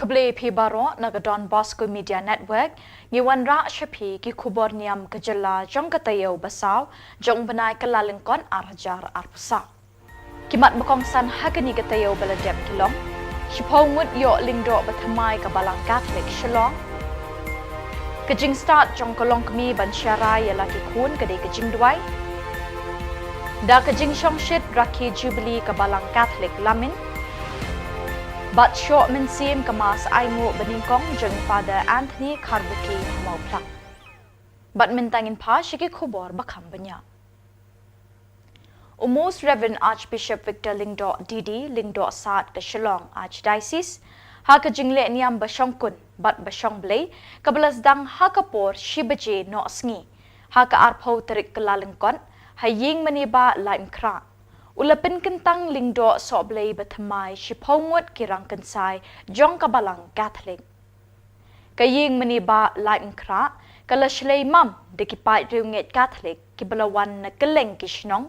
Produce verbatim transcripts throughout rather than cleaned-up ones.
Khublei phi baroh na ka Don Bosco Media Network, ngi wanrah sha phi ki khubor niam ka jylla jong ka taïew ba saw jong u bnai Kyllalyngkot ar hajar arphew saw. Ki mat ba kongsan ha kane ka taïew ba la dep ki long: shiphew ngut ïoh lyngdoh ba thymmai ka Balang Katholik Shillong. Ka jingstad jong ka longkmie ban sharai ïa la ki khun ka dei ka jingduwai. Da ka jingshongshit rakhe Jubilee ka Balang Katholik Lamin. Bad shoh mynsiem ka Mass ainguh banyngkong jong Father Anthony Kharbuki Mawphlang. Bad mynta ngin phai sha ki khubor ba kham bniah. U Most Reverend Archbishop Victor Lyngdoh D D, Lyngdoh Sad ka Shillong Archdiocese, ha ka jingleh niam ba shongkun bad ba shongblei kaba la sdang ha ka por shi baje noh sngi ha ka arphew tarik Kyllalyngkot, ha ïing mane Bah Laitumkhrah, u la pynkyntang lyngdoh sohblei ba thymmai shiphew ngut ki rangkynsai jong ka Balang Katholik. Ka ïing mane Bah Laitumkhrah ka la shlei mam da ki paid riewngeit Katholik kiba la wan na kylleng ki shnong,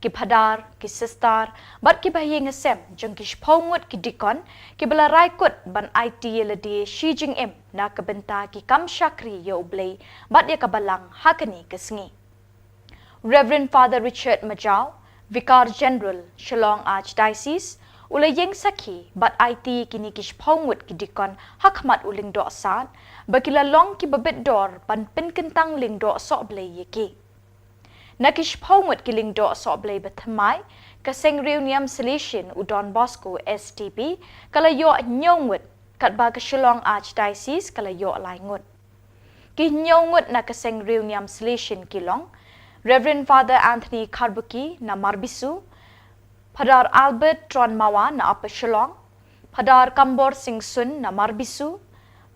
ki phadar, ki sister, bad kiba ha ïing ha sem jong ki shiphew ngut ki deacon kiba la rai kut ban aiti ïa lade shi jingim na ka bynta ki kam shakri ïa U Blei bad ïa ka Balang ha kane ka sngi. Reverend Father Richard Majaw, Vicar General, Shillong Archdiocese, u la ïeng sakhi bad aiti ïa kine ki shiphew ngut ki deacon ha khmat u Lyngdoh Sad ba ki la long kiba bit dor ban pynkyntang lyngdoh sohblei ïa ki. Na ki shiphew ngut ki lyngdoh sohblei ba thymmai, ka Seng Riewniam Salesian u Don Bosco S D B ka la ïoh hynñiew ngut, katba ka Shillong Archdiocese ka la ïoh lai ngut. Ki hynñiew ngut na ka Seng Riewniam Salesian ki long: Reverend Father Anthony Kharbuki na Marbisu, Phadar Albert Tronmawa na Upper Shillong, Phadar Kambor Singh Sun na Marbisu,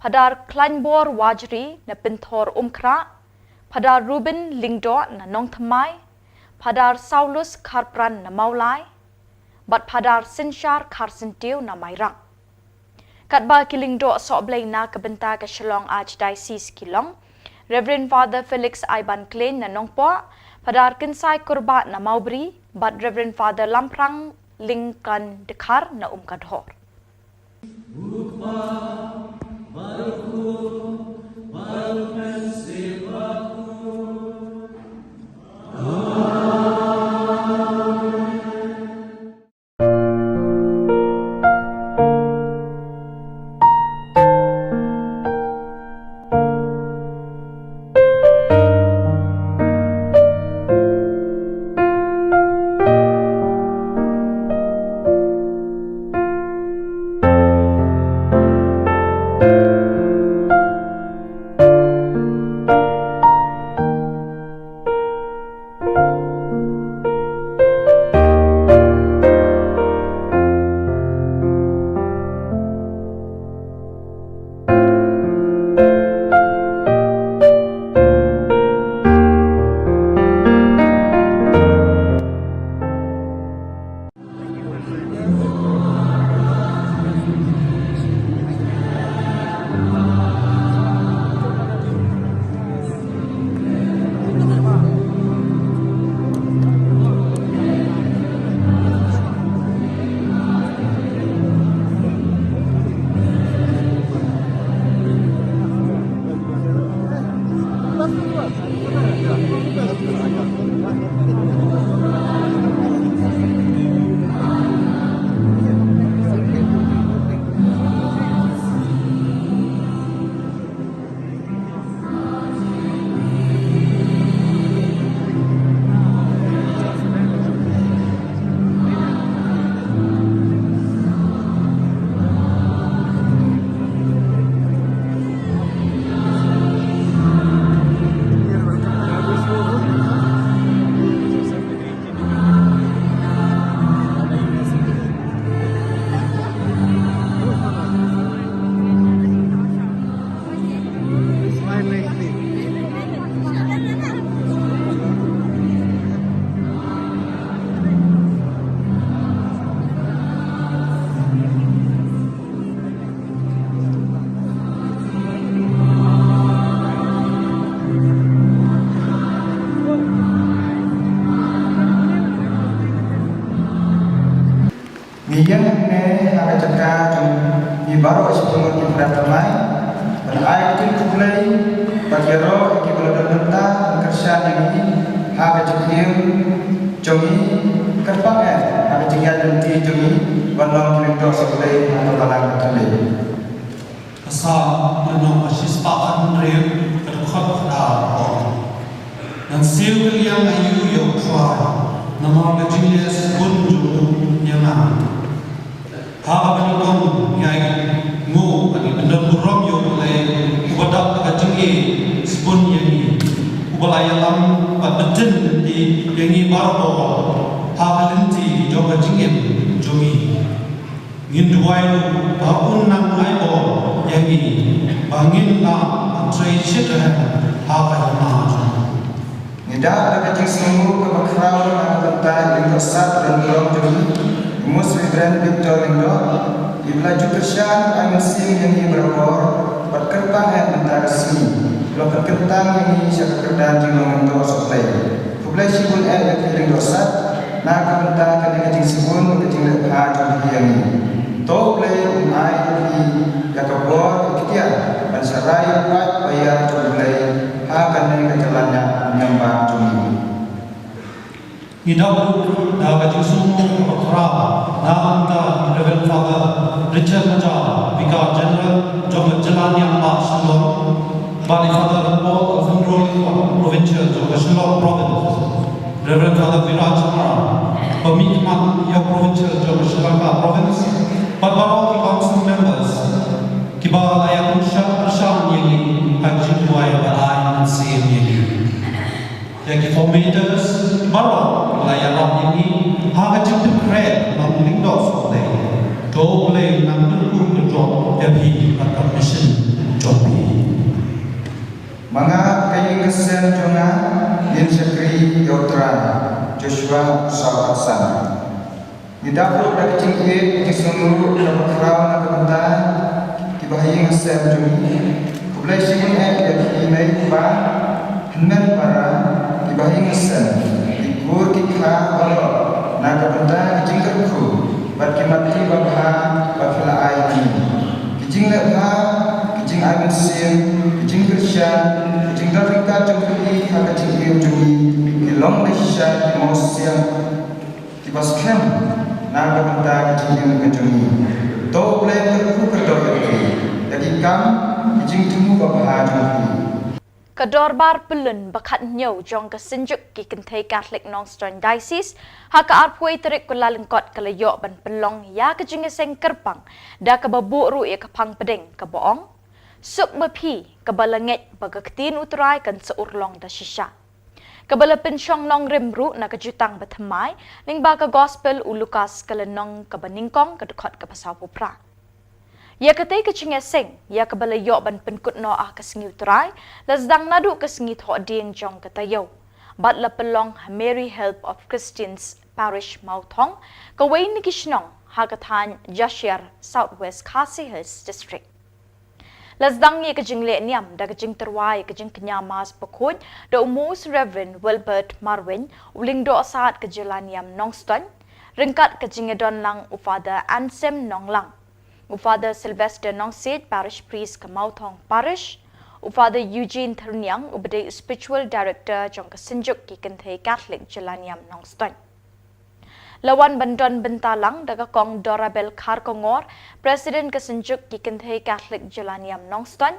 Phadar Klaiñbor Wajri na Pynthorumkhrah, Phadar Reuben Lyngdoh na Nongthymmai, Phadar Saulus Kharpran na Mawlai, bad Phadar Synshar Kharsyntiew na Mairang. Katba ki lyngdoh sohblei na ka bynta ka Shillong Archdiocese ki long: Reverend Father Felix Aiban Klein na Nongpoh, Phadar Kynsai Kurbah na Mawbri, bad Reverend Father Lamphrang Lyngkan Dkhar na Umkadhor. Baroh shibun ki para thymmai, ban ai khublei bad ïaroh ïa ki ba la don bynta ban kyrshan ïa ngi ha ka jingim jong ngi, kyrpang eh ha ka jingïaid lynti jong ngi ban long ki lyngdoh sohblei ha ka balang ka thylliej. Ka Salm lynnong ba shispah khathynriew, ka dkhot ba khatnriew ka ong: Ngan siew kylliang aïu ïa U Trai, namar ka jingleh shibun jong u ïa nga. Ha kaba nyngkong ngi ainguh ba ngin don burom ïa U Blei uba dap da ka jingïeit shibun ïa ngi, uba la ïalam bad btin lynti ïa ngi baroh ha ka lynti jong ka jingim jong ngi. Ngin duwai ruh ba un nang ai bor ïa ngi ba ngin lah ban trei shitrhem ha ka hima jong u. Ngi da da ka jingsngewnguh kaba khraw na ka bynta i Lyngdoh Sat Lyngdoh jong ngi, i Most Reverend Victor Lyngdoh, i ba la ju kyrshan ai mynsiem ïa ngi barabor bad kyrpang eh mynta ka sngi, ba la pynkyntang ïa ngi sha ka kyrdan jinglong lyngdoh sohblei. Khublei shibun eh ïa phi Lyngdoh Sat na ka bynta kane ka jingsibun ka jingleh bha jong phi ïa ngi. To U Blei un ai ïa phi ïa ka bor ka iktiar ban sharai ïa u paid ba ïar jong U Blei ha kane ka jylla niam bad jong ngi. Ngi dap ruh da ka jingsngewnguh kaba khraw na ka bynta Reverend Father Richard Majar, Vicar General jong ka jylla niam bad Shillong, bad i Father Paul Alejandro, Provincial jong ka Shillong Province. Reverend Father Viraj Kumar, ba mihkhmat ïa u Provincial jong ka Shillong Province, bad baroh ki Council Members kiba la ïa kyrshan ïa ngi ha ka jingduwai bad ai mynsiem ïa ngi. Ïa ki formators baroh la ïarap ïa ngi ha ka jingpynkhreh ban lyngdoh sohblei. To U Blei un nang kyrkhu kyrdoh ïa phi bad ka mission jong phi. Ma nga ka ïing ka sem jong nga ngin shakri ïa U Trai. Joshua saw khatsan. Ngi dap ruh da ka jingïeit, jingsngewnguh kaba khraw na ka bynta ki bahaïing hasem jong ngi. Khublei shibun eh ïa phi mei u pa, hynmen para, ki bahaïing hasem, ki kur ki kha baroh na ka bynta ki jingkyrkhu bad ki mat ki babha ba phi la ai ha ngi. Ki jingleh bha, ki jingai mynsiem, ki jingkyrshan, ki jingdon ryngkat jong phi ha ka jingim jong ngi ki long da shisha ki mawsiang kiba skhem na ka bynta ka jingim ka jong ngi. To U Blei un kyrkhu kyrdoh ïa phi da ki kam ki jingthmu babha jong phi. Ka dorbar pyllun ba khathynñiew jong ka Synjuk ki Kynthei Catholic Nongstoiñ Diocese ha ka arphew tarik Kyllalyngkot ka la ïoh ban pynlong ïa ka jingïaseng kyrpang da kaba buh ruh ïa ka phang pdeng kaba ong: Suk ma phi kaba la ngeit ba ka ktien U Trai kan sa urlong da shisha. Kaba la pynshong nongrim ruh na ka jutang bathymmai lyngba ka Gospel u Lukas ka lynnong kaba nyngkong ka dkhot kaba sawphew phra. Ïa katei ka jingïaseng ïa kaba la ïoh ban pynkut noh ha ka sngi U Trai la sdang naduh ka sngi Thohdieng jong ka taïew bad la pynlong ha Mary Help of Christians Parish Mawthong, kawei na ki shnong ha ka thaiñ Jashiar, South West Khasi Hills District. La sdang ïa ka jingleh niam da ka jingtyrwa ïa ka jingkñia Mass bakhuid da u Most Reverend Wilbert Marwein, u Lyngdoh Sat ka jylla niam Nongstoiñ, ryngkat ka jingïadon lang u Father Anselm Nonglang, u Father Sylvester Nongsiej, Parish Priest ka Mawthong Parish, u Father Eugene Thyrniang, uba dei u Spiritual Director jong ka Synjuk ki Kynthei Catholic jylla niam Nongstoiñ. La wan ban don bynta lang da ka Kong Dorabel Kharkongor, President ka Synjuk ki Kynthei Catholic jylla niam Nongstoiñ,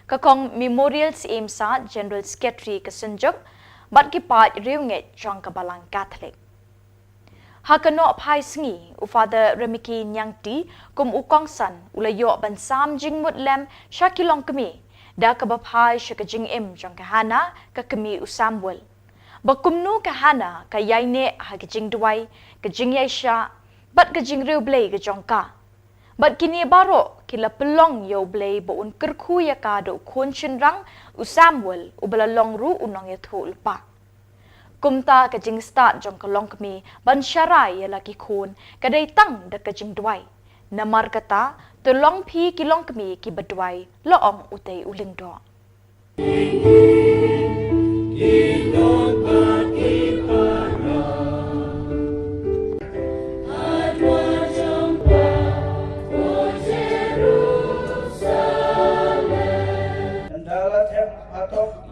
ka Kong Memorial Syiem Sat, General Secretary ka Synjuk, bad ki paid riewngeit jong ka Balang Catholic. Ha ka nohphai sngi, u Father Remiki Niangti kum u kongsan u la ïoh ban sam jingmut lem sha ki longkmie da kaba phai sha ka jingim jong ka Hana, ka kmie u Samuel, ba kumno ka Hana ka ïaineh ha ka jingduwai, ka jingïaishah bad ka jingriewblei ka jong ka. Bad kine baroh ki la pynlong ïa U Blei ba un kyrkhu ïa ka da u khun shynrang u Samuel uba la long ruh u nongïathuhlypa. Kumta ka jingstad jong ka longkmie ban sharai ïa la ki khun ka dei tang da ka jingduwai. Namar kata, to long phi ki longkmie kiba duwai, la ong utei u Lyngdoh.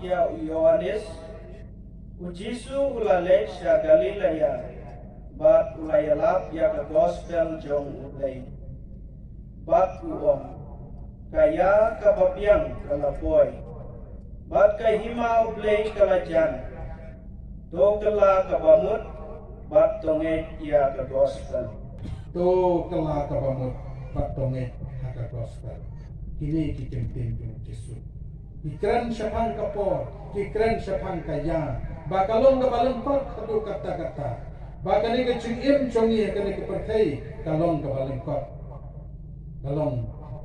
ïa u Ïoannis, u Jisu u la leit sha Galilaia, bad u la ïalap ïa ka gospel jong U Blei. Bad u ong, ka ïa kaba biang ka la poi, bad ka hima U Blei ka la jan. To kylla kaba mut, bad to ngeit ïa ka gospel. To kylla kaba mut, bad to ngeit ha ka gospel. Kine ki ktien jong u Jisu. Ki kren shaphang ka por, ki kren shaphang ka ïa, ba ka long kaba lyngkot haduh katta katta. Ba kane ka jingim jong ngi ha kane ka pyrthei ka long kaba lyngkot. Ka long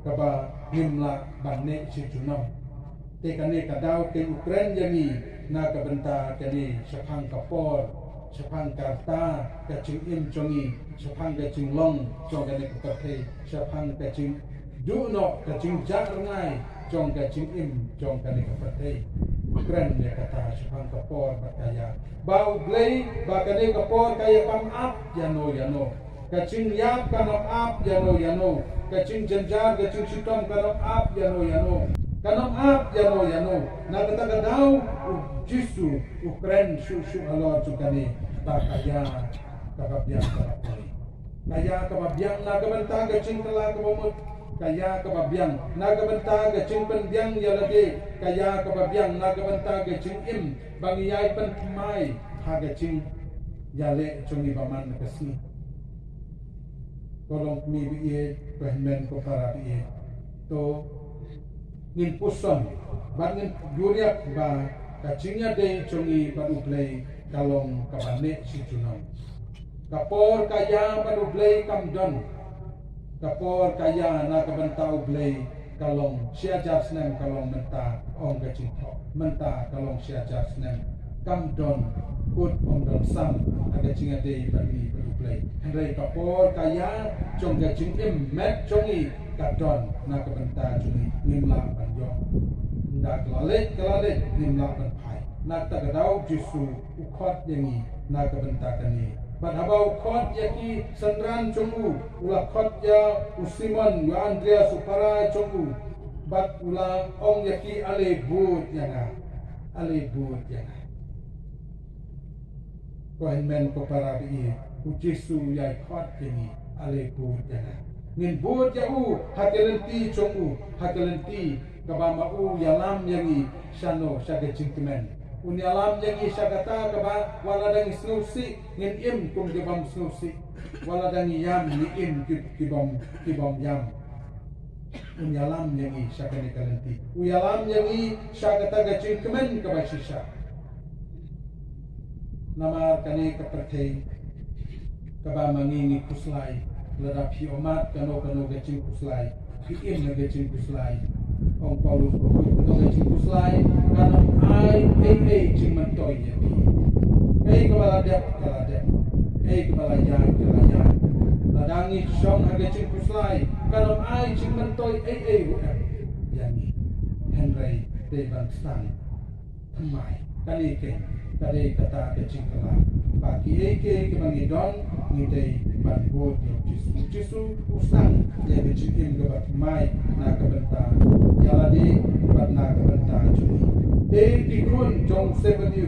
kaba ngim lah ban neh shi junom. Te kane ka daw te u kren ïa ngi na ka bynta kane shaphang ka por, shaphang ka rta ka jingim jong ngi, shaphang ka jinglong jong kane ka pyrthei, shaphang ka jingduh noh, ka jingjah rngai jong ka jingim jong kane ka pyrthei. U kren ïa kata shaphang ka por bad ka ïa. Ba U Blei, ba kane ka por ka ïa kam ap ïano ïano. Ka jingïap kan ym ap ïano ïano. Ka jingjynjar, ka jingshitom kan ym ap ïano ïano. Kan ym ap ïano ïano. Na kata ka daw u Jisu u kren shuh shuh halor jong kane. Ba ka ïa kaba biang ka la poi. Ka ïa kaba biang na ka bynta ka jingkylla kaba mut. Ka ïa kaba biang na ka bynta ka jingpynbiang ïa lade. Ka ïa kaba biang na ka bynta ka jingim ba ngi ïai pynthymmai ha ka jingïaleh jong ngi ba man la ka sngi. Ko longkmie ba ïeit, ko hynmen ko para ba ïeit. To ngin puson bad ngin buh riap ba ka jingïadei jong ngi bad U Blei ka long kaba neh shi junom. Ka por ka ïa bad U Blei kam don. Ka por ka ïa na ka bynta U Blei ka long shi hajar snem ka long mynta, ong ka jingthoh. Mynta ka long shi hajar snem. Kam don kut, ym don sam ha ka jingïadei bad ngi bad U Blei. Hynrei ka por ka ïa jong ka jingim met jong ngi ka don na ka bynta jong ngi, ngim lah ban ïoh. Ynda ka la leit, ka la leit, ngim lah ban phai. Na kata ka daw u Jisu u khot ïa ngi na ka bynta kane. Bad haba u khot ïa ki synran jong u, u la khot ïa u Simon, ïa u Andreas u para jong u. Bad u la ong ïa ki, ale bud ïa nga. Ale bud ïa nga. Ko hynmen ko para ba ïeit, u Jisu u ïai khot ïa ngi, ale bud ïa nga. Ngin bud ïa u ha ka lynti jong u, ha ka lynti kaba ma u ïalam ïa ngi shano, sha ka jingkmen. Un ïalam ïa ngi sha kata kaba wat la dang sngewsih ngin im kum ki bym sngewsih. Wat la dang ïam ngin im ki, ki bym, ki bym ïam. Un ïalam ïa ngi sha kane ka lynti. U ïalam ïa ngi sha kata ka jingkmen kaba shisha. Namar kane ka pyrthei kaba ma ngi ngi khuslai, lada phi ïohmad kano kano ka jingkhuslai, phi im ha ka jingkhuslai. Ong Paulus, kano ka jingkhuslai kan ym ai ei ei jingmyntoi ïa phi. Ei kaba la dep ka la dep, ei kaba la ïaid ka la ïaid. Lada ngi shong ha ka jingkhuslai kan ym ai jingmyntoi ei ei ruh em ïa ngi. Hynrei dei ban sdang thymmai. Kane keiñ ka dei kata ka jingkylla ba kiei kiei kiba ngi don ngi dei ban bud ïa u Jisu. U Jisu u sdang ïa ka jingim kaba thymmai na ka bynta ïa lade bad na ka bynta jong ngi. Te ki khun jong u Sebedi,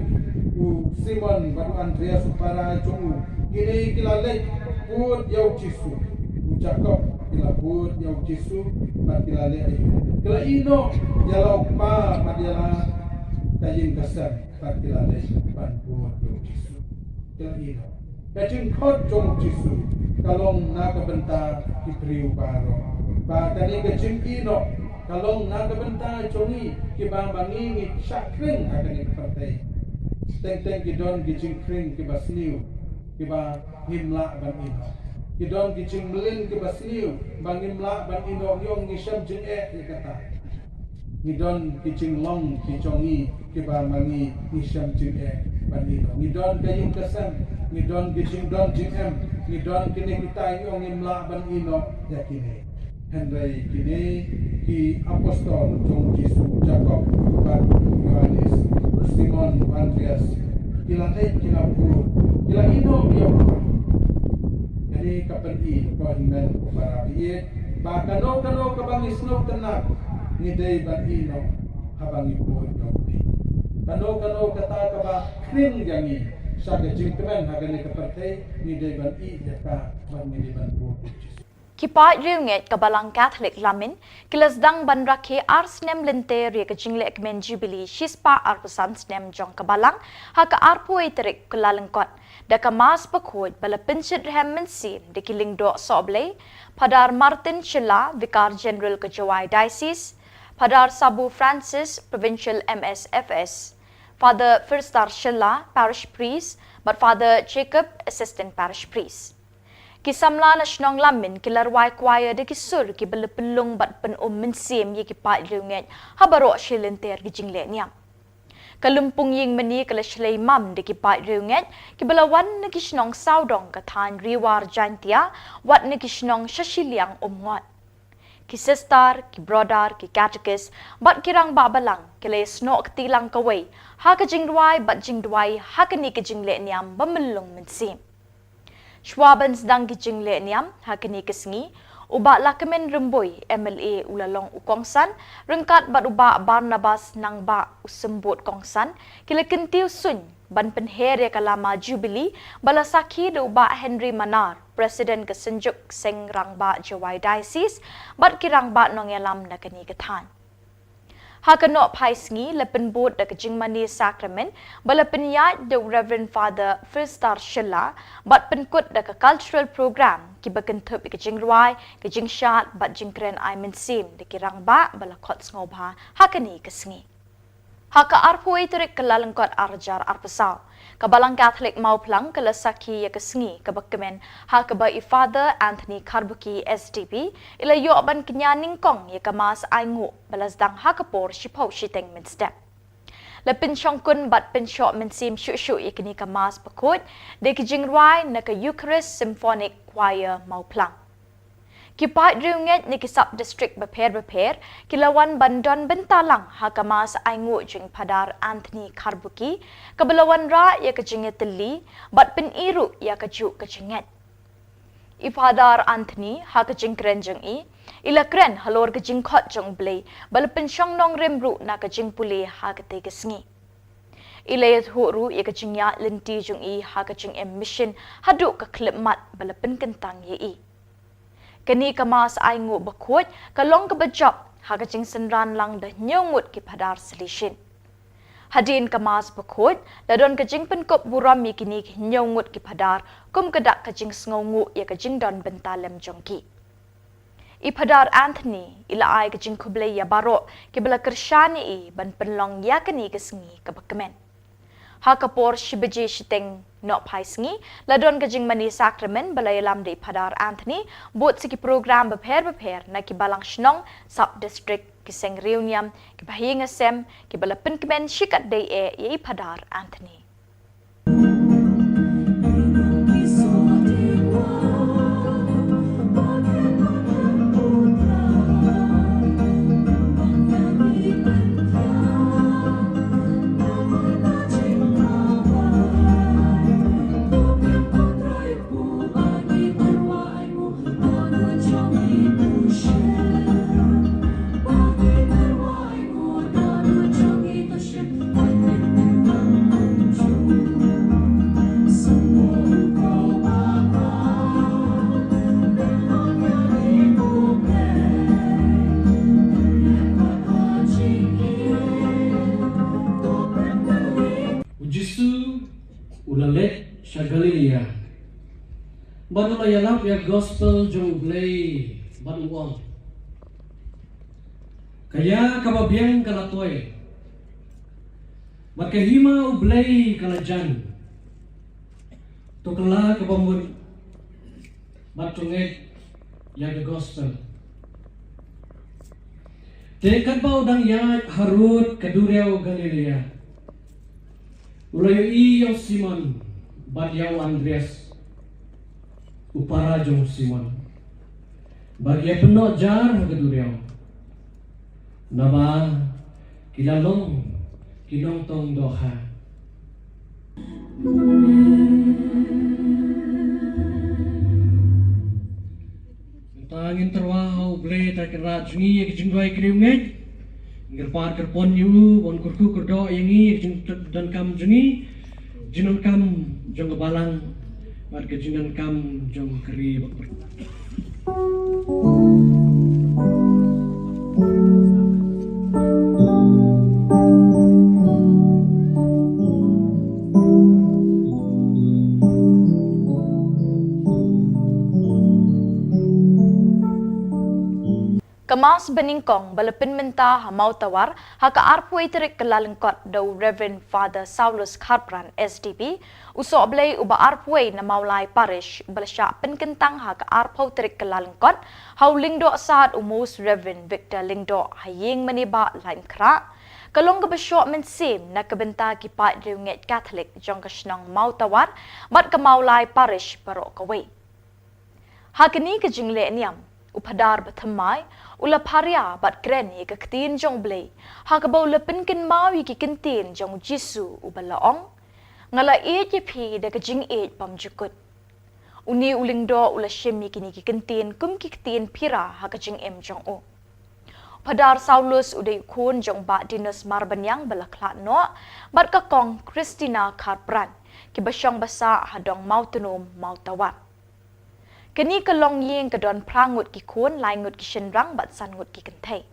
u Simon bad u Andreas u para jong u, kine ki la leit bud ïa u Jisu. U Jakob, ki la bud ïa u Jisu bad ki la leh aïu? Ki la ïeh noh ïa la u kpa bad ïa la ka ïing ka sem bad ki la leit ban bud ïa u Jisu. Ki la ïeh noh. Ka jingkhot jong u Jisu ka long na ka bynta ki briew baroh. Ba kane ka jingïeh noh ka long na ka bynta jong ngi kiba ma ngi ngi shah khring ha kane ka pyrthei. Teng teng ki don ki jingkhring kiba sniew, kiba ngim lah ban ïeh noh. Ki don ki jingmlien kiba sniew ba ngim lah ban ïeh noh, ngi ong ngi shem jingeh ïa kata. Ngi don ki jinglong ki jong ngi kiba ma ngi ngi shem jingeh ban ïeh noh. Ngi don ka ïing ka sem, ngi don ki jingdon jingem, ngi don kine kita, ngi ong ngim lah ban ïeh noh ïa kine. Hynrei kine ki apostol jong u Jisu, Jakob bad u Ïoannis, u Simon, u Andreas, ki la leit ki la bud, ki la ïeh noh ïa u. Kane ka pyni, ko hynmen ko para ba ïeit, ba kano kano kaba ngi sngewtynnat ngi dei ban ïeh noh haba ngi bud ïa u Blei. Kano kano kata kaba khring ïa ngi sha ka jingkmen ha kane ka pyrthei, ngi dei ban ïeit ïa ka bad ngi dei ban bud. Ki paid riewngeit ka Balang Katholik Lamin ki la sdang ban rakhe ar snem lynter ïa ka jinglehkmen Jubilee shispah arphew san snem jong ka Balang ha ka arphew wei tarik Kyllalyngkot da ka Mass bakhuid ba la pynshitrhem mynsiem da ki lyngdoh sohblei, Phadar Martin Shylla, Vicar General ka Jowai Diocese, Phadar Sabu Francis, Provincial M S F S, Father Firstar Shylla, Parish Priest, bad Father Jacob, Assistant Parish Priest. Ki samla na shnong Lamin ki la rwai choir da ki sur kiba la pynlong bad pynum mynsiem ïa ki paid riewngeit ha baroh shi lynter ki jingleh niam. Ka lympung ïing mane ka la shlei mam da ki paid riewngeit kiba la wan na ki shnong sawdong ka thaiñ Ri War Jaintia, wat na ki shnong sha shiliang Umngot. Ki sister, ki brother, ki catechist bad ki rangbah Balang ki la ïasnoh kti lang kawei ha ka jingrwai bad jingduwai ha kane ka jingleh niam ba myllung mynsiem. Shuwa ban sdang ki jingleh niam ha kane ka sngi, u Bah Lahkmen Rymbui, M L A, u la long u kongsan, ryngkat bad u Bah Barnabas Nangbah, u symbud kongsan, ki la kyntiew suiñ ban pynher ïa ka lama Jubilee ba la sakhi da u Bah Henry Manar, President ka Synjuk Seng Rangbah Jowai Diocese, bad ki rangbah nongïalam na kane ka thaiñ. Ha ka nohphai sngi la pynbud da ka jingmane sakramen ba la pynïaid da u Reverend Father Firstar Shylla bad pynkut da ka cultural program kiba kynthup ïa ka jingrwai, ka jingshad bad jingkren ai mynsiem da ki rangbah ba la khot sngewbha ha kane ka sngi. Ha ka arphew wei tarik Kyllalyngkot ar hajar arphew saw, ka Balang Katholik Mawphlang ka la sakhi ïa ka sngi kaba kmen ha kaba i Father Anthony Kharbuki, S D B, i la ïoh ban kñia nyngkong ïa ka Mass ainguh ba la sdang ha ka por shiphew shiteng mynstep. La pynshongkun bad pynshoh mynsiem shuh shuh ïa kane ka Mass bakhuid da ki jingrwai na ka Eucharist Symphonic Choir Mawphlang. Ki paid riewngeit na ki sub-district bapher bapher ki la wan ban don bynta lang ha ka Mass ainguh jong i Phadar Anthony Kharbuki, kaba la wanrah ïa ka jingïatylli bad pyni ruh ïa kajuh ka jingngeit. I Phadar Anthony, ha ka jingkren jong i, i la kren halor ka jingkhot jong U Blei ba la pynshong nongrim ruh na ka jingpule ha katei ka sngi. I la ïathuh ruh ïa ka jingïaid lynti jong i ha ka jingim mission haduh ka khyllipmat ba la pynkyntang ïa i. Kane ka Mass ainguh bakhuid ka long kaba jop ha ka jingsynran lang da hynñiew ngut ki Phadar Salesian. Hadien ka Mass bakhuid la don ka jingpynkup burom ïa kine ki hynñiew ngut ki Phadar kum ka dak ka jingsngewnguh ïa ka jingdon bynta lem jong ki. I Phadar Anthony i la ai ka jingkhublei ïa baroh kiba la kyrshan ïa i ban pynlong ïa kane ka sngi kaba kmen. Ha ka por shi baje shiteng nohphai sngi la don ka jingmane sakramen ba la ïalam da i Phadar Anthony, bud sa ki program bapher bapher na ki balang shnong, sub-district, ki seng riewniam, ki bahaïing hasem, kiba la pynkmen shikatdei eh ïa i Phadar Anthony. U Jisu u la leit sha Galilea bad u la ïalap ïa ka gospel jong U Blei bad u ong, ka ïa kaba biang ka la tuid bad ka hima U Blei ka la jan. To kylla kaba mut bad to ngeit ïa ka gospel. Te katba u dang ïaid harud ka duriaw Galilea, u la ïohi ïa u Simon bad ïa u Andreas, u para jong u Simon, ba ki ïa pynnoh jar ha ka duriaw, naba ki la long ki nongtong dohkha. Mynta ngin tyrwa ha U Blei Trai Kynrad jong ngi ïa ka jingduwai ki riewngeit. Kyrpad kyrpon ïa u ban kyrkhu kyrdoh ïa ngi, jingdonkam jong ngi, jingdonkam jong ka balang bad ka jingdonkam jong ka ri bad ka pyrthei. Ka Mass banyngkong ba la pynmynta ha Mawtawar ha ka arphew tarik Kyllalyngkot da u Reverend Father Saulus Kharpran, S D B, u sohblei uba arphew na Mawlai Parish, ba la shah pynkyntang ha ka arphew tarik Kyllalyngkot ha u Lyngdoh Sad u Most Reverend Victor Lyngdoh ha ïing Mane Bah Laitumkhrah, ka long kaba shoh mynsiem na ka bynta ki paidriewngeit Katholik jong ka shnong Mawtawar bad ka Mawlai Parish baroh kawei. Ha kane ka jingleh niam, u Phadar bathymmai u la pharia bad kren ïa ka ktien jong U Blei ha kaba u la pynkynmaw ïa ki kyntien jong U Jisu uba la ong, "Nga la ïeit ïa phi da ka jingïeit bymjukut." Une u Lyngdoh u la shim ïa kine ki kyntien kum ki ktien phira ha ka jingim jong u. Phadar Saulus u dei u khun jong Bah Dinus Marbaniang ba la khlad noh bad ka Kong Christina Kharpran, kiba shong ba sah ha dong Mawtnom, Mawtawar. Kane ka longïing ka don phra ngut ki khun, lai ngut ki shynrang bad san ngut ki kynthei.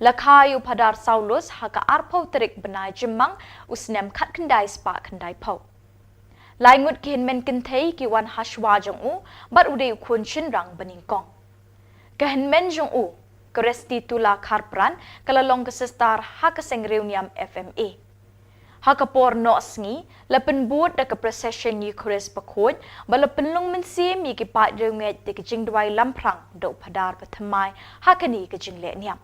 La kha ïa u Phadar Saulus ha ka arphew tarik bnai Jymmang u snem khatkhyndai spah khyndaiphew. Lai ngut ki hynmen kynthei ki wan ha shuwa jong u bad u dei u khun shynrang banyngkong. Ka hynmen jong u, ka Restitula Kharpran, ka la long ka sister ha ka seng riewniam F M A. Ha ka por noh sngi, la pynbud da ka procession Eucharist bakhuid ba la pynlong mynsiem ïa ki paidriewngeit da ka jingduwai lamphrang da u Phadar bathymmai ha kane ka jingleh niam.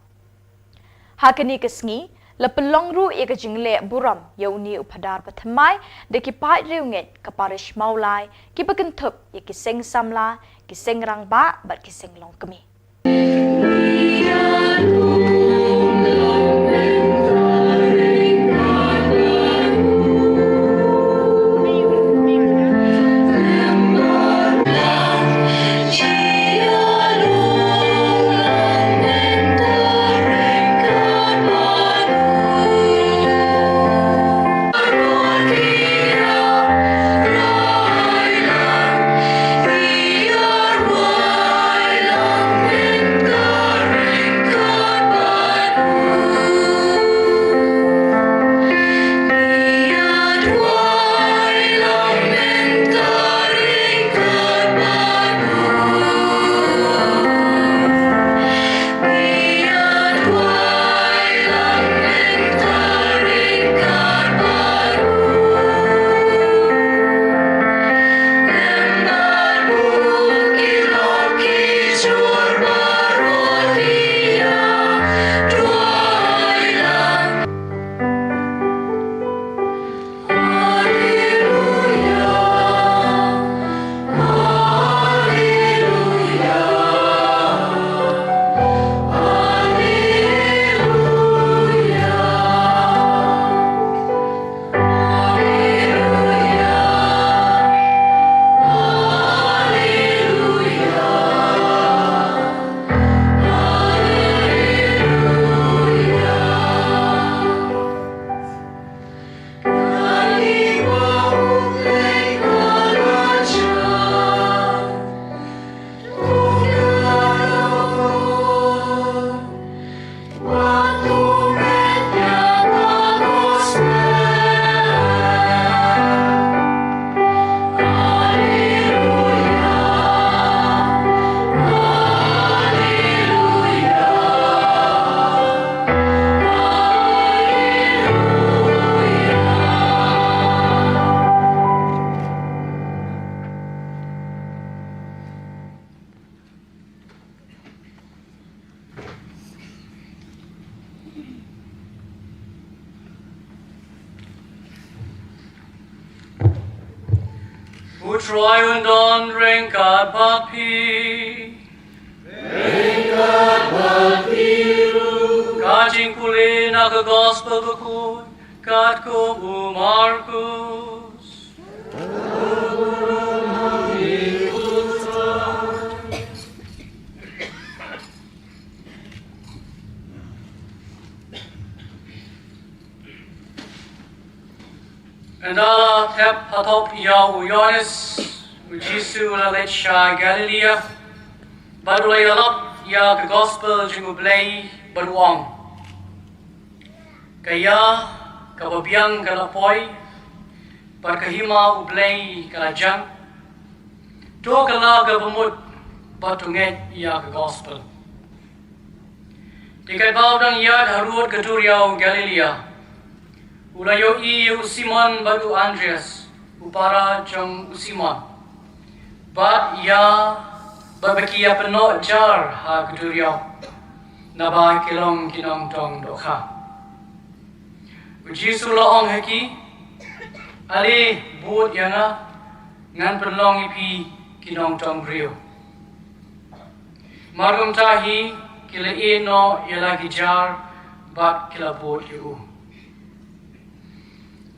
Ha kane ka sngi, la pynlong ruh ïa ka jingleh burom ïa une u Phadar bathymmai da ki paidriewngeit ka Parish Mawlai, kiba kynthup ïa ki seng samla, ki seng rangbah bad ki seng longkmie. U Trai un don ryngkat bad phi. Ryngkat bad phi ruh. Ka jingpule na ka Gospel bakhuid katkum u Markus. Ynda la thep ha thop ïa u Ïoannis, u Jisu u la leit sha Galilaïa, bad u la ïalap ïa ka gospel jong U Blei bad u ong: Ka ïa kaba biang ka la poi, bad ka hima U Blei ka la jan. To kylla kaba mut bad to ngeit ïa ka gospel. Te katba u dang ïaid harud ka duriaw Galilaïa, u la ïohi ïa u Simon bad u Andrias, u para jong u Simon, bad ïa, bad ba ki ïa pynnoh jar ha ka duriaw, naba ki long ki nongtong dohkha. U Jisu u la ong ha ki: Ale bud ïa nga, ngan pynlong ïa phi ki nongtong briew. Markumta hi ki la ïeh noh ïa la ki jar bad ki la bud ïa u.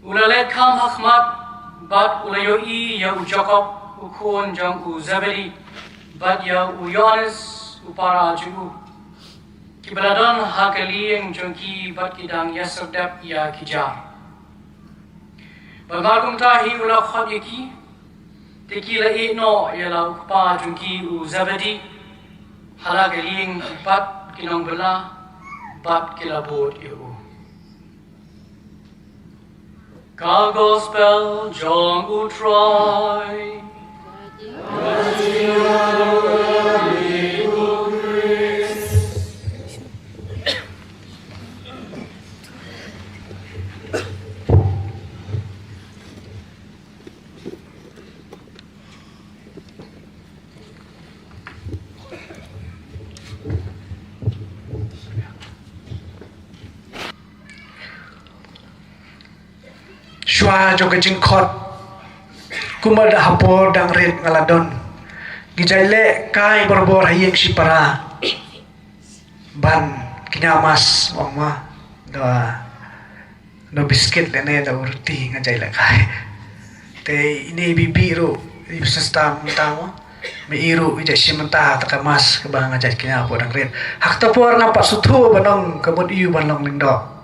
U la leit kham ha khmat bad u la ïohi ïa u Jakob, u khun jong u Zebedi, bad ïa u Ïoannis, u para jong u, kiba la don ha ka lieng jong ki bad ki dang ïasyrdoh ïa ki jar. Bad markumta hi u la khot ïa ki, te ki la ïeh noh ïa la u kpa jong ki u Zebedi ha la ka lieng bad ki nongbylla, bad ki la bud ïa u. Ka gospel jong U Trai. Shuwa jong ka jingkhot, kumba da ha por dang rit nga la don, ngi jai leh kai barabor ha ïing shipara ban kñia mass, ong ma, da da biskit lane da u roti nga jai leh kai. Te ine i Bibi ruh, i ba sesta mynta mo, me i ruh i jai shim mynta ha kata ka mass kaba nga jai kñia hapoh dang rit. Ha kata por ngam pat sngewthuh ban ong ka mut aïu ban long lyngdoh.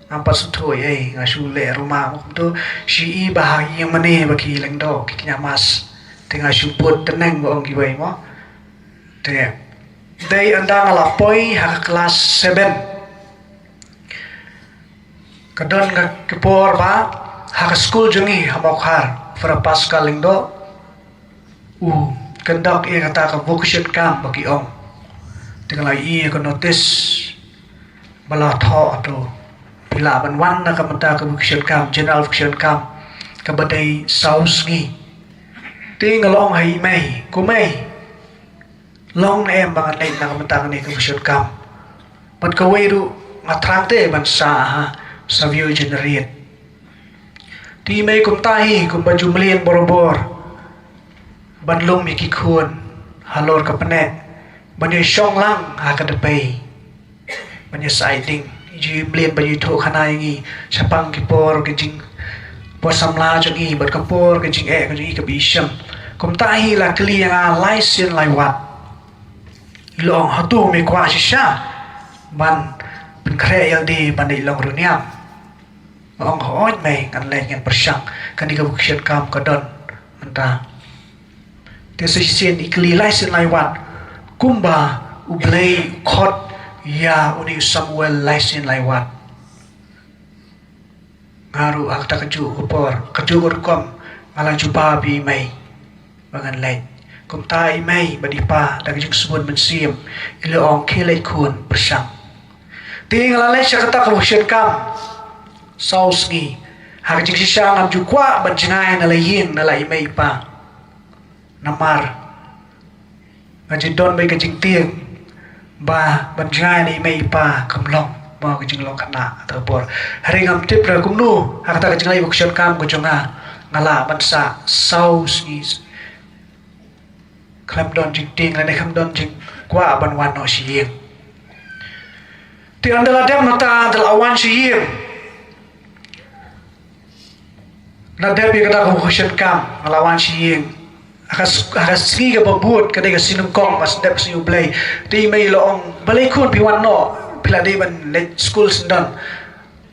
Ngam pat sngewthuh ei ei, nga shu leh ruma mo, kumto shi i ba ha ïing mane ba ki lyngdoh, ki kñia mass. Te nga shu bud tneng ba ong kiwei mo. Te dei ynda nga la poi ha ka klas seven, ka don ka, ka por ba ha ka skul jong ngi ha Mawkhar, Father Pascal Lyngdoh u conduct ïa kata ka vocation camp ba ki ong. Te nga la ïohi ïa ka notice ba la thoh, to phi lah ban wan na ka bynta ka vocation camp, general vocation camp, kaba dei saw sngi. Te nga la ong ha i mei, ko mei, long ne em ba ngan leit na ka bynta kane ka vocation camp? Bad kawei ruh nga thrang te ban sah ha Savio Generate. Te i mei kumta hi kumba ju mlien barabor ban lum ïa ki khun halor ka pneh ban ïa shong lang ha ka dpei ban ïa sah ïa ding. Ju mlien ban ïathuh khana ïa ngi shaphang ki por ka jing, por samla jong ngi bad ka por ka jingeh ka jong ngi kaba i shem. Kumta hi la kylli ïa nga lai sien lai wat. I la ong, hato me kwah shisha ban pynkhreh ïalade ban leit long riewniam? Nga ong, hooid mei, ngan leit, ngan pyrshang. Kane ka vocation camp ka don mynta. Te sa shisien i kylli lai sien lai wat kumba U Blei u khot ïa une u Samuel lai sien lai wat. Nga ruh ha kata kajuh ka por, kajuh ka rukom, nga la jubab ïa i mei ba ngan leit. Kumta i mei bad i pa da ka jingsbun mynsiem i la ong, khie leit khun, pyrshang. Te nga la leit sha kata ka vocation camp saw sngi. Ha ka jingshisha ngam ju kwah ban jngai na la ïing na la i mei i pa. Namar nga ju don beit ka jingtieng ba ban jngai na i mei i pa kam long mo ka jinglong khynnah ha kata ka por. Hynrei ngam tip re kumno ha kata ka jingleit vocation camp ka jong nga, nga lah ban sah saw sngi khlem don jingtieng lane khlem don jingkwah ban wan noh sha ïing. Te ynda la dep mynta, ynda la wan sha ïing, la dep ïa kata ka vocation camp, nga la wan sha ïing. Ha ka s-, ha ka sngi kaba bud, ka dei ka sngi nyngkong, ba sdep sngi U Blei. Te i mei i la ong, balei khun phi wan noh, phi la dei ban leit skul syndon.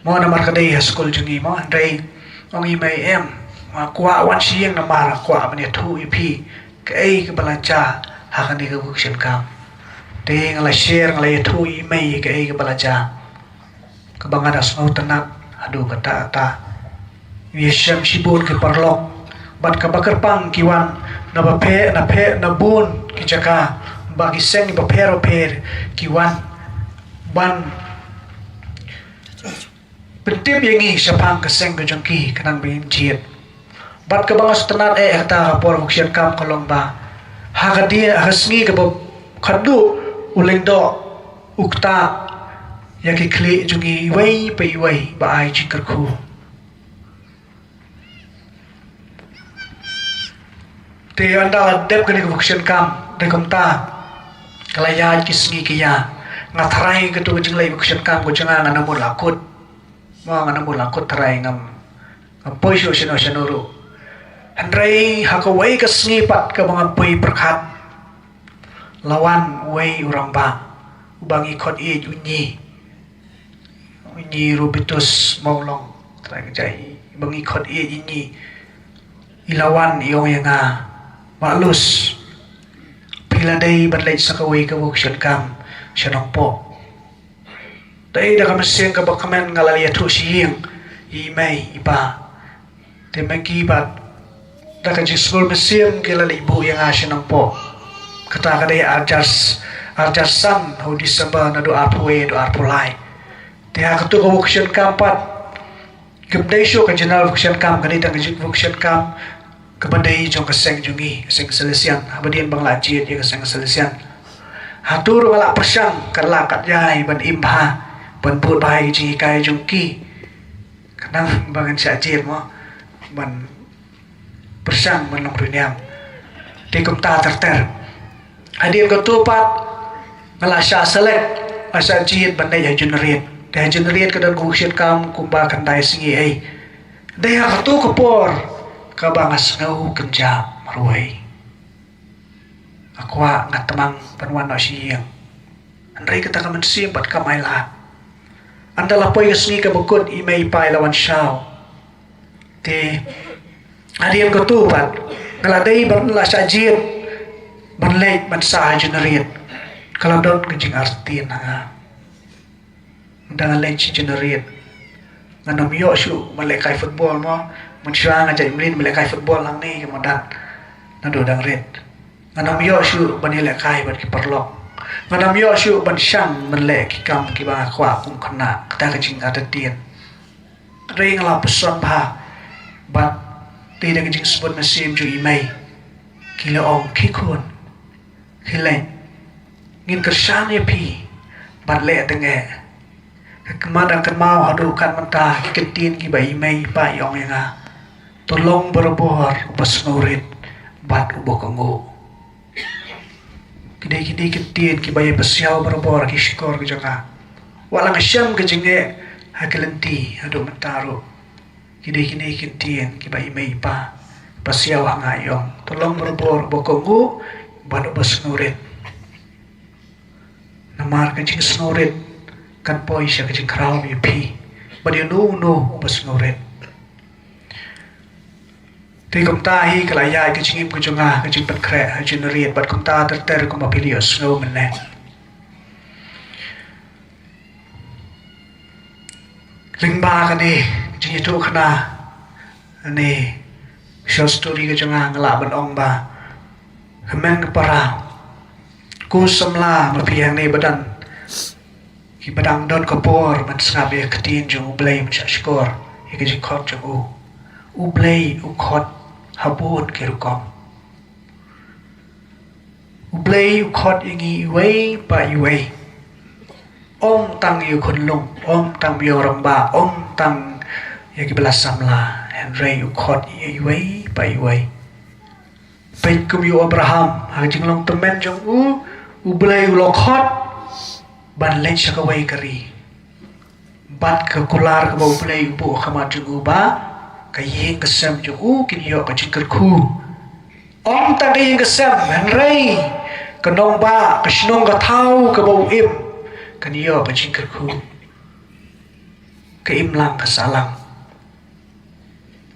Mo namar ka dei ha skul jong ngi mo, hynrei Ong i mei em, nga kwah wan sha ïing namar nga kwah ban ïathuh ïa phi kaei kaba la jia ha kane ka vocation camp. Te nga la share, nga la ïathuh i mei kaei kaba la jia. Kaba nga da sngewtynnat haduh katta katta. Ïa shem shibun ki paralok bad kaba kyrpang ki wan na bapher na pher na bun ki jaka, ba ki seng bapher bapher ki wan ban pyntip ïa ngi shaphang ka seng ka jong ki, khnang ba ngin jied. Bad kaba nga sngewtynnat eh ha kata ka por vocation camp ka long ba ha ka die, ha ka sngi kaba khadduh u lyngdoh u ktah ïa ki khlieh jong ngi iwei pa iwei ba ai jingkyrkhu. Te ynda la dep kane ka vocation camp, te kumta ka la ïaid ki sngi ki ïa. Nga tharai katu ka jingleit vocation camp ka jong nga, nga nang mut la kut. Mo, nga nang mut la kut tharai, ngam, ngam poi shuh shano shano ruh. Hynrei ha kawei ka sngi pat kaba ngam poi pyrkhat, la wan uwei u rangbah uba ngi khot ïeit u Nyi, u Nyi Rubitus Mawlong, trai ka jai, uba ngi khot ïeit u Nyi. I la wan i ong ïa nga, Bah Lus, phi la dei ban leit sa kawei ka vocation camp sha Nongpoh. Te da ka mynsiem kaba kmen nga la ïathuh sha ïing, i mei i pa. Te ma ki pat da ka jingsngewbha mynsiem ki la leit buh ïa nga sha Nongpoh. Kata ka dei arjar, arjar san ha u December naduh arphew wei haduh arphew lai. Te ha katu ka vocation camp pat, kam dei shuh ka general vocation camp, ka dei tang ka vocation camp kaba dei jong ka seng jong ngi, ka seng Salesian. Haba dien ba nga la jied ïa ka seng Salesian, hato ruh nga la pyrshang katba lah katba ïai ban im bha, ban bud bha ïa ka jinghikai jong ki. Khnang ba ngan shah jied mo, ban pyrshang ban long riewniam. Te kumta ter ter. Hadien katu pat nga la shah select, nga shah jied ban leit ha Jaiñtia. Te ha Jaiñtia ka don ka vocation camp kumba khyndai sngi ei. Dei ha katu ka por kaba nga sngew kynjah marwei. Nga kwah, nga tmang ban wan noh sha ïing. Hynrei kata ka mynsiem pat kam ailad. Ynda la poi ka sngi kaba kut, i mei i pa i la wan shaw. Te hadien katu pat nga la dei ban la shah jied ban leit ban sah ha Jaiñtia. Ka la don ka jingartatien ha nga. Ynda nga leit sha Jaiñtia, ngan ym ïoh shuh ban lehkai football mo. Mynshuwa nga jait mlien ban lehkai football hangne ka madan naduh dang rit. Ngan ym ïoh shuh ban ïalehkai bad ki paralok. Ngan ym ïoh shuh ban shang ban leh ki kam kiba nga kwah kum khynnah, kata ka jingartatien. Hynrei nga la pyrshang bha bad te da ka jingsbun mynsiem jong i mei, ki la ong, khie khun, khie leit, ngin kyrshan ïa phi ban leh tyngeh. Ka khmat dang kynmaw haduh kat mynta ki kyntien kiba i mei i pa i ong ïa nga, to long barabor uba sngewrit bad uba kohnguh. Ki dei kine ki kyntien kiba ïa pasiaw barabor ha ki shkor ki jong nga. Wat la nga shem ka jingeh ha ki lynti haduh mynta ruh, ki dei kine ki kyntien kiba i mei i pa pasiaw ha nga, i ong, to long barabor uba kohnguh bad uba sngewrit. Namar ka jingsngewrit kan poi sha ka jingkhraw ïa phi bad ïa uno uno uba sngewrit. Te kumta hi ka la ïaid ka jingim ka jong nga, ka jingpynkhreh ha Jaiñtia bad kumta ter ter kumba phi la ïohsngew mynne. Lyngba kane ka jingïathuhkhana, kane short story ka jong nga, nga lah ban ong ba, hynmen ka para, ko samla ma phi hangne ba don, kiba dang don ka por ban sngap ïa ka ktien jong U Blei ban shahshkor ïa ka jingkhot jong u. U Blei u khot ha bun ki rukom. U Blei u khot ïa ngi iwei pa iwei. Ym tang ïa u khunlung, ym tang ïa u rangbah, ym tang ïa kiba la samla, hynrei u khot ïa iwei pa iwei. Peit kum ïa u Abraham, ha ka jinglong tymmen jong u, U Blei u la khot ban leit sha kawei ka ri. Bad ka kular kaba U Blei u buh ha khmat jong u ba ka ïing ka sem jong u kin ïoh ka jingkyrkhu. Ym tang ka ïing ka sem, hynrei ka nongbah, ka shnong ka thaw kaba u im, kan ïoh ka jingkyrkhu. Ka imlang ka sahlang.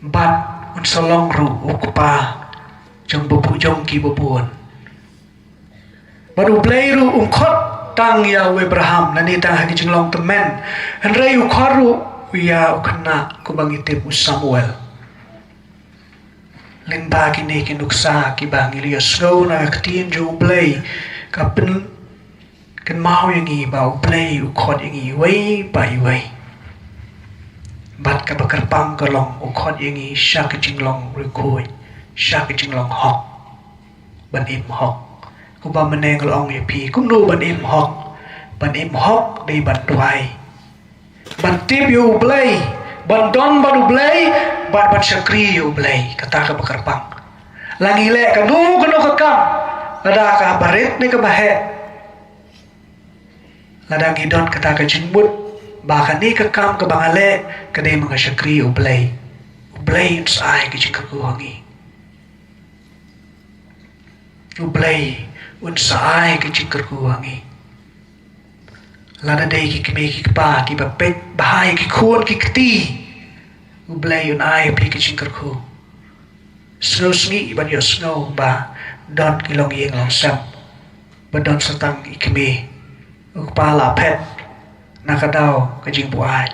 Bad un sa long ruh u kpa jong babu jong ki babun. Bad U Blei ruh um khot tang ïa u Abraham, lane tang ha ki jinglong tymmen. Hynrei u khot ruh ïa u khynnah kumba ngi tip u Samuel. Lyngba kine ki nuksa kiba ngi la ïohsngew na ka ktien jong U Blei, ka pyn kynmaw ïa ngi ba U Blei u khot ïa ngi iwei pa iwei. Bad kaba kyrpang ka long u khot ïa ngi sha ka jinglong riewkhuid, sha ka jinglong hok. Ban im hok. Kumba mynne nga la ong ïa phi, kumno ban im hok? Ban im hok dei ban duwai, ban tip ïa U Blei, ban don bad U Blei, bad ban shakri ïa U Blei. Kata kaba kyrpang. La ngi leh kano kano ka kam, lada kaba rit ne kaba heh, lada ngi don kata ka jingmut ba kane ka kam kaba nga leh ka dei ba nga shakri ïa U Blei, U Blei un sa ai ka jingkyrkhu ha ngi. U Blei un sa ai ka jingkyrkhu ha ngi. Lada dei ki kmie ki kpa kiba peit bha ïa ki khun ki kti, U Blei un ai phi ka jingkyrkhu. Sngewsih ban ïohsngew ba don ki longïing longsem ba don sa tang i kmie, u kpa la phet na ka daw ka jingbuaid,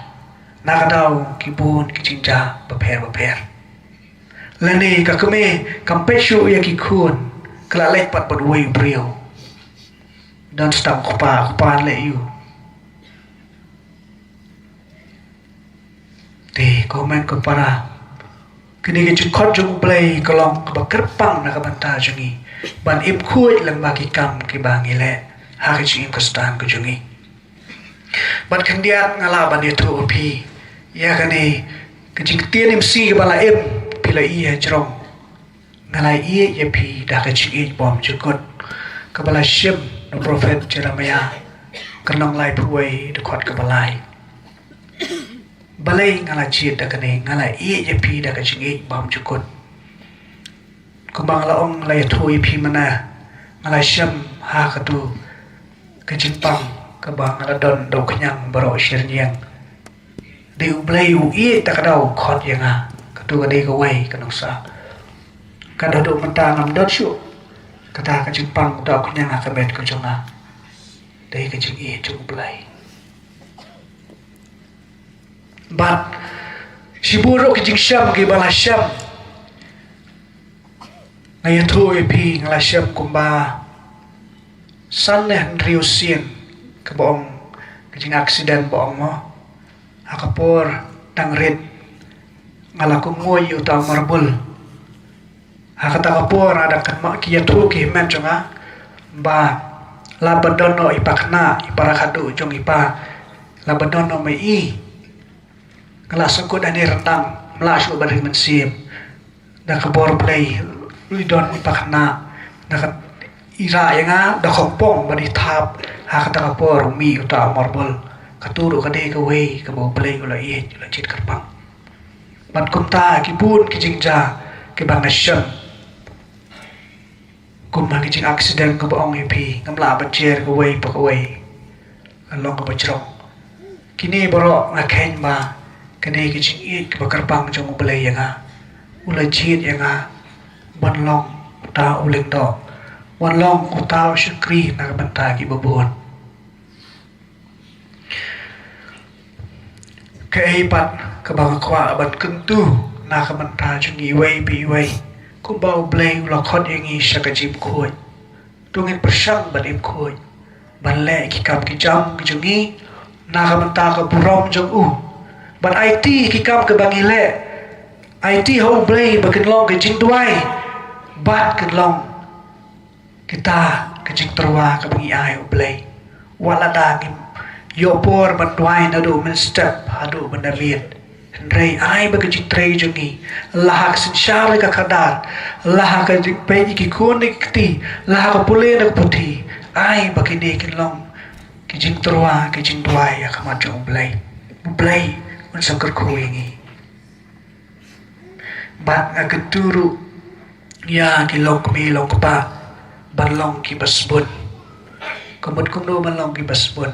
na ka daw ki bun ki jingjia bapher bapher. Lane ka kmie kam peit shuh ïa ki khun, ka la leit pat bad uwei u briew. Don sa tang u kpa, u kpa leh ïa u. Te ko hynmen ko para, kane ka jingkhot jong U Blei ka long kaba kyrpang na ka bynta jong ngi ban im khuid lyngba ki kam kiba ngi leh ha ka jingim Khristan ka jong ngi. Bad khyndiat nga lah ban ïathuh ïa phi ïa kane ka jingktien imsi kaba la im, phi la ïohi hajrong. Nga la ïeit ïa phi da ka jingïeit bymjukut, kaba la shim na u prophet Jeremiah, ka lynnong laiphew wei, dkhot kaba lai. Balei nga la jied da kane, nga la ïeit ïa phi da ka jingïeit bymjukut. Kumba nga la ong, la ïathuh ïa phi mynne, nga la shim ha katu ka jingpang kaba nga la don da u khñiang baroh shi rynïeng. Dei U Blei u ïeit, ta ka daw u khot ïa nga. Katu ka dei kawei ka nuksa. Ka dei haduh mynta ngam don shuh kata ka jingpang uta u khñiang ha ka met ka jong nga. Dei ka jingïeit jong U Blei. Bad shibun ruh ki jingshem kiba la shem. Nga ïathuh ïa phi, nga la shem kumba san ne hynriew sien kaba ong ka jingaksiden ba ong mo. Ha ka por dang rit nga la kumwei ïa uta u marbul. Ha kata ka por nga dang kynmaw, ki ïathuh ki hynmen jong nga ba la ba don noh i pakhynnah, i para khadduh jong i pa, la ba don noh ma i. Nga la sngewkut hane ryndang, ym lah shuh ban ring mynsiem. Da ka bor Blei, ruh i don i pakhynnah, da ka ira ïa nga da khongpong bad i thap, ha kata ka por u mih uta u marbul. Katu ruh ka dei kawei kaba U Blei u la ïeit, u la jied kyrpang. Bad kumta ki bun ki jingjia kiba nga shem. Kumba ki jingaksiden kaba ong ïa phi, ngam lah ban jer kawei pa kawei. Ka long kaba jrong. Kine baroh nga kheiñ ba ka dei ka jingïeit kaba kyrpang jong U Blei ïa nga. U la jied ïa nga ban long uta u lyngdoh, ban long uta u shakri na ka bynta kiba bun. Kaei pat kaba nga kwah ban kyntu na ka bynta jong ngi iwei pa iwei, kumba U Blei u la khot ïa ngi sha ka jingim khuid. To ngin pyrshang ban im khuid, ban leh ki kam ki jam ki jong ngi na ka bynta ka burom jong u. Ban aiti ki kam kiba ngi leh, aiti ha U Blei ba kin long ka jingduwai, bad kin long kita ka jingtyrwa kaba ngi ai U Blei. Wat lada ngim ïoh por ban duwai naduh mynstep haduh mynmiet, hynrei ai ba ka jingtrei jong ngi, la ha ka synshar ka khadar, la ha ka jingpeit ïa ki khun ïa ki kti, la ha ka pule na ka puthi, ai ba kine kin long ki jingtyrwa, ki jingduwai ha khmat jong U Blei. U Blei un sa kyrkhu ïa ngi. Bad nga kyntu ruh ïa ki longkmie longkpa ban long kiba sbun. Ka mut kumno ban long kiba sbun?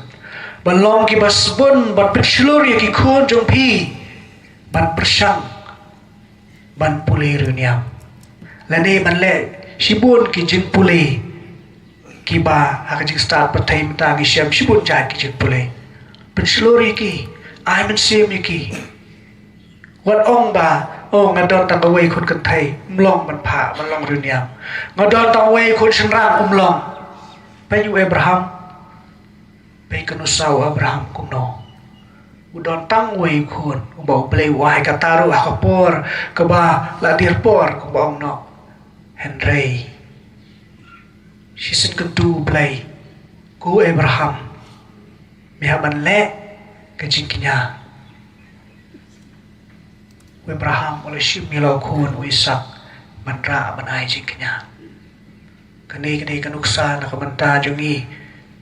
Ban long kiba sbun, ban pynshlur ïa ki khun jong phi ban pyrshang ban pule riewniam. Lane ban leh shibun ki jingpule kiba ha ka jingstad pyrthei mynta ngi shem shibun jait ki jingpule. Pynshlur ïa ki, ai mynsiem ïa ki. Wat ong ba, oh, nga don tang kawei khun kynthei, ym long ban phah, ban long riewniam. Nga don tang kawei khun shynrang, ym long. Peit u Abraham, peit ka nuksa u Abraham kumno. U don tang uwei u khun, uba U Blei u ai kata ruh ha ka por kaba la dier por kumba ong noh. Hynrei shisien kyntu U Blei, ko Abraham, me hap ban leh ka jingkñia. U Abraham u la shim ïa la u khun u Isaak ban rah ban ai jingkñia. Kane ka dei ka nuksa na ka bynta jong ngi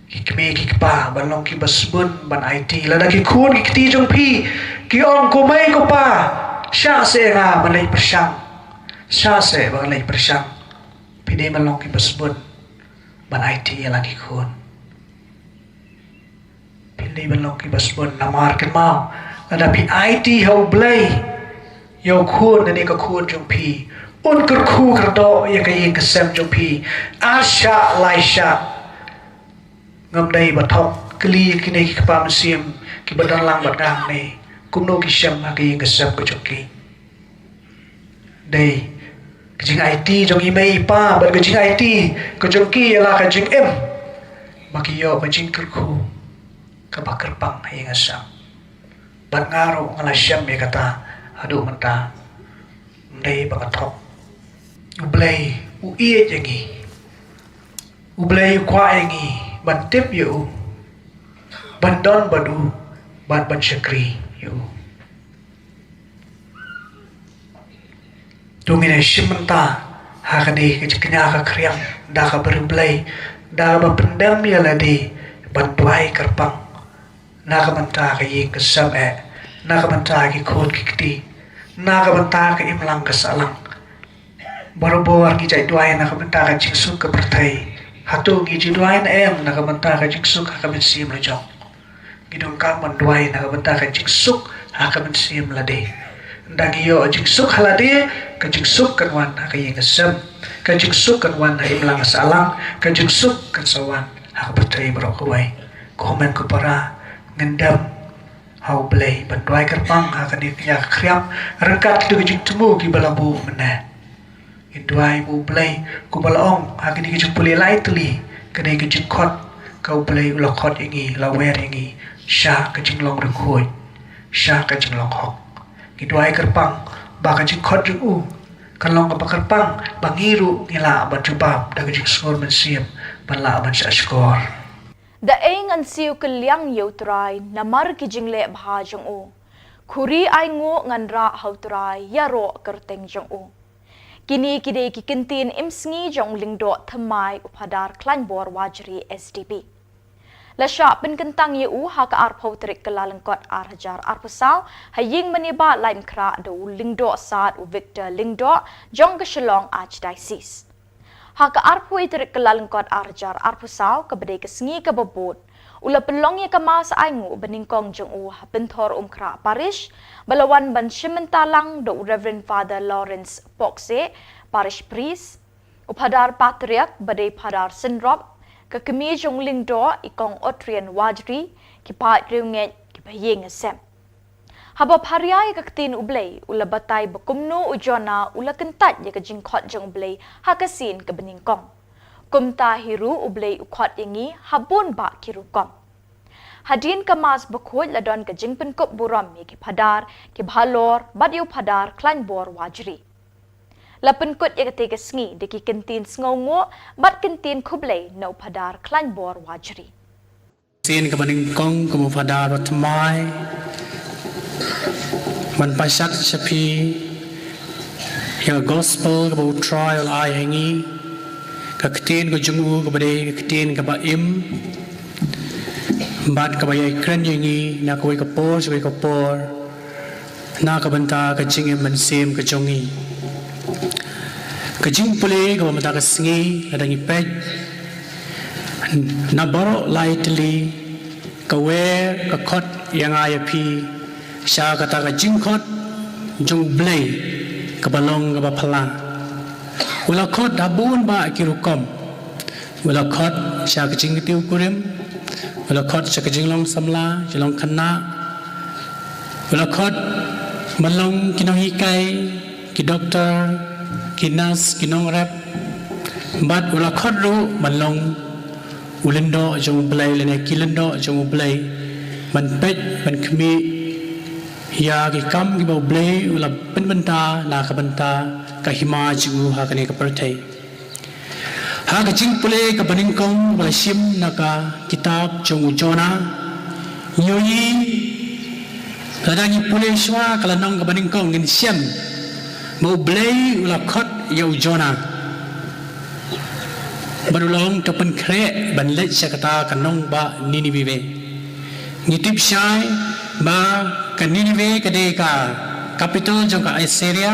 ki kmie ki kpa ban long kiba sbun ban aiti. Lada ki khun ki kti jong phi ki ong, ko mei ko pa, shah seh nga ban leit pyrshang, shah seh ban leit pyrshang, phi dei ban long kiba sbun ban aiti ïa la ki khun. Phi dei ban long kiba sbun namar kynmaw, lada phi aiti ha U Blei ïa u khun, lane ka khun jong phi, un kyrkhu kyrdoh ïa ka ïing ka sem jong phi ar shah lai shah. Ngam dei ba thok, kylli ïa kine ki kpa mynsiem kiba don lang bad nga hangne, kumno ki shem ha ka ïing ka sem ka jong ki. Dei ka jingaiti jong i mei i pa bad ka jingaiti ka jong ki ïa la ka jingim, ba ki ïoh ka jingkyrkhu kaba kyrpang ha ïing ha sem. Bad nga ruh nga la shem ïa kata haduh mynta. Ym dei ba nga thok. U Blei u ïeit ïa ngi. U Blei u kwah ïa ngi ban tip ïa u, ban don bad u, bad ban shakri ïa u. To ngin ïa shim bynta ha kane ka jingkñia ka khriam da kaba riewblei, da kaba pyndem ïa lade ban duwai kyrpang na ka bynta ka ïing ka sem eh, na ka bynta ki khun ki kti, na ka bynta ka imlang ka sahlang. Barabor ngi jait duwai na ka bynta ka jingsuk ka pyrthei. Hato ngi ju duwai ne em na ka bynta ka jingsuk ha ka mynsiem la jong? Ngi donkam ban duwai na ka bynta ka jingsuk ha ka mynsiem lade. Ynda ngi ïoh jingsuk ha lade, ka jingsuk kan wan ha ka ïing ka sem, ka jingsuk kan wan ha imlang sahlang, ka jingsuk kan sa wan ha ka pyrthei baroh kawei. Ko hynmen ko para, ngin dem ha U Blei ban duwai kyrpang ha kane ka jingkñia ka khriam ryngkat kito ki jingthmu kiba la buh mynne. Ngin duwai ba U Blei, kumba la ong ha kine ki jingpule lai tylli, kane ka jingkhot ka U Blei u la khot ïa ngi, la wer ïa ngi sha ka jinglong riewkhuid, sha ka jinglong hok. Ngi duwai kyrpang ba ka jingkhot jong u kan long kaba kyrpang, ba ngi ruh ngi lah ban jubab da ka jingsngur mynsiem, ban lah ban shahshkor. Da ei ngan siew kylliang ïa U Trai namar ki jingleh bha jong u? Khuri ainguh ngan rah ha U Trai ïaroh kyrteng jong u. Kine ki dei ki kyntien imsngi jong u Lyngdoh Thymmai u Phadar Klaiñbor Wajri S D B. La shah pynkyntang ïa u ha ka arphew tarik Kyllalyngkot ar hajar arphew saw ha ïing mane ba Laitumkhrah da u Lyngdoh Sad u Victor Lyngdoh jong ka Shillong Archdiocese. Ha ka arphew tarik Kyllalyngkot ar hajar arphew saw, kaba dei ka sngi kaba bud, u la pynlong ïa ka Mass ainguh ba nyngkong jong u ha Pynthorumkhrah Parish, ba la wan ban shim bynta lang da u Reverend Father Lawrence Pokse, Parish Priest, u Phadar Patriarch ba dei Phadar Synrop, ka kmie jong u Lyngdoh i Kong Otrian Wajri, ki paid riewngeit, kiba ïing sem. Haba pharia ïa ka ktien U Blei, u la batai ba kumno u Jonah u la kyntait ïa ka jingkhot jong U Blei ha ka sien kaba nyngkong. Kumta hi ruh U Blei u khot ïa ngi ha bun bah ki rukom. Hadien ka Mass bakhuid la don ka jingpynkup burom ïa ki phadar, ki bhalor, bad ïa u Phadar Klaiñbor Wajri. La pynkut ïa katei ka sngi da ki kyntien sngewnguh bad kyntien khublei na u Phadar Klaiñbor Wajri. Sien kaba nyngkong kum u Phadar ba thymmai ban pashat sha phi ïa ka gospel kaba U Trai u la ai ha ngi, ka ktien ka jong u kaba dei ka ktien kaba im bad kaba ïai kren ïa ngi na kawei ka por sha kawei ka por, na ka bynta ka jingim mynsiem ka jong ngi. Ka jingpule kaba mynta ka sngi, lada ngi peit na baroh lai tylli, ka wer, ka khot ïa nga ïa phi sha kata ka jingkhot jong U Blei, kaba long kaba phylla. U la khot ha bun bah ki rukom. U la khot sha ka jingkiew kurim. U la khot sha ka jinglong samla, jinglong khynnah. U la khot ban long ki nonghikai, ki doktor, ki nurse, ki nongrep. Bad u la khot ruh ban long u lyngdoh jong U Blei lane ki lyngdoh jong U Blei, ban peit, ban khmih ïa ki kam kiba U Blei u la pynbynta na ka bynta ka hima jong u ha kane ka pyrthei. Ha ka jingpule kaba nyngkong ba la shim na ka kitab jong u Jonah, ngi ïohi, lada ngi pule shuwa ka lynnong kaba nyngkong, ngin shem ba U Blei u la khot ïa u Jonah. Bad u la ong, to pynkhreh ban leit sha kata ka nongbah Ninive. Ngi tip shai ba ka Ninive ka dei ka capital jong ka Assyria.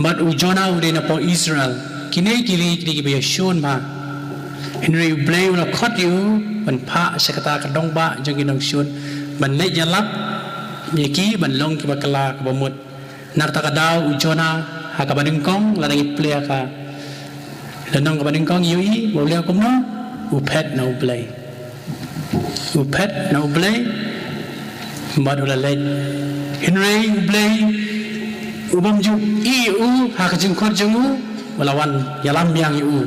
Bad u Jonah u dei na poh Israel. Kine ki ri ki dei kiba ïashun bha. Hynrei U Blei u la khot ïa u ban phah sha kata ka nongbah jong ki nongshun, ban leit ïalap ïa ki, ban long kiba kylla kaba mut. Na kata ka daw u Jonah ha kaba nyngkong, lada ngi pule ha ka lynnong kaba nyngkong, ngi ïohi ba u leh kumno, u phet na U Blei. U phet na U Blei bad u la leit. Hynrei U Blei u bym ju ïeh ïa u ha ka jingkhot jong u, u la wan ïalam biang ïa u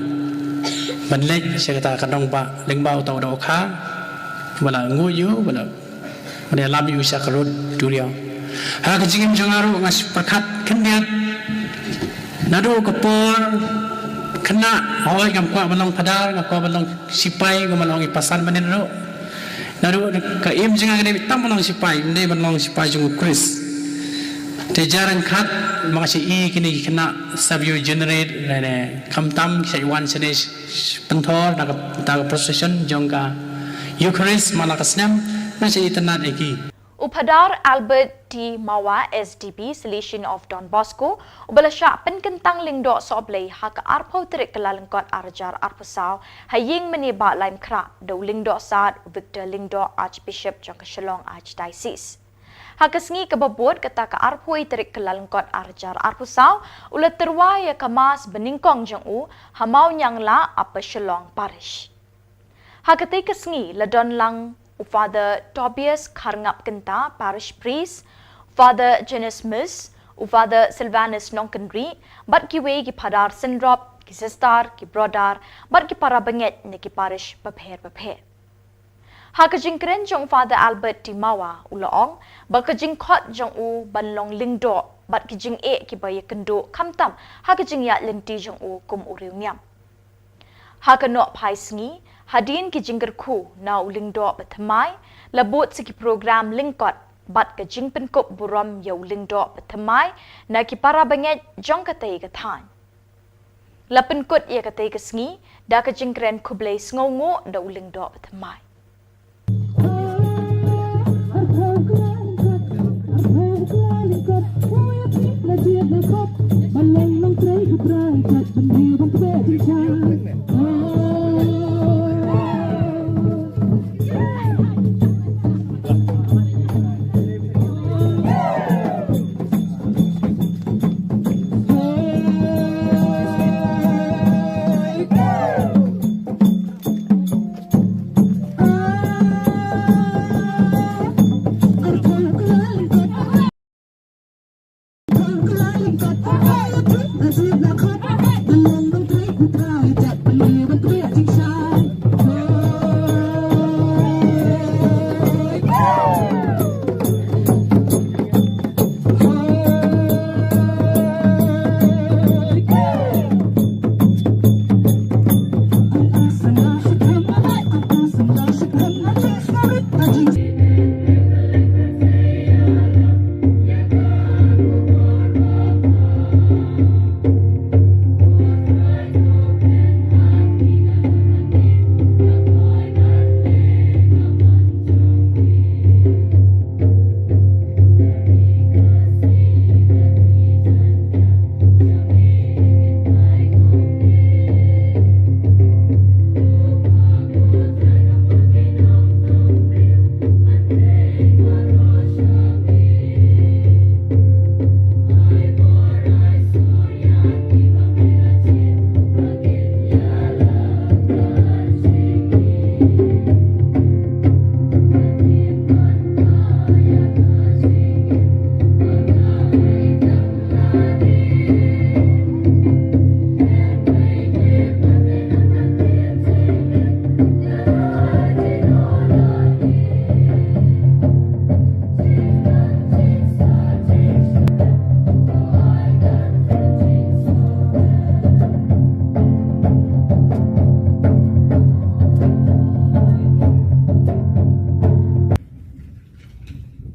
ban leit sha kata ka nongbah lyngba uta u dohkha, u la nguid ïa u, u la Ban ïalam ïa u sha ka rud duriaw. Ha ka jingim jong nga ruh nga shu pyrkhat khyndiat. Naduh ka por khynnah, hooid, ngam kwah ban long phadar, nga kwah ban long sipai, kumba la ong i Pastor mynnin ruh. Naduh ka im jong nga ka dei tam ban long sipai, ym dei ban long sipai jong u Khrist. Te jar ryngkat ma nga shu i kine ki khynnah sub-generate ne, ne, khamtam ki shu wan shane pynthor na ka, na ka procession jong ka Eucharist man la ka snem, nga shu itynnad ïa ki. U Phadar Albert T Mawa, S D B, Salesian of Don Bosco, uba la shah pynkyntang Lyngdoh Sohblei ha ka arphew tarik Kyllalyngkot arhajar arphew saw, ha ïing mynne Bah Laitkhrah, da u Lyngdoh Sad, u Victor Lyngdoh, Archbishop jong ka Shillong Archdiocese. Ha ka sngi kaba bud, kata ka arphew tarik Kyllalyngkot arhajar arphew saw, u la tyrwa ïa ka Mass banyngkong jong u ha Mawniangla, Upper Shillong Parish. Ha katei ka sngi la don lang u Father Tobias Kharngap Kynta, Parish Priest, Father Jonas Mis, u Father Silvanus Nongkynrih, bad kiwei ki phadar synrop, ki sister, ki brother, bad ki para bangeit na ki parish bapher bapher. Ha ka jingkren jong Father Albert T Mawa, u la ong ba ka jingkhot jong u ban long lyngdoh bad ki jingeh kiba ïakynduh khamtam ha ka jingïaid lynti jong u kum u riewniam. Ha ka nohphai sngi, hadien ki jingkyrkhu na u Lyngdoh Bathymmai, la bud sa ki program lyngkot bad ka jingpynkup burom ïa u Lyngdoh Bathymmai na ki para bangeit jong katei ka thaiñ. La pynkut ïa katei ka sngi da ka jingkren khublei sngewnguh da u Lyngdoh Bathymmai.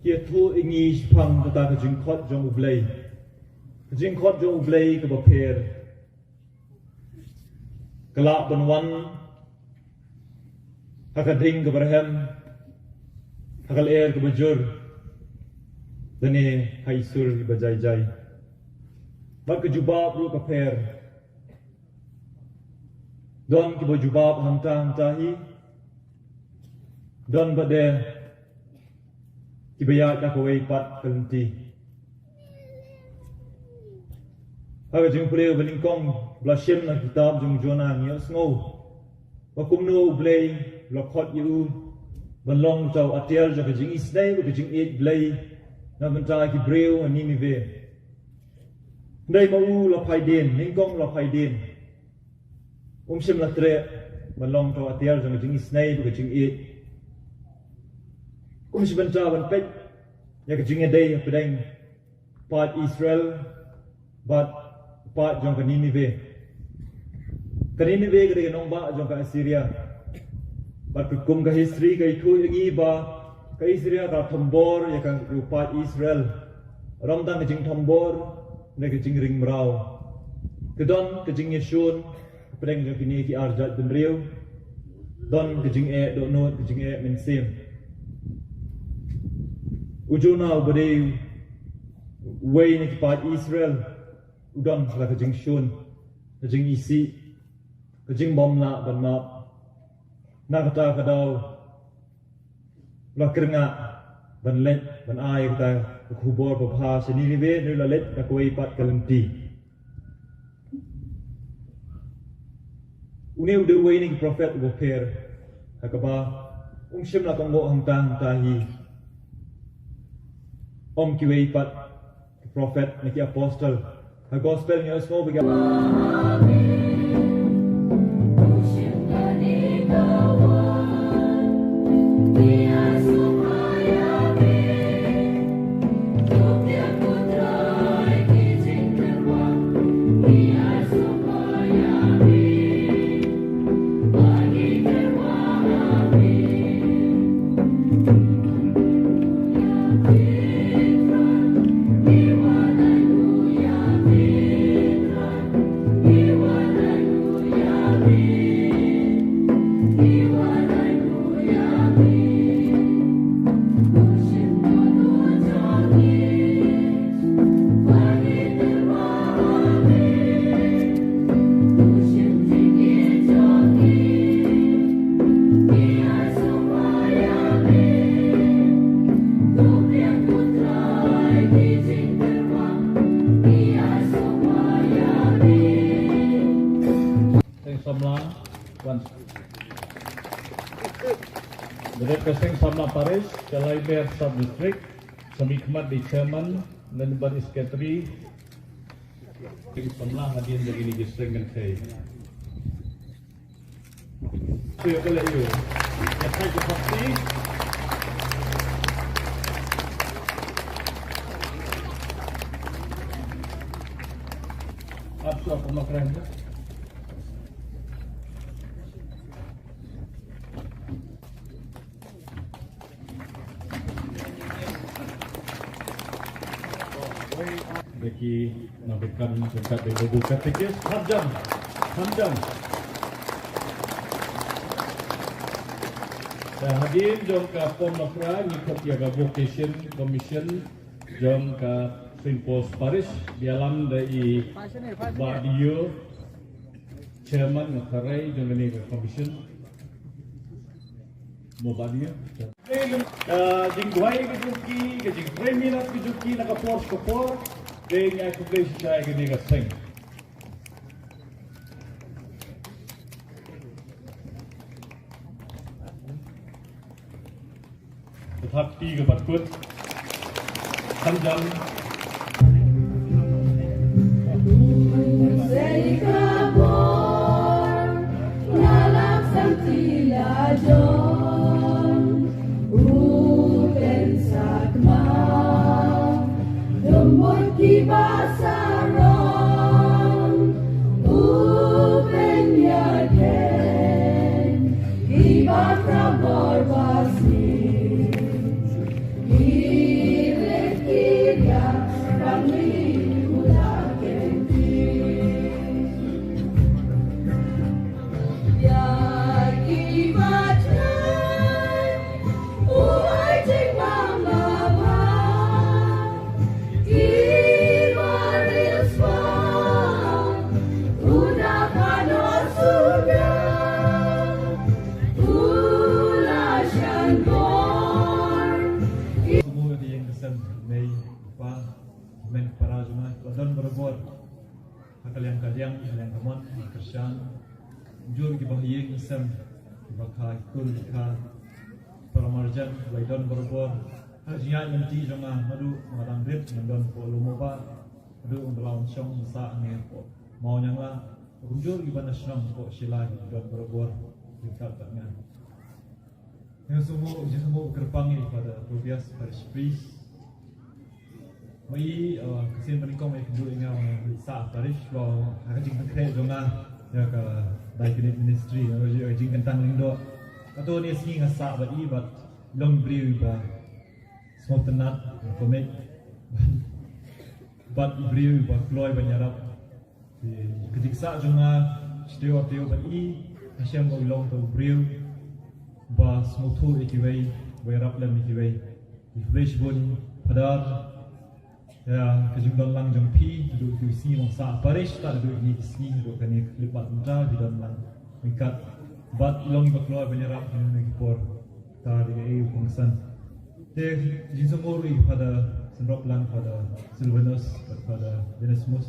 Ki ïathuh ïa ngi shaphang kata ka jingkhot jong U Blei. Ka jingkhot jong U Blei kaba pher ka lah ban wan ha ka ding kaba rhem, ha ka lyer kaba jur, lane ha i sur iba jai jai. Bad ka jubab ruh ka pher. Don kiba jubab hangta hangta hi. Don bad de kiba ïaid da kawei pat ka lynti. Ha ka jingpule ba nyngkong ba la shim na kitab jong u Jonah ngi ïohsngew ba kumno U Blei u la khot ïa u ban long uta u atiar jong ka jingisynei bad ka jingïeit Blei na bynta ki briew ha Ninive. Hynrei ma u la phai dien, nyngkong la phai dien. Um shym la treh ban long uta u atiar jong ka jingisynei bad ka jingïeit. Kum shi bynta ban peit ïa ka jingïadei hapdeng paid Israel bad paid jong ka Ninive. Ka Ninive ka dei ka nongbah jong ka Assyria. Bad kum ka history ka ïathuh ïa ngi ba ka Assyria ka thombor ïa ka, ïa u paid Israel. Ym tang ka jingthombor, ne ka jingring mraw. Ka don ka jingïashun hapdeng jong kine ki ar jait bynriew. Don ka jingeh dohnud, ka jingeh mynsiem. U Jonah uba dei uwei na ki paid Israel u don la ka jingshun, ka jingisih, ka jingbymlah ban map. Na kata ka daw u la kyrngah ban leit ban ai kata ka khubor babha sha Ninive, hynrei u la leit da kawei pat ka lynti. Une u dei uwei na ki prophet uba pher ha kaba um shym la kohnguh hangta hangta hi. Ym kiwei pat ki prophet ne ki apostle. Ha gospel ngi ïohsngew ba ki Seng samla, wan. Dep ka seng samla parish, ka Laimer sub district, sa mihkhmat dei chairman, lane bad secretary. Seng samla hadien da kine ki seng kynthei. Seng ka la ïoh. Ka thai ka party. Ap su ap ma kren. Beki na bekan bekan de bubu katekis hamjam hamjam. Da hadien jong ka pom nokra ngi khot ïa ka vocation commission jong ka Saint Paul's Parish, bialam da i Badio, chairman na tarai jong kane ka commission. Mo Badio. Ka jingduwai ka jong ki, ka jingtrei minot ka jong ki na ka por ka por. Dei ngi ai khublei shai kane ka seng. Ka thap ti ka pat kut. Kan jam. Ba, men para jong nga, ba don barabor. Ha ka liang ka liang, ha ka liang ka mon, ha ka kyrshan. Jur ki ba ha ïing ha sem, ki ba kha, ki kur, ki kha. Para marjan, ba don barabor. Ha ka jingïaid lynti jong nga, naduh, nga dang rit, nga don hapoh Lum Mawbah. Naduh, nga la wan shong, nga sah, nga hapoh Mawniangla. Kumjuh ki ba na shnong, hapoh Shillai, ki don barabor. Ki kat kat nga. Nga sngewbha, nga sngewbha kyrpang ïa i Father Tobias, Parish Priest. Ba i, uh, ka sien ba nyngkong ba i kynduh ïa nga, uh, sah parish, ba ha ka jingpynkhreh jong nga ïa ka Diaconate Ministry, uh, ïa ka jingkyntang lyngdoh. Kato ne sngi nga sah bad i, bad long briew ba sngewtynnat, comic. Bad briew ba kloi ban ïarap. Te ka jingsah jong nga, shatei shatei bad i, ha shem ba u long uta u briew ba sngewthuh ïa kiwei, ba ïarap lem ïa kiwei. Te khublei shibun Father, ïa ka jingdon lang jong phi, naduh ki sngi ba nga sah parish, tad haduh kine ki sngi, haduh kane ka khyllipmat mynta, phi don lang ryngkat. Bad i long i ba kloi ban ïarap ha kine ki por. Te dei kaei u kongsan. Te jingsngewbha ruh ïa Father Sendroplang, Father Silvanus bad Father Genesmus,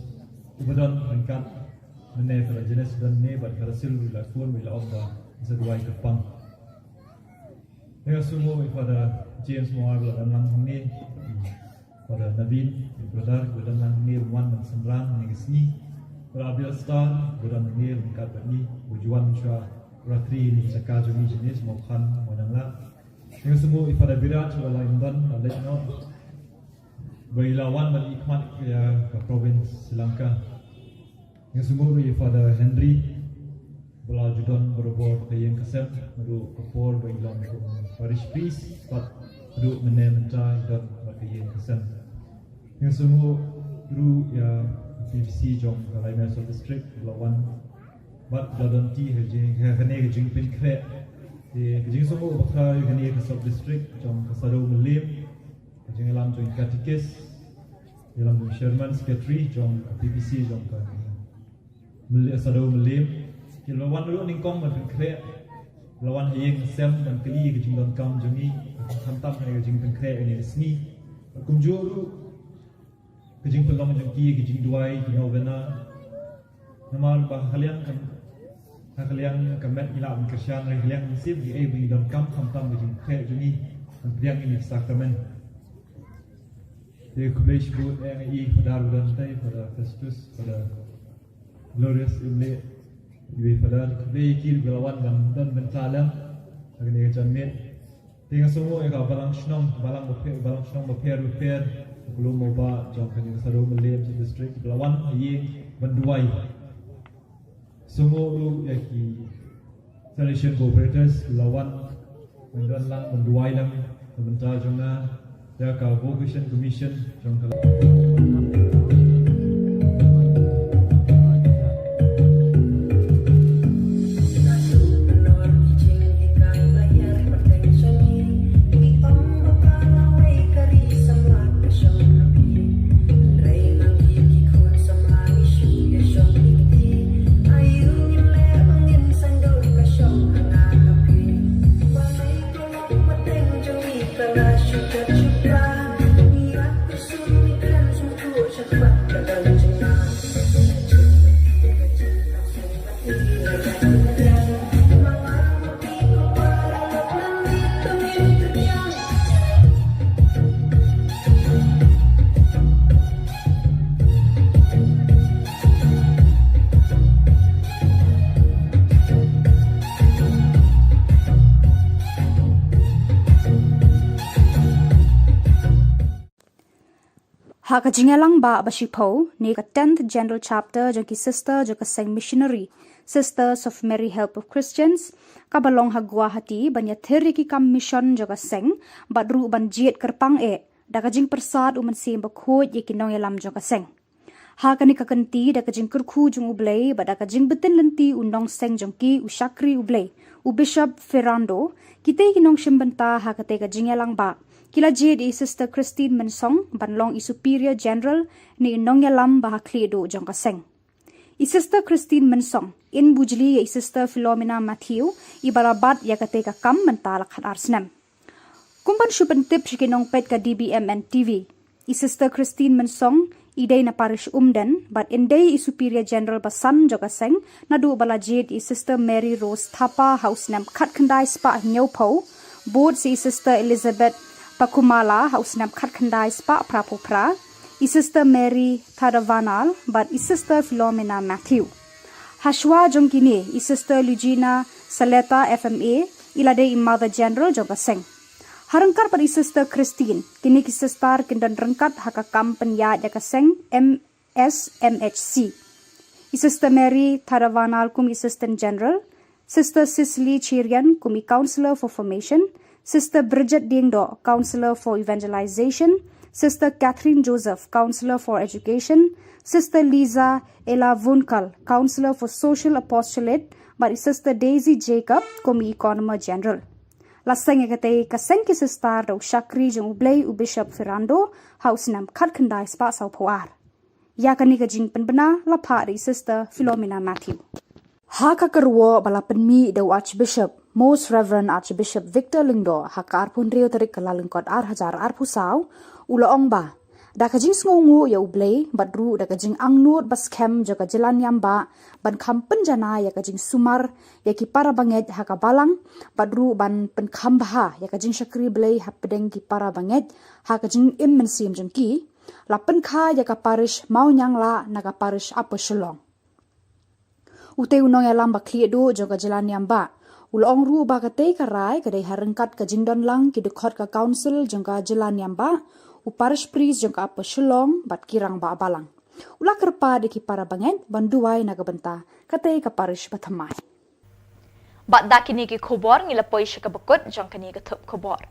u ba don ryngkat mynne, Father Genes don mynne bad Father Sil ruh la khun, u la ong ba sa duwai kyrpang. Te nga sngewbha ïa Father James Mawar ba la don lang hangne. Father Navin, brother, ba don lang hangne, wan ban synran hangne ka sngi. Father Abiel Star, ba don hangne ryngkat bad ngi, ba ju wan shuwa u Rathri hangne ka jaka jong ngi hangne, Mawkhan, Mawniangla. Nga sngewbha ïa Father Biraj, ba la ïa don, la leit noh. Ba i la wan ban ïa khmat ïa ka province Sri Lanka. Nga sngewbha ruh ïa Father Henry, ba la ju don barabor ka ïing ka sem, naduh ka por ba i long kum parish priest, bad haduh mynne mynta i don bad ka ïing ka sem. Nga sngewbha ruh ïa P B C jong ka Laimeh Sub District, ba la wan bad la don ti ha jing, ha kane ka jingpynkhreh. Te ka jingsngewbha bakla ïa kane ka Sub District jong ka Saddew Mylliem, ka jingïalam jong i Katikis, ïalam jong i Chairman Secretary jong ka P B C jong ka Myll-, Saddew Mylliem. Ki la wan ruh nyngkong ban pynkhreh, la wan ha ïing ha sem ban kylli ka jingdonkam jong ngi, khamtam ha ka jingpynkhreh kane ka sngi. Kumjuh ruh ka jingpynlong jong ki, ka jingduwai, ki novena. Namar ba ha ka liang ka, ha ka liang ka met ngi lah ban kyrshan, ha ka liang ka mynsiem kiei ba ngi donkam, khamtam ka jingpynkhreh jong ngi ban pdiang ïa kine ki sakramen. Te khublei shibun ïa i Father ba don tei, Father Festus, Father Glorious Imleh, iwei Father, khublei ïa ki ba la wan ban don bynta lem ha kane ka janmiet. Te nga sngewbha ïa ka balang shnong, balang bapher, balang shnong bapher bapher, Lum Mawbah jong kane ka Saddew Mylliem Sub District, ba la wan ha ïing ban duwai. Sngewbha ruh ïa ki Salvation Cooperators, ba la wan ban don lang ban duwai lang na bynta jong nga, ïa ka Vocation Commission jong ka Ha ka jingïalang ba, ba shiphew, ne ka tenth General Chapter jong ki Sister jong ka Seng Missionary, Sisters of Mary Help of Christians, ka ba long ha Guwahati, ban ïathir ïa ki kam mission jong ka seng, bad ruh ban jied kyrpang eh da ka jingpyrsad u Mynsiem Bakhuid ïa ki nongïalam jong ka seng. Ha kane ka kynti da ka jingkyrkhu jong U Blei, bad da ka jingbtin lynti u nongseng jong ki u shakri U Blei, u Bishop Ferrando, kitei ki nongshim bynta ha katei ka jingïalang ba, ki la jied ïa i Sister Christine Mynsong, ban long i Superior General, ne i nongïalam ba ha khlieh duh jong ka seng. I Sister Christine Mynsong, in bujli ïa i Sister Philomena Matthew, i ba la bat ïa katei ka kam mynta la khatar snem. Kum ban shu pyntip sha ki nongpeit ka D B M N T V. I Sister Christine Mynsong i dei na Parish Umden bad in dei i Superior General basan jong ka seng naduh ba la jied i Sister Mary Rose Thapa ha u snem khatkhyndai spah hynñiewphew, bud sa i Sister Elizabeth Pakumala ha u snem khatkhyndai spah phraphew phra, i Sister Mary Thadavanal bad i Sister Philomena Matthew. Hashwa jong kine, i Sister Lugina Saleta F M A i la dei i Mother General jong ka seng. Ha ryngkat bad i Sister Christine, kine ki sister kin don ryngkat ha ka kam pynïaid ïa ka seng M S M H C. I Sister Mary Thadavanal kum i Assistant General, Sister Cicely Chirian kum i Counselor for Formation, Sister Bridget Diengdoh, Counselor for Evangelization, Sister Catherine Joseph, Counselor for Education, Sister Lisa Ella Vunkal, Counselor for Social Apostolate, bad i Sister Daisy Jacob kum i Economer General. La seng ïa katei ka seng ki sister da u shakri jong u Blei u Bishop Ferrando ha u snem khatkhyndai spah sawphew ar. Ïa kane ka jingpynbna la phah da i Sister Philomena Matthew. Ha ka kyrwoh ba la pynmih da u Archbishop, Most Reverend Archbishop Victor Lyngdoh ha ka arphew hynriew tarik Kyllalyngkot ar hajar arphew saw, u la ong ba da ka jingsngewnguh ïa u Blei bad ruh da ka jingangnud ba skhem jong ka jylla niam bah ban kham pynjanai ïa ka jingsumar ïa ki para bangeit ha ka balang bad ruh ban pynkham bha ïa ka jingshakri Blei hapdeng ki para bangeit ha ka jingim mynsiem jong ki, la pynkha ïa ka parish Mawnianglah na ka parish Upper Shillong. Utei u nongïalam ba khlieh duh jong ka jylla niam bah u la ong ruh ba katei ka rai ka dei ha ryngkat ka jingdon lang ki dkhot ka council jong ka jylla niam bah, u parish priest jong ka Upper Shillong bad ki rangbah balang. U la kyrpad ïa ki para bangeit ban duwai na ka bynta katei ka parish bathymmai. Bad da kine ki khubor ngi la poi sha kaba kut jong kane ka thup khubor.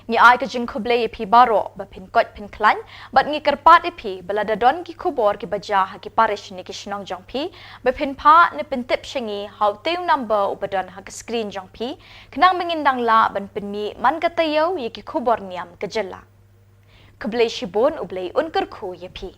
Ngi ai ka jingkhublei ïa phi baroh ba phin koit phin khlaiñ, bad ngi kyrpad ïa phi ba lada don ki khubor kiba jia ha ki parish ne ki shnong jong phi, ba phin phah ne pyntip sha ngi ha utei u number uba don ha ka screen jong phi, khnang ba ngin dang lah ban pynmih man ka taïew ïa ki khubor niam ka jylla. Khublei shibun, U Blei un kyrkhu ïa phi.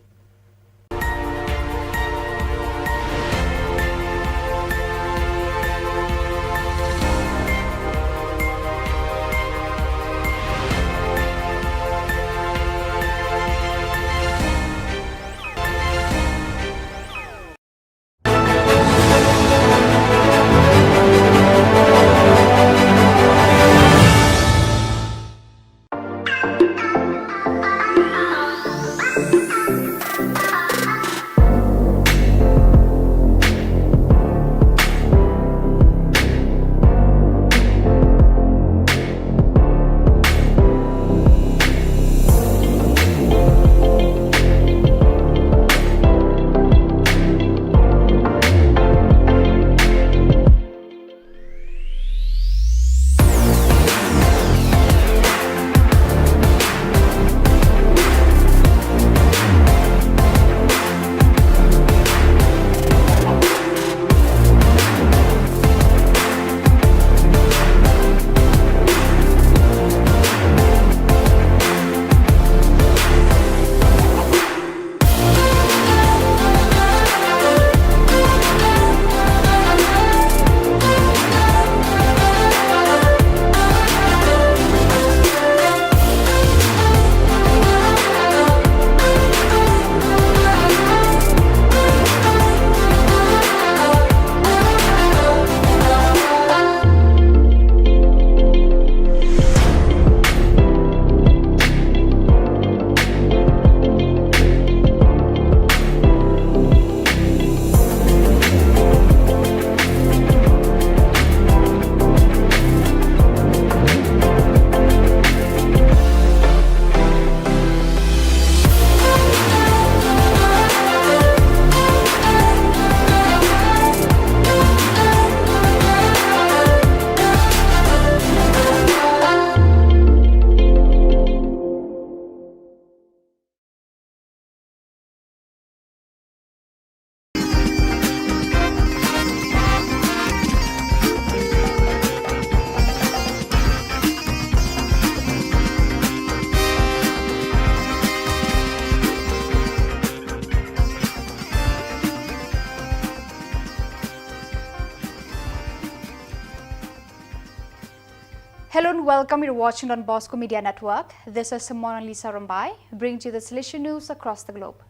Welcome, you're watching Don Bosco Media Network. This is Simona Lisa Rumbai, bringing to you the Salesian news across the globe.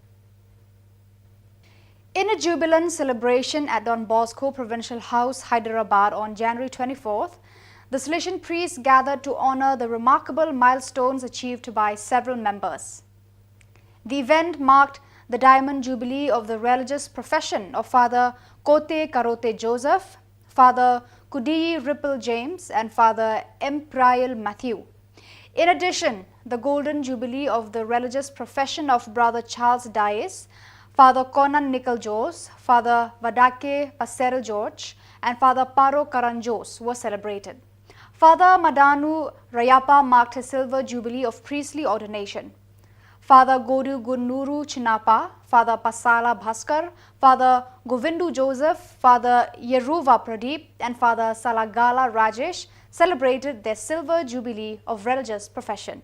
In a jubilant celebration at Don Bosco Provincial House, Hyderabad on January twenty-fourth, the Salesian priests gathered to honor the remarkable milestones achieved by several members. The event marked the Diamond Jubilee of the religious profession of Father Kote Karote Joseph, Father Kudiyi Ripple James, and Father Empriel Matthew. In addition, the Golden Jubilee of the religious profession of Brother Charles Dias, Father Conan Nicol Jones, Father Vadake Passeril George, and Father Paro Karan Jones were celebrated. Father Madanu Rayappa marked his silver jubilee of priestly ordination. Father Godu Gunuru Chinapa, Father Pasala Bhaskar, Father Govindu Joseph, Father Yeruva Pradeep, and Father Salagala Rajesh celebrated their silver jubilee of religious profession.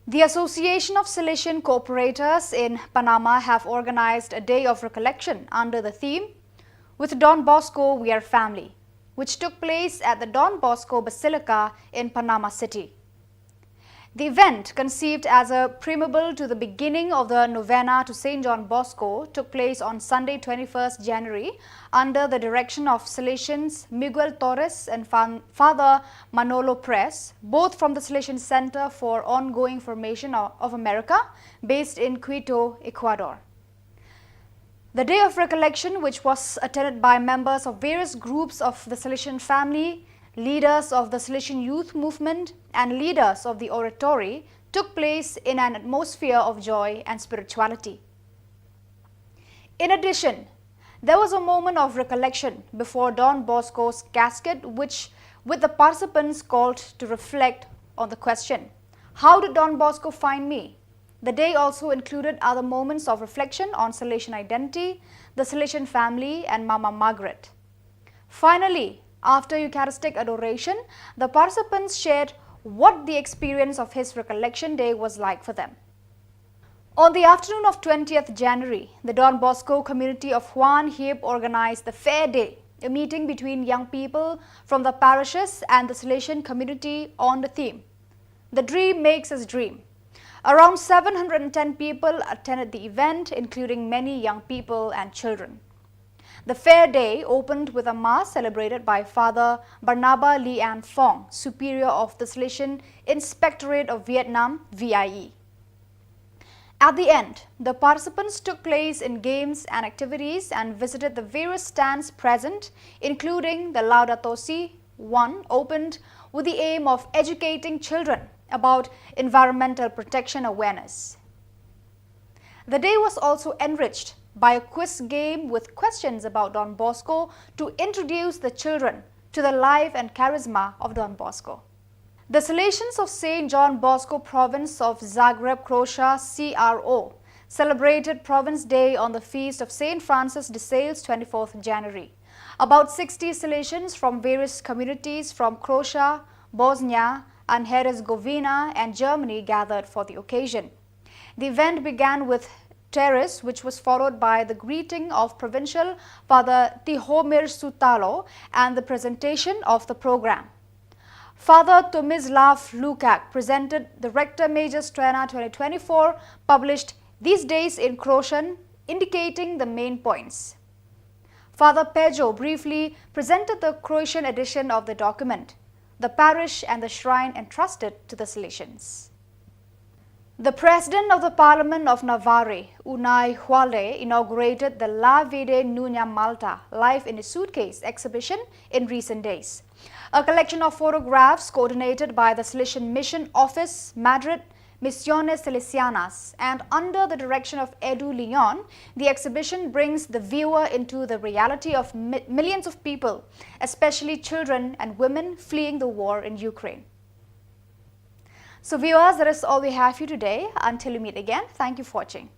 The Association of Salesian Cooperators in Panama have organized a day of recollection under the theme, "With Don Bosco, we are family," which took place at the Don Bosco Basilica in Panama City. The event, conceived as a preamble to the beginning of the novena to Saint John Bosco, took place on Sunday, twenty-first January, under the direction of Salesians Miguel Torres and Fan- Father Manolo Press, both from the Salesian Center for Ongoing Formation o- of America, based in Quito, Ecuador. The day of recollection, which was attended by members of various groups of the Salesian family, leaders of the Salesian youth movement, and leaders of the oratory, took place in an atmosphere of joy and spirituality. In addition, there was a moment of recollection before Don Bosco's casket, which, with the participants called to reflect on the question, "How did Don Bosco find me?" The day also included other moments of reflection on Salesian identity, the Salesian family, and Mama Margaret. Finally, after Eucharistic adoration, the participants shared what the experience of his recollection day was like for them. On the afternoon of twentieth January, the Don Bosco community of Juan Hiep organized the Fair Day, a meeting between young people from the parishes and the Salesian community on the theme, "The dream makes us dream." Around seven hundred and ten people attended the event, including many young people and children. The fair day opened with a mass celebrated by Father Barnaba Lian Fong, Superior of the Salesian Inspectorate of Vietnam, V I E. At the end, the participants took place in games and activities and visited the various stands present, including the Laudato Si one, opened with the aim of educating children about environmental protection awareness. The day was also enriched by a quiz game with questions about Don Bosco to introduce the children to the life and charisma of Don Bosco. The Salesians of Saint John Bosco Province of Zagreb, Croatia, C R O, celebrated Province Day on the feast of Saint Francis de Sales, twenty-fourth January. About sixty Salesians from various communities from Croatia, Bosnia and Herzegovina, and Germany gathered for the occasion. The event began with terrace, which was followed by the greeting of Provincial Father Tihomir Sutalo and the presentation of the program. Father Tomislav Lukak presented the Rector Major Strena twenty twenty-four, published these days in Croatian, indicating the main points. Father Pejo briefly presented the Croatian edition of the document, the parish and the shrine entrusted to the Salesians. The President of the Parliament of Navarre, Unai Hualde, inaugurated the La Vide Nuna Malta, Life in a Suitcase exhibition in recent days. A collection of photographs coordinated by the Salesian Mission Office, Madrid, Misiones Salesianas, and under the direction of Edu Leon, the exhibition brings the viewer into the reality of mi- millions of people, especially children and women fleeing the war in Ukraine. So, viewers, that is all we have for you today. Until we meet again, thank you for watching.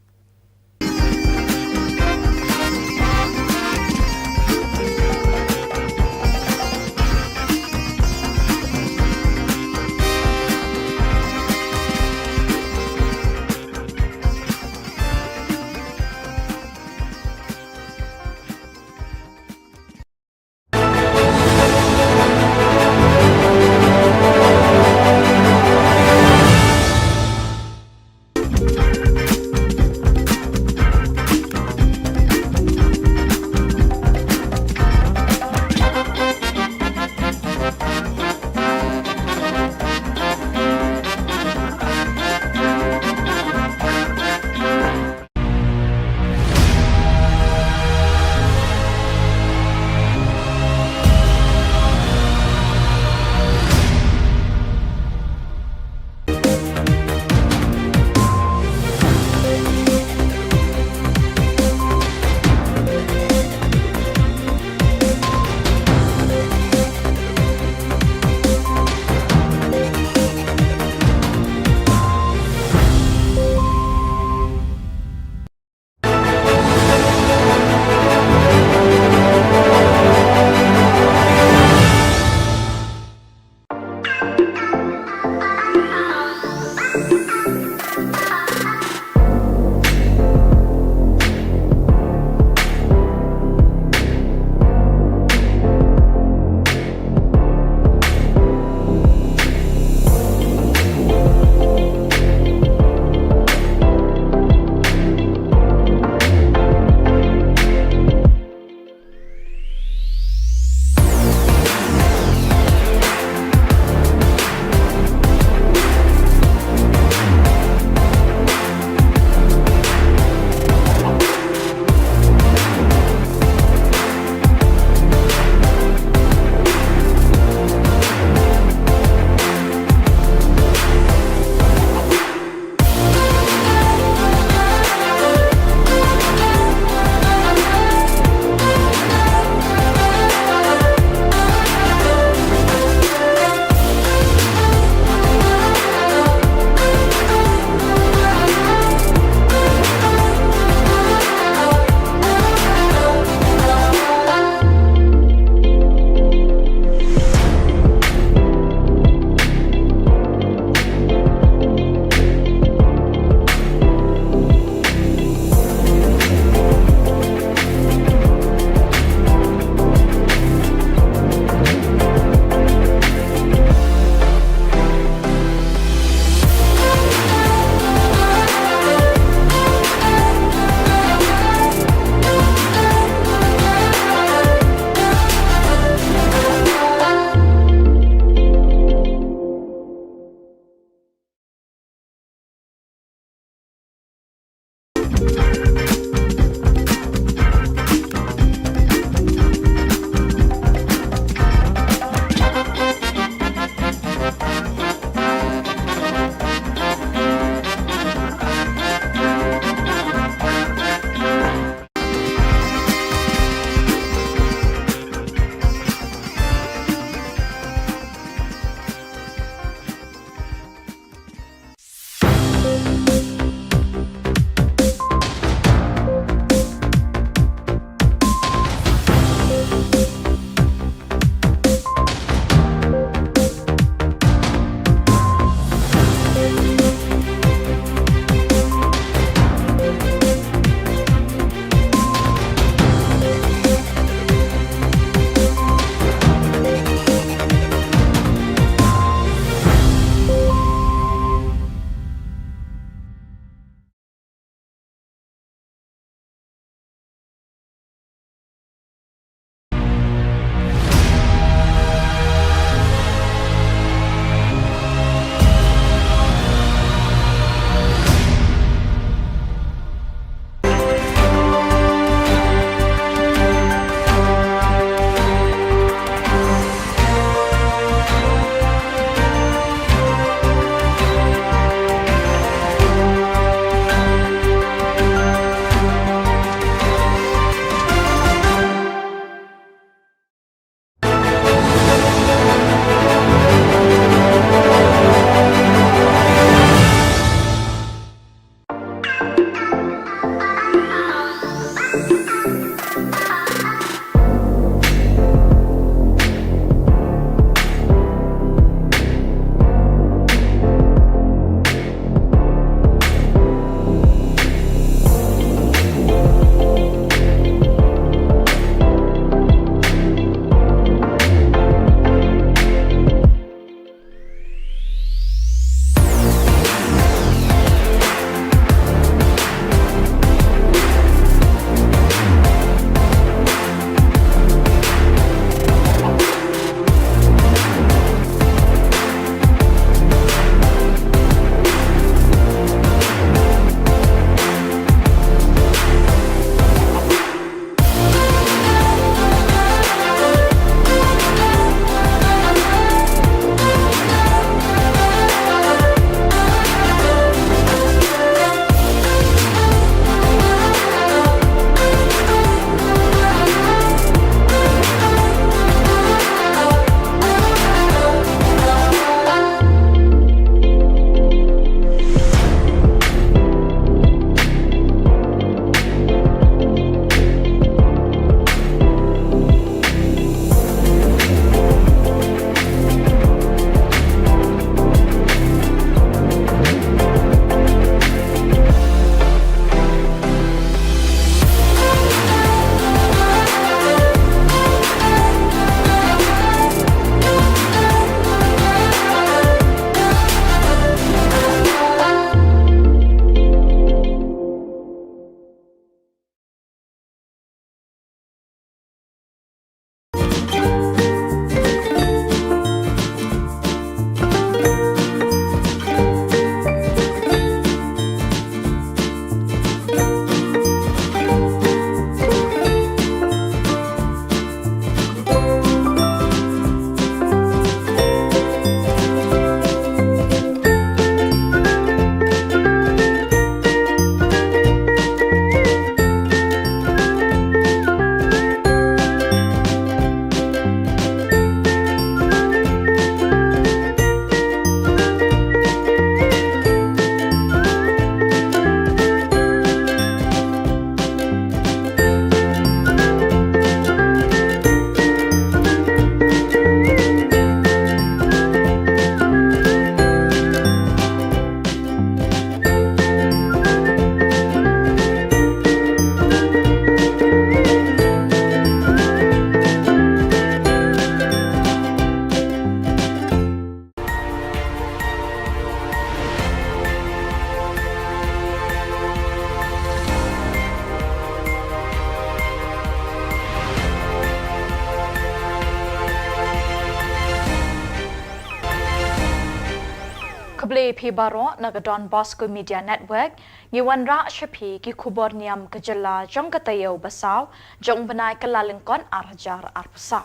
Phi baroh na ka Don Bosco Media Network, ngi wanrah sha phi ki khubor niam ka jylla jong ka taïew ba saw jong u bnai Kyllalyngkot ar hajar arphew saw.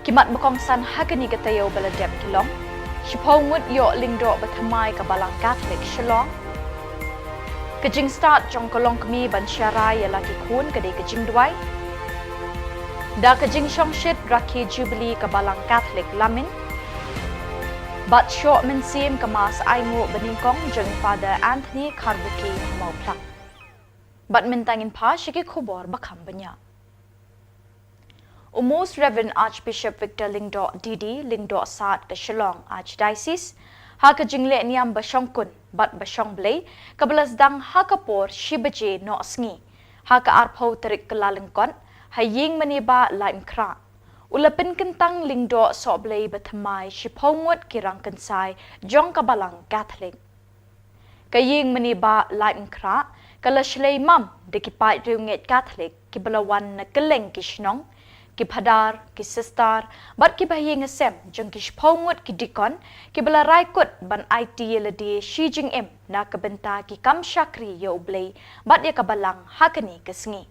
Ki mat ba kongsan ha kane ka taïew ba la dep ki long: shiphew ngut ïoh lyngdoh ba thymmai ka Balang Katholik Shillong. Ka jingstad jong ka longkmie ban sharai ïa la ki khun ka dei ka jingduwai. Da ka jingshongshit rakhe Jubilee ka Balang Katholik Lamin. Bad shoh mynsiem ka Mass ainguh banyngkong jong Father Anthony Kharbuki Mawphlang. Bad mynta ngin phai sha ki khubor ba kham bniah. U Most Reverend Archbishop Victor Lyngdoh D D, Lyngdoh Sad ka Shillong Archdiocese, ha ka jingleh niam ba shongkun bad ba shongblei kaba la sdang ha ka por shi baje nohsngi ha ka arphew tarik Kyllalyngkot, ha ïing mane Bah Laitumkhrah, u la pynkyntang lyngdoh sohblei ba thymmai shiphew ngut ki rangkynsai jong ka Balang Katholik. Ka ïing mane Bah Laitumkhrah ka la shlei mam da ki paid riewngeit Katholik kiba la wan na kylleng ki shnong, ki phadar, ki sister, bad kiba ha ïing ha sem jong ki shiphew ngut ki deacon kiba la rai kut ban aiti ïa lade shi jingim na ka bynta ki kam shakri ïa U Blei bad ïa ka Balang ha kane ka sngi.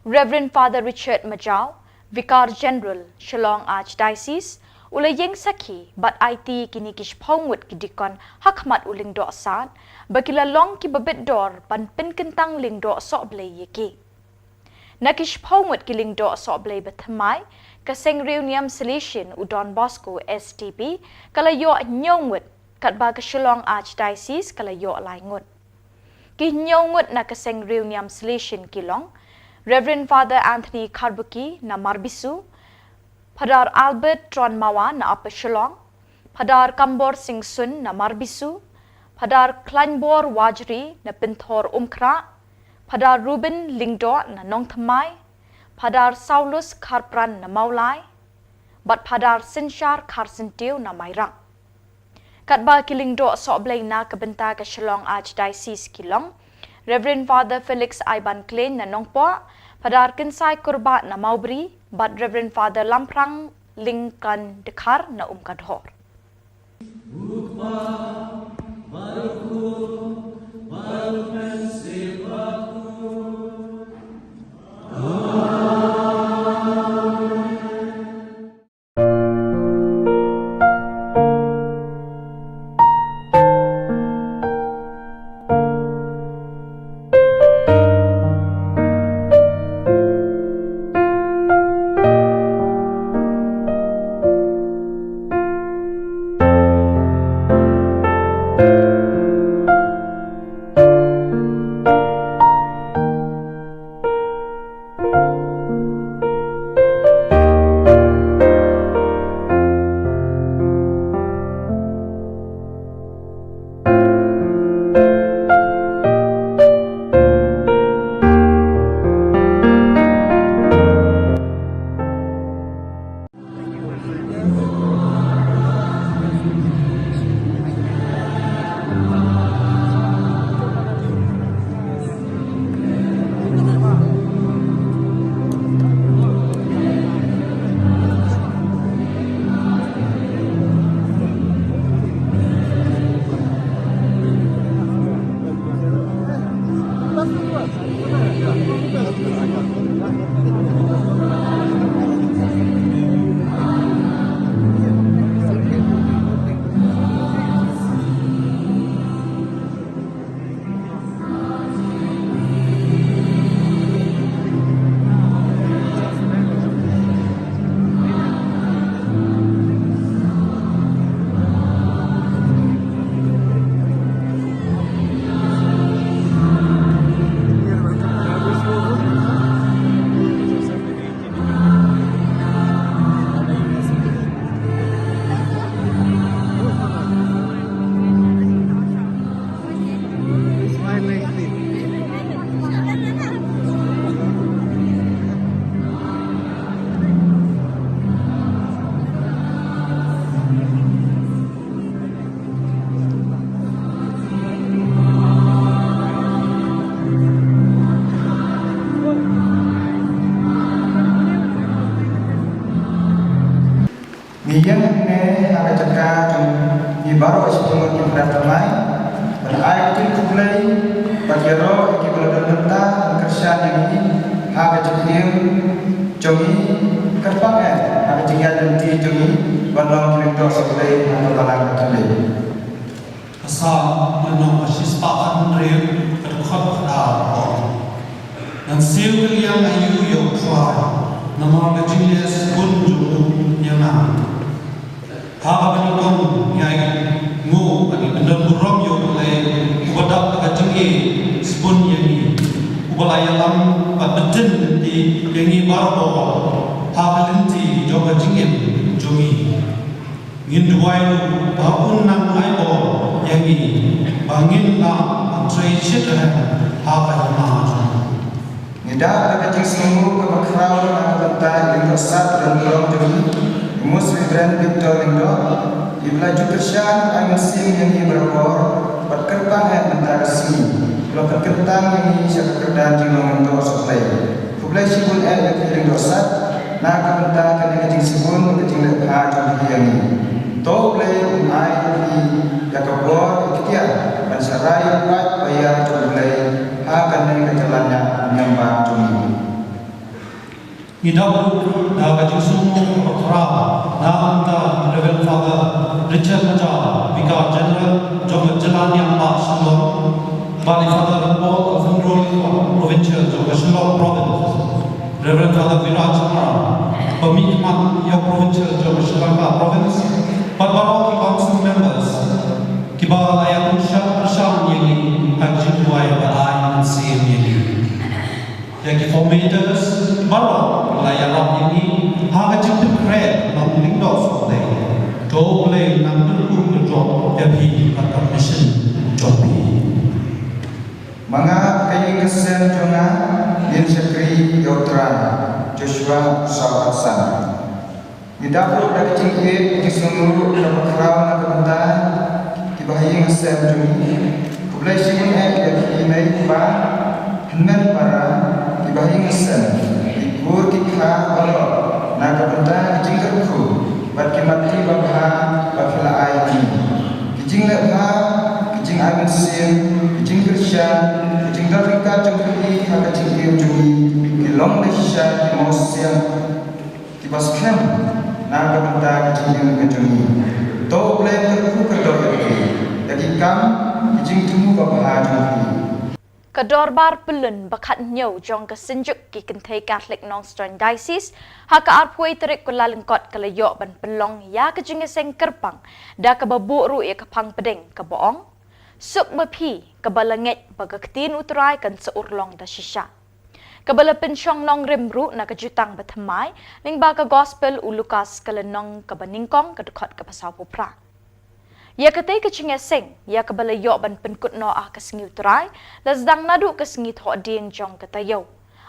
Reverend Father Richard Majaw, Vicar General, Shillong Archdiocese, u la ïeng sakhi bad aiti ïa kine ki shiphew ngut ki deacon ha khmat u Lyngdoh Sad ba ki la long kiba bit dor ban pynkyntang lyngdoh sohblei ïa ki. Na ki shiphew ngut ki lyngdoh sohblei ba thymmai, ka Seng Riewniam Salesian u Don Bosco S D B ka la ïoh hynñiew ngut, katba ka Shillong Archdiocese ka la ïoh lai ngut. Ki hynñiew ngut na ka Seng Riewniam Salesian ki long: Reverend Father Anthony Kharbuki na Marbisu, Phadar Albert Tronmawa na Upper Shillong, Phadar Kambor Singh Sun na Marbisu, Phadar Klaiñbor Wajri na Pynthorumkhrah, Phadar Reuben Lyngdoh na Nongthymmai, Phadar Saulus Kharpran na Mawlai, bad Phadar Synshar Kharsyntiew na Mairang. Katba ki lyngdoh sohblei na ka bynta ka Shillong Archdiocese ki long: Reverend Father Felix Aiban Klein na Nongpoh, Phadar Kynsai Kurbah na Mawbri, bad Reverend Father Lamphrang Lyngkhan Dkhar na Umkadhor. Khublei bad ïaroh ïa kiba la don bynta ban kyrshan ïa ngi ha ka jingim jong ngi, kyrpang eh ha ka jingïaid lynti jong ngi ban long ki lyngdoh sohblei ha ka balang ka thylliej. Ka Salm lynnong ka shispah khathynriew, ka dkhot khatar ka ong: Ngan siew kylliang aïu ïa U Trai, namar ka jingleh sbun jong u ïa nga. Ha kaba nyngkong ngi ai nguh bad ngi pyndonburom ïa U Blei uba dap da ka jingïeit sbun ïa ngi, uba la ïalam bad btin lynti ïa ngi baroh ha ka lynti jong ka jingim jong ngi. Ngin duwai ruh ba un nang ai bor ïa ngi ba ngin lah ban trei shitrhem ha ka hima jong u. Ngi dap da ka jingsngewnguh kaba khraw na ka bynta i Lyngdoh Sat Lyngdoh jong ngi, i Most Reverend Victor Lyngdoh, iba la ju kyrshan ai mynsiem ïa ngi barabor bad kyrpang eh mynta ka sngi, u la pynkyntang ïa ngi sha ka kyrdan jinglong lyngdoh sohblei. Khublei shibun eh ïa phi Lyngdoh Sat na ka bynta kane ka jingsbun ka jingleh bha jong phi ïa ngi. To U Blei un ai ïa phi ïa ka bor, ïa ka ktien ban sharai ïa u paid ba ïar jong U Blei ha kane ka jylla niam ba jong ngi. Ngi dap ruh da ka jingsngewnguh kaba khraw na ka bynta Reverend Father Richard Majar, Vicar General jong ka jylla niam ba Shillong, bad i Father Paul Alejandro Lyngdoh, Provincial jong ka Shillong Province. Reverend Father Viraj Mara, ba mihkhmat ïa u Provincial jong ka Sri Lanka Province, bad baroh ki council members kiba la ïa kyrshan ïa ngi ha ka jingduwai bad ai mynsiem ïa ngi. Ïa ki formators baroh kiba la ïarap ïa ngi ha ka jingpynkhreh ban lyngdoh sohblei. To U Blei un nang kyrkhu kyrdoh ïa phi bad ka mission jong phi. Ma nga bad ka ïing ka sem jong nga, ngin shakri ïa U Trai. Joshua saw khatsan. Ngi dap ruh da ka jingïeit, jingsngewnguh kaba khraw na ka bynta ki bahaïing hasem jong ngi. Khublei shibun eh ïa phi mei pa, hynmen para, ki bahaïing hasem, ki kur ki kha baroh na ka bynta ki jingkyrkhu bad ki mat ki babha ba phi la ai ïa ngi. Ki jingleh bha, ki jingai mynsiem, ki jingkyrshan, ki jingdon ryngkat jong phi ha ka jingim jong ngi, ki long da shisha ki mawsiang kiba skhem na ka bynta ka jingim ka jong ngi. To U Blei un kyrkhu kyrdoh ïa phi, ïa ki kam, ki jingthmu babha jong phi. Ka dorbar pyllun ba khathynñiew jong ka Synjuk ki Kynthei Catholic Nongstoiñ Diocese ha ka arphew tarik Kyllalyngkot ka la ïoh ban pynlong ïa ka jingïaseng kyrpang da kaba buh ruh ïa ka phang pdeng kaba ong: Suk ma phi, kaba la ngeit ba ka ktien U Trai kan sa urlong da shisha. Kaba la pynshong nongrim ruh na ka Jutang Bathymmai lyngba ka Gospel u Lukas ka lynnong kaba nyngkong ka dkhot kaba sawphew phra. Ïa katei ka jingïaseng, ïa kaba la ïoh ban pynkut noh ha ka Sngi U Trai, la sdang naduh ka sngi Thohdieng jong ka taïew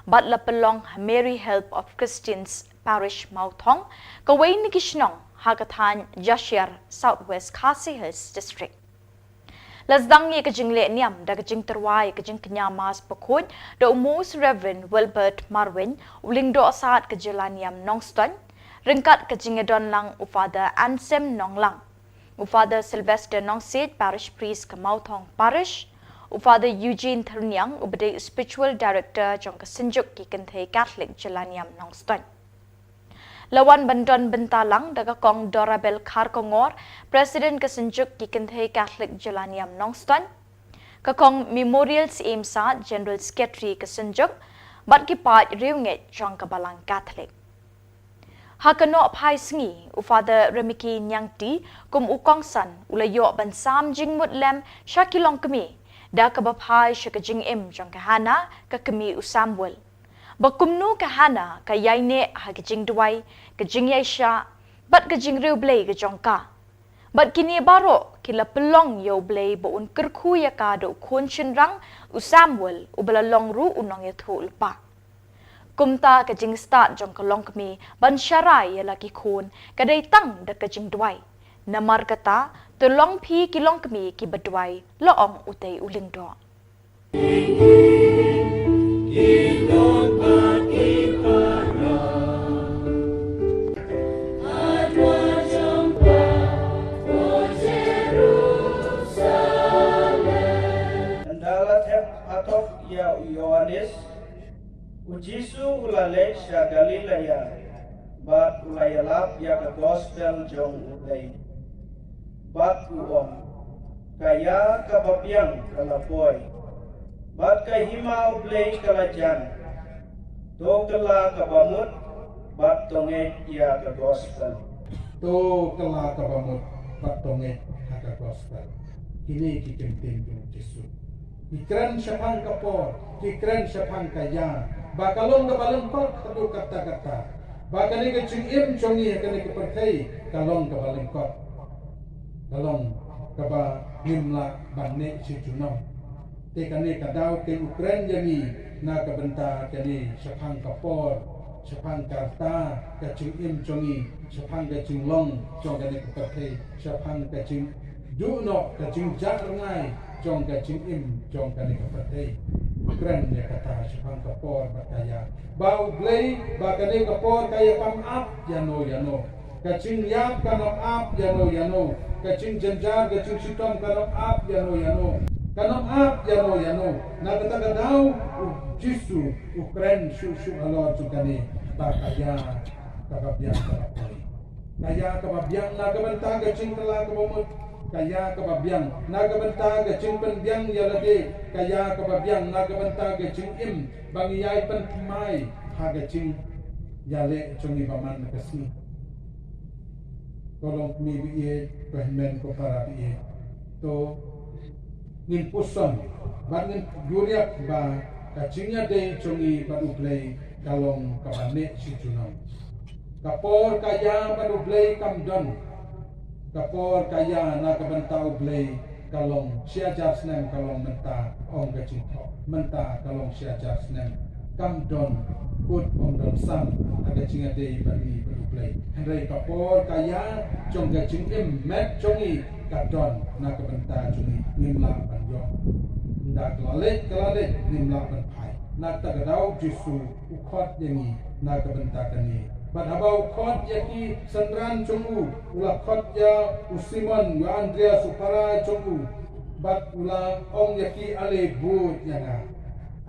bad la pynlong ha Mary Help of Christians Parish Mawthong, kawei na ki shnong ha ka thaiñ Jashiar, South West Khasi Hills District. La sdang ïa ka jingleh niam da ka jingtyrwa ïa ka jingkñia Mass Bakhuid da u Most Reverend Wilbert Marwein, u Lyngdoh Sad ka Jyllaniam Nongstoiñ, ryngkat ka jingïadon lang u Father Anselm Nonglang, u Father Sylvester Nongsiej, Parish Priest ka Mawthong Parish, u Father Eugene Thyrniang, uba dei u Spiritual Director jong ka Synjuk ki Kynthei Catholic Jyllaniam Nongstoiñ. La wan ban don bynta lang da ka Kong Dorabel Kharkongor, President ka Synjuk ki Kynthei Catholic Jyllaniam Nongstoiñ, ka Kong Memorial Syiem Sad, General Secretary ka Synjuk, bad ki paid riewngeit jong ka Balang Catholic. Ha ka nohphai sngi, u Father Remiki Niangti, kum u kongsan, u la ïoh ban sam jingmut lem sha ki longkmie da kaba phai sha ka jingim jong ka Hana, ka kmie u Samuel, ba kumno ka Hana ka ïaineh ha ka jingduwai, ka jingïaishah bad ka jingriewblei ka jong ka. Bad kine baroh ki la pynlong ïa U Blei ba un kyrkhu ïa ka da u khun shynrang u Samuel, uba la long ruh u nongïathuhlypa. Kumta ka jingstad jong ka longkmie ban sharai ïa la ki khun ka dei tang da ka jingduwai. Namar kata, to long phi ki longkmie kiba duwai, la ong utei u Lyngdoh. Ïa u Ïoannis, u Jisu u la leit sha Galilaïa, bad u la ïalap ïa ka gospel jong U Blei. Bad u ong, ka ïa kaba biang ka la poi, bad ka hima U Blei ka la jan. To kylla kaba mut, bad to ngeit ïa ka gospel. To kylla kaba mut, bad to ngeit ha ka gospel. Kine ki ktien jong u Jisu. Ki kren shaphang ka por, ki kren shaphang ka ïa, ba ka long kaba lyngkot haduh katta katta. Ba kane ka jingim jong ngi ha kane ka pyrthei ka long kaba lyngkot. Ka long kaba ngim lah ban neh shi junom. Te kane ka daw ka u kren ïa ngi na ka bynta kane shaphang ka por, shaphang ka rta ka jingim jong ngi, shaphang ka jinglong jong kane ka pyrthei, shaphang ka jingduh noh, ka jingjah rngai jong ka jingim jong kane ka pyrthei. U kren ïa kata shaphang ka por bad ka ïa. Ba U Blei, ba kane ka por ka ïa kam ap ïano ïano. Ka jingïap kan ym ap ïano ïano. Ka jingjynjar, ka jingshitom kan ym ap ïano ïano. Kan ym ap ïano ïano. Na kata ka daw u Jisu u kren shuh shuh halor jong kane. Ba ka ïa kaba biang kaba poi. Ka ïa kaba biang na ka bynta ka jingkylla kaba mut. Ka ïa kaba biang na ka bynta ka jingpynbiang ïa lade. Ka ïa kaba biang na ka bynta ka jingim ba ngi ïai pynthymmai ha ka jingïaleh jong ngi ba man la ka sngi. Ko longkmie ba ïeit, ko hynmen ko para ba ïeit. To ngin puson bad ngin juriap ba ka jingïadei jong ngi bad U Blei ka long kaba neh shi junom. Ka por ka ïa bad U Blei kam don. Ka por ka ïa na ka bynta U Blei ka long shi hajar snem ka long mynta, ong ka jingthoh mynta ka long shi hajar snem. Kam don kut, ym don sam ha ka jingïadei bad ngi bad U Blei. Hynrei ka por ka ïa jong ka jingim met jong ngi ka don na ka bynta jong ngi, ngim lah ban ïoh. Ynda ka la leit ka la leit, ngim lah ban phai. Na kata ka daw u Jisu u khot ïa ngi na ka bynta kane. Bad haba u khot ïa ki synran jong u, u la khot ïa u Simon, ïa u Andreas u para jong u. Bad u la ong ïa ki, ale bud ïa nga.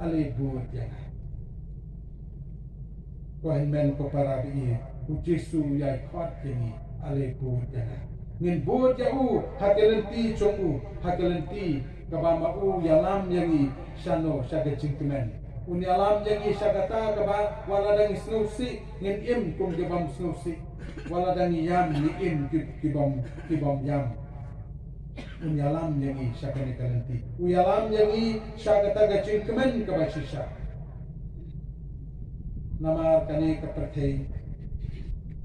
Ale bud ïa nga. Ko hynmen ko para ba ïeit, u Jisu u ïai khot ïa ngi, ale bud ïa nga. Ngin bud ïa u ha ka lynti jong u, ha ka lynti kaba ma u ïalam ïa ngi shano, sha ka jingkmen. Un ïalam ïa ngi sha kata kaba wat la dang ngi sngewsih ngin im kum ki bym sngewsih. Wat la dang ngi ïam ngi im ki, ki bym, ki bym ïam. Un ïalam ïa ngi sha kane ka lynti. U ïalam ïa ngi sha kata ka jingkmen kaba shisha. Namar kane ka pyrthei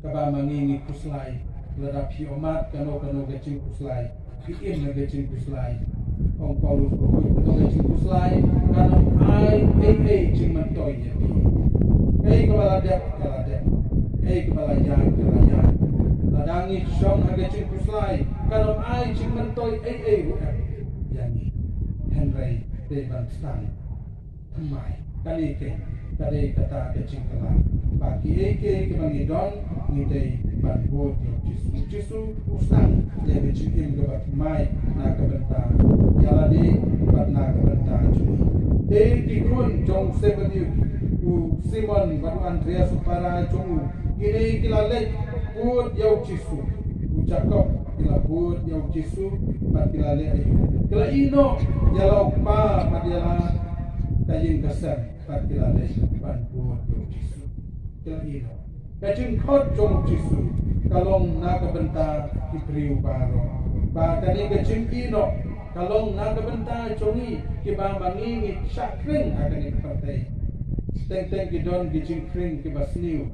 kaba ma ngi ngi khuslai, lada phi ïohmad kano kano ka jingkhuslai, phi im ha ka jingkhuslai. Ong Paulus, kano ka jingkhuslai kan ym ai ei ei jingmyntoi ïa phi. Ei kaba la dep ka la dep, ei kaba la ïaid ka la ïaid. Lada ngi shong ha ka jingkhuslai kan ym ai jingmyntoi ei ei ruh em ïa ngi. Hynrei dei ban sdang thymmai. Kane keiñ ka dei kata ka jingkylla, ba kiei kiei kiba ngi don ngi dei ban bud ïa u Jisu. U Jisu u sdang ïa ka jingim kaba thymmai na ka bynta ïa lade bad na ka bynta jong ngi. Te ki khun jong u Sebedi, u Simon bad u Andreas u para jong u, kine ki la leit bud ïa u Jisu. U Jakob, ki la bud ïa u Jisu bad ki la leh aïu? Ki la ïeh noh ïa la u kpa bad ïa la ka ïing ka sem bad ki la leit ban bud ïa u Jisu. Ki la ïeh noh. Ka jingkhot jong u Jisu ka long na ka bynta ki briew baroh. Ba kane ka jingïeh noh ka long na ka bynta jong ngi kiba ma ngi ngi shah khring ha kane ka pyrthei. Teng teng ki don ki jingkhring kiba sniew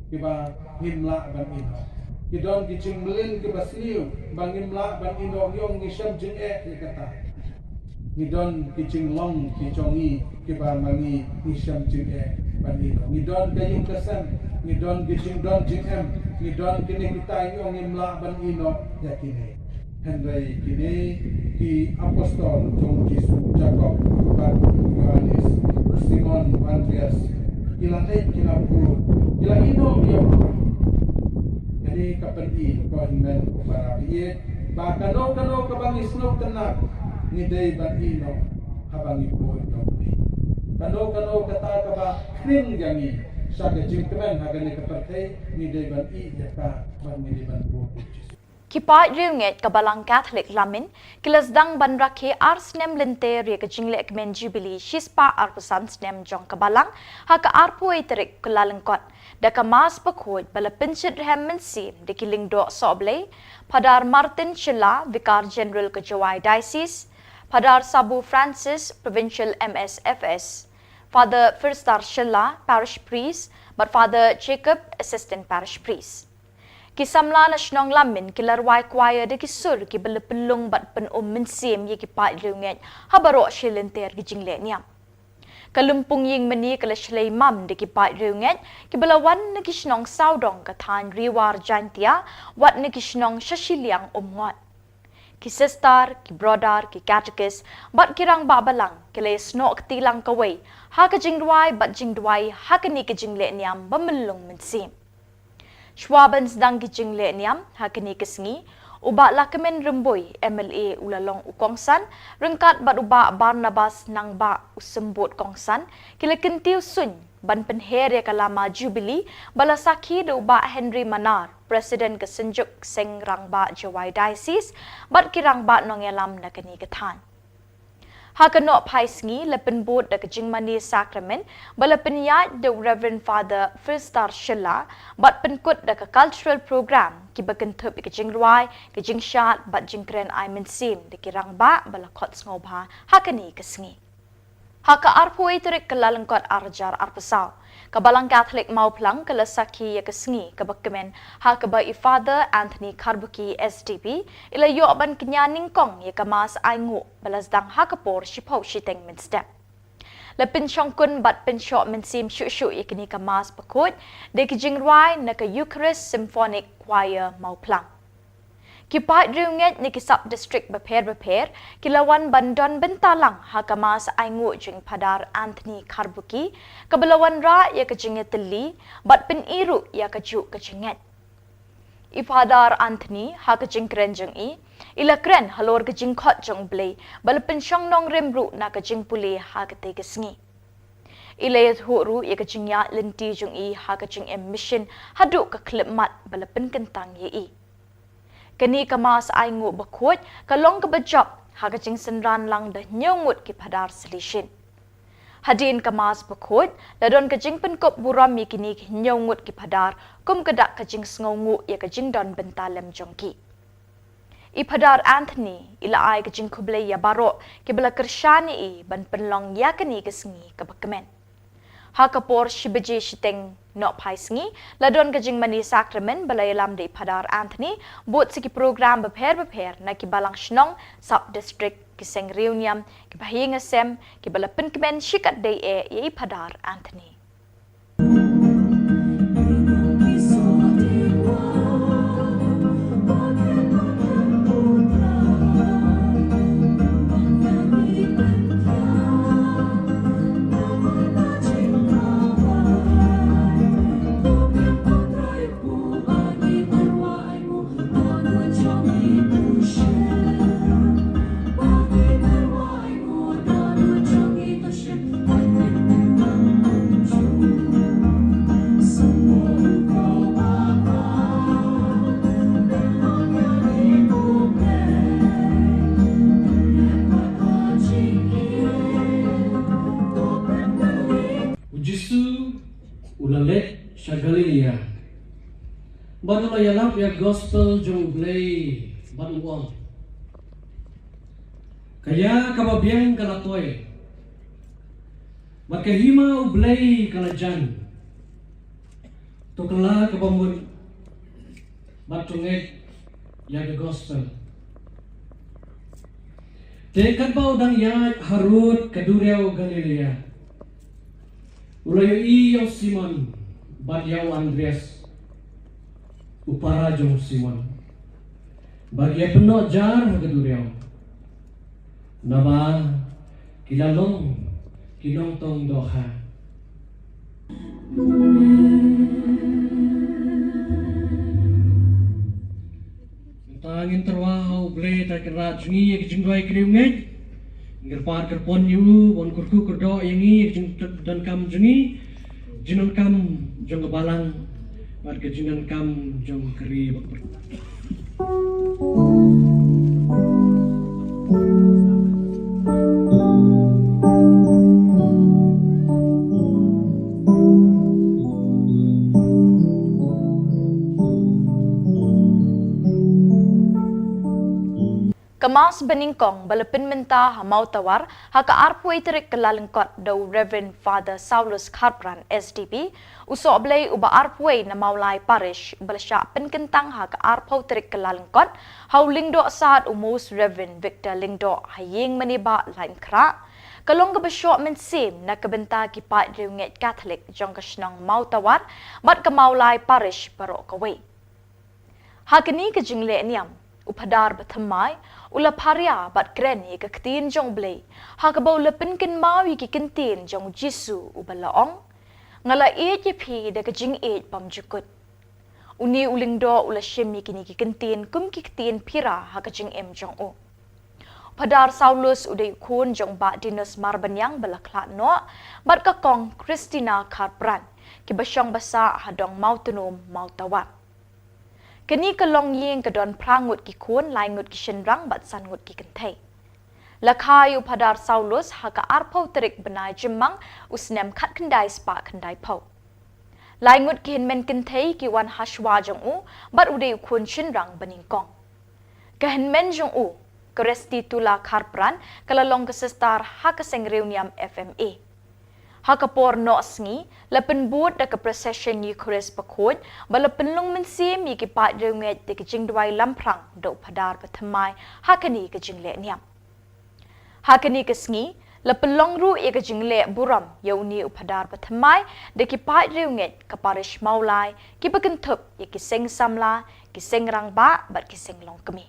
kiba ngim lah ban ïeh noh. Ki don ki jingmlien kiba sniew ba ngim lah ban ïeh noh, ngi ong ngi shem jingeh ïa kata. Ngi don ki jinglong ki jong ngi kiba ma ngi ngi shem jingeh ban ïeh noh. Ngi don ka ïing ka sem, ngi don ki jingdon jingem, ngi don kine kita, ngi ong ngim lah ban ïeh noh ïa kine. Hynrei kine ki apostol jong u Jisu, Jakob bad u Ïoannis, u Simon, u Andreas, ki la leit ki la bud, ki la ïeh noh ïa u. Kane ka pyni, ko hynmen ko para ba ïeit, ba kano kano kaba ngi sngewtynnat ngi dei ban ïeh noh. Haba ngi buh ïa U Blei, kano kano kata kaba khring ïa ngi sha ka jingkmen ha kane ka pyrthei, ngi dei ban ïeh ïa ka bad ngi dei ban buh ïa U Jisu. Ki paid riewngeit ka Balang Katholik Lamin ki la sdang ban rakhe ar snem lynter ïa ka jinglehkmen Jubilee shispah arphew san snem jong ka Balang ha ka arphew wei tarik Kyllalyngkot da ka Mass bakhuid ba la pynshitrhem mynsiem da ki lyngdoh sohblei, Phadar Martin Shylla, Vikar General ka Jowai Diocese, Phadar Sabu Francis, Provincial M S F S, Father Firstar Shylla, Parish Priest, bad Father Jacob, Assistant Parish Priest. Ki samla na shnong Lamin ki la rwai choir da ki sur kiba la pynlong bad pyn-um mynsiem ïa ki paid riewngeit ha baroh shi lynter ki jingleh niam. Ka lympung ïing mane ka la shlei mam da ki paid riewngeit kiba la wan na ki shnong sawdong ka thaiñ Ri War Jaintia, wat na ki shnong sha shiliang Umngot. Ki sister, ki brother, ki catechist bad ki rangbah Balang ki la ïasnoh kti lang kawei ha ka jingrwai bad jingduwai ha kane ka jingleh niam ba myllung mynsiem. Shuwa ban sdang ki jingleh niam ha kane ka sngi, u Bah Lahkmen Rymbui, M L A, u la long u kongsan, ryngkat bad u Bah Barnabas Nangbah, u symbud kongsan, ki la kyntiew suiñ ban pynher ïa ka lama Jubilee ba la sakhi da u Bah Henry Manar, President ka Synjuk Seng Rangbah Jowai Diocese, bad ki rangbah nongïalam na kane ka thaiñ. Ha ka nohphai sngi la pynbud da ka jingmane sakramen ba la pynïaid da u Reverend Father Firstar Shylla, bad pynkut da ka cultural program kiba kynthup ïa ka jingrwai, ka jingshad bad jingkren ai mynsiem da ki rangbah ba la khot sngewbha ha kane ka sngi. Ha ka arphew wei tarik Kyllalyngkot ar hajar arphew saw, ka Balang Katholik Mawphlang ka la sakhi ïa ka sngi kaba kmen ha kaba i Father Anthony Kharbuki, S D B, i la ïoh ban kñia nyngkong ïa ka Mass ainguh ba la sdang ha ka por shiphew shiteng mynstep. La pynshongkun bad pynshoh mynsiem shuh shuh ïa kane ka Mass bakhuid da ki jingrwai na ka Eucharist Symphonic Choir Mawphlang. Ki paid riewngeit na ki sub-district bapher bapher ki la wan ban don bynta lang ha ka Mass ainguh jong i Phadar Anthony Kharbuki, kaba la wanrah ïa ka jingïatylli bad pyni ruh ïa kajuh ka jingngeit. I Phadar Anthony, ha ka jingkren jong i, i la kren halor ka jingkhot jong U Blei ba la pynshong nongrim ruh na ka jingpule ha katei ka sngi. I la ïathuh ruh ïa ka jingïaid lynti jong i ha ka jingim mission haduh ka khyllipmat ba la pynkyntang ïa i. Kane ka Mass ainguh bakhuid ka long kaba jop ha ka jingsynran lang da hynñiew ngut ki phadar Salesian. Hadien ka Mass bakhuid la don ka jingpynkup burom ïa kine ki hynñiew ngut ki phadar kum ka dak ka jingsngewnguh ïa ka jingdon bynta lem jong ki. I Phadar Anthony i la ai ka jingkhublei ïa baroh kiba la kyrshan ïa i ban pynlong ïa kane ka sngi kaba kmen. Ha ka por shi baje shiteng nohphai sngi la don ka jingmane sakramen ba la ïalam da i Phadar Anthony, bud sa ki program bapher bapher na ki balang shnong, sub-district, ki seng riewniam, ki bahaïing hasem, kiba la pynkmen shikatdei eh ïa i Phadar Anthony. U Jisu u la leit sha Galilaia bad u la ïalap ïa ka gospel jong U Blei bad u ong, ka ïa kaba biang ka la poi bad ka hima U Blei ka la jan. To kylla kaba mut bad to ngeit ïa ka gospel. Te katba u dang ïaid harud ka duriaw Galilaia, u la ïohi ïa u Simon bad ïa u Andreas, u para jong u Simon, ba ki ïa pynnoh jar ha ka duriaw, naba ki la long ki nongtong dohkha. Mynta ngin tyrwa ha U Blei Trai Kynrad jong ngi ïa ka jingduwai ki riewngeit. Kyrpad kyrpon ïa u ban kyrkhu kyrdoh ïa ngi, jingdonkam jong ngi, jingdonkam jong ka balang bad ka jingdonkam jong ka ri bad ka pyrthei. Ka Mass banyngkong ba la pynmynta ha Mawtawar ha ka arphew tarik Kyllalyngkot da u Reverend Father Saulus Kharpran, S D B, u sohblei uba arphew na Mawlai Parish, ba la shah pynkyntang ha ka arphew tarik Kyllalyngkot ha u Lyngdoh Sad u Most Reverend Victor Lyngdoh ha ïing Mane Bah Laitumkhrah, ka long kaba shoh mynsiem na ka bynta ki paid riewngeit Katholik jong ka shnong Mawtawar bad ka Mawlai Parish baroh kawei. Ha kane ka jingleh niam, u Phadar bathymmai u la pharia bad kren ïa ka ktien jong U Blei, ha kaba u la pynkynmaw ïa ki kyntien jong U Jisu uba la ong, "Nga la ïeit ïa phi da ka jingïeit bymjukut." Une u Lyngdoh u la shim ïa kine ki kyntien kum ki ktien phira ha ka jingim jong u. Phadar Saulus u dei u khun jong Bah Dinus Marbaniang ba la khlad noh bad ka Kong Christina Kharpran, kiba shong basa ha Dong Mawtnum, Mawtawar. Kane ka longïing ka don phra ngut ki khun, lai ngut ki shynrang bad san ngut ki kynthei. La kha ïa u Phadar Saulus ha ka arphew tarik bnai Jymmang u snem khatkhyndai spah khyndaiphew. Lai ngut ki hynmen kynthei ki wan ha shuwa jong u bad u dei u khun shynrang banyngkong. Ka hynmen jong u, ka Restitula Kharpran, ka la long ka sister ha ka seng riewniam F M A. Ha ka por noh sngi, la pynbud da ka procession Eucharist bakhuid ba la pynlong mynsiem ïa ki paid riewngeit da ka jingduwai lamphrang da u Phadar bathymmai ha kane ka jingleh niam. Ha kane ka sngi, la pynlong ruh ïa ka jingleh burom ïa une u Phadar bathymmai da ki paid riewngeit ka Parish Mawlai, kiba kynthup ïa ki seng samla, ki seng rangbah bad ki seng longkmie.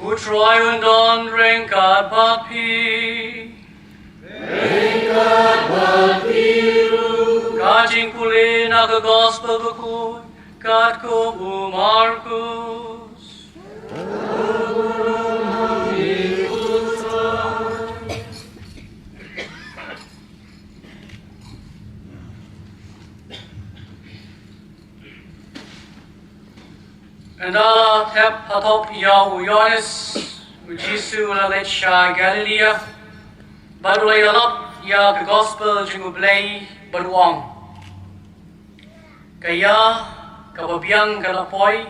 U Trai un don ryngkat bad phi. Ryngkat bad phi ruh. Ka jingpule na ka Gospel bakhuid katkum u Markus. Ynda la thep ha thok ïa u Ïoannis, u Jisu u la leit sha Galilaïa, bad u la ïalap ïa ka gospel jong U Blei bad u ong: Ka ïa kaba biang ka la poi,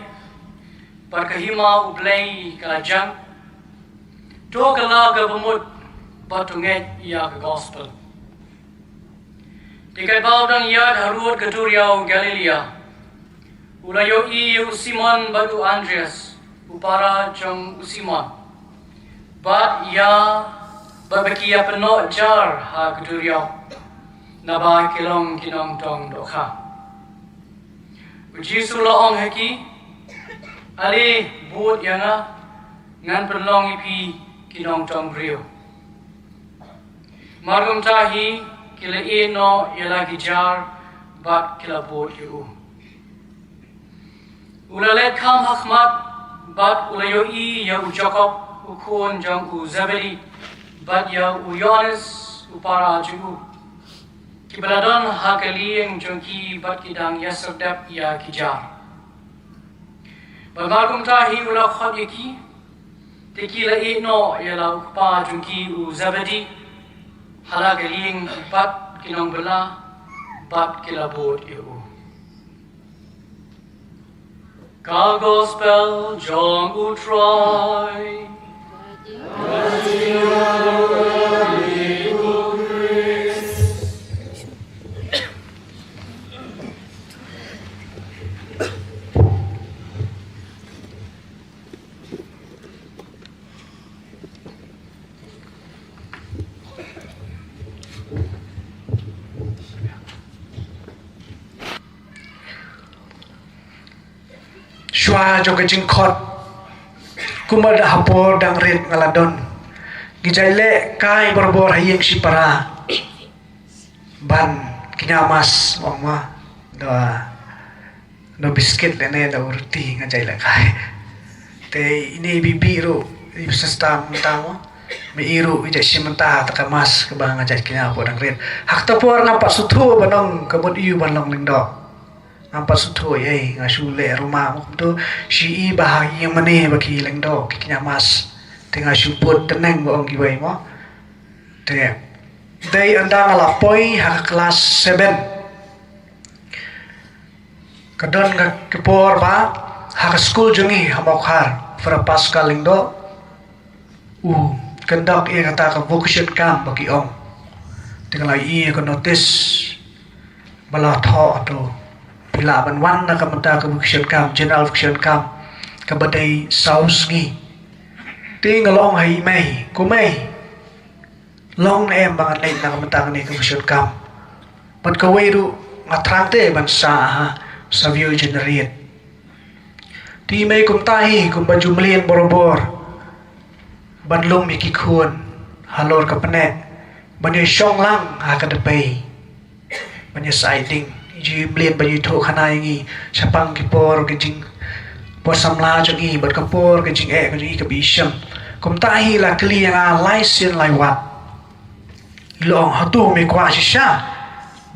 bad ka hima U Blei ka la jan. To kylla kaba mut bad to ngeit ïa ka gospel. Te katba u dang ïaid harud ka duriaw Galilaïa, u la ïohi ïa u Simon bad u Andrias, u para jong u Simon, bad ïa, bad ba ki ïa pynnoh jar ha ka duriaw, naba ki long ki nongtong dohkha. U Jisu u la ong ha ki: Ale bud ïa nga, ngan pynlong ïa phi ki nongtong briew. Markumta hi ki la ïeh noh ïa la ki jar bad ki la bud ïa u. U la leit kham ha khmat bad u la ïohi ïa u Jakob, u khun jong u Zebedi, bad ïa u Ïoannis, u para jong u, kiba la don ha ka lieng jong ki bad ki dang ïasyrdoh ïa ki jar. Bad markumta hi u la khot ïa ki, te ki la ïeh noh ïa la u kpa jong ki u Zebedi ha la ka lieng bad ki nongbylla, bad ki la bud ïa u. Ka gospel jong U Trai. Shuwa jong ka jingkhot, kumba da ha por dang rit nga la don, ngi jai leh kai barabor ha ïing shipara ban kñia mass, ong ma, da da biskit lane da u roti nga jai leh kai. Te ine i Bibi ruh, i ba sesta mynta mo, me i ruh i jai shim mynta ha kata ka mass kaba nga jai kñia hapoh dang rit. Ha kata por ngam pat sngewthuh ban ong ka mut aïu ban long lyngdoh. Ngam pat sngewthuh ei, nga shu leh ruma mo, kumto shi i ba ha ïing mane ba ki lyngdoh, ki kñia mass. Te nga shu bud tneng ba ong kiwei mo. Te dei ynda nga la poi ha ka klas seven, ka don ka, ka por ba ha ka skul jong ngi ha Mawkhar, Father Pascal Lyngdoh u conduct ïa kata ka vocation camp ba ki ong. Te nga la ïohi ïa ka notice ba la thoh, to phi lah ban wan na ka bynta ka vocation camp, general vocation camp, kaba dei saw sngi. Te nga la ong ha i mei, ko mei, long ne em ba ngan leit na ka bynta kane ka vocation camp? Bad kawei ruh nga thrang te ban sah ha Savio Generate. Te i mei kumta hi kumba ju mlien barabor ban lum ïa ki khun halor ka pneh, ban ïa shong lang ha ka dpei, ban ïa sah ïa ding. Ju mlien ban ïathuh khana ïa ngi shaphang ki por ka jing, por samla jong ngi bad ka por ka jingeh ka jong ngi kaba i shem. Kumta hi la kylli ïa nga lai sien lai wat. I la ong, hato me kwah shisha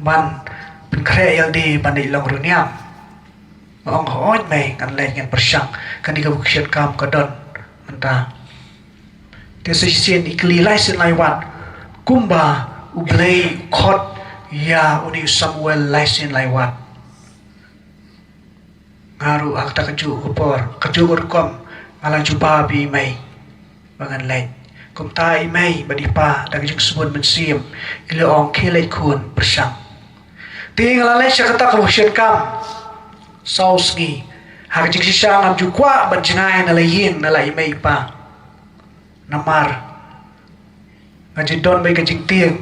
ban pynkhreh ïalade ban leit long riewniam? Nga ong, hooid mei, ngan leit, ngan pyrshang. Kane ka vocation camp ka don mynta. Te sa shisien i kylli lai sien lai wat kumba U Blei u khot ïa une u Samuel lai sien lai wat. Nga ruh ha kata kajuh ka por, kajuh ka rukom, nga la jubab ïa i mei ba ngan leit. Kumta i mei bad i pa da ka jingsbun mynsiem i la ong, khie leit khun, pyrshang. Te nga la leit sha kata ka vocation camp saw sngi. Ha ka jingshisha ngam ju kwah ban jngai na la ïing na la i mei i pa. Namar nga ju don beit ka jingtieng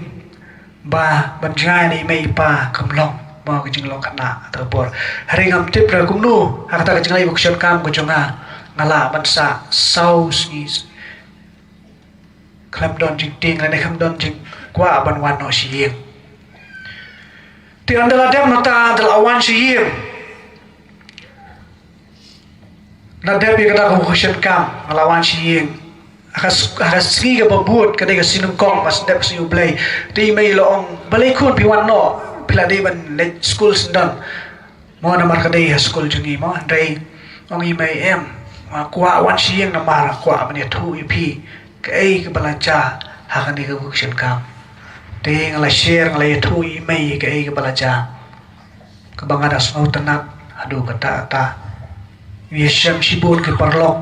ba ban jngai na i mei i pa kam long mo ka jinglong khynnah ha kata ka por. Hynrei ngam tip ruh kumno ha kata ka jingleit vocation camp ka jong nga, nga lah ban sah saw sngi khlem don jingtieng lane khlem don jingkwah ban wan noh sha ïing. Te ynda la dep nangta, ynda la wan sha ïing, la dep ïa kata ka vocation camp, nga la wan sha ïing. Ha ka s-, ha ka sngi kaba bud, ka dei ka sngi nyngkong, ba sdep ka sngi U Blei. Te i mei i la ong, balei khun phi wan noh, phi la dei ban leit skul syndon. Mo namar ka dei ha skul jong ngi mo, hynrei Ong i mei em, nga kwah wan sha ïing namar nga kwah ban ïathuh ïa phi kaei kaba la jia ha kane ka vocation camp. Te nga la share, nga la ïathuh i mei kaei kaba la jia. Kaba nga da sngewtynnat haduh katta katta. Ïa shem shibun ki paralok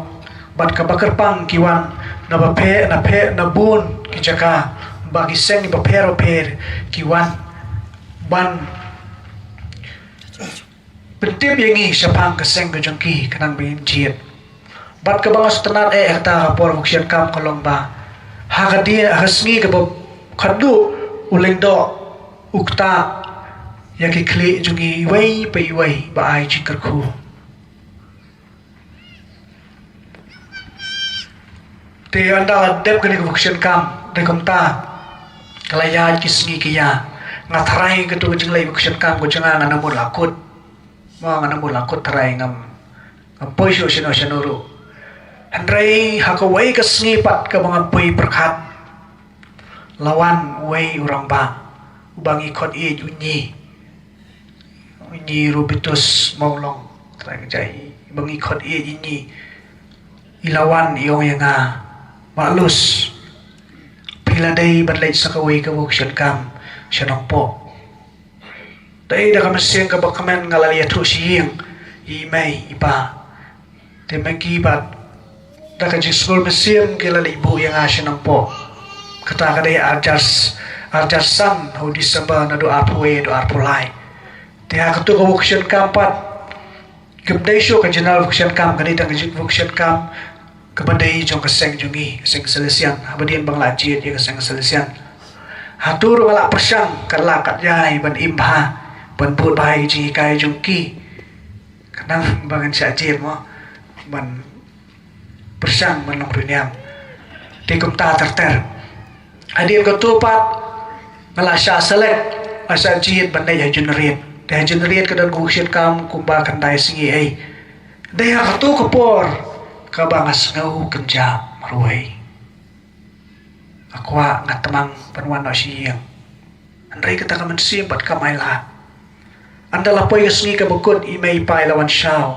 bad kaba kyrpang ki wan na bapher na pher na bun ki jaka, ba ki seng bapher bapher ki wan ban pyntip ïa ngi shaphang ka seng ka jong ki khnang ba ngin jied. Bad kaba nga sngewtynnat eh ha kata ka por vocation camp ka long ba ha ka die, ha ka sngi kaba khadduh u lyngdoh u ktah ïa ki khlieh jong ngi iwei pa iwei ba ai jingkyrkhu. Te ynda la dep kane ka vocation camp, te kumta ka la ïaid ki sngi ki ïa. Nga tharai katu ka jingleit vocation camp ka jong nga, nga nang mut la kut. Mo, nga nang mut la kut tharai, ngam, ngam poi shuh shano shano ruh. Hynrei ha kawei ka sngi pat kaba ngam poi pyrkhat, la wan uwei u rangbah uba ngi khot ïeit u Nyi, u Nyi Rubitus Mawlong, trai ka jai, uba ngi khot ïeit u Nyi. I la wan i ong ïa nga, Bah Lus, phi la dei ban leit sa kawei ka vocation camp sha Nongpoh. Te da ka mynsiem kaba kmen nga la ïathuh sha ïing, i mei i pa. Te ma ki bad da ka jingsngewbha mynsiem ki la leit buh ïa nga sha Nongpoh. Kata ka dei arjar, arjar san ha u December naduh arphew wei haduh arphew lai. Te ha katu ka vocation camp pat, kam dei shuh ka general vocation camp, ka dei tang ka jing vocation camp kaba dei jong ka seng jong ngi, ka seng Salesian. Haba dien ba nga la jied ïa ka seng Salesian, hato ruh nga la pyrshang katba lah katba jai ban im bha, ban bud bha ïa ka jinghikai jong ki. Khnang ba ngan shah jied mo, ban pyrshang ban long riewniam. Te kumta ter ter. Hadien katu pat nga la shah select, nga shah jied ban leit ha Jnrit. Te ha Jnrit ka don ka vocation camp kumba khyndai sngi ei. Dei ha katu ka por kaba nga sngew kynjam marwei. Nga kwah, nga tmang ban wan noh sha ïing. Hynrei kata ka mynsiem pat kam ailad. Ynda la poi ka sngi kaba kut, i mei i pa i la wan shaw.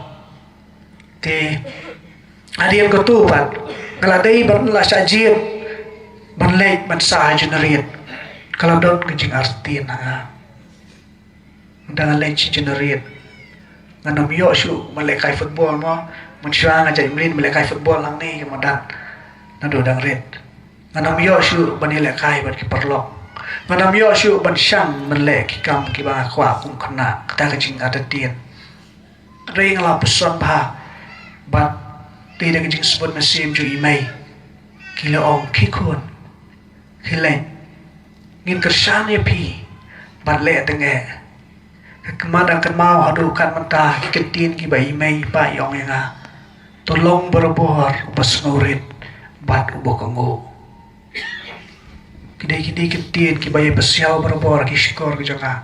Te hadien katu pat nga la dei ban la shah jied ban leit ban sah ha Jnrit. Ka la don ka jingartatien ha nga. Ynda nga leit sha Jnrit, ngan ym ïoh shuh ban lehkai football mo. Mynshuwa nga jait mlien ban lehkai football hangne ha madan naduh dang rit. Ngan ym ïoh shuh ban ïalehkai bad ki paralok. Ngan ym ïoh shuh ban shang ban leh ki kam kiba nga kwah kum khynnah, kata ka jingartatien. Hynrei nga la puson bha bad dei da ka jingsbun mynsiem jong i mei. Ki la ong, khie khun, khie leit, ngin kyrshan ïa phi bad leh tyngeh. Ka khmat dang kynmaw haduh kat mynta ki kyntien kiba i mei i pa i ong ïa nga, to long barabor uba sngewrit bad uba kohnguh. Ki dei kine ki kyntien kiba ïa pasiaw barabor ha ki shkor ka jong nga.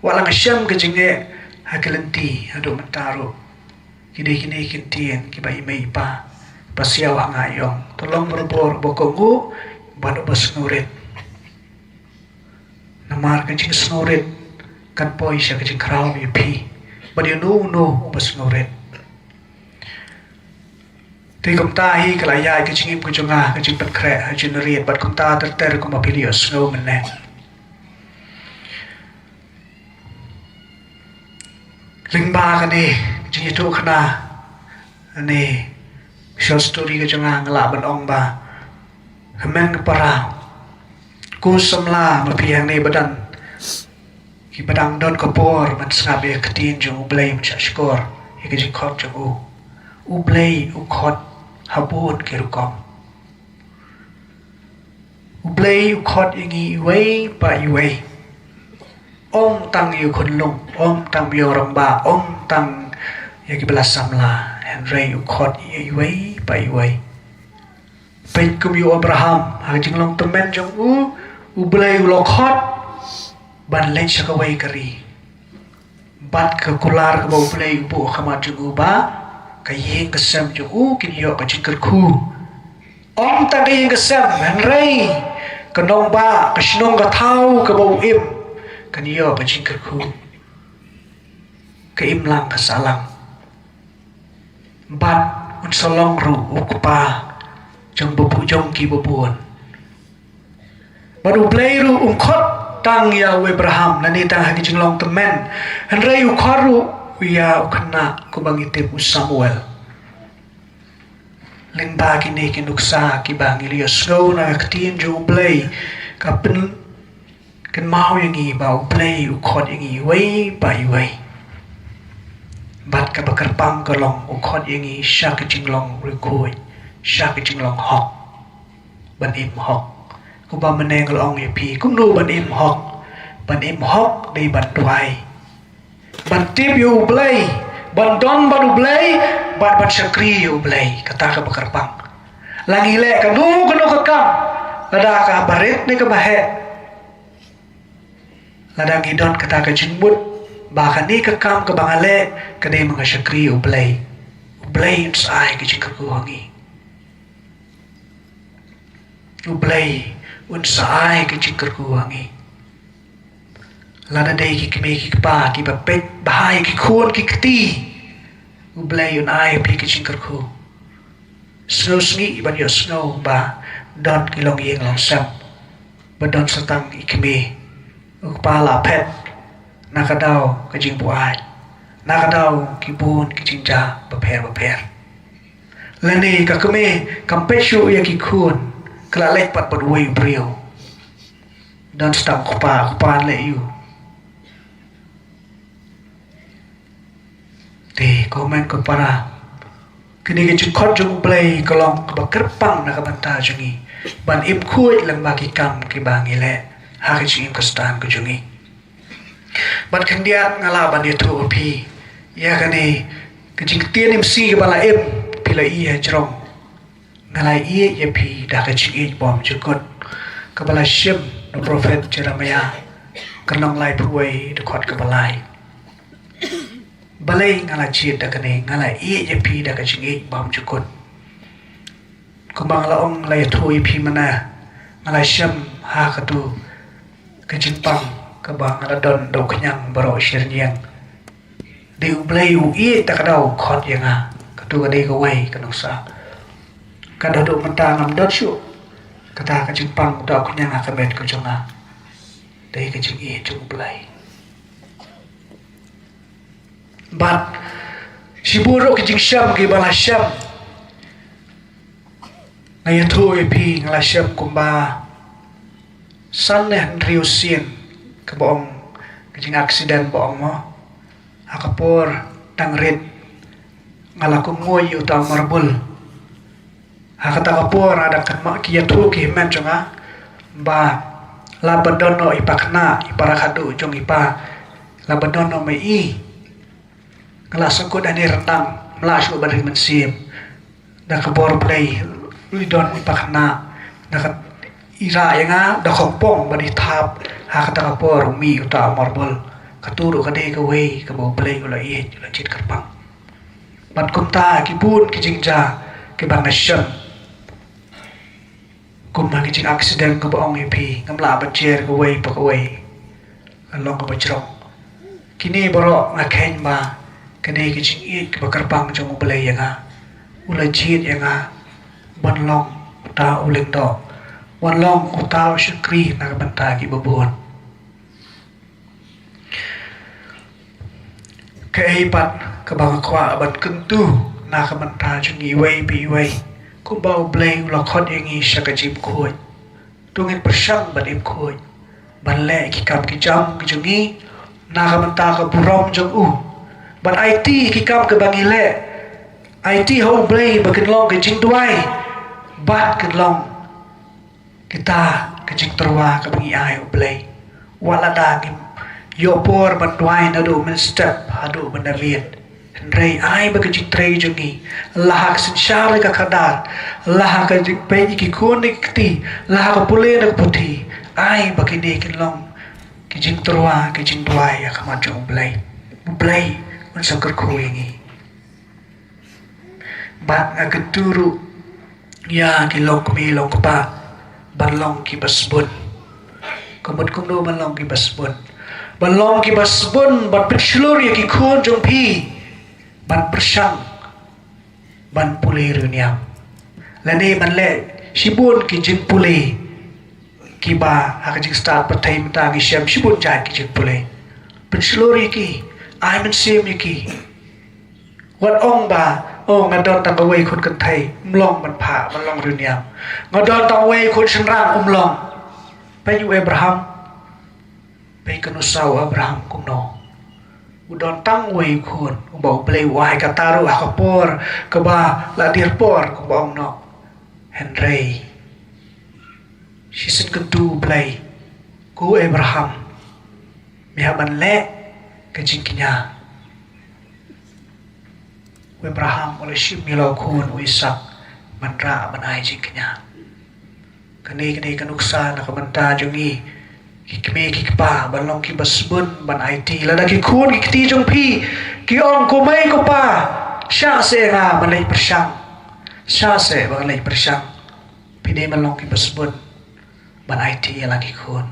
Wat la nga shem ka jingeh ha ki lynti haduh mynta ruh, ki dei kine ki kyntien kiba i mei i pa pasiaw ha nga, i ong, to long barabor uba kohnguh bad uba sngewrit. Namar ka jingsngewrit kan poi sha ka jingkhraw ïa phi bad ïa uno uno uba sngewrit. Te kumta hi ka la ïaid ka jingim ka jong nga, ka jingpynkhreh ha Jnrit, bad kumta ter ter kumba phi la ïohsngew mynne. Lyngba kane ka jingïathuhkhana, kane ka short story ka jong nga, nga lah ban ong ba, hynmen ka para, ko samla ma phi hangne ba don kiba dang don ka por ban sngap ïa ka ktien jong U Blei ban shahshkor ïa ka jingkhot jong u. U Blei u khot ha bun ki rukom. U Blei u khot ïa ngi iwei pa iwei. Ym tang ïa u khunlung, ym tang ïa u rangbah, ym tang ïa kiba la samla. Hynrei u khot ïa iwei pa iwei. Peit kum ïa u Abraham, ha ka jinglong tymmen jong u, U Blei u la khot ban leit sha kawei ka ri. Bad ka kular kaba U Blei u buh ha khmat jong u ba ka ïing ka sem jong u kin ïoh ka jingkyrkhu. Ym tang ka ïing ka sem, hynrei ka nongbah, ka shnong ka thaw kaba u im, kan ïoh ka jingkyrkhu. Ka imlang ka sahlang. Bad un sa long ruh u kpa jong babu jong ki babun. Bad U Blei ruh um khot tang ïa u Abraham lane tang ha ki jinglong tymmen, hynrei u khot ruh ïa u khynnah kumba ngi tip u Samuel. Lyngba kine ki nuksa kiba ngi la ïohsngew na ka ktien jong U Blei, ka pynkynmaw ïa ngi ba U Blei u khot ïa ngi iwei pa iwei. Bad kaba kyrpang ka long u khot ïa ngi sha ka jinglong riewkhuid, sha ka jinglong hok. Ban im hok. Kumba mynne nga la ong ïa phi, kumno ban im hok? Ban im hok dei ban duwai, ban tip ïa U Blei, ban don bad U Blei, bad ban shakri ïa U Blei. Kata kaba kyrpang. La ngi leh kano kano ka kam, lada kaba rit ne kaba heh, lada ngi don kata ka jingmut ba kane ka kam kaba nga leh ka dei ba nga shakri ïa U Blei, U Blei un sa ai ka jingkyrkhu ha ngi. U Blei un sa ai ka jingkyrkhu ha ngi. Lada dei ki kmie ki kpa kiba peit bha ïa ki khun ki kti, U Blei un ai phi ka jingkyrkhu. Sngewsih ban ïohsngew ba don ki longïing longsem, ba don sa tang i kmie, u kpa la phet na ka daw ka jingbuaid, na ka daw ki bun ki jingjia bapher bapher. Lane ka kmie kam peit shuh ïa ki khun, ka la leit pat bad uwei u briew. Don sa tang u kpa, u kpa leh ïa u. Te ko hynmen ko para, kane ka jingkhot jong U Blei ka long kaba kyrpang na ka bynta jong ngi ban im khuid lyngba ki kam kiba ngi leh ha ka jingim Khristan ka jong ngi. Bad khyndiat nga lah ban ïathuh ïa phi ïa kane ka jingktien imsi kaba la im, phi la ïohi hajrong. Nga la ïeit ïa phi da ka jingïeit bymjukut, kaba la shim na u prophet Jeremiah, ka lynnong laiphew wei, dkhot kaba lai. Balei nga la jied da kane, nga la ïeit ïa phi da ka jingïeit bymjukut. Kumba nga la ong, la ïathuh ïa phi mynne, nga la shim ha katu ka jingpang kaba nga la don da u khñiang baroh shi rynïeng. Dei U Blei u ïeit, ta ka daw u khot ïa nga. Katu ka dei kawei ka nuksa. Ka dei haduh mynta ngam don shuh kata ka jingpang, uta u khñiang ha ka met ka jong nga. Dei ka jingïeit jong U Blei. Bad shibun ruh ki jingshem kiba la shem. Nga ïathuh ïa phi, nga la shem kumba san ne hynriew sien, kaba ong ka jingaksiden ba ong mo. Ha ka por dang rit nga la kumwei ïa uta u marbul. Ha kata ka por nga dang kynmaw, ki ïathuh ki hynmen jong nga ba la ba don noh i pakhynnah, i para khadduh jong i pa, la ba don noh ma i. Nga la sngewkut hane ryndang, ym lah shuh ban ri mynsiem. Da ka bor Blei, ruh i don i pakhynnah, da ka ïarap ïa nga da khongpong bad i thap. Ha kata ka por u mih uta u marbul. Katu ruh ka dei kawei kaba U Blei u la ïeit, u la jied kyrpang. Bad kumta ki bun ki jingjia kiba nga shem. Kumba ki jingaksiden kaba ong ïa phi, ngam lah ban jer kawei pa kawei. Ka long kaba jrong. Kine baroh nga kheiñ ba ka dei ka jingïeit kaba kyrpang jong U Blei ïa nga. U la jied ïa nga ban long uta u lyngdoh, ban long uta u shakri na ka bynta kiba bun. Kaei pat kaba nga kwah ban kyntu na ka bynta jong ngi iwei pa iwei, kumba U Blei u la khot ïa ngi sha ka jingim khuid. To ngin pyrshang ban im khuid, ban leh ki kam ki jam ki jong ngi na ka bynta ka burom jong u. Ban aiti ki kam kiba ngi leh, aiti ha U Blei ba kin long ka jingduwai, bad kin long kita ka jingtyrwa kaba ngi ai U Blei. Wat lada ngim ïoh por ban duwai naduh mynstep haduh mynmiet, hynrei ai ba ka jingtrei jong ngi, la ha ka synshar ka khadar, la ha ka jingpeit ïa ki khun ki kti, la ha ka pule na ka puthi, ai ba kine kin long ki jingtyrwa, ki jingduwai ha khmat jong U Blei. U Blei un sa kyrkhu ïa ngi. Bad nga kyntu ruh ïa ki longkmie longkpa ban long kiba sbun. Ka mut kumno ban long kiba sbun? Ban long kiba sbun, ban pynshlur ïa ki khun jong phi ban pyrshang ban pule riewniam. Lane ban leh shibun ki jingpule kiba ha ka jingstad pyrthei mynta ngi shem shibun jait ki jingpule. Pynshlur ïa ki, ai mynsiem ïa ki. Wat ong ba, oh, nga don tang kawei khun kynthei, ym long ban phah ban long riewniam. Nga don tang kawei khun shynrang, ym long. Peit u Abraham, peit ka nuksa u Abraham kumno. U don tang uwei u khun, uba U Blei u ai kata ruh ha ka por kaba la dier por kumba ong noh. Hynrei shisien kyntu U Blei, ko Abraham, me hap ban leh ka jingkñia. U Abraham u la shim ïa la u khun u Isak ban rah ban ai jingkñia. Kane ka dei ka nuksa na ka bynta jong ngi ki kmie ki kpa ban long kiba sbun ban aiti. Lada ki khun ki kti jong phi ki ong, ko mei ko pa, shah seh nga ban leit pyrshang, shah seh ban leit pyrshang. Phi dei ban long kiba sbun ban aiti ïa la ki khun.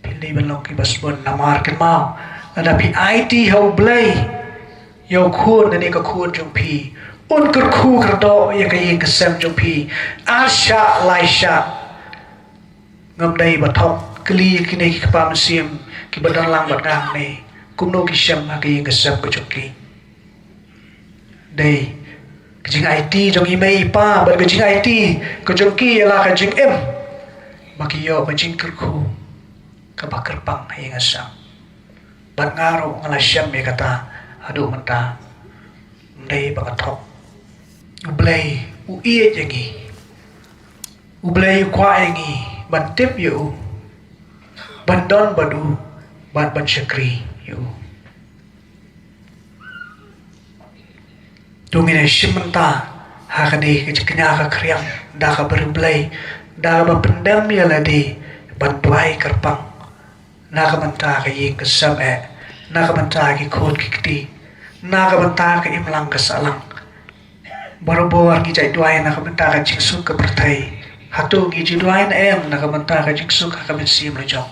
Phi dei ban long kiba sbun namar kynmaw, lada phi aiti ha U Blei ïa u khun lane ka khun jong phi, un kyrkhu kyrdoh ïa ka ïing ka sem jong phi ar shah lai shah. Ngam dei ba thok, kylli ïa kine ki kpa mynsiem kiba don lang bad nga hangne, kumno ki shem ha ka ïing ka sem ka jong ki. Dei ka jingaiti jong i mei i pa bad ka jingaiti ka jong ki ïa la ka jingim ba ki ïoh ka jingkyrkhu kaba kyrpang ha ïing ha sem. Bad nga ruh nga la shem ïa kata haduh mynta. Ym dei ba nga thok. U Blei u ïeit ïa ngi. U Blei u kwah ïa ngi ban tip ïa u, ban don bad u, bad ban shakri ïa u. To ngin ïa shim bynta ha kane ka jingkñia ka khriam da kaba riewblei, da kaba pyndem ïa lade ban duwai kyrpang na ka bynta ka ïing ka sem eh, na ka bynta ki khun ki kti, na ka bynta ka imlang ka sahlang. Barabor ngi jait duwai na ka bynta ka jingsuk ka pyrthei. Hato ngi ju duwai ne em na ka bynta ka jingsuk ha ka mynsiem la jong?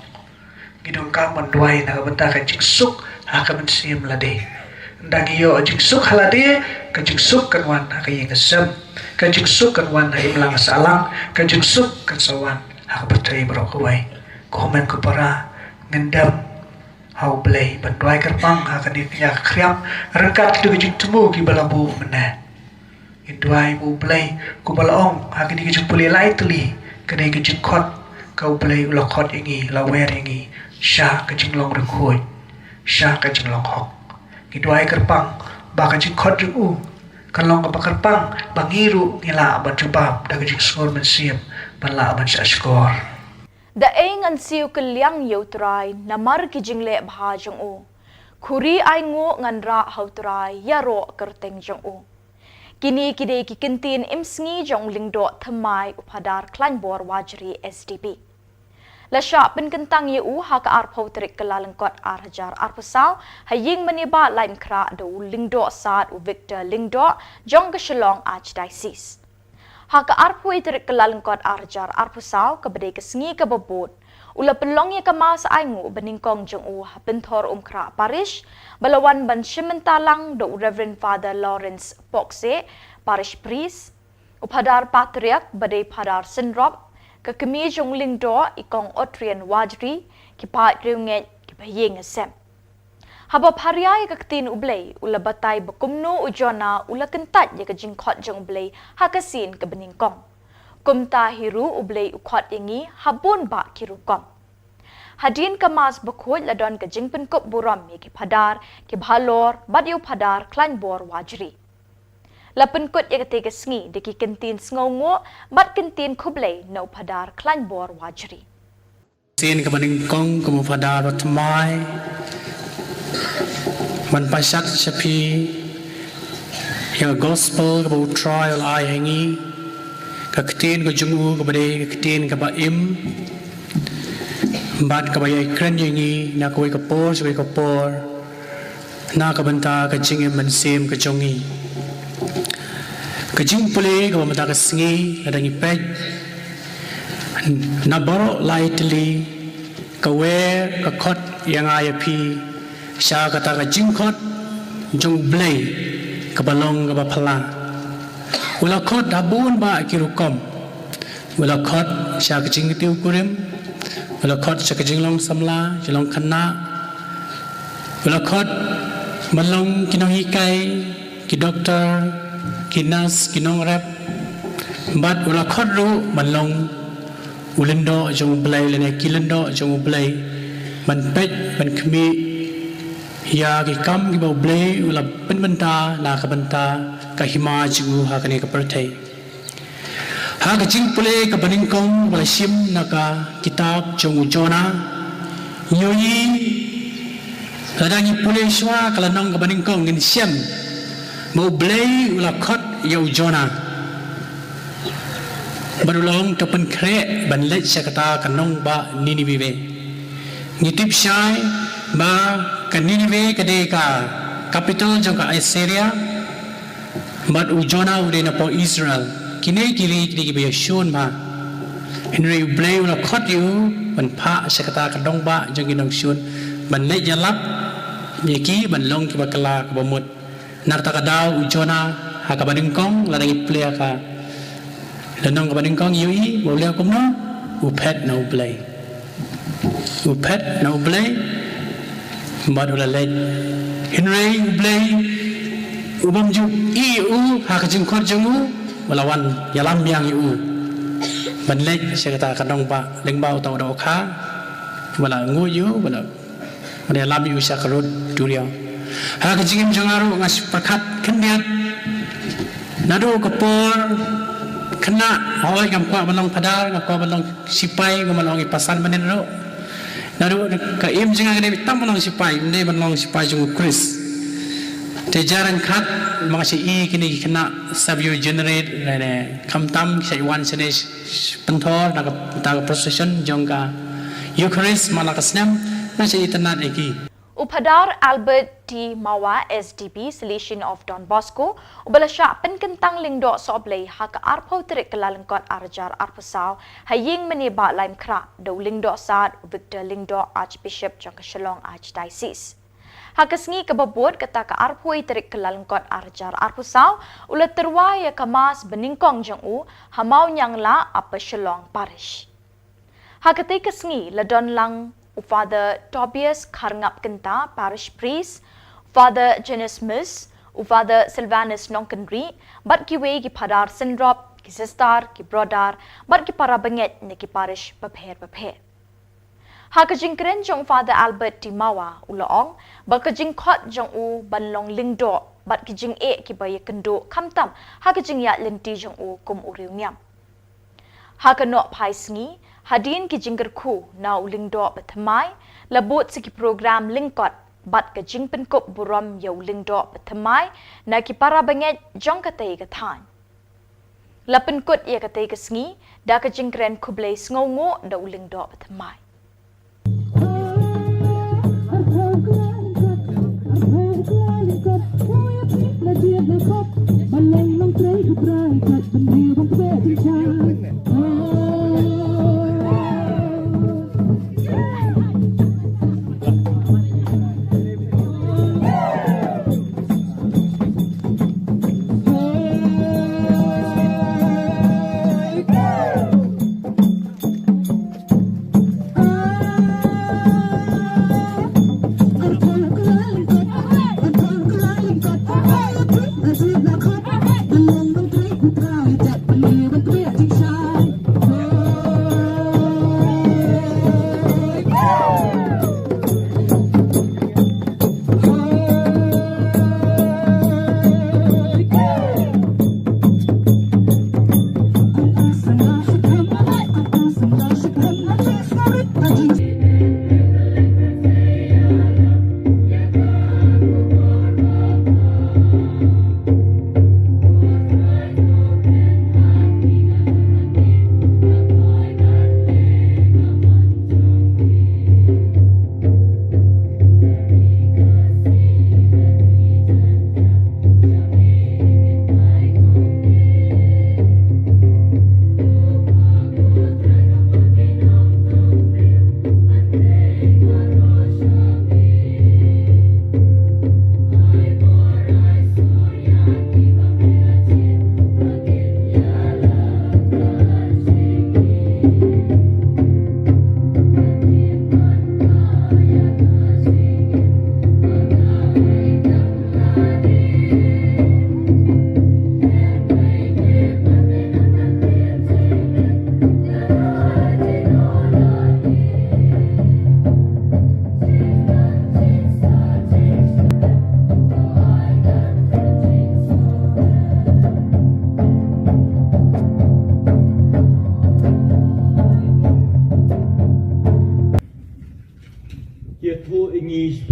Ngi donkam ban duwai na ka bynta ka jingsuk ha ka mynsiem lade. Ynda ngi ïoh jingsuk ha lade, ka jingsuk kan wan ha ka ïing ka sem, ka jingsuk kan wan ha imlang sahlang, ka jingsuk kan sa wan ha ka pyrthei baroh kawei. Ko hynmen ko para, ngin dem ha U Blei ban duwai kyrpang ha kane ka jingkñia ka khriam ryngkat kito ki jingthmu kiba la buh mynne. Ngin duwai ba U Blei, kumba la ong ha kine ki jingpule lai tylli, kane ka jingkhot ka U Blei u la khot ïa ngi, la wer ïa ngi sha ka jinglong riewkhuid, sha ka jinglong hok. Ngi duwai kyrpang ba ka jingkhot jong u kan long kaba kyrpang, ba ngi ruh ngi lah ban jubab da ka jingsngur mynsiem, ban lah ban shahshkor. Da ei ngan siew kylliang ïa U Trai namar ki jingleh bha jong u? Khuri ainguh ngan rah ha U Trai ïaroh kyrteng jong u. Kine ki dei ki kyntien im sngi jong u Lyngdoh Thymmai u Phadar Klaiñbor Wajri S D B. La shah pynkyntang ïa u ha ka arphew tarik Kyllalyngkot ar hajar arphew saw ha ïing mane ba Laitumkhrah da u Lyngdoh Sad u Victor Lyngdoh jong ka Shillong Archdiocese. Ha ka arphew tarik Kyllalyngkot ar hajar arphew saw, kaba dei ka sngi kaba bud, u la pynlong ïa ka Mass ainguh banyngkong jong u ha Pynthorumkhrah Parish, ba la wan ban shim bynta lang da u Reverend Father Lawrence Pokse, Parish Priest, u Phadar Patriarch ba dei Phadar Synrop, ka kmie jong u Lyngdoh i Kong Otrian Wajri, ki paid riewngeit, kiba ïing sem. Haba pharia ïa ka ktien U Blei, u la batai ba kumno u Jonah u la kyntait ïa ka jingkhot jong U Blei ha ka sien kaba nyngkong. Kumta hi ruh U Blei u khot ïa ngi ha bun bah ki rukom. Hadien ka Mass bakhuid la don ka jingpynkup burom ïa ki phadar, ki bhalor, bad ïa u Phadar Klaiñbor Wajri. La pynkut ïa katei ka sngi da ki kyntien sngewnguh bad kyntien khublei na u Phadar Klaiñbor Wajri. Sien kaba nyngkong kum u Phadar Thymmai ban pynshad sha phi ïa ka gospel kaba U Trai u la ai ha ngi, ka ktien ka jong u kaba dei ka ktien kaba im bad kaba ïai kren ïa ngi na kawei ka por sha kawei ka por, na ka bynta ka jingim mynsiem ka jong ngi. Ka jingpule kaba mynta ka sngi, lada ngi peit na baroh lai tylli, ka wer, ka khot ïa nga ïa phi sha kata ka jingkhot jong U Blei, kaba long kaba phylla. U la khot ha bun bah ki rukom. U la khot sha ka jingkiew kurim. U la khot sha ka jinglong samla, jinglong khynnah. U la khot ban long ki nonghikai, ki doktor, ki nurse, ki nongrep. Bad u la khot ruh ban long u lyngdoh jong U Blei lane ki lyngdoh jong U Blei, ban peit, ban khmih ïa ki kam kiba U Blei u la pynbynta na ka bynta ka hima jong u ha kane ka pyrthei. Ha ka jingpule kaba nyngkong ba la shim na ka kitab jong u Jonah, ngi ïohi, lada ngi pule shuwa ka lynnong kaba nyngkong, ngin shem ba U Blei u la khot ïa u Jonah. Bad u la ong, to pynkhreh ban leit sha kata ka nongbah Ninive. Ngi tip shai ba ka Ninive ka dei ka capital jong ka Assyria. Bad u Jonah u dei na pdeng Israel. Kine ki ri ki dei kiba ïashun bha. Hynrei U Blei u la khot ïa u ban phah sha kata ka nongbah jong ki nongshun, ban leit ïalap ïa ki, ban long kiba kylla kaba mut. Na kata ka daw u Jonah ha kaba nyngkong, lada ngi pule ha ka lynnong kaba nyngkong, ïohi ba u leh kumno, u phet na U Blei. U phet na U Blei bad u la leit. Hynrei U Blei u bym ju ïeh ïa u ha ka jingkhot jong u, u la wan ïalam biang ïa u ban leit sha kata ka nongbah lyngba uta u dohkha, u la nguid ïa u, u la Ban ïalam ïa u sha ka rud duriaw. Ha ka jingim jong nga ruh nga shu pyrkhat khyndiat. Naduh ka por khynnah, hooid, ngam kwah ban long phadar, nga kwah ban long sipai, kumba la ong i Pastor mynnin ruh. Naduh ka im jong nga ka dei tam ban long sipai, ym dei ban long sipai jong u Khrist. Te jar ryngkat ma nga shu i kine ki khynnah sub-unit, ne, ne, khamtam ki shu wan shane pynthor na ka, na ka procession jong ka Eucharist man la ka snem, nga shu itynnad ïa ki. U Phadar Albert T Mawa, S D B, Salesian of Don Bosco, uba la shah pynkyntang Lyngdoh Sohblei ha ka arphew tarik Kyllalyngkot arhajar arphew saw, ha ïing mynne Bah Laitumkhrah, da u Lyngdoh Sad, u Victor Lyngdoh, Archbishop jong ka Shillong Archdiocese. Ha ka sngi kaba bud, kata ka arphew tarik Kyllalyngkot arhajar arphew saw, u la tyrwa ïa ka Mass banyngkong jong u ha Mawniangla, Upper Shillong Parish. Ha katei ka sngi la don lang u Father Tobias Kharngap Kynta, Parish Priest, Father Jonas Mis, u Father Silvanus Nongkynrih, bad kiwei ki phadar syndrop, ki sister, ki brother, bad ki para bangeit na ki parish bapher bapher. Ha ka jingkren jong Father Albert T Mawa, u la ong ba ka jingkhot jong u ban long lyngdoh bad ki jingeh kiba ïakynduh khamtam ha ka jingïaid lynti jong u kum u riewniam. Ha ka nohphai sngi, hadien ki jingkyrkhu na u Lyngdoh Bathymmai, la bud sa ki program lyngkot bad ka jingpynkup burom ïa u Lyngdoh Bathymmai na ki para bangeit jong katei ka thaiñ. La pynkut ïa katei ka sngi da ka jingkren khublei sngewnguh da u Lyngdoh Bathymmai.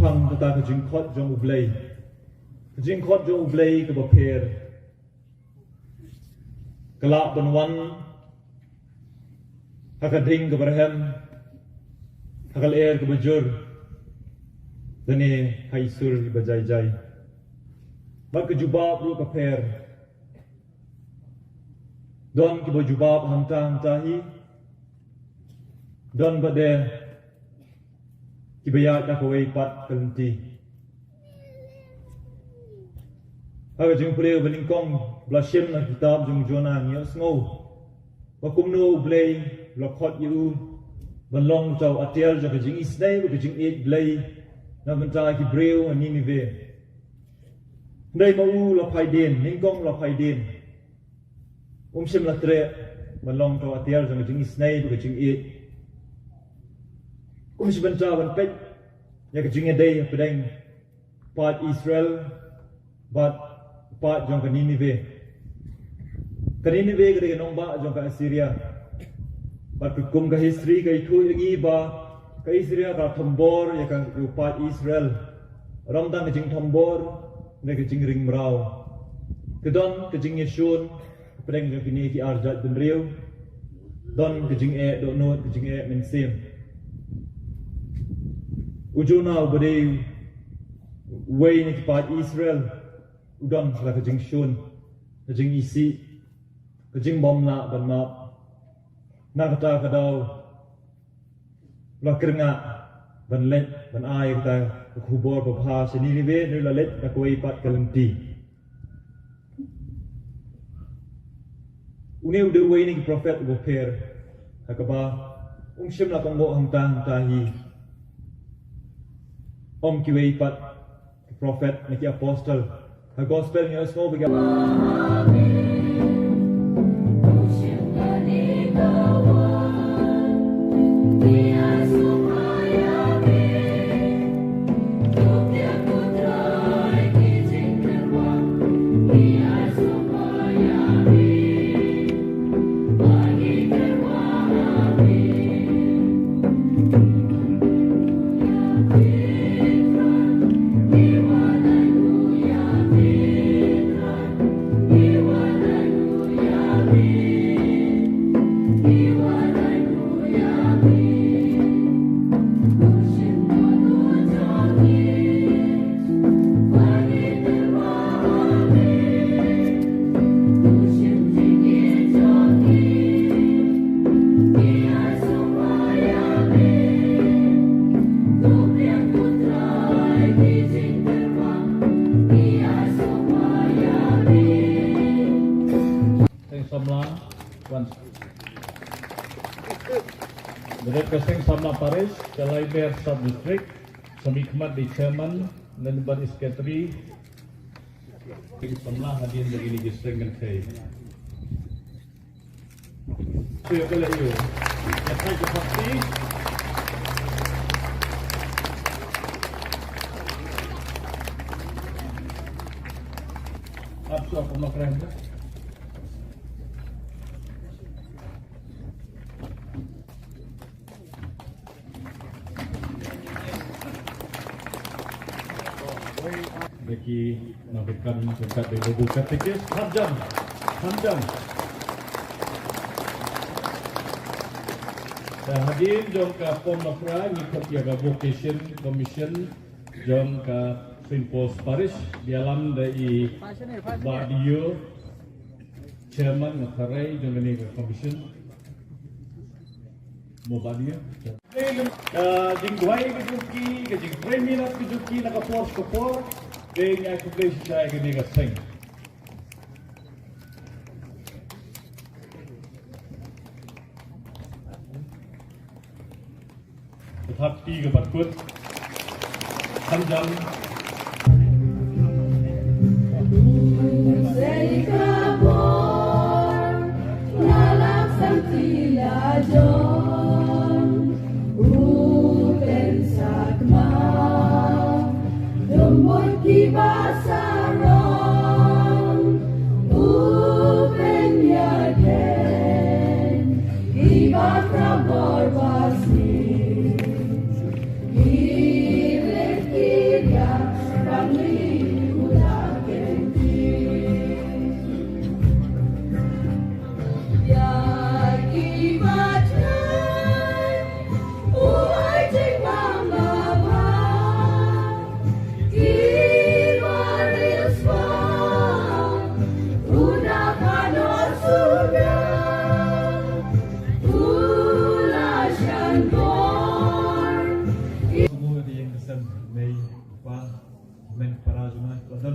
Kata ka jingkhot jong U Blei, ka jingkhot jong U Blei kaba pher, ka lah ban wan ha ka ding kaba rhem, ha ka lyer kaba jur, lane ha i sur iba jai jai. Bad ka jubab ruh ka pher. Don kiba jubab hangta hangta hi. Don bad de kiba ïaid da kawei pat ka lynti. Ha ka jingpule ba nyngkong ba la shim na kitab jong Jonah ngi ïohsngew ba kumno U Blei u la khot ïa u ban long uta u atiar jong ka jingisynei bad ka jingïeit Blei na bynta ki briew ha Nineveh. Hynrei ma u la phai dien, nyngkong la phai dien. Um shym la treh ban long uta u atiar jong ka jingisynei bad ka jingïeit. Um shym bynta ban peit ïa ka jingïadei hapdeng paid Israel bad paid jong ka Nineveh. Ka Nineveh ka dei ka nongbah jong ka Assyria. Bad kum ka history ka ïathuh ïa ngi ba ka Assyria ka thombor ïa ka, ïa u paid Israel. Ym tang ka jingthombor, ne ka jingring mraw. Ka don ka jingïashun hapdeng jong kine ki arjat bynriew. Don ka jingeh dohnud, ka jingeh mynsiem. U Jonah uba dei uwei na ki paid Israel u don la ka jingshun, ka jingisih, ka jingbymlah ban map. Na kata ka daw la kyrngah ban leit ban ai kata ka khubor babha sha Nineveh, ne la leit na kawei pat ka lynti. Une u dei uwei na ki prophet uba pher ha kaba um shym la kohnguh hangta hangta hi. Ym kiwei pat ki prophet ne ki apostle. Ha gospel ngi ïohsngew ba ki Seng Samla, wan. Deret ka Seng Samla Parish, ka Laimer Sub District, sa mihkhmat da i Chairman, lem bad i Secretary. Seng Samla hadien da kine ki seng kynthei. Shu ïa ka leh ïa u. Ïa ka ïa ka party. Ap shu ap ma kren. Da ki nongkyrkhu, nongkyrkhu da u katekis, hanjam, hanjam. Da hadien jong ka pom nokra ngi khot ïa ka Vocation Commission jong ka Saint Paul's Parish, ïalam da i Bah Dio, Chairman nga tharai jong kane ka commission. Mo Bah Dio. Ka jingduwai ka jong ki, ka jingtrei minot ka jong ki na ka por sha ka por. Dei ngi ai khublei shisha ïa kane ka seng. Ka thap kti ka pat kut. Hanjam.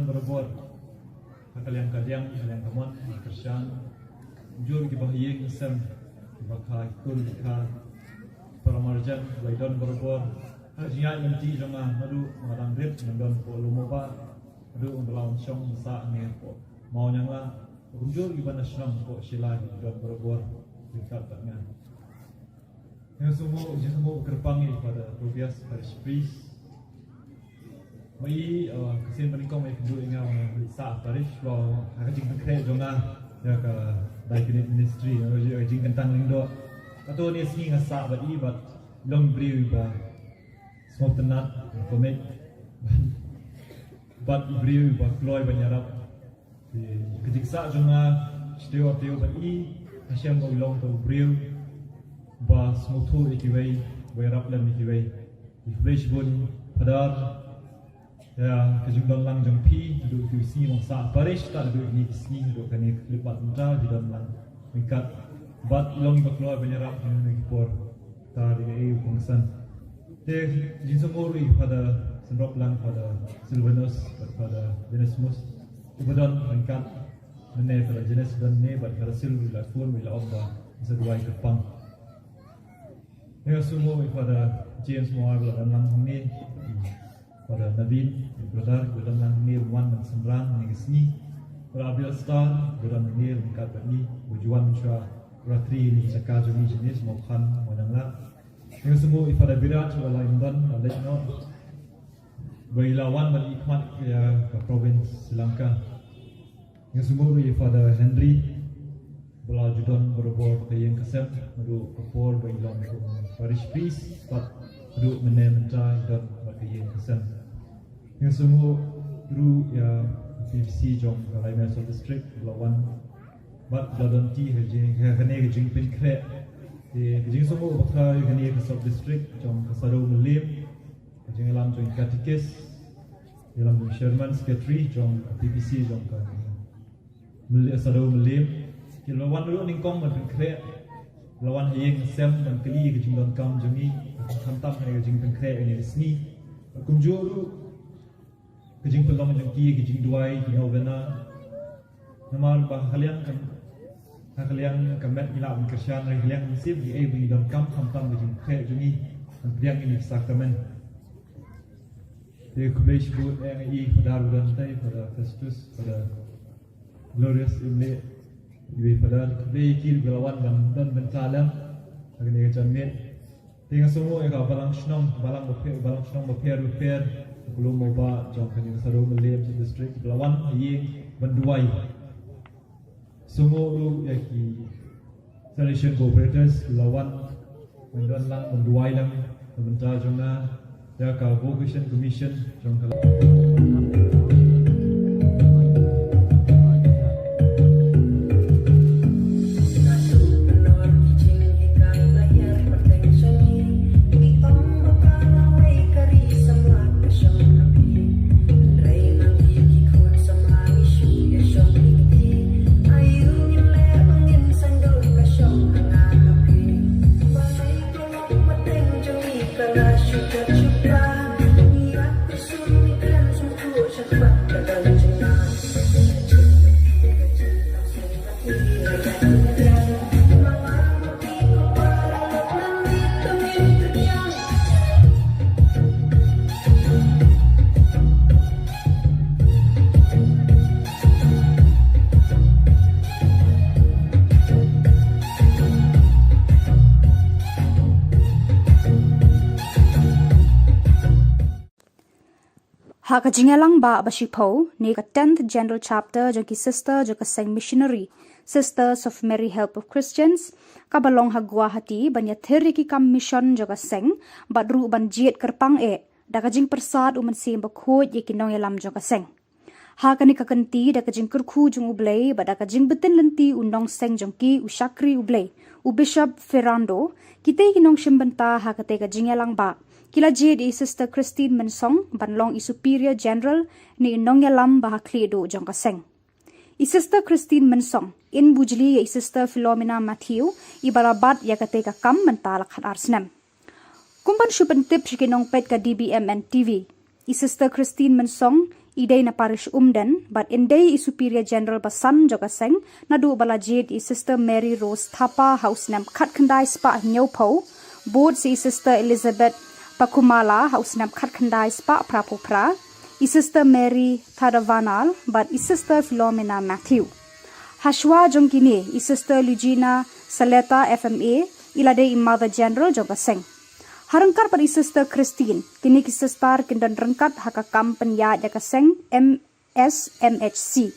Barabor, ha ka liang ka diang, ha ka liang ka mon, ha ka kyrshan, jur kiba ha ïing ha sem, kiba kha ki kur ki kha, para marjan, kiba don barabor, ha ka jingïaid lynti jong nga, naduh Madan Rit, ngan don hapoh Lum Mawbah, naduh Umbrala Umshong, ngan sah hangne hapoh Mawniangla, kumjuh kiba na shnong hapoh Shillai, kiba don barabor, ryngkat bad nga. Nga sngewbha, nga sngewbha kyrpang ïa i Father Tobias, Parish Priest. Ba i, uh, ka sien ba nyngkong ba i kynduh ïa nga ba nga sah parish, ba ha ka jingpynkhreh jong nga ïa ka Diaconate Ministry, ïa ka jingkyntang lyngdoh. Kato ne sngi nga sah bad i, bad long briew ba sngewtynnat, commit. Bad briew ba kloi ban ïarap. Te ka jingsah jong nga, shatei shatei bad i, ha shem ba u long uta u briew ba sngewthuh ïa kiwei, ba ïarap lem ïa kiwei. Te khublei shibun Father ïa ka jingdon lang jong phi, naduh kine ki sngi ba nga sah parish, tad naduh kine ki sngi, naduh kane ka khyllipmat mynta, phi don lang ryngkat bad i long ba kloi ban ïarap ha kine ki por. Tad ïa u kongsan. Te jingsngewbha ruh ïa Father Symroplang, Father Silvanus bad Father Dinesmus. Kiba don ryngkat mynne, Father Dinesmus don mynne bad Father Sil ruh la phone, ruh la ong ba sa duwai kyrpang. Nga sngewbha ïa Father James Mawar ba la don lang hangne. Father Naveen, brother, ba don lang hangne, wan ban synran hangne ka sngi. Father Abel Star, ba don hangne ryngkat bad ngi, ba ju wan sha Ratri hangne sha ka jong ngi, jong ngi sha Mawkhan, Mawniangla. Nga sngewbha ïa Father Biraj, ba la ym don, la leit noh. Ba i la wan ban ïakhmat ïa ka province Sri Lanka. Nga sngewbha ruh ïa Father Henry, ba la ju don barabor ka ïing ka sem, naduh ka por ba i long kum parish priest, bad naduh mynne mynta i don bad ka ïing ka sem. Nga sngewbha ruh ïa P B C jong ka Laimeh Sub District, ba la wan bad ba la don ti ha jing, ha kane ka jingpynkhreh. Te ka jingsngewbha bakla ïa kane ka Sub District jong ka Sadar Mylliem, ka jingïalam jong i Katikis, ïalam jong Chairman Secretary jong ka P B C jong ka Myll-, Sadar Mylliem. Ki la wan ruh nyngkong ban pynkhreh, la wan ha ïing ha sem ban kylli ka jingdonkam jong ngi, khamtam ha ka jingpynkhreh kane ka sngi. Kumjuh ruh ka jingpynlong jong ki, ka jingduwai, ki novena. Namar ba ha ka liang ka, ha ka liang ka met ngi lah ban kyrshan, ha ka liang ka mynsiem ngi ai ba ngi donkam khamtam ka jingpynkhreh jong ngi, ban pdiang ïa kine ki sakramen. Te khublei shibun ïa i Father ba don tei, Father Festus, Father Glorious Imleh, iwei i Father, khublei ïa ki ba la wan ban don bynta lem ha kane ka janmiet. Te nga sngewbha ïa ka balang shnong, balang bapher, balang shnong bapher bapher, ka Lum Mawbah jong kane ka Sadar Mylliem Sub District, ba la wan ha ïing ban duwai. Sngewbha ruh ïa ki Salvation Cooperators, ba la wan ban don lang ban duwai lang na bynta jong nga, ïa ka Vocation Commission jong ka Ha ka jingïalang ba shiphew ne ka tenth General Chapter jong ki Sister jong ka Seng Missionary Sisters of Mary Help of Christians, kaba long ha Guwahati, ban ïathir ïa ki kam mission jong ka seng bad ruh ban jied kyrpang eh da ka jingpyrsad u Mynsiem Bakhuid ïa ki nongïalam jong ka seng. Ha kane ka kynti, da ka jingkyrkhu jong U Blei bad da ka jingbtin lynti u nongseng jong ki, u shakri U Blei, u Bishop Ferrando, kitei ki nongshim bynta ha katei ka jingïalang ba ki la jied ïa i Sister Christine Mynsong ban long i Superior General ne i nongïalam ba ha khlieh duh jong ka seng. I Sister Christine Mynsong in bujli ïa i Sister Philomena Matthew, iba la bat ïa katei ka kam mynta la khatar snem. Kum ban shu pyntip sha ki nongpeit ka D B M N T V, i Sister Christine Mynsong I dei na parish Umden, bad yn dei i Superior General basan jong ka seng, naduh ba la jied i Sister Mary Rose Thapa ha u snem khatkhyndai spah hynñiewphew, bud sa i Sister Elizabeth Pakumala ha u snem khatkhyndai spah phraphew phra, i Sister Mary Thadavanal, bad i Sister Philomena Matthew. Hashwa jong kine, i Sister Lugina Saleta F M A, i la dei i Mother General jong ka seng. Ha ryngkat bad i Sister Christine, kine ki sister kin don ryngkat ha ka kam pynïaid ïa ka seng M S M H C.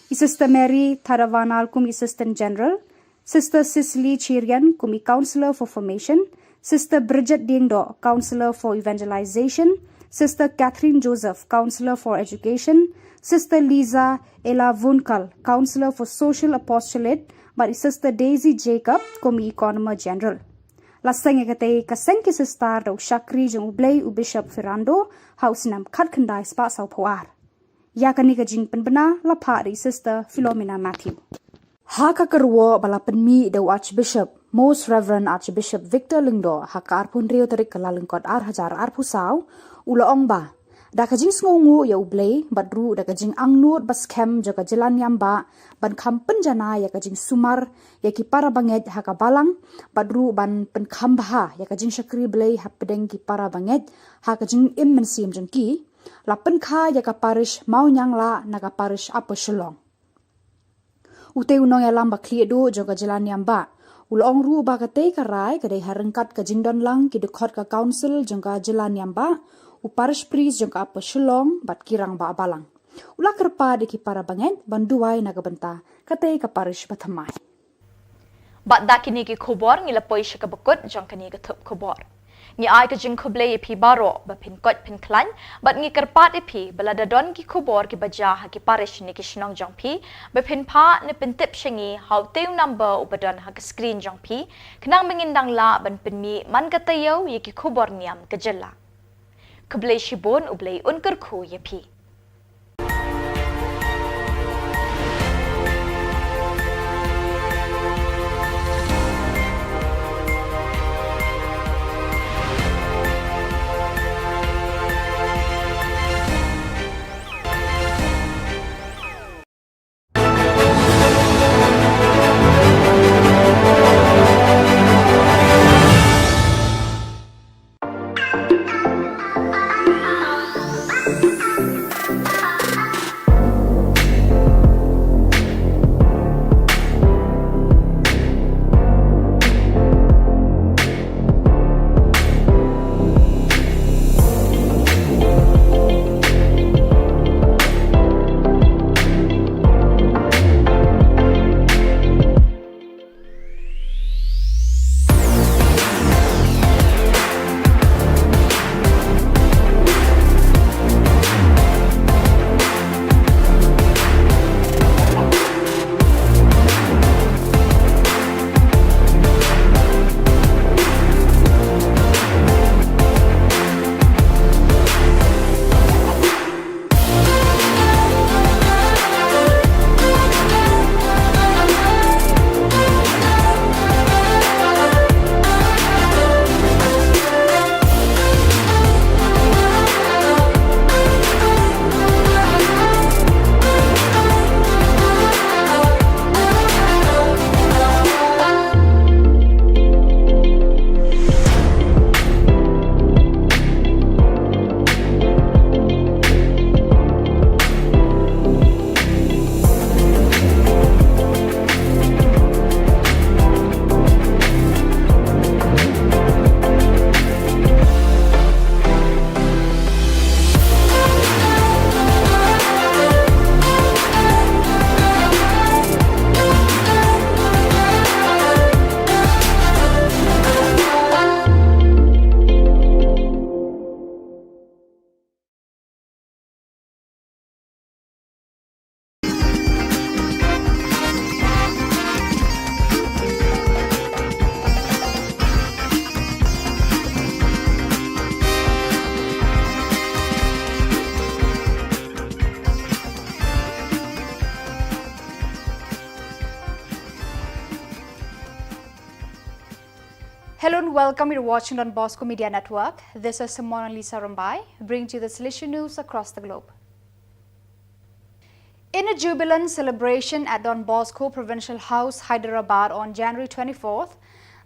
I Sister Mary Thadavanal kum i Assistant General, Sister Cicely Chirian kum i Counselor for Formation, Sister Bridget Diengdoh, Counselor for Evangelization, Sister Catherine Joseph, Counselor for Education, Sister Lisa Ella Vunkal, Counselor for Social Apostolate, bad i Sister Daisy Jacob kum i Economer General. La seng ïa katei ka seng ki sister da u shakri jong u Blei u Bishop Ferrando ha u snem khatkhyndai spah sawphew ar. Ïa kane ka jingpynbna la phah da i Sister Philomena Matthew. Ha ka kyrwoh ba la pynmih da u Archbishop, Most Reverend Archbishop Victor Lyngdoh, ha ka arphew hynriew tarik Kyllalyngkot ar hajar arphew saw, u la ong ba da ka jingsngewnguh ïa u Blei, bad ruh da ka jingangnud ba skhem jong ka jylla niam bah ban kham pynjanai ïa ka jingsumar ïa ki para bangeit ha ka balang, bad ruh ban pynkham bha ïa ka jingshakri Blei hapdeng ki para bangeit ha ka jingim mynsiem jong ki, la pynkha ïa ka parish Mawnianglah na ka parish Upper Shillong. Utei u nongïalam ba khlieh duh jong ka jylla niam bah u la ong ruh ba katei ka rai ka dei ha ryngkat ka jingdon lang ki dkhot ka council jong ka jylla niam bah, u parish priest jong ka Upper Shillong bad ki rangbah balang. U la kyrpad ïa ki para bangeit ban duwai na ka bynta katei ka parish bathymmai. Bad da kine ki khubor ngi la poi sha kaba kut jong kane ka thup khubor. Ngi ai ka jingkhublei ïa phi baroh ba phin koit phin khlaiñ, bad ngi kyrpad ïa phi ba lada don ki khubor kiba jia ha ki parish ne ki shnong jong phi, ba phin phah ne pyntip sha ngi ha utei u number uba don ha ka screen jong phi, khnang ba ngin dang lah ban pynmih man ka taïew ïa ki khubor niam ka jylla. Khublei shibun, U Blei un kyrkhu ïa phi. Hello and welcome. You're watching Don Bosco Media Network. This is Simona Lisa Rumbai, bringing to you the Salesian news across the globe. In a jubilant celebration at Don Bosco Provincial House, Hyderabad on January twenty-fourth,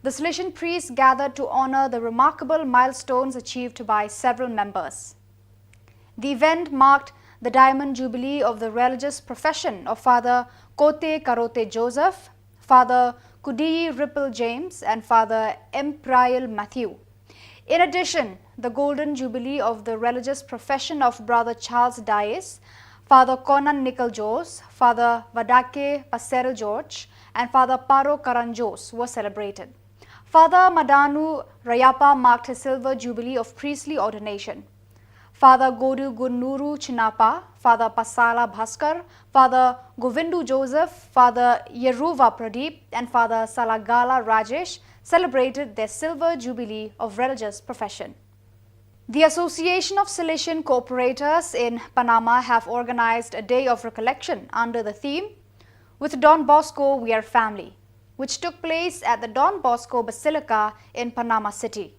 the Salesian priests gathered to honor the remarkable milestones achieved by several members. The event marked the Diamond Jubilee of the religious profession of Father Kote Karote Joseph, Father Kudiyi Ripple James, and Father Empriel Matthew. In addition, the Golden Jubilee of the religious profession of Brother Charles Dias, Father Conan Nickel Jose, Father Vadake Passerel George, and Father Paro Karanjos were celebrated. Father Madanu Rayapa marked his silver jubilee of priestly ordination. Father Godu Gunuru Chinapa, Father Pasala Bhaskar, Father Govindu Joseph, Father Yeruva Pradeep, and Father Salagala Rajesh celebrated their silver jubilee of religious profession. The Association of Salesian Cooperators in Panama have organized a day of recollection under the theme, "With Don Bosco, We Are Family," which took place at the Don Bosco Basilica in Panama City.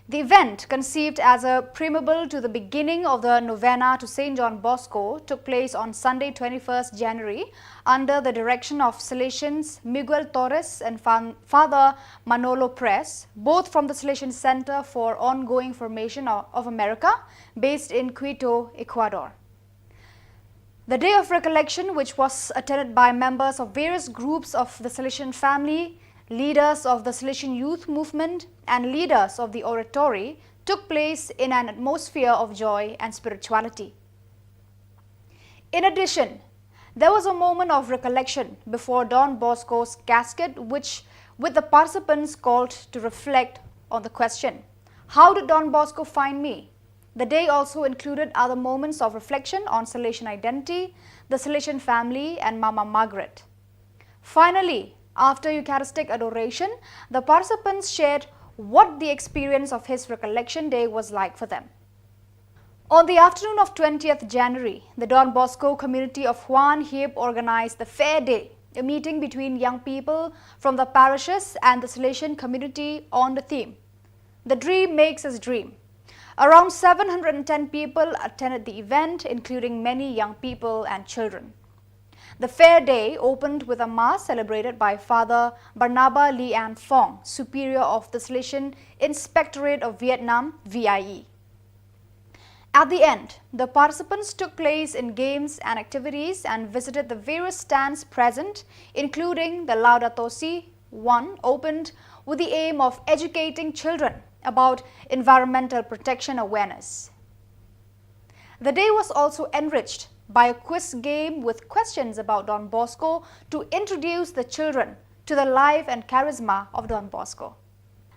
The event, conceived as a preamble to the beginning of the novena to Saint John Bosco, took place on Sunday, twenty-first January, under the direction of Salesians Miguel Torres and Fan- Father Manolo Press, both from the Salesian Center for Ongoing Formation of of America, based in Quito, Ecuador. The Day of Recollection, which was attended by members of various groups of the Salesian family, leaders of the Salesian youth movement, and leaders of the Oratory, took place in an atmosphere of joy and spirituality. In addition, there was a moment of recollection before Don Bosco's casket, which, with the participants called to reflect on the question, "How did Don Bosco find me?" The day also included other moments of reflection on Salesian identity, the Salesian family, and Mama Margaret. Finally, after Eucharistic adoration, the participants shared what the experience of his recollection day was like for them. On the afternoon of twentieth January, the Don Bosco community of Juan Hip organized the Fair Day, a meeting between young people from the parishes and the Salesian community on the theme, "The Dream Makes Us Dream." Around seven hundred and ten people attended the event, including many young people and children. The Fair Day opened with a mass celebrated by Father Barnaba Lian Fong, Superior of the Salesian Inspectorate of Vietnam, V I E. At the end, the participants took place in games and activities and visited the various stands present, including the Laudato Si one, opened with the aim of educating children about environmental protection awareness. The day was also enriched by a quiz game with questions about Don Bosco to introduce the children to the life and charisma of Don Bosco.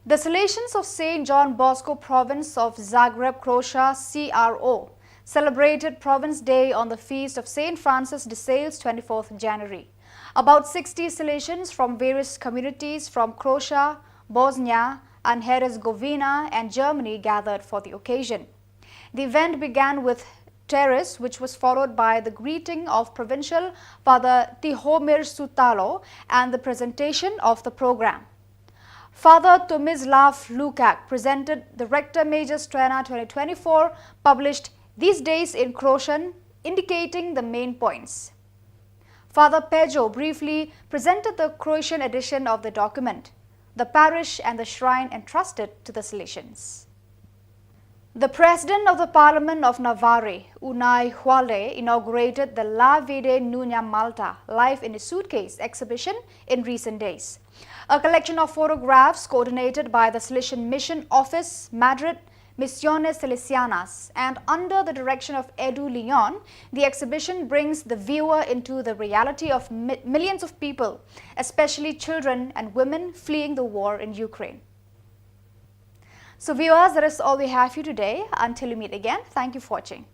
The Salesians of Saint John Bosco Province of Zagreb, Croatia, C R O, celebrated Province Day on the feast of Saint Francis de Sales, twenty-fourth January. About sixty Salesians from various communities from Croatia, Bosnia, and Herzegovina and Germany gathered for the occasion. The event began with terrace, which was followed by the greeting of Provincial Father Tihomir Sutalo and the presentation of the program. Father Tomislav Lukak presented the Rector Major's Trina twenty twenty-four, published these days in Croatian, indicating the main points. Father Pejo briefly presented the Croatian edition of the document, "The Parish and the Shrine Entrusted to the Salesians." The President of the Parliament of Navarre, Unai Hualde, inaugurated the La Vida Nuna Malta, Life in a Suitcase exhibition in recent days. A collection of photographs coordinated by the Salesian Mission Office, Madrid, Misiones Salesianas, and under the direction of Edu Leon, the exhibition brings the viewer into the reality of mi- millions of people, especially children and women fleeing the war in Ukraine. So, viewers, that is all we have for you today. Until we meet again, thank you for watching.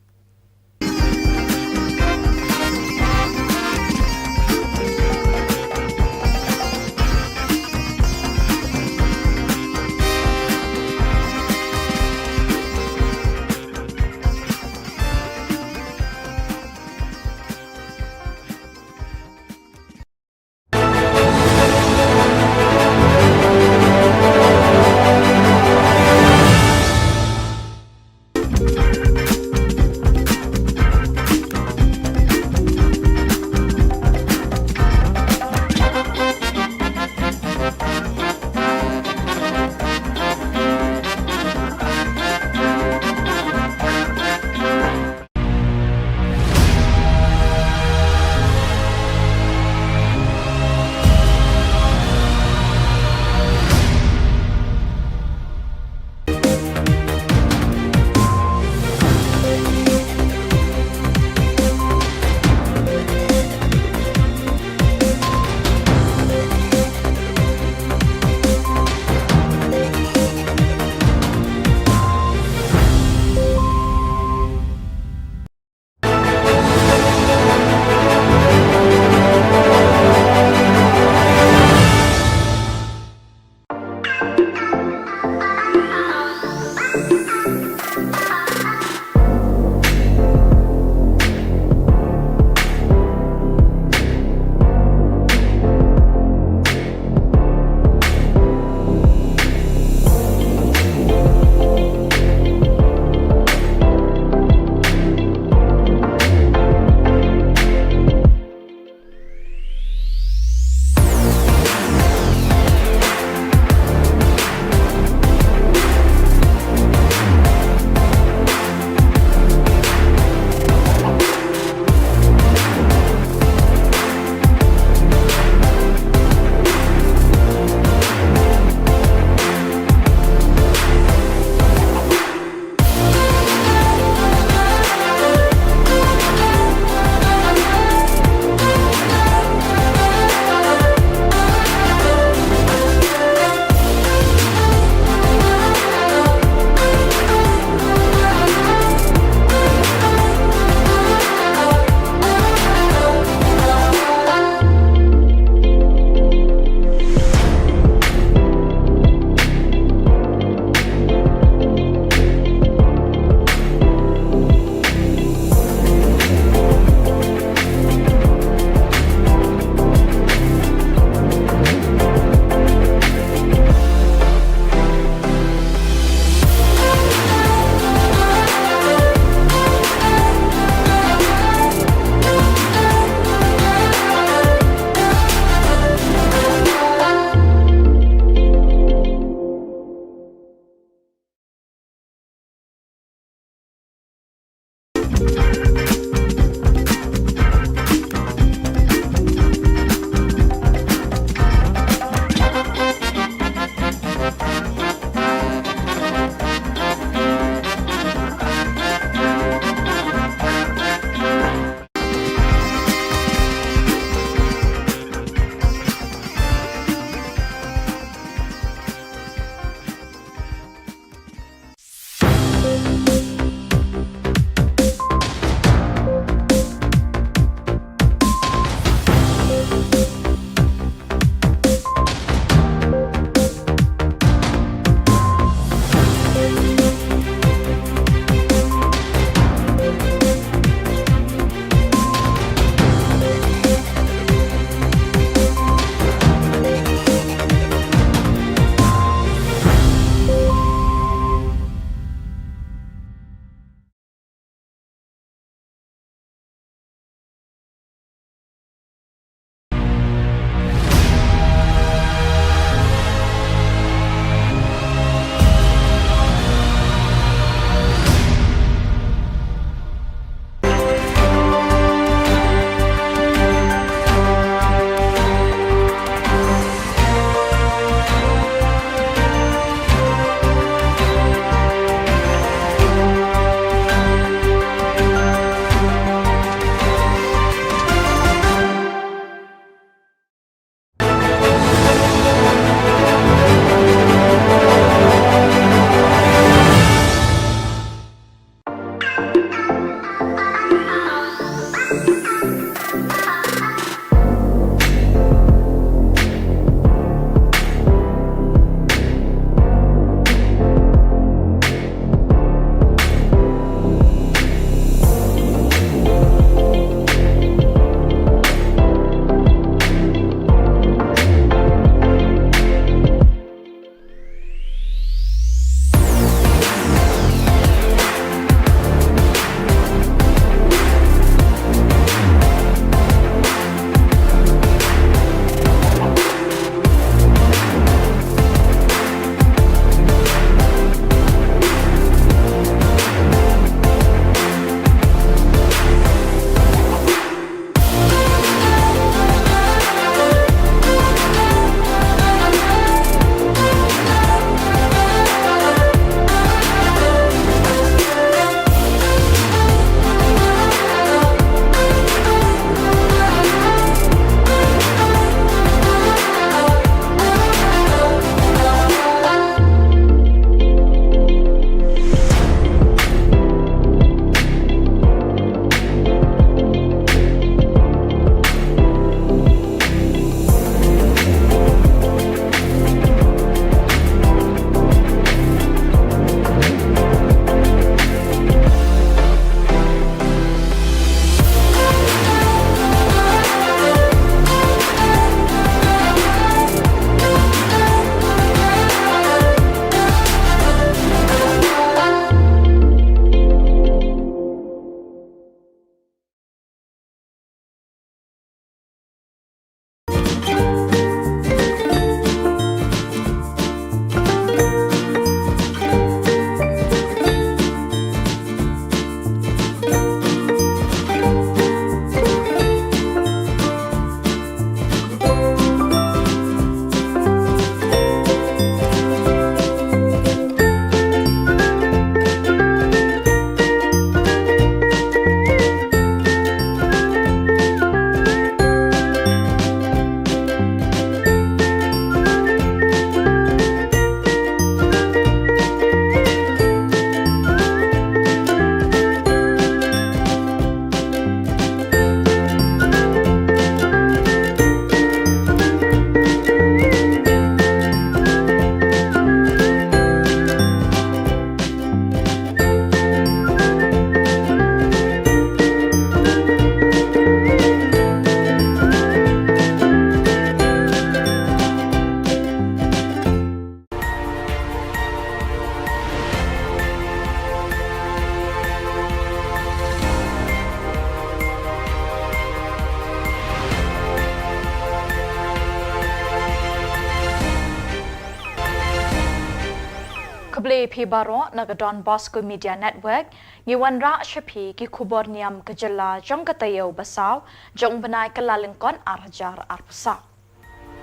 Te phi baroh na ka Don Bosco Media Network, ngi wanrah sha phi ki khubor niam ka jylla jong ka taïew ba saw jong u bnai Kyllalyngkot ar hajar arphew saw.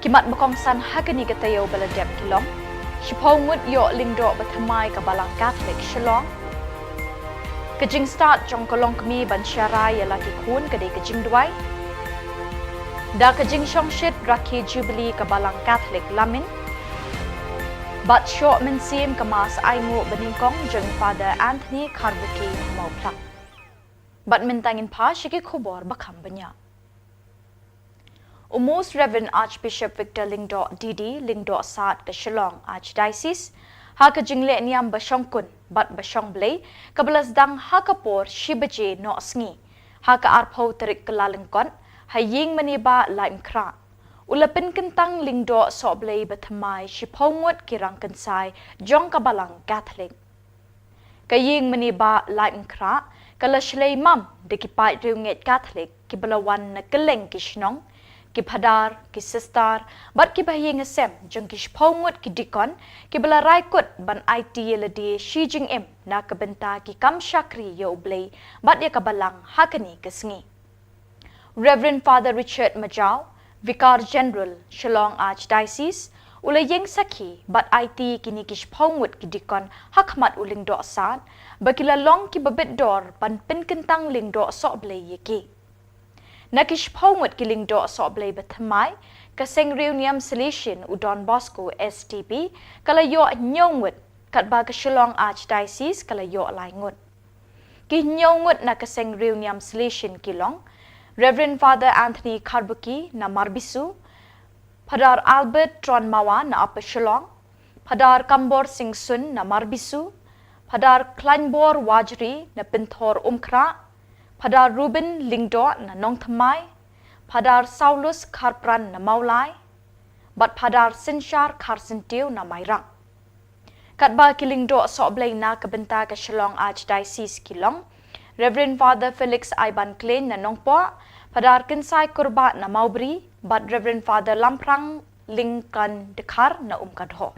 Ki mat ba kongsan ha kane ka taïew ba la dep ki long: shiphew ngut ïoh lyngdoh ba thymmai ka Balang Katholik Shillong. Ka jingstad jong ka longkmie ban sharai ïa la ki khun ka dei ka jingduwai. Da ka jingshongshit rakhe Jubilee ka Balang Katholik Lamin. Bad shoh mynsiem ka Mass ainguh banyngkong jong Father Anthony Kharbuki Mawphlang. Bad mynta ngin phai sha ki khubor ba kham bniah. U Most Reverend Archbishop Victor Lyngdoh D D, Lyngdoh Sad ka Shillong Archdiocese, ha ka jingleh niam ba shongkun bad ba shongblei kaba la sdang ha ka por shi baje nohsngi ha ka arphew tarik Kyllalyngkot, ha ïing mane Bah Laitumkhrah, u la pynkyntang lyngdoh sohblei ba thymmai shiphew ngut ki rangkynsai jong ka Balang Katholik. Ka ïing mane Bah Laitumkhrah ka la shlei mam da ki paid riewngeit Katholik kiba la wan na kylleng ki shnong, ki phadar, ki sister, bad kiba ha ïing ha sem jong ki shiphew ngut ki deacon kiba la rai kut ban aiti ïa lade shi jingim na ka bynta ki kam shakri ïa U Blei bad ïa ka Balang ha kane ka sngi. Reverend Father Richard Majaw, Vicar General, Shillong Archdiocese, u la ïeng sakhi bad aiti ïa kine ki shiphew ngut ki deacon ha khmat u Lyngdoh Sad ba ki la long kiba bit dor ban pynkyntang lyngdoh sohblei ïa ki. Na ki shiphew ngut ki lyngdoh sohblei ba thymmai, ka seng riewniam Salesian u Don Bosco S D B ka la ïoh hynñiew ngut, katba ka Shillong Archdiocese ka la ïoh lai ngut. Ki hynñiew ngut na ka seng riewniam Salesian ki long: Reverend Father Anthony Kharbuki na Marbisu, Phadar Albert Tronmawa na Upper Shillong, Phadar Kambor Singh Sun na Marbisu, Phadar Klaiñbor Wajri na Pynthorumkhrah, Phadar Reuben Lyngdoh na Nongthymmai, Phadar Saulus Kharpran na Mawlai, bad Phadar Synshar Kharsyntiew na Mairang. Katba ki lyngdoh sohblei na ka bynta ka Shillong Archdiocese ki long: Reverend Father Felix Aiban Klein na Nongpoh, Phadar Kynsai Kurbah na Mawbri, bad Reverend Father Lamphrang Lyngkhan Dkhar na Umkadhor.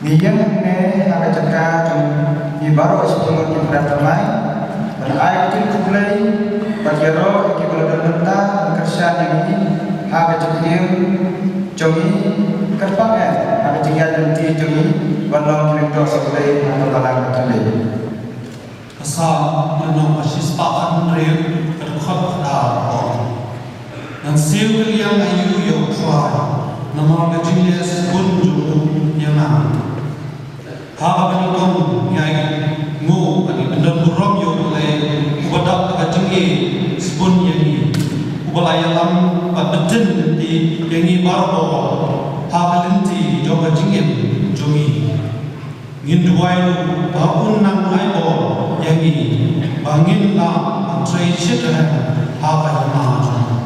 Ngi ïeng hangne ha ka jaka jong Baroh shibun ki para thymmai, ban ai khublei bad ïaroh ïa ki ba la don bynta ban kyrshan ïa ngi ha ka jingim jong ngi, kyrpang eh ha ka jingïaid lynti jong ngi ban long ki lyngdoh sohblei ha ka balang ka thylliej. Ka Salm lynnong ka shispah khathynriew, ka dkhot kadaw ka ong: Ngan siew kylliang aïu ïa U Trai, namar ka jingleh shibun jong u ïa nga. Ha kaba nyngkong ngi ai nguh bad ngi pyndonburom ïa U Blei uba dap da ka jingïeit shibun ïa ngi, uba la ïalam bad btin lynti ïa ngi baroh ha ka lynti jong ka jingim jong ngi. Ngin duwai ruh ba un nang ai bor ïa ngi ba ngin lah ban trei shitrhem ha ka hima jong u.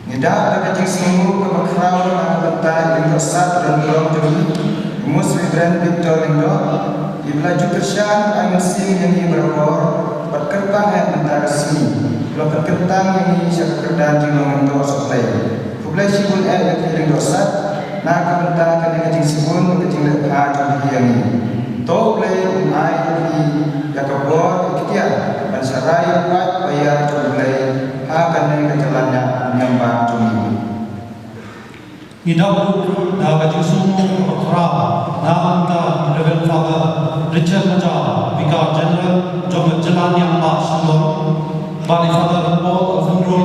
Ngi da da ka jingsngewnguh kaba khraw na ka bynta i Lyngdoh Sat Donbor jong ngi, i Most Reverend Victor Lyngdoh, i ba la ju kyrshan ai mynsiem ïa ngi barabor, bad kyrpang eh mynta ka sngi, ba la pynkyntang ïa ngi sha ka kyrdan jinglong lyngdoh sohblei. Khublei shibun eh ïa phi Lyngdoh Sat, na ka bynta kane ka jingsibun ka jingleh bha jong phi ïa ngi. To U Blei un ai ïa phi ïa ka bor ka iktiar ban sharai ïa u paid ba ïar jong U Blei ha kane ka jylla niam ba jong ngi. Ngi dap ruh da ka jingsngewnguh kaba khraw na ka bynta Reverend Father Richard Majaw, Vicar General jong ka jylla niam ba Shillong, bad i Father Paul Alejandro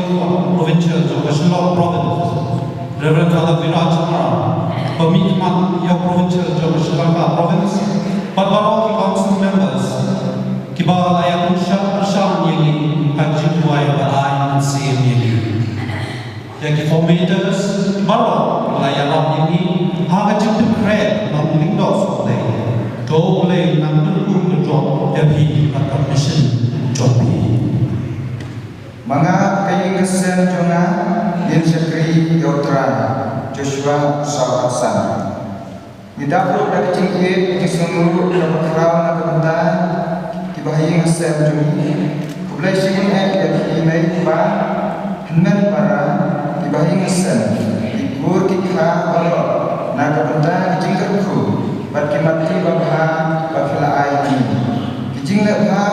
Provincial jong ka Shillong Province, Reverend Father Viraj Mara, ba mihkhmat ïa u Provincial jong ka Shillong Province, bad baroh ki Council Members kiba la ïa kyrshan ïa ngi ha ka jingduwai bad ai mynsiem ïa ngi. Ïa ki formators baroh la ïalam ïa ngi ha ka jingpynkhreh ba ngin lyngdoh sohblei. To U Blei un nang kyrkhu kyrdoh ïa phi bad ka mission jong phi. Ma nga ka ïing ka sem jong nga ngin shakri ïa U Trai. Joshua saw khatsan. Ngi dap ruh da ka jingïeit, jingsngewnguh kaba khraw na ka bynta ki bahaïing hasem jong ngi. Khublei shibun eh ïa phi mei pa, hynmen para, ki bahaïing hasem, ki kur ki kha baroh, na ka bynta ki jingkyrkhu bad ki mat ki babha ba phi la ai ïa ngi. Ki jingleh bha,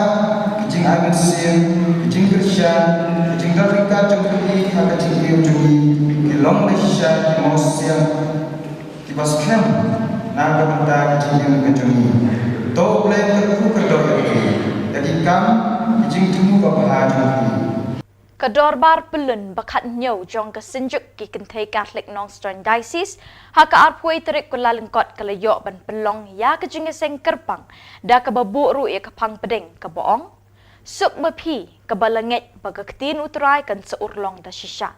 ki jingai mynsiem, ki jingkyrshan, ki jingdon ryngkat jong phi ha ka jingim jong ngi ki long da shisha ki mawsiang kiba skhem na ka bynta ka jingim ka jong ngi. To U Blei un kyrkhu kyrdoh ïa phi ïa ki kam ki jingthmu babha jong phi. Ka dorbar pyllun ba khathynñiew jong ka Synjuk ki Kynthei Catholic Nongstoiñ Diocese ha ka arphew tarik Kyllalyngkot ka la ïoh ban pynlong ïa ka jingïaseng kyrpang da kaba buh ruh ïa ka phang pdeng kaba ong: Suk ma phi kaba la ngeit ba ka ktien U Trai kan sa urlong da shisha.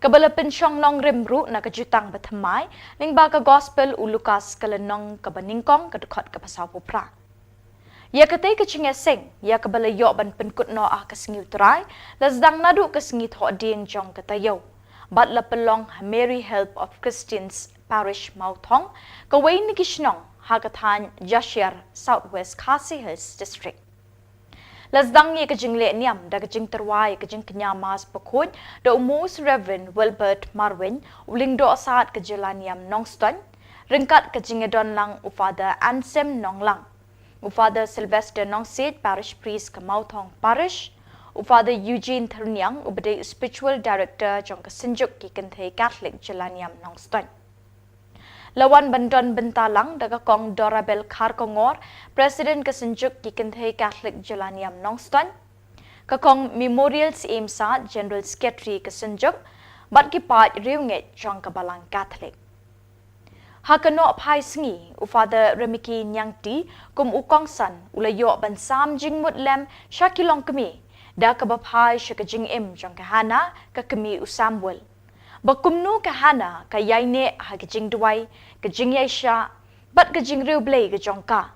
Kaba la pynshong nongrim ruh na ka jutang bathymmai lyngba ka Gospel u Lukas ka lynnong kaba nyngkong ka dkhot kaba sawphew phra. Ïa katei ka jingïaseng ïa kaba la ïoh ban pynkut noh ha ka sngi U Trai la sdang naduh ka sngi Thohdieng jong ka taïew bad la pynlong ha Mary Help of Christians Parish Mawthong, kawei na ki shnong ha ka thaiñ Jashiar, South West Khasi Hills District. La sdang ïa ka jingleh niam da ka jingtyrwa ïa ka jingkñia Mass bakhuid da u Most Reverend Wilbert Marwein, u Lyngdoh Sad ka jylla niam Nongstoiñ, ryngkat ka jingïadon lang u Father Anselm Nonglang, u Father Sylvester Nongsiej, Parish Priest ka Mawthong Parish, u Father Eugene Thyrniang uba dei u Spiritual Director jong ka Synjuk ki Kynthei Catholic jylla niam Nongstoiñ. La wan ban don bynta lang da ka Kong Dorabel Kharkongor, President ka Synjuk ki Kynthei Catholic jylla niam Nongstoiñ, ka Kong Memorial Syiem Sad, General Secretary ka Synjuk, bad ki paid riewngeit jong ka Balang Catholic. Ha ka nohphai sngi, u Father Remiki Niangti kum u kongsan u la ïoh ban sam jingmut lem sha ki longkmie da kaba phai sha ka jingim jong ka Hana, ka kmie u Samuel, ba kumno ka Hana ka ïaineh ha ka jingduwai, ka jingïaishah bad ka jingriewblei ka jong ka.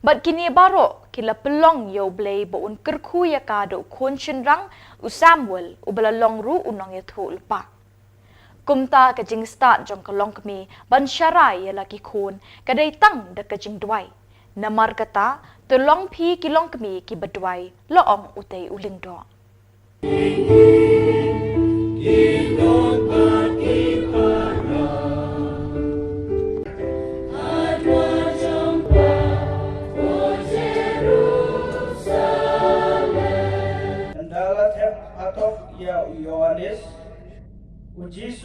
Bad kine baroh ki la pynlong ïa U Blei ba un kyrkhu ïa ka da u khun shynrang u Samuel uba la long ruh u nongïathuhlypa. Kumta ka jingstad jong ka longkmie ban sharai ïa la ki khun ka dei tang da ka jingduwai. Namar kata, to long phi ki longkmie kiba duwai, la ong utei u Lyngdoh.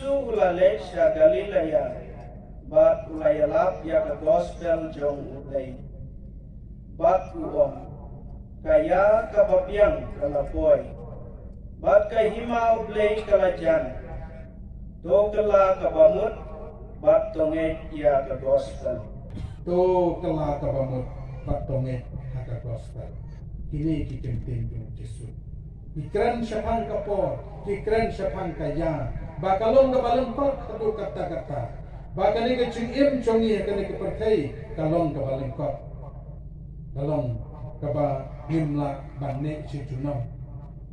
U la leit sha Galilaia, bad u la ïalap ïa ka gospel jong U Blei. Bad u ong, ka ïa kaba biang ka la poi, bad ka hima U Blei ka la jan. To kylla kaba mut, bad to ngeit ïa ka gospel. To kylla kaba mut, bad to ngeit ha ka gospel. Kine ki ktien jong U Jisu. Ki kren shaphang ka por, ki kren shaphang ka ïa, ba ka long kaba lyngkot haduh katta katta. Ba kane ka jingim jong ngi ha kane ka pyrthei, ka long kaba lyngkot. Ka long kaba ngim lah ban neh shi junom.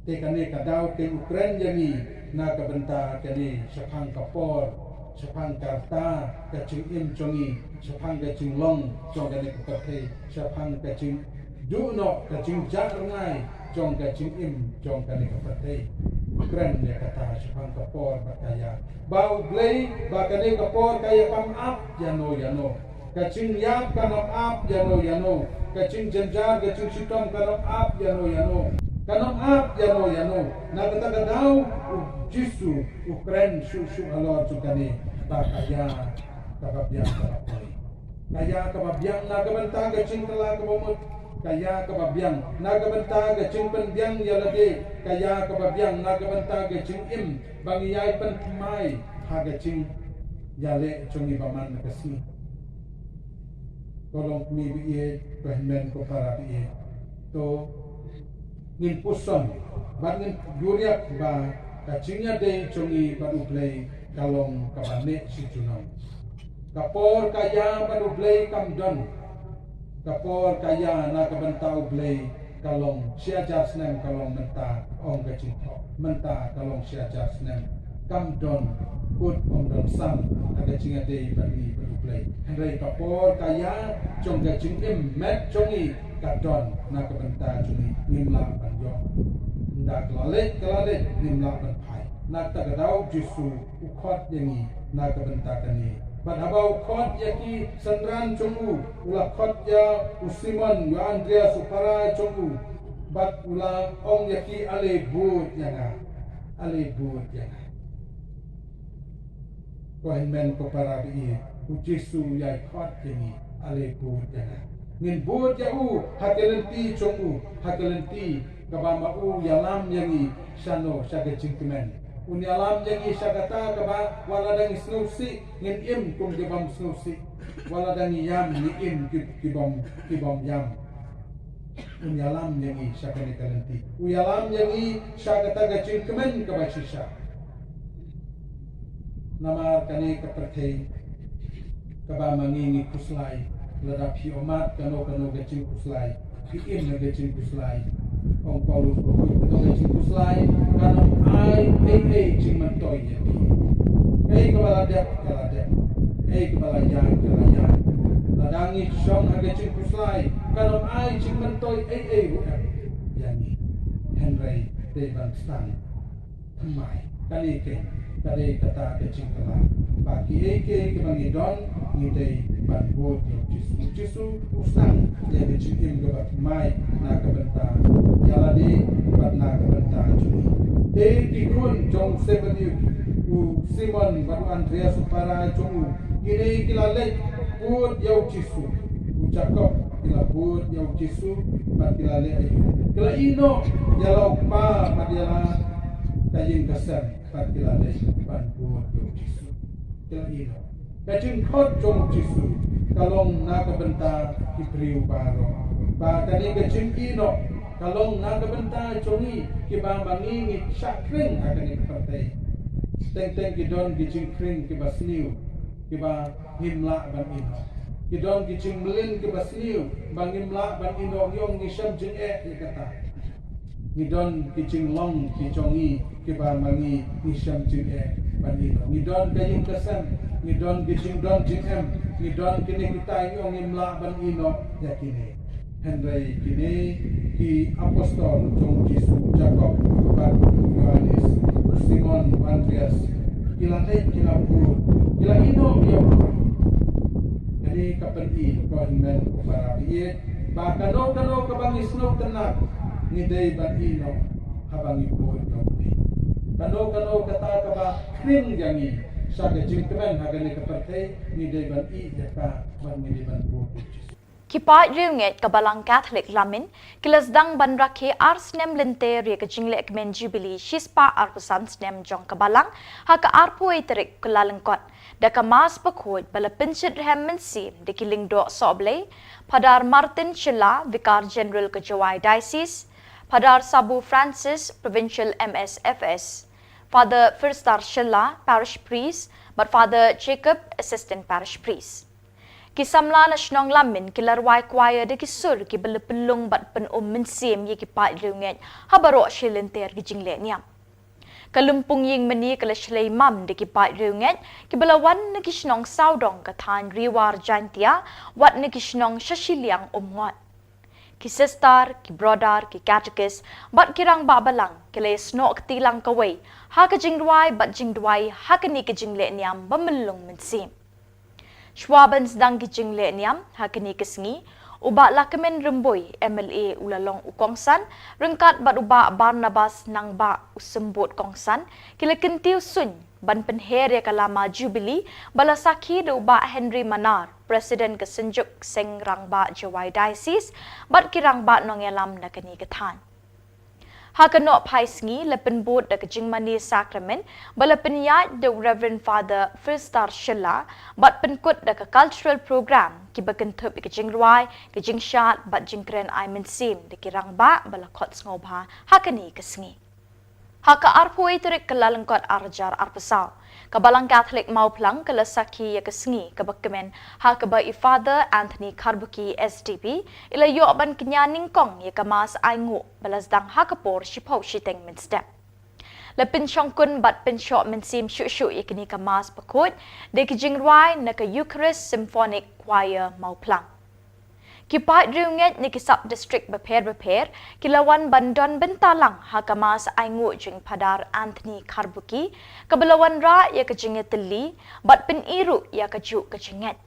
Te kane ka daw te u kren ïa ngi na ka bynta kane shaphang ka por, shaphang ka rta, ka jingim jong ngi, shaphang ka jinglong jong kane ka pyrthei, shaphang ka jingduh noh, ka jingjah rngai jong ka jingim jong kane ka pyrthei. Kren ïa kata shaphang ka por bad ka ïa. Ba U Blei, ba kane ka por ka ïa kam ap ïano ïano. Ka jingïap kan ym ap ïano ïano. Ka jingjynjar, ka jingshitom kan ym ap ïano ïano. Kan ym ap ïano ïano. Na kata ka daw, U Jisu u kren shuh shuh halor jong kane, ba ka ïa kaba biang ka la poi. Ka ïa kaba biang na ka bynta ka jingkylla kaba mut. Ka ïa kaba biang na ka bynta ka jingpynbiang ïa lade. Ka ïa kaba biang na ka bynta ka jingim ba ngi ïai pynthymmai ha ka jingïaleh jong ngi ba man la ka sngi. Ko longkmie ba ïeit, ko hynmen ko para ba ïeit. To ngin puson bad ngin juriap ba ka jingïadei jong ngi bad U Blei ka long kaba neh shi junom. Ka por ka ïa bad U Blei kam don. Ka por ka ïa na ka bynta U Blei ka long shi hajar snem, ka long mynta, ong ka jingthoh, mynta ka long shi hajar snem. Kam don kut, ym don sam ha ka jingïadei bad ngi bad U Blei. Hynrei ka por ka ïa jong ka jingim met jong ngi ka don na ka bynta jong ngi, ngim lah ban ïoh. Ynda ka la leit, ka la leit, ngim lah ban phai. Na kata ka daw U Jisu u khot ïa ngi na ka bynta kane. Bad haba u khot ïa ki synran jong u, u la khot ïa u Simon, ïa u Andreas u para jong u. Bad u la ong ïa ki, ale bud ïa nga. Ale bud ïa nga. Ko hynmen ko para ba ïeit, U Jisu u ïai khot ïa ngi, ale bud ïa nga. Ngin bud ïa u ha ka lynti jong u, ha ka lynti kaba ma u ïalam ïa ngi shano, sha ka jingkmen. Un ïalam ïa ngi sha kata kaba wat lada ngi sngewsih ngin im kum ki bym sngewsih. Wat lada ngi ïam ngi im ki, ki bym, ki bym ïam. Un ïalam ïa ngi sha kane ka lynti. U ïalam ïa ngi sha kata ka jingkmen kaba shisha. Namar kane ka pyrthei kaba ma ngi ngi khuslai, lada phi ïohmad kano kano ka jingkhuslai, phi im ha ka jingkhuslai. Ong Paulus ba kano ka jingkhuslai kan ym ai ei ei jingmyntoi ïa phi. Ei kaba la dep ka la dep, ei kaba la ïaid ka la ïaid. Lada ngi shong ha ka jingkhuslai kan ym ai jingmyntoi ei ei ruh em ïa ngi. Hynrei dei ban sdang thymmai. Kane keiñ ka dei kata ka jingkylla ba kiei kiei kiba ngi don ngi dei ban bud ïa U Jisu. U Jisu u sdang ïa ka jingim kaba thymmai na ka bynta ïa lade bad na ka bynta jong ngi. Te ki khun jong u Sebedi, u Simon bad u Andreas u para jong u, kine ki la leit bud ïa U Jisu. U Jakob, ki la bud ïa U Jisu bad ki la leh aïu? Ki la ïeh noh ïa la u kpa bad ïa la ka ïing ka sem bad ki la leit ban bud ïa U Jisu. Ki la ïeh noh. Ka jingkhot jong U Jisu ka long na ka bynta ki briew baroh. Ba kane ka jingïeh noh ka long na ka bynta jong ngi kiba ma ngi ngi shah khring ha kane ka pyrthei. Teng teng ki don ki jingkhring kiba sniew kiba ngim lah ban ïeh noh. Ki don ki jingmlien kiba sniew ba ngim lah ban ïeh noh, ngi ong ngi shem jingeh ïa kata. Ngi don ki jinglong ki jong ngi kiba ma ngi ngi shem jingeh ban ïeh noh. Ngi don ka ïing ka sem, ngi don ki jingdon jingem, ngi don kine kita, ngi ong ngim lah ban ïeh noh ïa kine. Hynrei kine ki apostol jong U Jisu, Jakob bad u Ïohannes, u Simon, u Andreas, ki la leit, ki la bud, ki la ïeh noh ïa u. Kane ka pyni ko hynmen ko para ba ïeit ba kano kano kaba ngi sngewtynnat ngi dei ban ïeh noh haba ngi bud ïa U Blei. Kano kano kata kaba khring ïa ngi sha ka jingkmen ha kane ka pyrthei, ngi dei ban ïeit ïa ka bad ngi dei ban buh ïa ka. Ki paid riewngeit ka Balang Katholik Lamin ki la sdang ban rakhe ar snem lynter ïa ka jinglehkmen Jubilee shispah arphew san snem jong ka Balang ha ka arphew wei tarik Kyllalyngkot da ka Mass bakhuid ba la pynshitrhem mynsiem da ki lyngdoh sohblei, Phadar Martin Shylla, Vicar General ka Jowai Diocese, Phadar Sabu Francis, Provincial M S F S, Father Firstar Shylla, Parish Priest, bad Father Jacob, Assistant Parish Priest. Ki samla na shnong Lamin ki la rwai choir da ki sur kiba la pynlong bad pyn-um mynsiem ïa ki paid riewngeit ha baroh shi lynter ki jingleh niam. Ka lympung ïing mane ka la shlei mam da ki paid riewngeit kiba la wan na ki shnong sawdong ka thaiñ Ri War Jaintia, wat na ki shnong sha shiliang Umngot. Ki sister, ki brother, ki catechist bad ki rangbah Balang ki la ïasnoh kti lang kawei ha ka jingrwai bad jingduwai ha kane ka jingleh niam ba myllung mynsiem. Shuwa ban sdang ki jingleh niam ha kane ka sngi, u Bah Lahkmen Rymbui, M L A, u la long u kongsan, ryngkat bad u Bah Barnabas Nangbah, u symbud kongsan, ki la kyntiew suiñ ban pynher ïa ka lama Jubilee ba la sakhi da u Bah Henry Manar, President ka Synjuk Seng Rangbah Jowai Diocese, bad ki rangbah nongïalam na kane ka thaiñ. Ha ka nohphai sngi la pynbud da ka jingmane sakramen ba la pynïaid da u Reverend Father Firstar Shylla bad pynkut da ka cultural program kiba kynthup ïa ka jingrwai, ka jingshad bad jingkren ai mynsiem da ki rangbah ba la khot sngewbha ha kane ka sngi. Ha ka arphew wei tarik Kyllalyngkot ar hajar arphew saw, ka Balang Katholik Mawphlang ka la sakhi ïa ka sngi kaba kmen ha kaba i Father Anthony Kharbuki, S D P, i la ïoh ban kñia nyngkong ïa ka Mass ainguh ba la sdang ha ka por shiphew shiteng mynstep. La pynshongkun bad pynshoh mynsiem shuh shuh ïa kane ka Mass bakhuid da ki jingrwai na ka Eucharist Symphonic Choir Mawphlang. Ki paid riewngeit na ki sub-district bapher bapher ki la wan ban don bynta lang ha ka Mass ainguh jong i Phadar Anthony Kharbuki, kaba la wanrah ïa ka jingïatylli bad pyni ruh ïa kajuh ka jingngeit.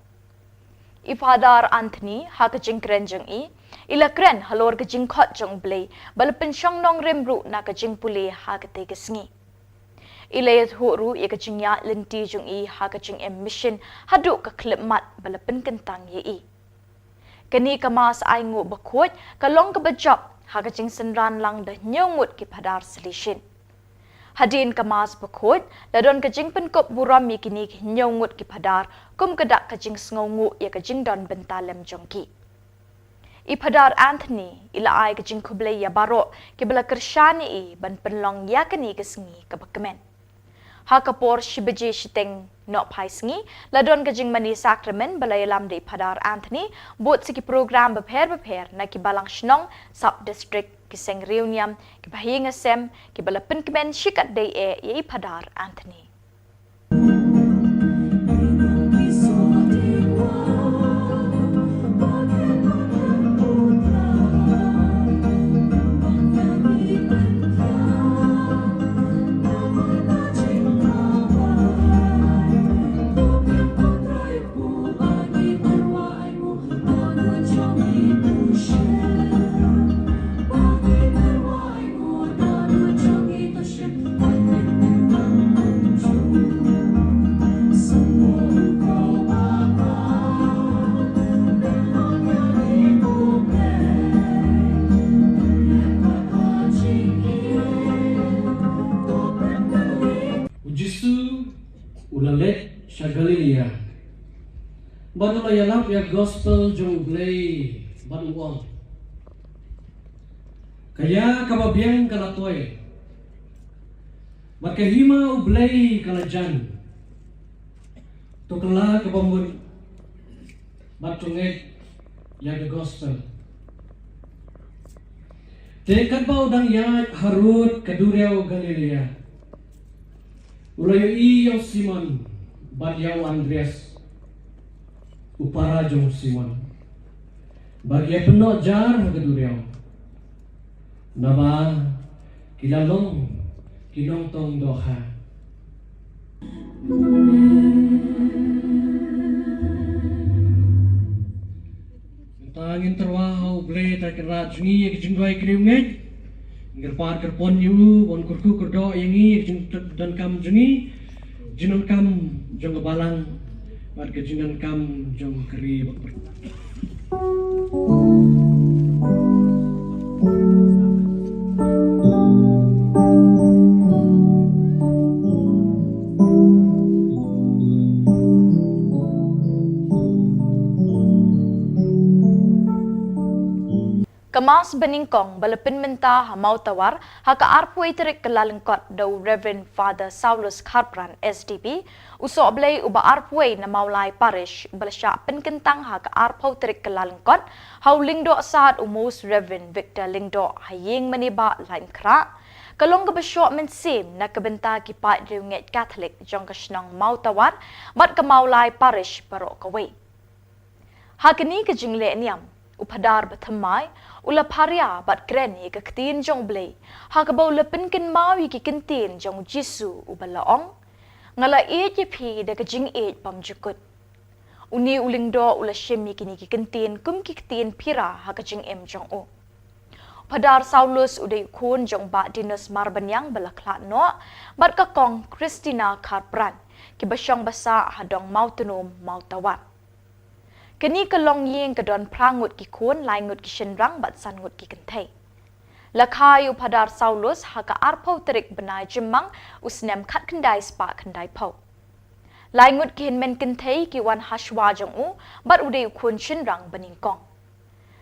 I Phadar Anthony, ha ka jingkren jong i, i la kren halor ka jingkhot jong U Blei ba la pynshong nongrim ruh na ka jingpule ha katei ka sngi. I la ïathuh ruh ïa ka jingïaid lynti jong i ha ka jingim mission haduh ka khyllipmat ba la pynkyntang ïa i. Kane ka Mass ainguh bakhuid ka long kaba jop ha ka jingsynran lang da hynñiew ngut ki Phadar Salesian. Hadien ka Mass bakhuid la don ka jingpynkup burom ïa kine ki hynñiew ngut ki Phadar kum ka dak ka jingsngewnguh ïa ka jingdon bynta lem jong ki. I Phadar Anthony i la ai ka jingkhublei ïa baroh kiba la kyrshan ïa i ban pynlong ïa kane ka sngi kaba kmen. Ha ka por shi baje shiteng nohphai sngi la don ka jingmane sakramen ba la ïalam da i Phadar Anthony, bud sa ki program bapher bapher na ki balang shnong, sub-district, ki seng riewniam, ki bahaïing hasem, kiba la pynkmen shikatdei eh ïa i Phadar Anthony. U Jisu u la leit sha Galilea bad u la ïalap ïa ka gospel jong U Blei bad u ong, ka ïa kaba biang ka la tuid bad ka hima U Blei ka la jan. To kylla kaba mut bad to ngeit ïa ka gospel. Te katba u dang ïaid harud ka duriaw Galilea, u la ïohi ïa u Simon bad ïa u Andreas, u para jong u Simon, ba ki ïa pynnoh jar ha ka duriaw, naba ki la long ki nongtong dohkha. Mynta ngin tyrwa ha U Blei Trai Kynrad jong ngi ïa ka jingduwai ki riewngeit. Kyrpad kyrpon ïa u ban kyrkhu kyrdoh ïa ngi, jingdonkam jong ngi, jingdonkam jong ka balang bad ka jingdonkam jong ka ri bad ka pyrthei. Ka Mass banyngkong ba la pynmynta ha Mawtawar ha ka arphew tarik Kyllalyngkot da u Reverend Father Saulus Kharpran, S D B, u sohblei uba arphew na Mawlai Parish, ba la shah pynkyntang ha ka arphew tarik Kyllalyngkot ha u Lyngdoh Sad u Most Reverend Victor Lyngdoh ha ïing Mane Bah Laitkhrah, ka long kaba shoh mynsiem na ka bynta ki paid riewngeit Katholik jong ka shnong Mawtawar bad ka Mawlai Parish baroh kawei. Ha kane ka jingleh niam, u Phadar bathymmai u la pharia bad kren ïa ka ktien jong U Blei ha kaba u la pynkynmaw ïa ki kyntien jong U Jisu uba la ong, "Nga la ïeit ïa phi da ka jingïeit bymjukut." Une u Lyngdoh u la shim ïa kine ki kyntien kum ki ktien phira ha ka jingim jong u. Phadar Saulus u dei u khun jong Bah Dinus Marbaniang ba la khlad noh bad ka Kong Christina Kharpran, kiba shong basa ha dong Mawtnom, Mawtawar. Kane ka longïing ka don phra ngut ki khun, lai ngut ki shynrang bad san ngut ki kynthei. La kha ïa u Phadar Saulus ha ka arphew tarik bnai Jymmang u snem khatkhyndai spah khyndaiphew. Lai ngut ki hynmen kynthei ki wan ha shuwa jong u bad u dei u khun shynrang banyngkong.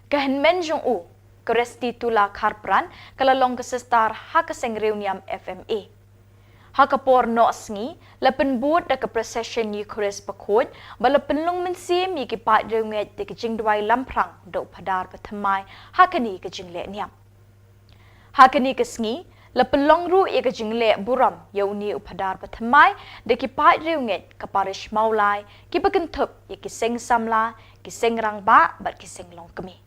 Ka hynmen jong u, ka Restitula Kharpran, ka la long ka sister ha ka seng riewniam F M A. Ha ka por noh sngi, la pynbud da ka procession Eucharist bakhuid ba la pynlong mynsiem ïa ki paid riewngeit da ka jingduwai lamphrang da u Phadar bathymmai ha kane ka jingleh niam. Ha kane ka sngi, la pynlong ruh ïa ka jingleh burom ïa une u Phadar bathymmai da ki paid riewngeit ka Parish Mawlai, kiba kynthup ïa ki seng samla, ki seng rangbah bad ki seng longkmie.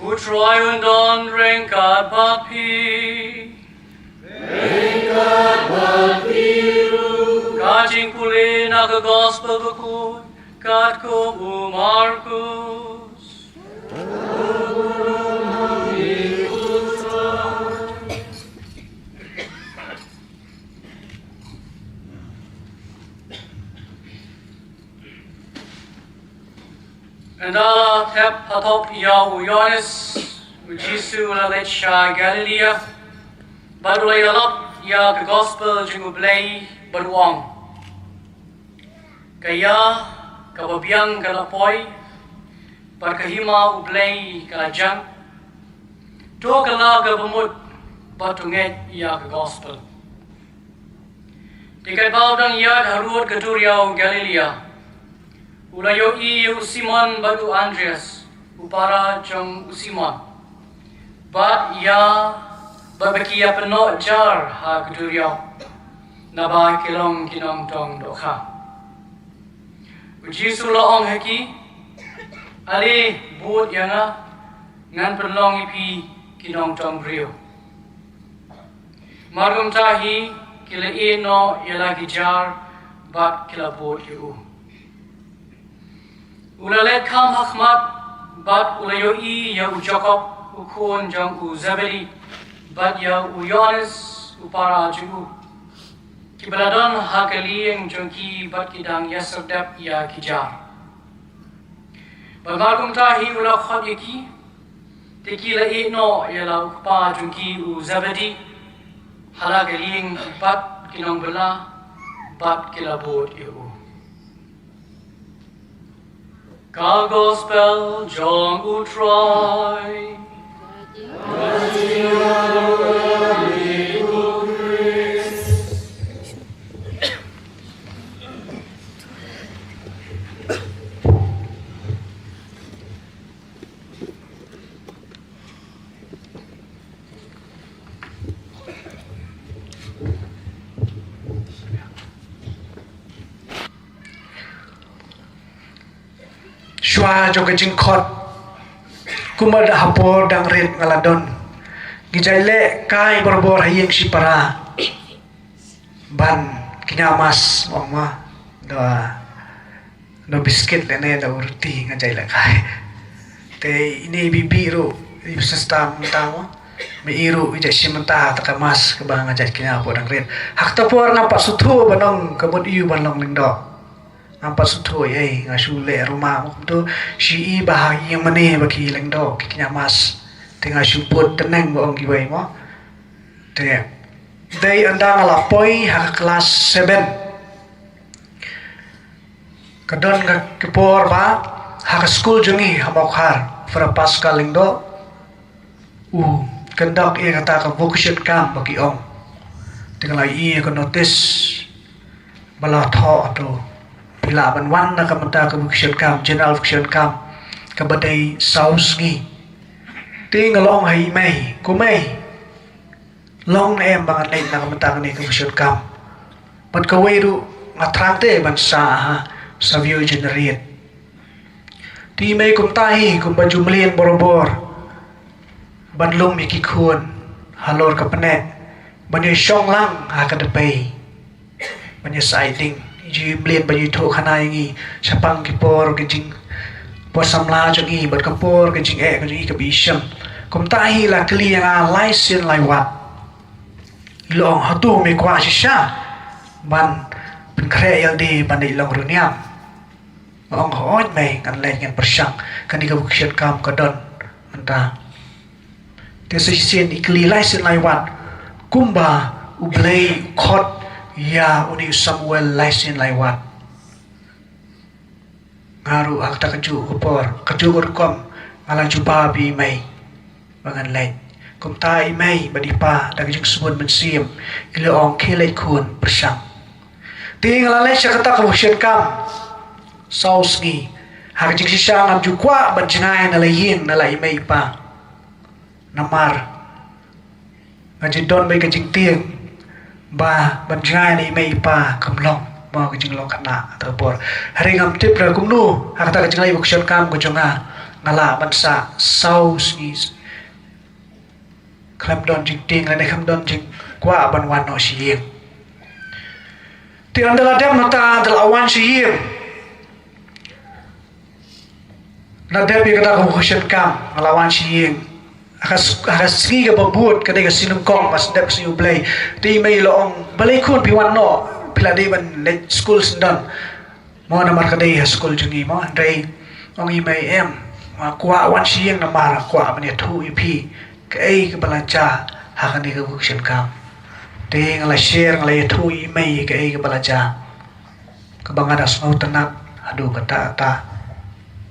U Trai un don ryngkat bad phi. Ryngkat bad phi ruh. Ka jingpule na ka Gospel bakhuid katkum u Markus. Hathop ïa u Ïoannis, u Jisu u la leit sha Galilia, bad u la ïalap ïa ka gospel jong U Blei bad u ong: Ka ïa kaba biang ka la poi, bad ka hima U Blei ka la jan. To kylla kaba mut bad to ngeit ïa ka gospel. Te katba u dang ïaid harud ka duriaw Galilia, u la ïohi ïa u Simon bad u Andreas, u para jong u Simon, bad ïa, bad ba ki ïa pynnoh jar ha ka duriaw, naba ki long ki nongtong dohkha. U Jisu u la ong ha ki: Ale bud ïa nga, ngan pynlong ïa phi ki nongtong briew. Markumta hi ki la ïeh noh ïa la ki jar bad ki la bud ïa u. U la leit kham ha khmat, bad u la ïohi ïa u Jakob u khun jong u Zebedi, bad ïa u Ïoannis u para jong u, kiba la don ha ka lieng jong ki bad ki dang ïasyrdoh ïa ki jar. Bad markumta hi u la khot ïa ki, te ki la ïeh noh ïa la u kpa jong ki u Zebedi ha la ka lieng bad ki nongbylla, bad ki la bud ïa u. Ka gospel jong U Trai. Shuwa jong ka jingkhot, kumba da ha por dang rit nga la don, ngi jai leh kai barabor ha ïing shipara ban kñia mass, ong ma, da da biskit lane da u ruti nga jai leh kai. Te ine i Bibi ruh i ba sesta mynta mo, me i ruh i jai shim mynta ha kata ka mass kaba nga jai kñia por dang rit. Ha kata por ngam pat sngewthuh ban ong ka mut aiu ban long lyngdoh. Ngam pat sngewthuh ei, nga shu leh ruma mo, kumto shi i ba ha ïing mane ba ki lyngdoh, ki kñia mass. Te nga shu bud tneng ba ong kiwei mo. Te dei ynda nga la poi ha ka klas seven, ka don ka, ka por ba ha ka skul jong ngi ha Mawkhar, Father Pascal Lyngdoh u conduct ïa kata ka vocation camp ba ki ong. Te nga la ïohi ïa ka notice ba la thoh, to phi lah ban wan na ka bynta ka vocation camp, general vocation camp, kaba dei saw sngi. Te nga la ong ha i mei, ko mei, long ne em ba ngan leit na ka bynta kane ka vocation camp? Bad kawei ruh nga thrang te ban sah ha Savio Generate. Te i mei kumta hi kumba ju mlien barabor ban lum ïa ki khun halor ka pneh, ban ïa shong lang ha ka dpei, ban ïa sah ïa ding. Ju mlien ban ïa thoh khana ïa ngi shaphang ki por ka jing, por samla jong ngi bad ka por ka jingeh ka jong ngi kaba i shem. Kumta hi la kylli ïa nga lai sien lai wat. I la ong, hato me kwah shisha ban pynkhreh ïalade ban leit long riewniam? Nga ong, hooid mei, ngan leit, ngan pyrshang. Kane ka vocation camp ka don mynta. Te sa shisien i kylli lai sien lai wat kumba U Blei u khot ïa une u Samuel lai sien lai wat. Nga ruh ha kata kajuh ka por, kajuh ka rukom, nga la jubab ïa i mei ba ngan leit. Kumta i mei bad i pa da ka jingsbun mynsiem, i la ong, khie leit khun, pyrshang. Te nga la leit sha kata ka vocation camp saw sngi. Ha ka jingshisha ngam ju kwah ban jngai na la ïing na la i mei i pa. Namar nga ju don beit ka jingtieng ba ban jngai na i mei i pa kam long mo ka jinglong khynnah ha kata ka por. Hynrei ngam tip ruh kumno, ha kata ka jingleit vocation camp ka jong nga, nga lah ban sah saw sngi khlem don jingtieng lane khlem don jingkwah ban wan noh sha ïing. Te ynda la dep mynta, ynda la wan sha ïing, la dep ïa kata ka vocation camp, nga la wan sha ïing. Ha ka s-, ha ka sngi kaba bud, ka dei ka sngi nyngkong, ba sdep ka sngi U Blei. Te i mei i la ong, balei khun phi wan noh, phi la dei ban leit skul syndon mo, namar ka dei ha skul jong ngi mo. Hynrei ong i mei, em, Nga kwah wan sha ïing namar nga kwah ban ïathuh ïa phi kaei kaba la jia ha kane ka vocation camp. Te nga la share, nga la ïathuh ïa i mei kaei kaba la jia, kaba nga da sngewtynnat haduh katta katta.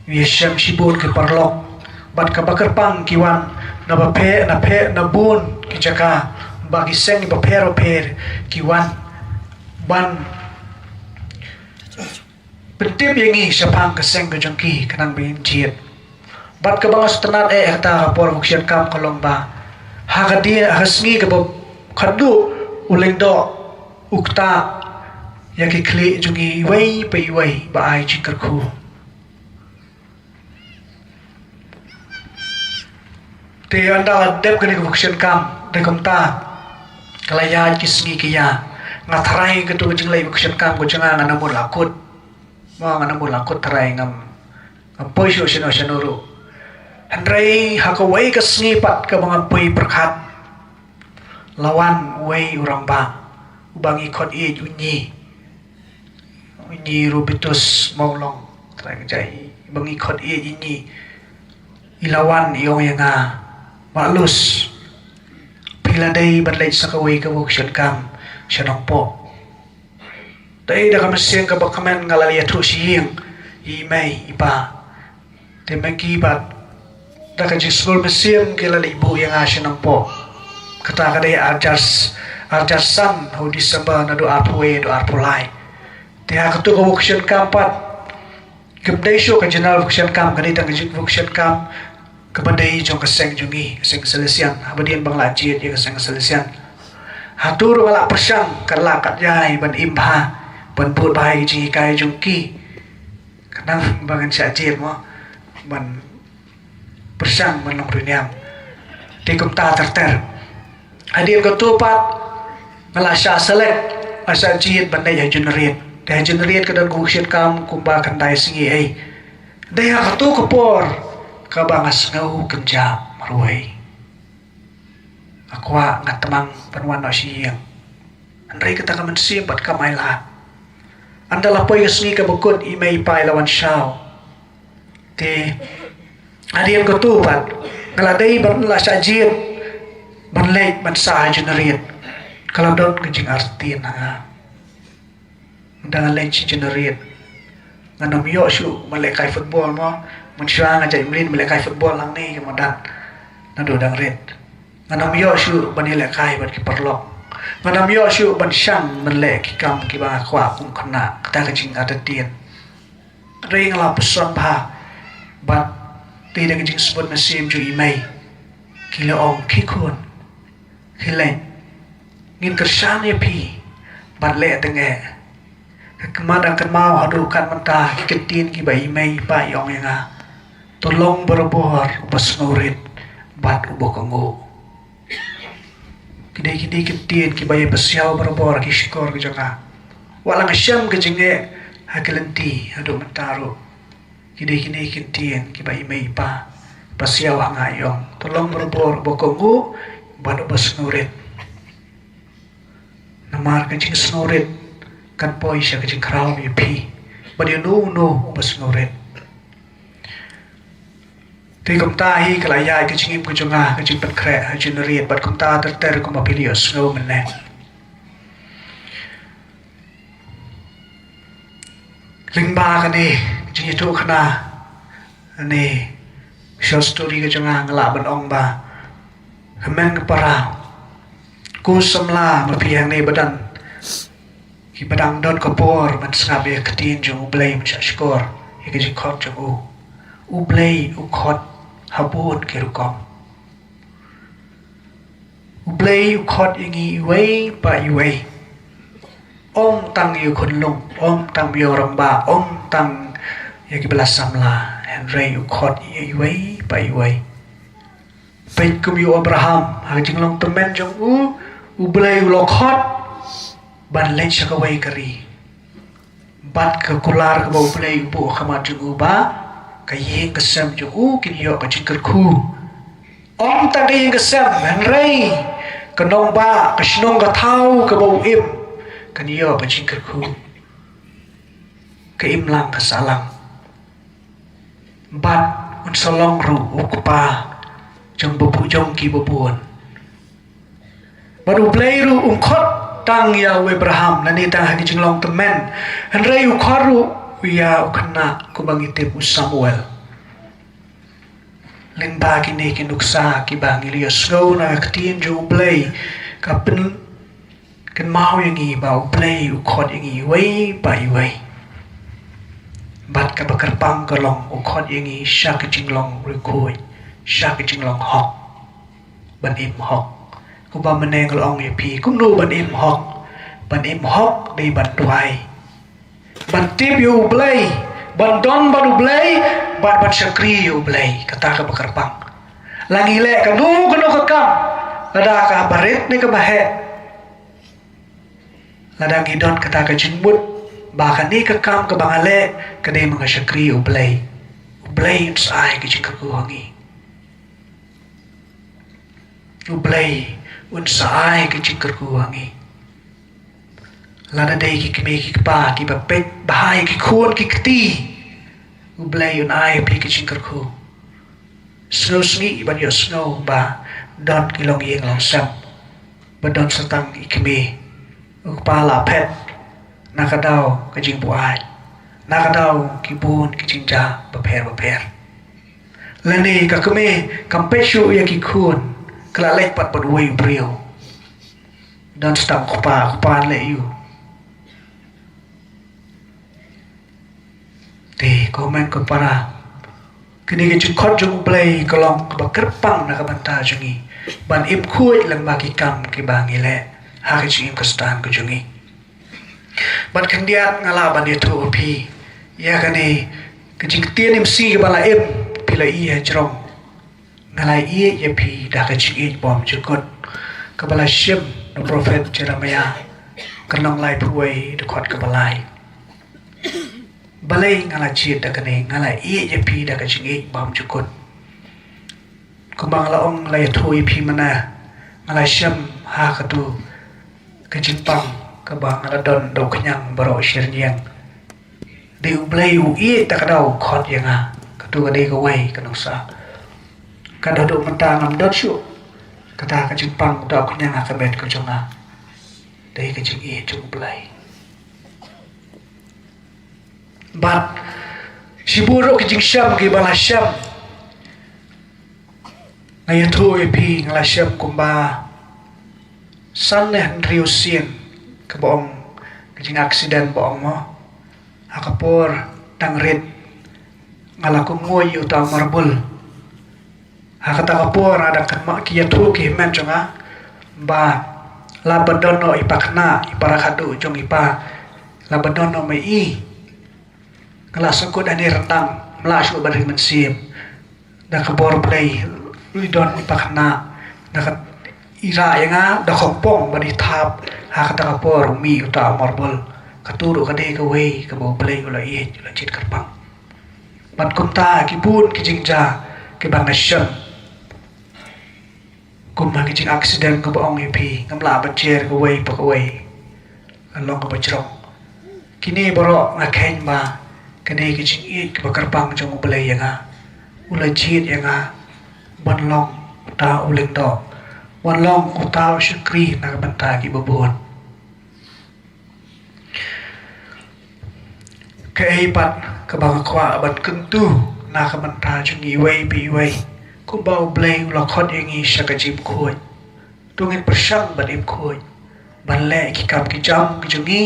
Ïashem shibun ki paralok bad kaba kyrpang ki wan na bapher na pher na bun ki jaka, ba ki seng bapher bapher ki wan ban pyntip ïa ngi shaphang ka seng ka jong ki, khnang ba ngin jied. Bad kaba nga sngewtynnat eh ha kata ka por vocation camp ka long ba ha ka die, ha ka sngi kaba khadduh u lyngdoh u ktah ïa ki khlieh jong ngi iwei pa iwei ba ai jingkyrkhu. Te ynda la dep kane ka vocation camp, te kumta ka la ïaid ki sngi ki ïa. Nga tharai kato ka jingleit vocation camp ka jong nga, nga nang mut la kut. Mo, nga nang mut la kut tharai, ngam, ngam poi shuh shano shano ruh. Hynrei ha kawei ka sngi pat kaba ngam poi pyrkhat, la wan uwei u rangbah uba ngi khot ïeit u Nyi. U Nyi Robitus Mawlong, trai ka jai, uba ngi khot ïeit u Nyi. I la wan i ong ïa nga, Bah Lus, phi la dei ban leit sa kawei ka vocation camp sha Nongpoh. Te da ka mynsiem kaba kmen nga la ïathuh sha ïing, i mei i pa. Te ma ki pat da ka jingsngewbha mynsiem ki la leit buh ïa nga sha Nongpoh. Kata ka dei arjar, arjar san ha u December naduh arphew wei haduh arphew lai. Te ha kato ka vocation camp pat, kam dei shuh ka general vocation camp, ka dei tang ka jing vocation camp kaba dei jong ka seng jong ngi, ka seng Salesian. Haba dien ba nga la jied ïa ka seng Salesian, hato ruh nga la pyrshang katba lah katba jai ban im bha, ban bud bha ïa ka jinghikai jong ki. Khnang ba ngan shah jied mo, ban pyrshang ban long riewniam. Te kumta ter ter. Hadien kato pat nga la shah select, nga shah jied ban leit ha Jynrit. Te ha Jynrit ka don ka vocation camp kumba khyndai sngi ei. Dei ha kato ka por kaba nga sngew kynjah marwei. Nga kwah, nga tmang ban wan noh sha ïing. Hynrei kata ka mynsiem pat kam ailad. Ynda la poi ka sngi kaba kut, i mei i pa i la wan shaw. Te hadien kato pat nga la dei ban, la shah jied ban leit ban sah ha Jynrit. Ka la don ka jingartatien ha nga. Ynda nga leit sha Jynrit, ngan ym ïoh shuh ban lehkai football mo. Mynshuwa nga jait mlien ban lehkai football hangne ha madan naduh dang rit. Ngan ym ïoh shuh ban ïalehkai bad ki paralok. Ngan ym ïoh shuh ban shang ban leh ki kam kiba nga kwah kum khynnah. Kata ka jingartatien. Hynrei nga la pyrshang bha bad te da ka jingsbun mynsiem jong i mei, ki la ong, khie khun, khie leit, ngin kyrshan ïa phi bad leh tyngeh. Ka khmat dang kynmaw haduh kat mynta ki kyntien kiba i mei i pa i ong ïa nga, to long barabor uba sngewrit bad uba kohnguh. Ki dei kine ki kyntien kiba ïa pasiaw barabor ha ki shkor ki jong nga. Wat la nga shem ka jingeh ha ki lynti haduh mynta ruh, ki dei kine ki kyntien kiba i mei i pa pasiaw ha nga, i ong, to long barabor uba kohnguh bad uba sngewrit. Namar ka jingsngewrit kan poi sha ka jingkhraw ïa phi bad ïa uno uno uba sngewrit. Te kumta hi ka la ïaid ka jingim ka jong nga, ka jingpynkhreh ha Jynrit, bad kumta ter ter kumba phi la ïohsngew mynne. Lyngba kane ka jingïathuhkhana, kane ka short story ka jong nga, nga lah ban ong ba, hynmen ka para, ko samla ma phi hangne ba don, kiba dang don ka por ban sngap ïa ka ktien jong U Blei ban shahshkor ïa ka jingkhot jong u. U Blei u khot ha bun ki rukom. U Blei u khot ïa ngi iwei pa iwei. Ym tang ïa u khunlung, ym tang ïa u rangbah, ym tang ïa kiba la samla. Hynrei u khot ïa iwei pa iwei. Peit kum ïa u Abraham, ha ka jinglong tymmen jong u, U Blei u la khot ban leit sha kawei ka ri. Bad ka kular kaba U Blei u buh ha khmat jong u ba ka ïing ka sem jong u kin ïoh ka jingkyrkhu. Ym tang ka ïing ka sem, hynrei ka nongbah, ka shnong ka thaw kaba u im, kan ïoh ka jingkyrkhu. Ka imlang ka sahlang. Bad Un sa long ruh u kpa jong babu jong ki babun. Bad U Blei ruh um khot tang ïa u Abraham lane tang ha ki jinglong tymmen, hynrei u khot ruh ïa u khynnah kumba ngi tip u Samuel. Lyngba kine ki nuksa kiba ngi la ïohsngew na ka ktien jong U Blei, ka pyn kynmaw ïa ngi ba U Blei u khot ïa ngi iwei pa iwei. Bad kaba kyrpang ka long u khot ïa ngi sha ka jinglong riewkhuid, sha ka jinglong hok. Ban im hok. Kumba mynne nga la ong ïa phi, kumno ban im hok? Ban im hok dei ban duwai, ban tip ïa U Blei, ban don bad U Blei, bad ban shakri ïa U Blei. Kata kaba kyrpang. La ngi leh kano kano ka kam, lada kaba rit ne kaba heh, lada ngi don kata ka jingmut ba kane ka kam kaba nga leh ka dei ba nga shakri ïa U Blei, U Blei un sa ai ka jingkyrkhu ha ngi. U Blei un sa ai ka jingkyrkhu ha ngi. Lada dei ki kmie ki kpa kiba peit bha ïa ki khun ki kti, U Blei un ai phi ka jingkyrkhu. Sngewsih ban ïohsngew ba don ki longïing longsem ba don sa tang i kmie, u kpa la phet na ka daw ka jingbuaid, na ka daw ki bun ki jingjia bapher bapher. Lane ka kmie kam peit shuh ïa ki khun, ka la leit pat bad uwei u briew. Don sa tang u kpa, u kpa leh ïa u. Te ko hynmen ko para, kane ka jingkhot jong U Blei ka long kaba kyrpang na ka bynta jong ngi ban im khuid lyngba ki kam kiba ngi leh ha ka jingim Khristan ka jong ngi. Bad khyndiat nga lah ban ïathuh ïa phi ïa kane ka jingktien im sngi kaba la im, phi la ïohi hajrong. Nga la ïeit ïa phi da ka jingïeit bymjukut, kaba la shim na u prophet Jeremiah, ka lynnong laiphew wei, dkhot kaba lai. Balei nga la jied da kane, nga la ïeit ïa phi da ka jingïeit bymjukut? Kumba nga la ong, la ïathuh ïa phi mynne, nga la shim ha katu ka jingpang kaba nga la don da u khñiang baroh shi rynïeng. Dei U Blei u ïeit, ta ka daw u khot ïa nga. Katu ka dei kawei ka nuksa. Ka dei haduh mynta ngam don shuh kata ka jingpang, kata u khñiang ha ka met ka jong nga. Dei ka jingïeit jong U Blei. Bad shibun ruh ki jingshem kiba la shem. Nga ïathuh ïa phi, nga la shem kumba san ne hynriew sien kaba ong ka jingaksiden ba ong mo. Ha ka por dang rit nga la kumnguid ïa uta u marbul. Ha kata ka por nga dang kynmaw, ki ïathuh ki hynmen jong nga ba la ba don noh i pakhynnah, i para khadduh jong i pa, la ba don noh ma i. Nga la sngewkut hane ryndang, ym lah shuh ban ring mynsiem. Da ka bor Blei, ruh i don i pakhynnah, da ka ira ïa nga da khongpong bad i thap, ha kata ka por u mih uta u marbul. Katu ruh ka dei kawei kaba U Blei u la ïeit, u la jied kyrpang. Bad kumta ki bun ki jingjia kiba nga shem. Kumba ki jingaksiden kaba ong ïa phi, ngam lah ban jer kawei pa kawei. Ka long kaba jrong. Kine baroh nga kheiñ ba ka dei ka jingïeit kaba kyrpang jong U Blei ïa nga. U la jied ïa nga ban long uta u lyngdoh, ban long uta u shakri na ka bynta kiba bun. Kaei pat kaba nga kwah ban kyntu na ka bynta jong ngi iwei pa iwei, kumba U Blei u la khot ïa ngi sha ka jingim khuid. To ngin pyrshang ban im khuid, ban leh ki kam ki jam ki jong ngi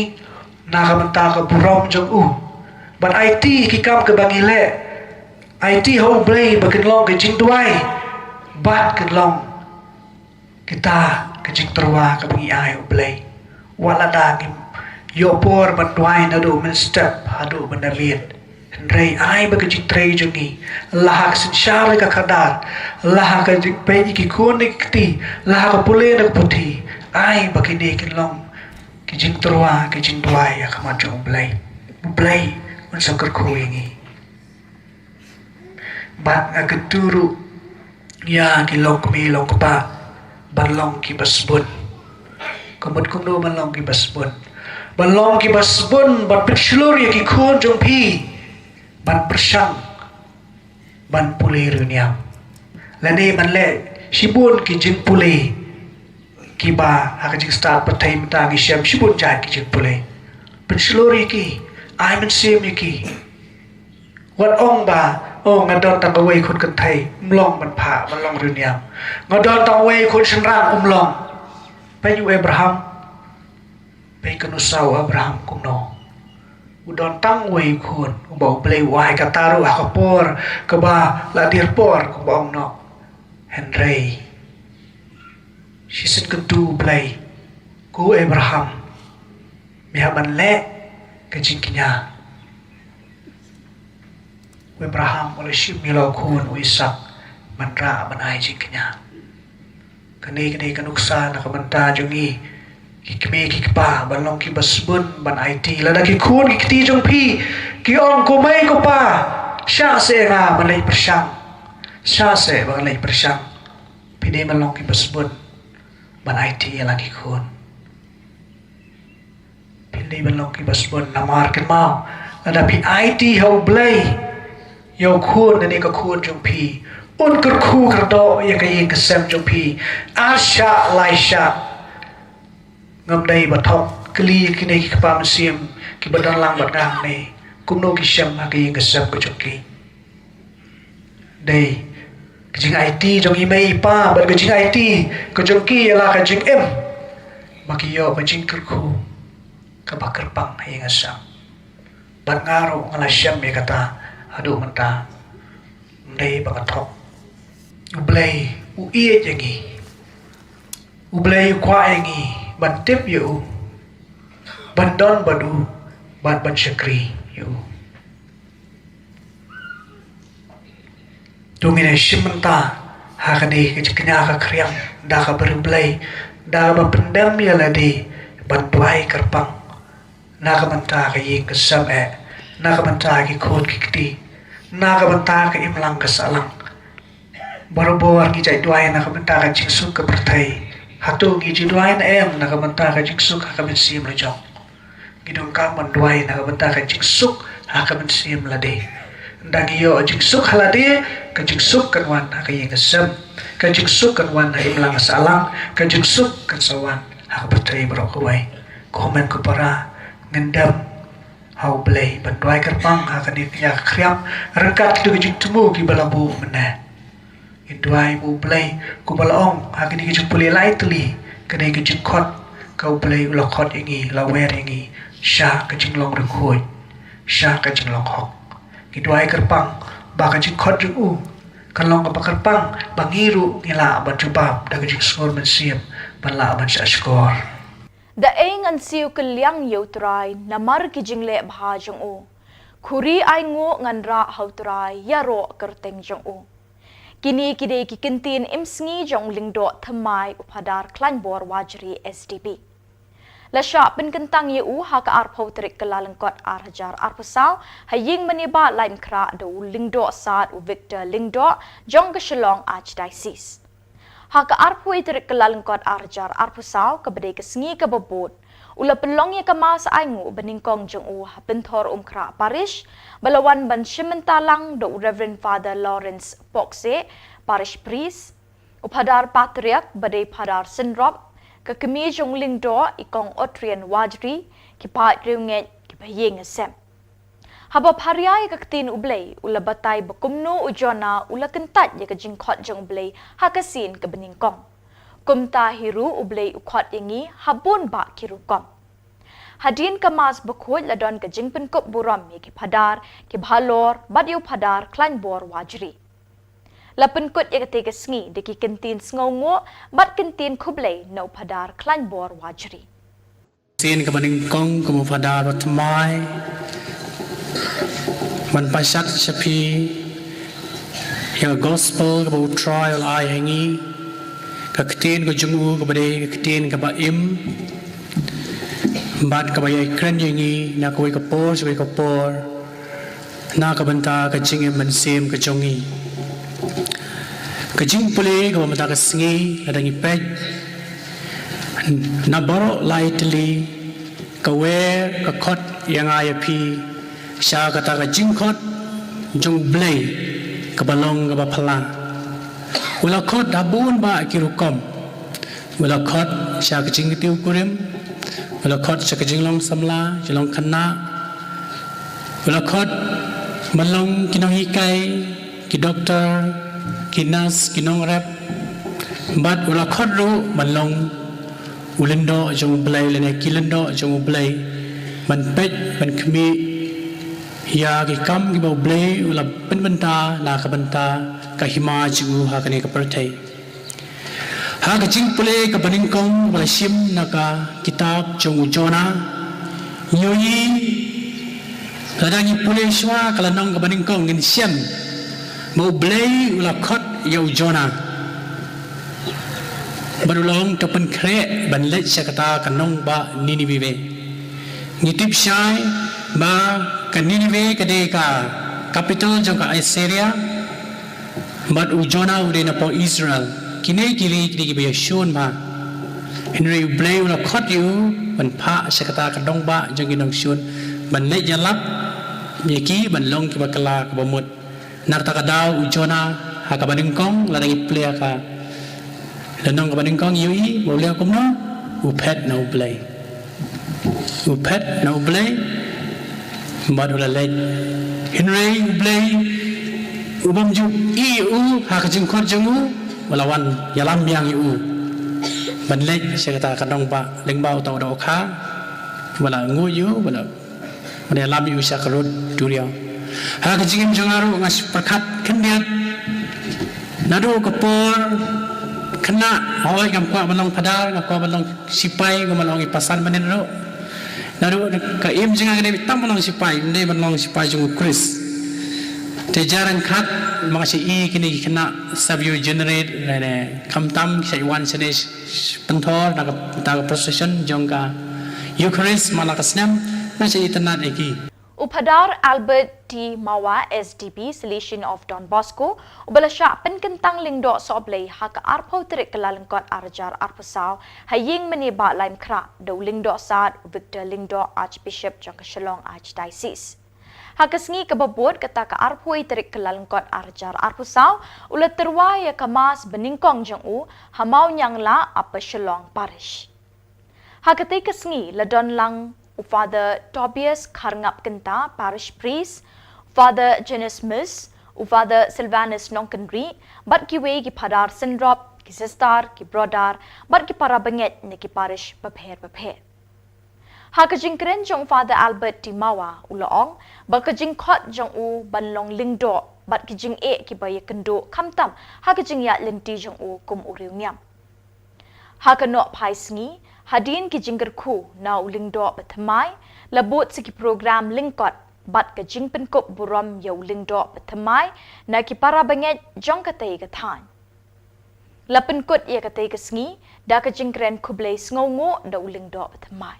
na ka bynta ka burom jong u. Ban aiti ki kam kiba ngi leh, aiti ha U Blei ba kin long ka jingduwai, bad kin long kita ka jingtyrwa kaba ngi ai U Blei. Wat lada ngim ïoh por ban duwai naduh mynstep haduh mynmiet, hynrei ai ba ka jingtrei jong ngi, la ha ka synshar ka khadar, la ha ka jingpeit ïa ki khun ki kti, la ha ka pule na ka puthi, ai ba kine kin long ki jingtyrwa, ki jingduwai ha khmat jong U Blei. U Blei un sa kyrkhu ïa ngi. Bad nga kyntu ruh ïa ki longkmie longkpa ban long kiba sbun. Ka mut kumno ban long kiba sbun? Ban long kiba sbun, ban pynshlur ïa ki khun jong phi ban pyrshang ban pule riewniam. Lane ban leh shibun ki jingpule kiba ha ka jingstad pyrthei mynta ngi shem shibun jait ki jingpule. Pynshlur ïa ki, ai mynsiem ïa ki. Wat ong ba, oh, nga don tang kawei khun kynthei, ym long ban phah ban long riewniam. Nga don tang kawei khun shynrang, ym long. Peit u Abraham, peit ka nuksa u Abraham kumno. U don tang uwei u khun, uba U Blei u ai kata ruh ha ka por kaba la dier por kumba ong noh. Hynrei shisien kyntu U Blei, ko Abraham, me hap ban leh ka jingkñia. U Abraham u la shim ïa la u khun u Isaak ban rah ban ai jingkñia. Kane ka dei ka nuksa na ka bynta jong ngi ki kmie ki kpa ban long kiba sbun ban aiti. Lada ki khun ki kti jong phi ki ong, ko mei ko pa, shah seh nga ban leit pyrshang, shah seh ban leit pyrshang, phi dei ban long kiba sbun ban aiti ïa la ki khun. Phi dei ban long kiba sbun namar kynmaw, lada phi aiti ha U Blei ïa u khun lane ka khun jong phi, un kyrkhu kyrdoh ïa ka ïing ka sem jong phi ar shah lai shah. Ngam dei ba thok, kylli ïa kine ki kpa mynsiem kiba don lang bad nga hangne, kumno ki shem ha ka ïing ka sem ka jong ki. Dei ka jingaiti jong i mei i pa bad ka jingaiti ka jong ki ïa la ka jingim ba ki ïoh ka jingkyrkhu kaba kyrpang ha ïing ha sem. Bad nga ruh nga la shem ïa kata haduh mynta. Ym dei ba nga thok. U Blei u ïeit ïa ngi. U Blei u kwah ïa ngi ban tip ïa u, ban don bad u, bad ban shakri ïa u. To ngin ïa shim bynta ha kane ka jingkñia ka khriam da kaba riewblei, da kaba pyndem ïa lade ban duwai kyrpang na ka bynta ka ïing ka sem eh, na ka bynta ki khun ki kti, na ka bynta ka imlang ka sahlang. Barabor ngi jait duwai na ka bynta ka jingsuk ka pyrthei. Hato ngi ju duwai ne em na ka bynta ka jingsuk ha ka mynsiem la jong? Ngi donkam ban duwai na ka bynta ka jingsuk ha ka mynsiem lade. Ynda ngi ïoh jingsuk ha lade, ka jingsuk kan wan ha ka ïing ka sem, ka jingsuk kan wan ha imlang sahlang, ka jingsuk kan sa wan ha ka pyrthei baroh kawei. Ko hynmen ko para, ngin dem ha U Blei ban duwai kyrpang ha kane ka jingkñia ka khriam ryngkat kito ki jingthmu kiba la buh mynne. Ngin duwai ba U Blei, kumba la ong ha kine ki jingpule lai tylli, kane ka jingkhot ka U Blei u la khot ïa ngi, la wer ïa ngi sha ka jinglong riewkhuid, sha ka jinglong hok. Ngi duwai kyrpang ba ka jingkhot jong u kan long kaba kyrpang, ba ngi ruh ngi lah ban jubab da ka jingsngur mynsiem, ban lah ban shahshkor. Da ei ngan siew kylliang ïa U Trai namar ki jingleh bha jong u? Khuri ainguh ngan rah ha U Trai ïaroh kyrteng jong u. Kine ki dei ki kyntien im sngi jong u Lyngdoh Thymmai u Phadar Klaiñbor Wajri S D B. La shah pynkyntang ïa u ha ka arphew tarik Kyllalyngkot ar hajar arphew saw ha ïing mane ba Laitumkhrah da u Lyngdoh Sad u Victor Lyngdoh jong ka Shillong Archdiocese. Ha ka arphew tarik Kyllalyngkot ar hajar arphew saw, kaba dei ka sngi kaba bud, u la pynlong ïa ka Mass ainguh ba nyngkong jong u ha Pynthorumkhrah Parish, ba la wan ban shim bynta lang da u Reverend Father Lawrence Pokse, Parish Priest, u Phadar Patriarch ba dei Phadar Synrop, ka kmie jong u Lyngdoh i Kong Otrian Wajri, ki paid riewngeit, kiba ïing sem. Haba pharia ïa ka ktien U Blei, u la batai ba kumno u Jonah u la kyntait ïa ka jingkhot jong U Blei ha ka sien kaba nyngkong. Kumta hi ruh U Blei u khot ïa ngi ha bun bah ki rukom. Hadien ka Mass bakhuid la don ka jingpynkup burom ïa ki phadar, ki bhalor, bad ïa u Phadar Klaiñbor Wajri. La pynkut ïa katei ka sngi da ki kyntien sngewnguh bad kyntien khublei na u Phadar Klaiñbor Wajri. Sien kaba nyngkong kum u Phadar ba thymmai ban pashat sha phi ïa ka gospel kaba U Trai u la ai ha ngi, ka ktien ka jong u kaba dei ka ktien kaba im bad kaba ïai kren ïa ngi na kawei ka por sha kawei ka por. Na ka bynta ka jingim mynsiem ka jong ngi. Ka jingpule kaba mynta ka sngi, lada ngi peit na baroh lai tylli, ka wer, ka khot ïa nga ïa phi sha kata ka jingkhot jong U Blei, kaba long kaba phylla. U la khot ha bun bah ki rukom. U la khot sha ka jingkiew kurim. U la khot sha ka jinglong samla, jinglong khynnah. U la khot ban long ki nonghikai, ki doktor, ki nurse, ki nongrep. Bad u la khot ruh ban long u lyngdoh jong U Blei lane ki lyngdoh jong U Blei, ban peit, ban khmih ïa ki kam kiba U Blei u la pynbynta na ka bynta ka hima jong u ha kane ka pyrthei. Ha ka jingpule kaba nyngkong ba la shim na ka kitab jong u Jonah, ngi ïohi lada ngi pule shuwa ka lynnong kaba nyngkong ngin shem ba U Blei u la khot ïa u Jonah. Bad u la ong, to pynkhreh ban leit sha kata ka nongbah Ninive. Ngi tip shai ba ka Ninive ka dei ka capital jong ka Assyria. Bad u Jonah u dei na pdeng Israel. Kine ki ri ki dei kiba ïashun bha. Hynrei U Blei u la khot ïa u ban phah sha kata ka nongbah jong ki nongshun, ban leit ïalap ïa ki, ban long kiba kylla kaba mut. Na kata ka daw u Jonah ha kaba nyngkong, lada ngi pule ha ka lynnong kaba nyngkong, ïohi ba u leh kumno, u phet na U Blei. U phet na U Blei bad u la leit. Hynrei U Blei u bym ju ïeh ïa u ha ka jingkhot jong u, u la wan ïalam biang ïa u ban leit sha kata ka nongbah lyngba uta u dohkha, u la nguid ïa u, u la Ban ïalam ïa u sha ka rud duriaw. Ha ka jingim jong nga ruh nga shu pyrkhat khyndiat. Naduh ka por khynnah, hooid, ngam kwah ban long phadar, nga kwah ban long sipai, kumba la ong i Pastor mynnin ruh. Naduh ka im jong nga ka dei tam ban long sipai, ym dei ban long sipai jong u Khrist. Te jar ryngkat ma nga shu i kine ki khynnah sub-unit, ne, ne, khamtam ki shu wan shane pynthor na ka, na ka procession jong ka Eucharist man la ka snem, nga shu itynnad ïa ki. U Phadar Albert T Mawa, S D B, Salesian of Don Bosco, uba la shah pynkyntang Lyngdoh Sohblei ha ka arphew tarik Kyllalyngkot arhajar arphew saw, ha ïing mynne Bah Laitumkhrah, da u Lyngdoh Sad, u Victor Lyngdoh, Archbishop jong ka Shillong Archdiocese. Ha ka sngi kaba bud, kata ka arphew tarik Kyllalyngkot arhajar arphew saw, u la tyrwa ïa ka Mass banyngkong jong u ha Mawniangla, Upper Shillong Parish. Ha katei ka sngi la don lang u Father Tobias Kharngap Kynta, Parish Priest, Father Jonas Mis, u Father Silvanus Nongkynrih, bad kiwei ki phadar synrop, ki sister, ki brother, bad ki para bangeit na ki parish bapher bapher. Ha ka jingkren jong u Father Albert T Mawa, u la ong ba ka jingkhot jong u ban long lyngdoh bad ki jingeh kiba ïakynduh khamtam ha ka jingïaid lynti jong u kum u riewniam. Ha ka nohphai sngi, hadien ki jingkyrkhu na u Lyngdoh Bathymmai, la bud sa ki program lyngkot bad ka jingpynkup burom ïa u Lyngdoh Bathymmai na ki para bangeit jong katei ka thaiñ. La pynkut ïa katei ka sngi da ka jingkren khublei sngewnguh da u Lyngdoh Bathymmai.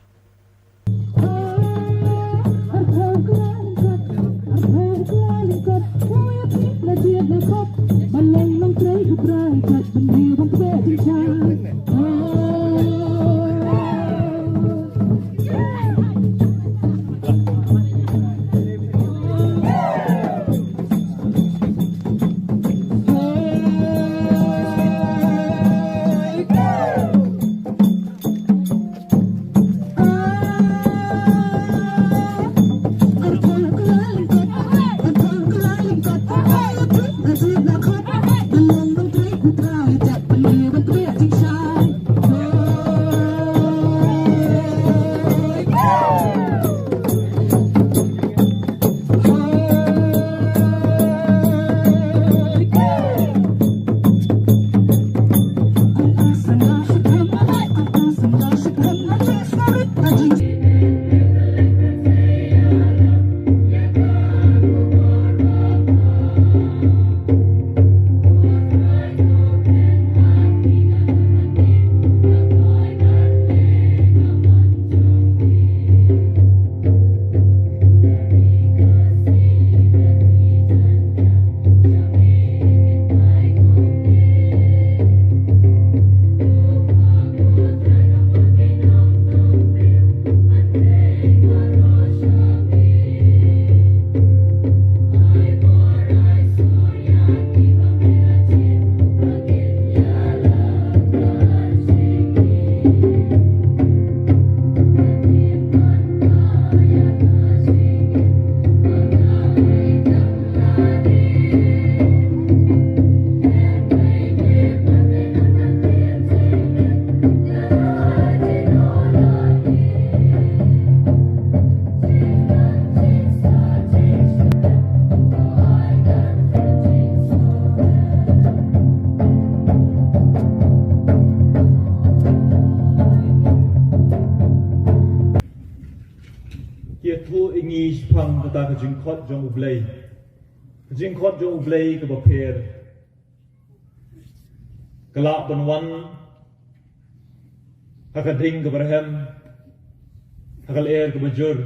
Ngi shaphang kata ka jingkhot jong U Blei. Ka jingkhot jong U Blei kaba pher ka lah ban wan ha ka ding kaba rhem, ha ka lyer kaba jur,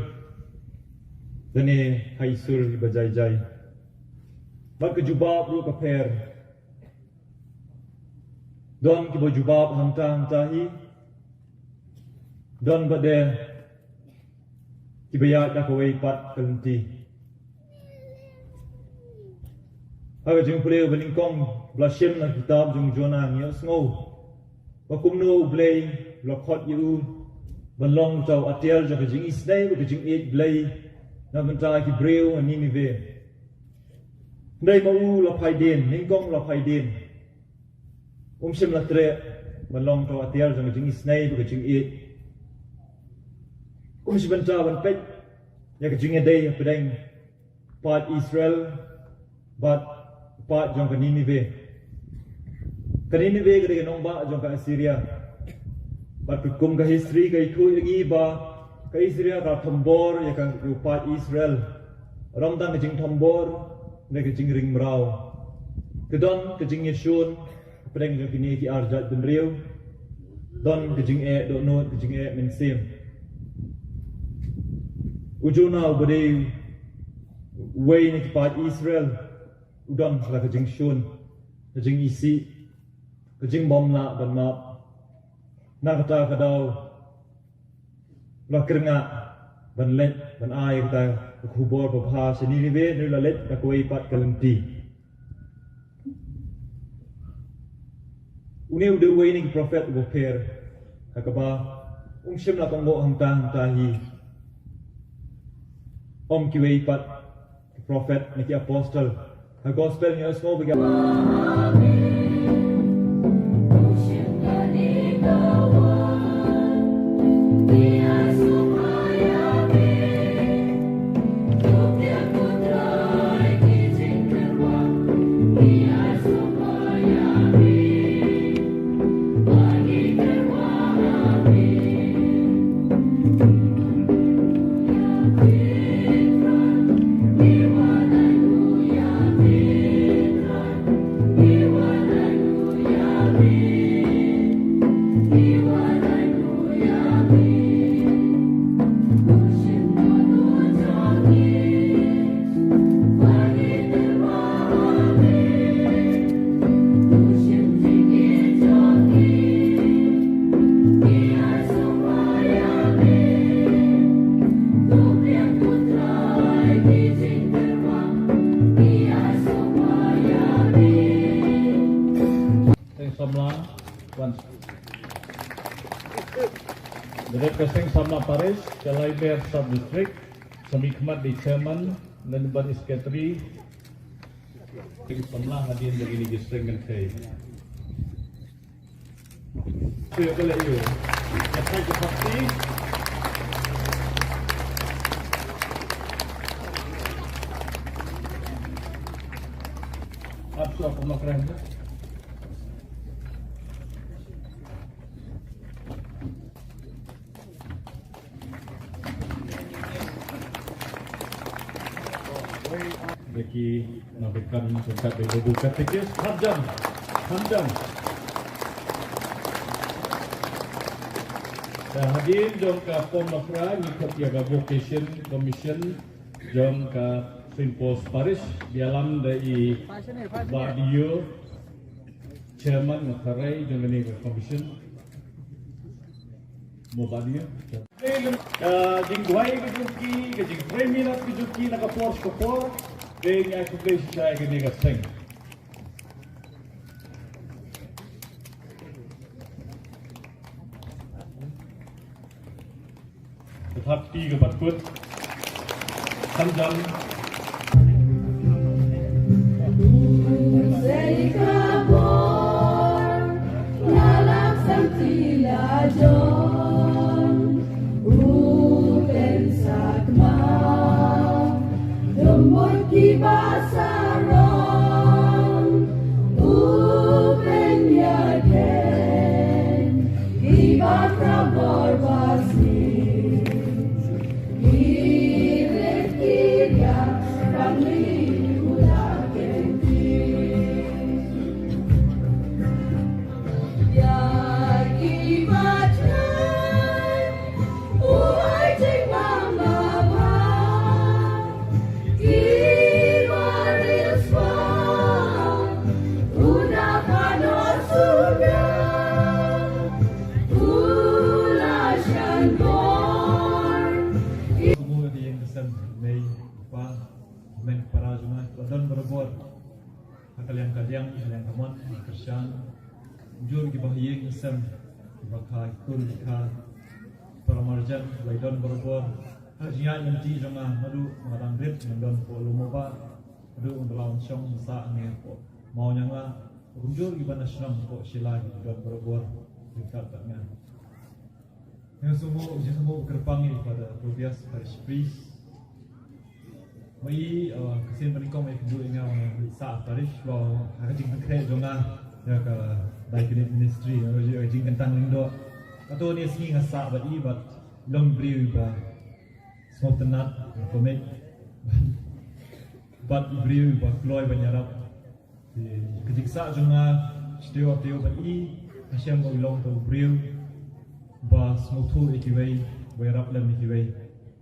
lane ha i sur iba jai jai. Bad ka jubab ruh ka pher. Don kiba jubab hangta hangta hi. Don bad de kiba ïaid da kawei pat ka lynti. Ha ka jingpule ba nyngkong ba la shim na kitab jong Jonah ngi ïohsngew ba kumno U Blei u la khot ïa u ban long uta u atiar jong ka jingisynei bad ka jingïeit Blei na bynta ki briew ha Ninive. Hynrei ma u la phai dien, nyngkong la phai dien. Um shym la treh ban long uta u atiar jong ka jingisynei bad ka jingïeit. Um shym bynta ban peit ïa ka jingïadei hapdeng paid Israel bad paid jong ka Ninive. Ka Ninive ka dei ka nongbah jong ka Assyria. Bad kum ka history ka ïathuh ïa ngi ba ka Assyria ka thombor ïa ka, ïa u paid Israel. Ym tang ka jingthombor, ne ka jingring mraw. Ka don ka jingïashun hapdeng jong kine ki ar jait bynriew. Don ka jingeh dohnud, ka jingeh mynsiem. U Jonah uba dei uwei na ki paid Israel u don la ka jingshun, ka jingisih, ka jingbymlah ban map. Na kata ka daw la kyrngah ban leit ban ai kata ka khubor babha sha Ninive, ne la leit na kawei pat ka lynti. Une u dei uwei na ki prophet uba pher ha kaba um shym la kohnguh hangta hangta hi. Ym kiwei pat ki prophet ne ki apostle. Ha gospel ngi ïohsngew ba ki Seng samla, wan. Dep ka seng samla parish, ka Laimer sub district, sa mihkhmat dei chairman, lane bad secretary. Seng samla hadien da kine ki seng kynthei. Shu ïa ka leh ïa u. Ka thait ka thait ti. Ap shu ap ma kren. Becky, na bekan sengkat dei babu katekis, hanjam, hanjam. Te hadien jong ka pom bakra ngi khot ïa ka vocation commission jong ka Saint Paul's Parish, ïalam da i Bah Dio, chairman nga tharai jong kane ka commission. Mo Bah Dio. Ka jingduwai ka jong ki, ka jingtrei minot ka jong ki na ka por sha ka por. Te ngi ai khublei shisha ïa kane ka seng. Ka thap ti ka pat kut. Hanjam. Shan jur ki ba ha ïing ha sem, ki ba kha ki kur ki kha para marjan, ba i don barabor ha ka jingïaid lynti jong nga, naduh Madan Rit, nga don hapoh Lum Mawbah, naduh Umbrong Shong, nga sah hangne hapoh Mawniangla, kumjuh ki ba na shnong hapoh Shillai ki don barabor ryngkat bad nga. Nga sngewbha, jingsngewbha kyrpang ïa i Father Tobias, Parish Priest. Ba i, eh, ka sien ba nyngkong ba i kynduh ïa nga ban sah parish, ba ha ka jingpynkhreh jong nga ïa ka Diaconate Ministry, ïa ka jingkyntang lyngdoh. Kato ne sngi nga sah bad i, bad long briew ba sngewtynnat, comic, bad briew ba kloi ban ïarap. Te ka jingsah jong nga shatei shatei bad i, ha shem ba i long uto u briew ba sngewthuh ïa kiwei, ba ïarap lem ïa kiwei.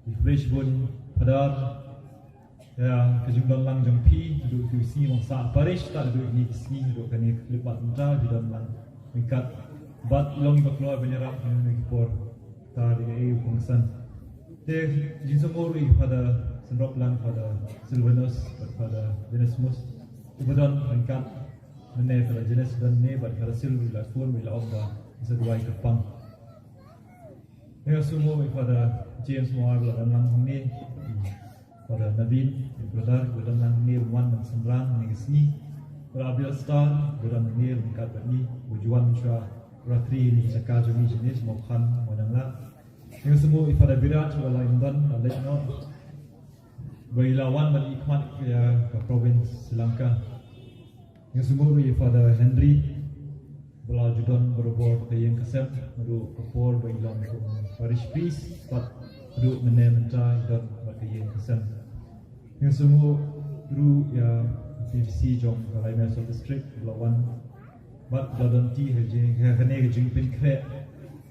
Te khublei shibun Father ïa ka jingdon lang jong phi, naduh ki sngi ba nga sah parish, tad naduh kine ki sngi, naduh kane ka khyllipmat mynta phi don lang ryngkat bad i long i ba kloi ban ïarap ha kine ki por. Tad ïa u kongsan. Te jingsngewbha ruh ïa Father Symroplan, Father Silvanus bad Father Dinesmus, u ba don ryngkat mynne. Father Dinesmus don ne, bad Father Sil u la phone, u la ong ba i sa duwai kyrpang. Nga sngewbha ïa Father James Mawar, u la don lang hangne. Father Navin, brother, u don lang hangne, u wan ban synran hangne ka sngi. Father Abel Star, u don hangne ryngkat bad ngi, u Juan Chua, Ratri, ni jaka jong ngi jong ngi, Mawkhan, Mawniangla. Nga sngewbha ïa Father Biraj, u la ïa don, la leit noh. Ba i la wan ban ïa khmat ïa ka province Sri Lanka. Nga sngewbha ruh ïa Father Henry, ba la ju don barabor ka ïing ka sem, naduh ka por ba i long kum parish priest, bad naduh mynne mynta i don bad ka ïing ka sem. Nga sngewbha ruh ïa P P C jong ka Laimeh Sub District, ba la wan bad ba la don ti ha jing, ha kane ka jingpynkhreh.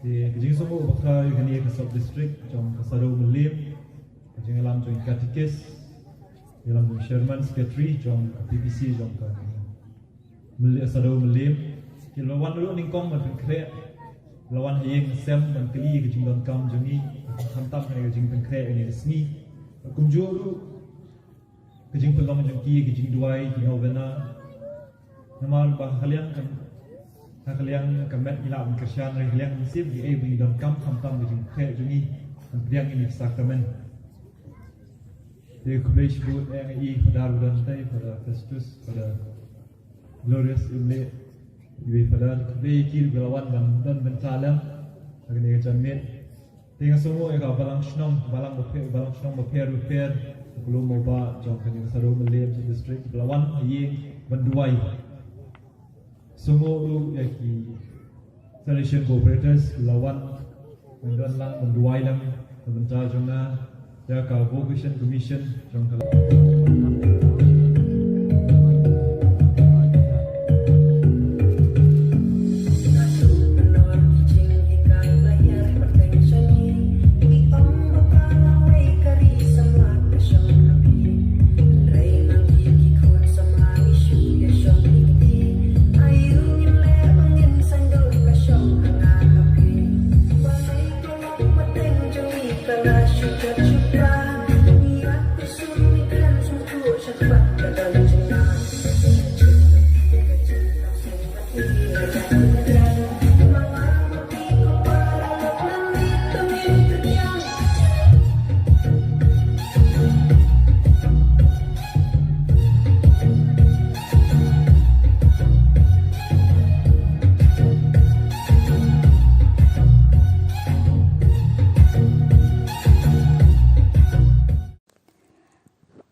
Te ka jingsngewbha bakla ïa kane ka Sub District jong ka Saddew Mylliem, ka jingïalam jong i Katikis, ïalam jong i Chairman Secretary jong ka P P C jong ka Myll-, Saddew Mylliem. Ki la wan ruh nyngkong ban pynkhreh, la wan ha ïing ha sem ban kylli ka jingdonkam jong ngi, khamtam kane ka jingpynkhreh kane ka sngi. Kumjuh ruh ka jingpynlong jong ki, ka jingduwai, ki novena. Namar ba ha ka liang ka, ha ka liang ka met ngi lah ban kyrshan, ha ka liang ka mynsiem ngi ai ba ngi donkam khamtam ka jingpynkhreh jong ngi ban pdiang ïa kine ki sakramen. Te khublei shibun ïa ngi, Father ba don tei, Father Festus, Father Glorious Imleh, iwei Father, khublei ïa ki ba la wan ban don bynta lem ha kane ka janmiet. Te nga sngewbha ïa ka balang shnong, balang bapher, balang shnong bapher bapher, Lum Mawbah jong kane ka Saddew Mylliem Sub District, ba la wan ha ïing ban duwai. Sngewbha ruh ïa ki Salvation Cooperators, ba la wan ban don lang ban duwai lang na bynta jong nga, ïa ka Vocation Commission jong ka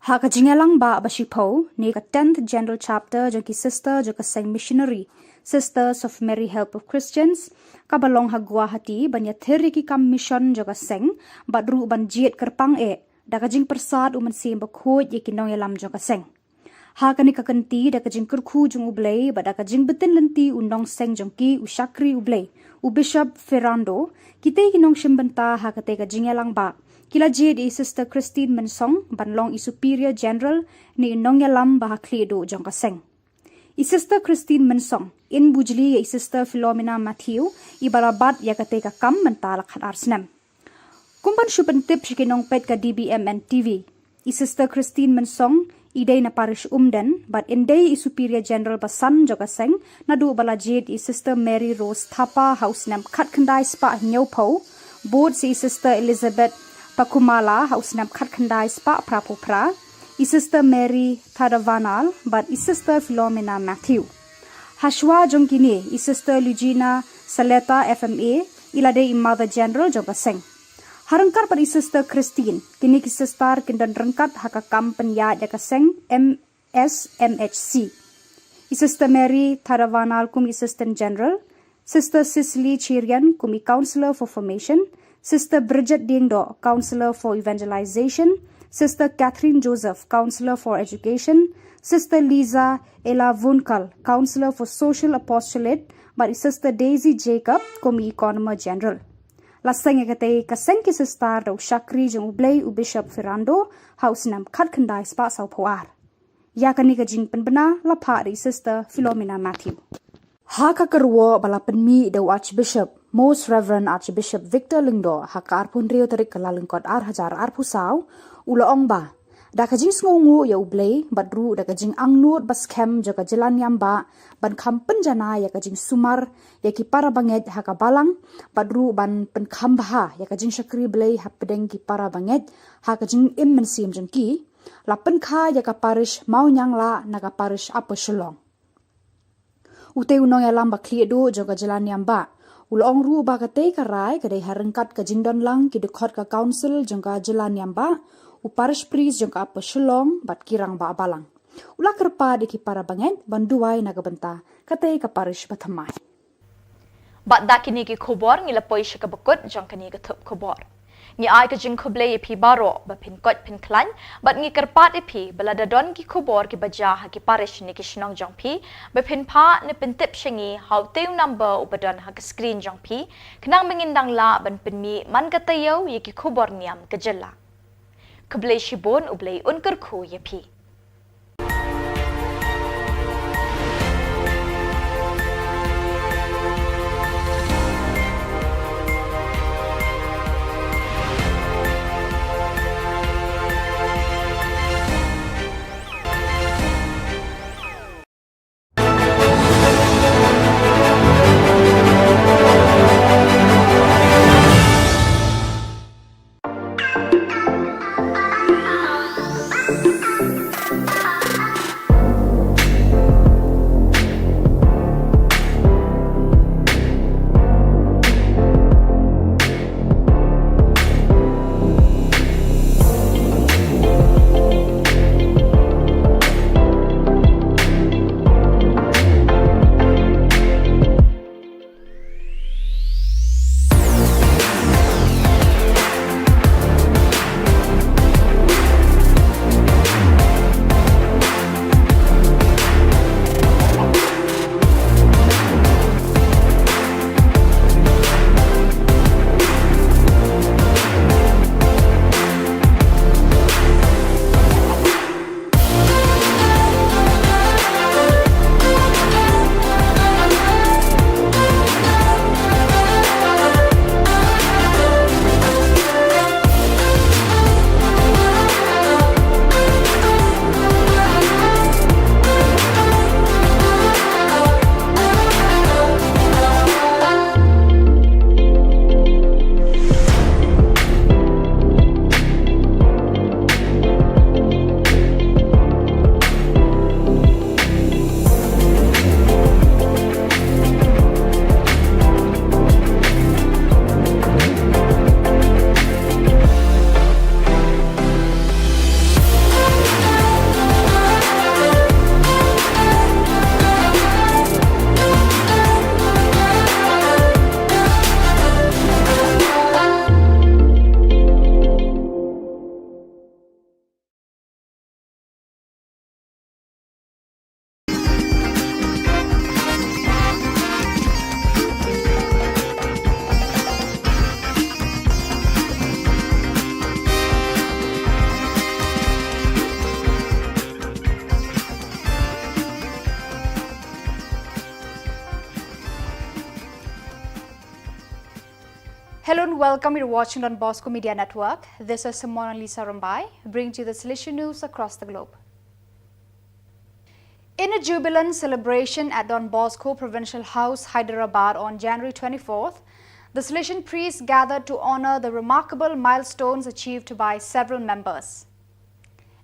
Ha ka jingïalang ba, ba shiphew, ne ka tenth General Chapter jong ki Sister jong ka Seng Missionary Sisters of Mary Help of Christians, kaba long ha Guwahati, ban ïathir ïa ki kam mission jong ka seng, bad ruh ban jied kyrpang eh da ka jingpyrsad u Mynsiem Bakhuid ïa ki nongïalam jong ka seng. Ha kane ka kynti, da ka jingkyrkhu jong U Blei bad da ka jingbtin lynti u nongseng jong ki, u shakri U Blei, u Bishop Ferrando, kitei ki nongshim bynta ha katei ka jingïalang ba, ki la jied ïa i Sister Christine Mynsong ban long i Superior General ne i nongïalam ba ha khlieh duh jong ka seng. I Sister Christine Mynsong in bujli ïa i Sister Philomena Matthew, i ba la bat ïa katei ka kam mynta la khatar snem. Kum ban shu pyntip sha ki nongpeit ka D B M N T V, i Sister Christine Mynsong I dei na parish Umden bad in dei i Superior General basan jong ka seng naduh ba la jied i Sister Mary Rose Thapa ha u snem khatkhyndai spah hynñiewphew, bud sa i Sister Elizabeth Pakumala ha u snem khatkhyndai spah phraphew phra, i Sister Mary Thadavanal bad i Sister Philomena Matthew. Hashwa jong kine, i Sister Lugina Saleta F M A i la dei i Mother General jong ka seng. Ha ryngkat bad i Sister Christine, kine ki sister kin don ryngkat ha ka kam pynïaid ïa ka seng M S M H C. I Sister Mary Thadavanal kum i Assistant General, Sister Cicely Chirian kum i Counselor for Formation, Sister Bridget Diengdoh, Counselor for Evangelization, Sister Catherine Joseph, Counselor for Education, Sister Lisa Ella Vunkal, Counselor for Social Apostolate, bad i Sister Daisy Jacob kum i Economer General. La seng ïa katei ka seng ki sister da u shakri jong u Blei u Bishop Ferrando ha u snem khatkhyndai spah sawphew ar. Ïa kane ka jingpynbna la phah da i Sister Philomena Matthew. Ha ka kyrwoh ba la pynmih da u Archbishop, Most Reverend Archbishop Victor Lyngdoh, ha ka arphew hynriew tarik Kyllalyngkot ar hajar arphew saw, u la ong ba da ka jingsngewnguh ïa u Blei bad ruh da ka jingangnud ba skhem jong ka jylla niam bah ban kham pynjanai ïa ka jingsumar ïa ki para bangeit ha ka balang bad ruh ban pynkham bha ïa ka jingshakri Blei hapdeng ki para bangeit ha ka jingim mynsiem jong ki, la pynkha ïa ka parish Mawnianglah na ka parish Upper Shillong. Utei u nongïalam ba khlieh duh jong ka jylla niam bah u la ong ruh ba katei ka rai ka dei ha ryngkat ka jingdon lang ki dkhot ka council jong ka jylla niam bah, u parish priest jong ka Upper Shillong bad ki rangbah balang. U la kyrpad ïa ki para bangeit ban duwai na ka bynta katei ka parish bathymmai. Bad da kine ki khubor ngi la poi sha kaba kut jong kane ka thup khubor. Ngi ai ka jingkhublei ïa phi baroh ba phin koit phin khlaiñ, bad ngi kyrpad ïa phi ba lada don ki khubor kiba jia ha ki parish ne ki shnong jong phi, ba phin phah ne pyntip sha ngi ha utei u number uba don ha ka screen jong phi, khnang ba ngin dang lah ban pynmih man ka taïew ïa ki khubor niam ka jylla. Khublei shibun, U Blei un kyrkhu ïa phi. Hello and welcome. You're watching Don Bosco Media Network. This is Simona Lisa Rumbai, bringing to you the Salesian news across the globe. In a jubilant celebration at Don Bosco Provincial House, Hyderabad on January twenty-fourth, the Salesian priests gathered to honor the remarkable milestones achieved by several members.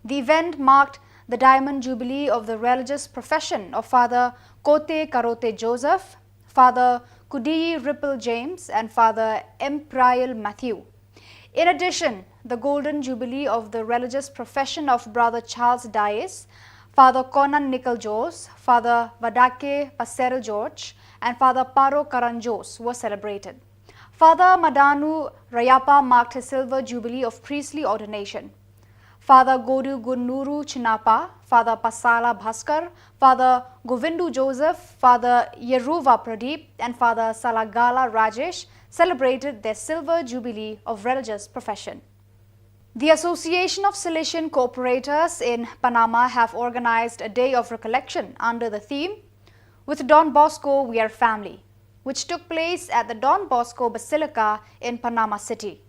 The event marked the Diamond Jubilee of the religious profession of Father Kote Karote Joseph, Father Kudiyi Ripple James, and Father Empriel Matthew. In addition, the Golden Jubilee of the religious profession of Brother Charles Dias, Father Conan Nickel Jos, Father Vadake Passerel George, and Father Paro Karanjos were celebrated. Father Madanu Rayapa marked his silver jubilee of priestly ordination. Father Godu Gunuru Chinapa, Father Pasala Bhaskar, Father Govindu Joseph, Father Yeruva Pradeep, and Father Salagala Rajesh celebrated their silver jubilee of religious profession. The Association of Salesian Cooperators in Panama have organized a day of recollection under the theme, "With Don Bosco, We Are Family," which took place at the Don Bosco Basilica in Panama City.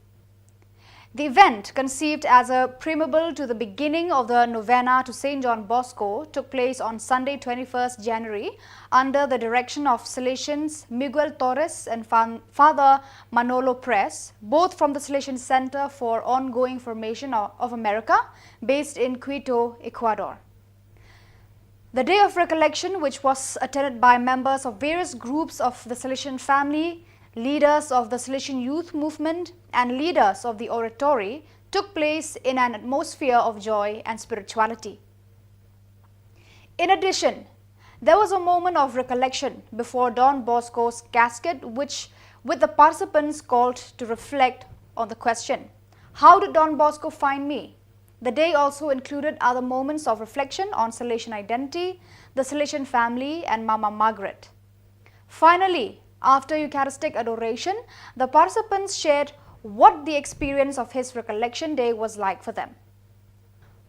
The event, conceived as a preamble to the beginning of the novena to Saint John Bosco, took place on Sunday, twenty-first January, under the direction of Salesians Miguel Torres and Fan- Father Manolo Press, both from the Salesian Center for Ongoing Formation o- of America, based in Quito, Ecuador. The day of recollection, which was attended by members of various groups of the Salesian family, leaders of the Salesian youth movement, and leaders of the oratory, took place in an atmosphere of joy and spirituality. In addition, there was a moment of recollection before Don Bosco's casket, which, with the participants called to reflect on the question, "How did Don Bosco find me?" The day also included other moments of reflection on Salesian identity, the Salesian family, and Mama Margaret. Finally, after Eucharistic adoration, the participants shared what the experience of his recollection day was like for them.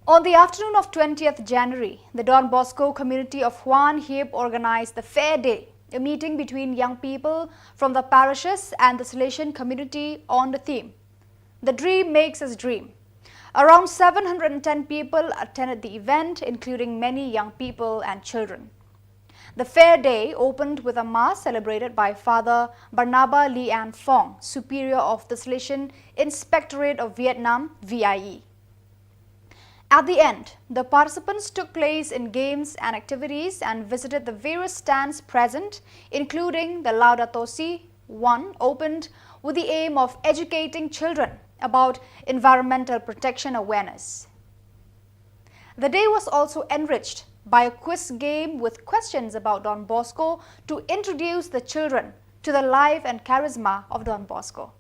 On the afternoon of twentieth January, the Don Bosco community of Juan Hiep organized the Fair Day, a meeting between young people from the parishes and the Salesian community on the theme, "The Dream Makes Us Dream." Around seven hundred and ten people attended the event, including many young people and children. The Fair Day opened with a mass celebrated by Father Barnaba Lian Fong, Superior of the Salesian Inspectorate of Vietnam, V I E. At the end, the participants took place in games and activities and visited the various stands present, including the Laudato Si one, opened with the aim of educating children about environmental protection awareness. The day was also enriched by a quiz game with questions about Don Bosco to introduce the children to the life and charisma of Don Bosco.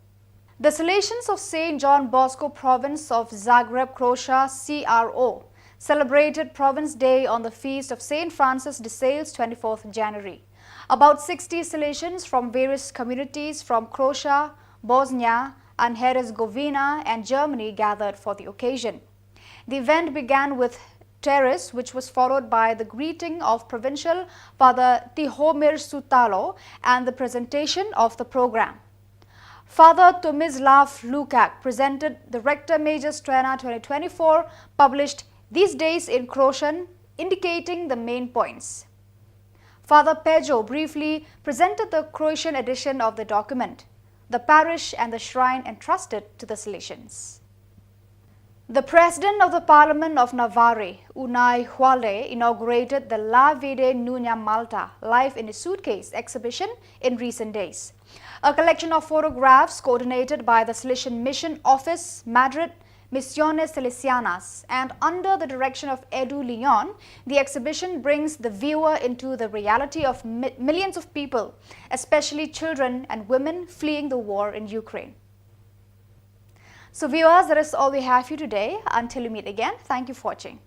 The Salesians of Saint John Bosco Province of Zagreb, Croatia, C R O, celebrated Province Day on the feast of Saint Francis de Sales, twenty-fourth January. About sixty Salesians from various communities from Croatia, Bosnia, and Herzegovina and Germany gathered for the occasion. The event began with terrace, which was followed by the greeting of Provincial Father Tihomir Sutalo and the presentation of the program. Father Tomislav Lukak presented the Rector Major Strena twenty twenty-four, published these days in Croatian, indicating the main points. Father Pejo briefly presented the Croatian edition of the document, "The Parish and the Shrine Entrusted to the Salesians." The President of the Parliament of Navarre, Unai Hualde, inaugurated the La Vida Nuna Malta, Life in a Suitcase exhibition in recent days. A collection of photographs coordinated by the Salesian Mission Office, Madrid, Misiones Salesianas, and under the direction of Edu Leon, the exhibition brings the viewer into the reality of mi- millions of people, especially children and women, fleeing the war in Ukraine. So, viewers, that is all we have for you today. Until we meet again, thank you for watching.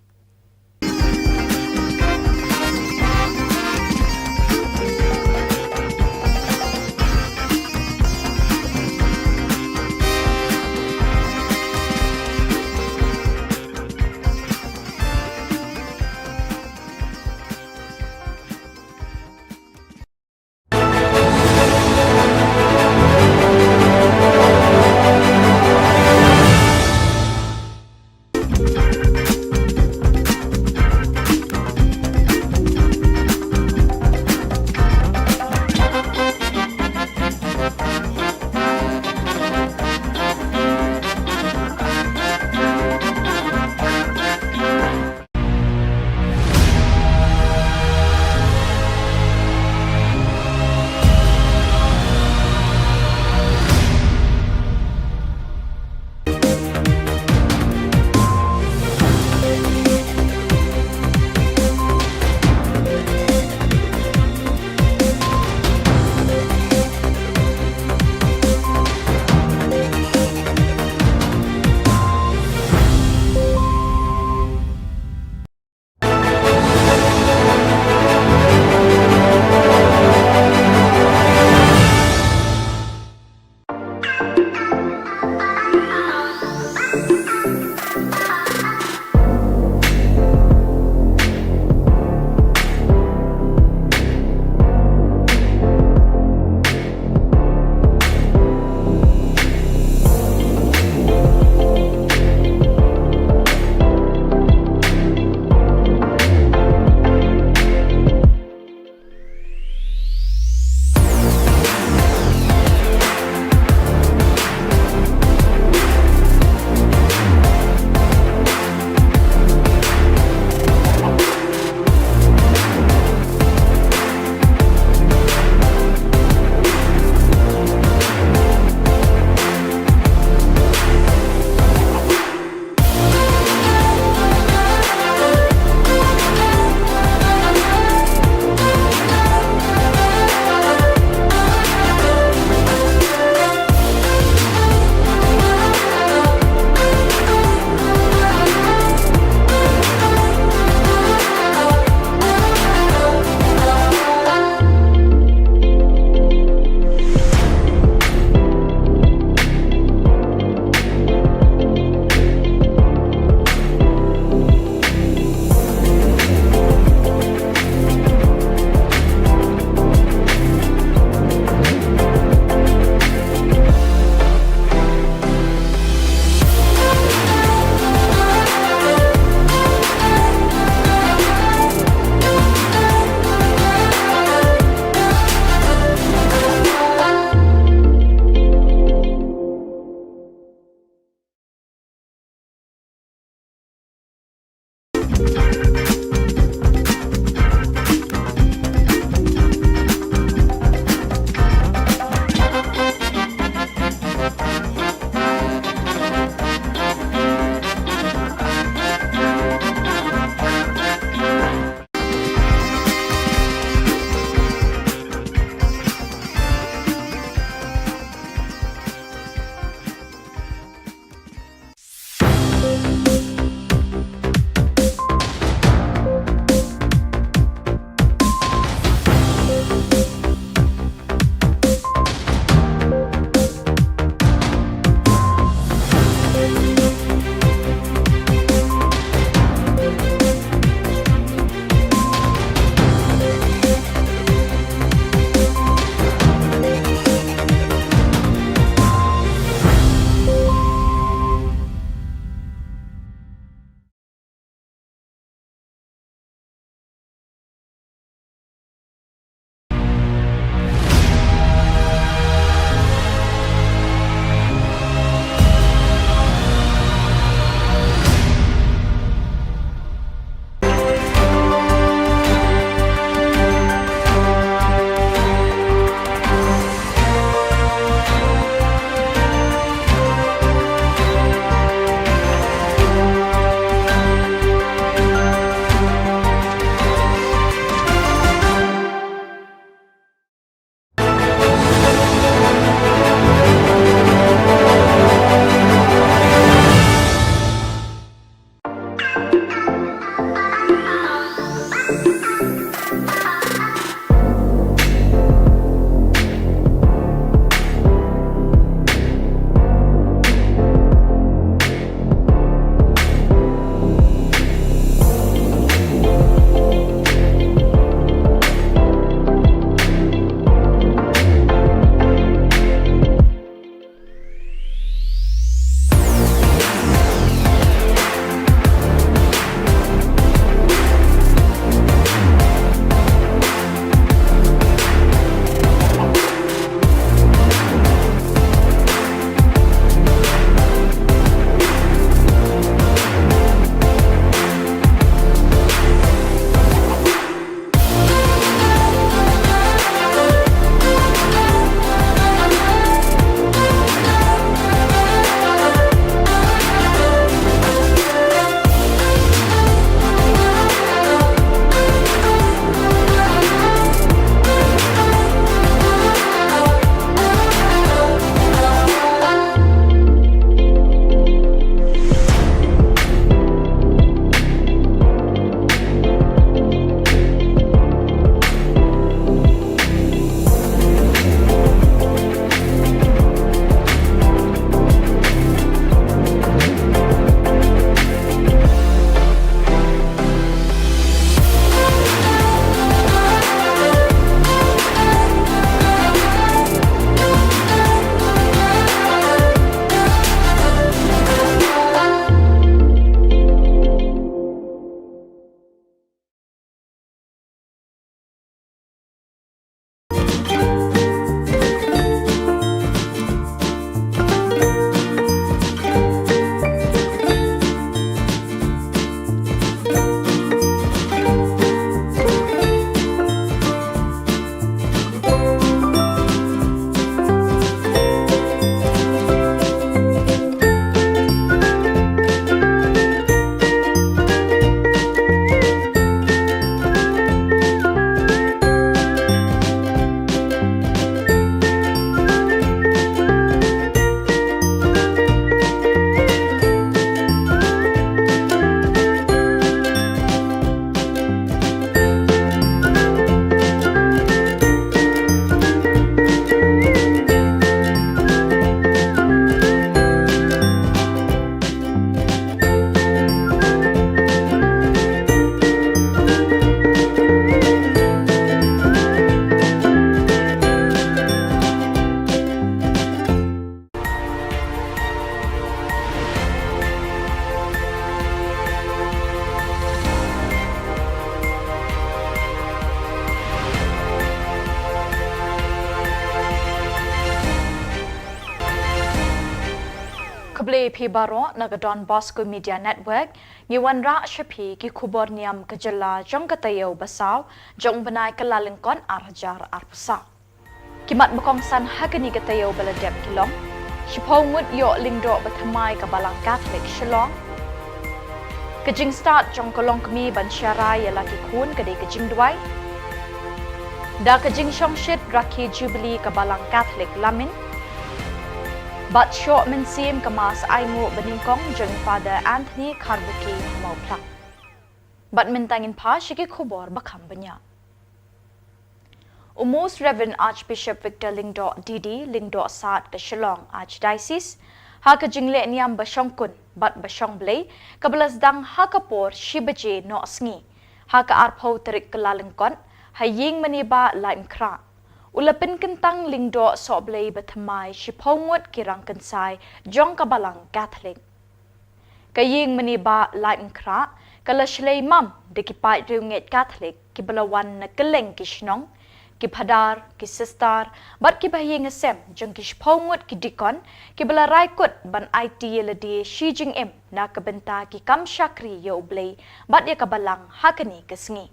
Ïa phi baroh na ka Don Bosco Media Network, ngi wanrah sha phi ki khubor niam ka jylla jong ka taïew ba saw jong u bnai Kyllalyngkot ar hajar arphew saw. Ki mat ba kongsan ha kane ka taïew ba la dep ki long: shiphew ngut ïoh lyngdoh ba thymmai ka Balang Katholik Shillong. Ka jingstad jong ka longkmie ban sharai ïa la ki khun ka dei ka jingduwai. Da ka jingshongshit rakhe Jubilee ka Balang Katholik Lamin. Bad shoh mynsiem ka Mass ainguh banyngkong jong Father Anthony Kharbuki ha Mawphlang. Bad mynta ngin phai sha ki khubor ba kham bniah. U Most Reverend Archbishop Victor Lyngdoh D D, Lyngdoh Sad ka Shillong Archdiocese, ha ka jingleh niam ba shongkun bad ba shongblei kaba la sdang ha ka por shi baje nohsngi ha ka arphew tarik Kyllalyngkot, ha ïing mane Bah Laitmynkrah, u la pynkyntang lyngdoh sohblei ba thymmai shiphew ngut ki rangkynsai jong ka Balang Katholik. Ka ïing mane Bah Laitmynkrah ka la shlei mam da ki paid riewngeit Katholik kiba la wan na kylleng ki shnong, ki phadar, ki sister bad ki bahaïing hasem jong ki shiphew ngut ki deacon kiba la rai kut ban aiti ïa lade shi jingim na ka bynta ki kam shakri ïa U Blei bad ïa ka Balang ha kane ka sngi.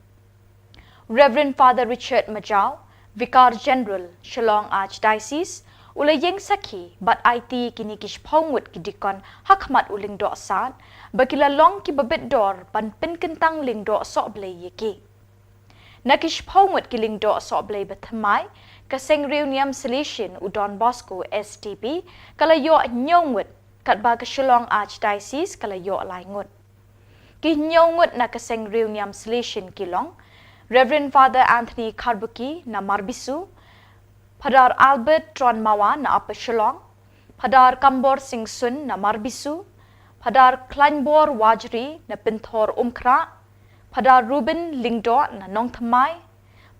Reverend Father Richard Majaw, Vicar General, Shillong Archdiocese, u la ïeng sakhi bad aiti ïa kine ki shiphew ngut ki deacon ha khmat u Lyngdoh Sad ba ki la long kiba bit dor ban pynkyntang lyngdoh sohblei ïa ki. Na ki shiphew ngut ki lyngdoh sohblei ba thymmai, ka Seng Riewniam Salesian u Don Bosco S T P ka la ïoh hynñiew ngut, katba ka Shillong Archdiocese ka la ïoh lai ngut. Ki hynñiew ngut na ka Seng Riewniam Salesian ki long: Reverend Father Anthony Kharbuki na Marbisu, Phadar Albert Tronmawa na Upper Shillong, Phadar Kambor Singh Sun na Marbisu, Phadar Klaiñbor Wajri na Pynthor Umkhrah, Phadar Reuben Lyngdoh na Nongthymmai,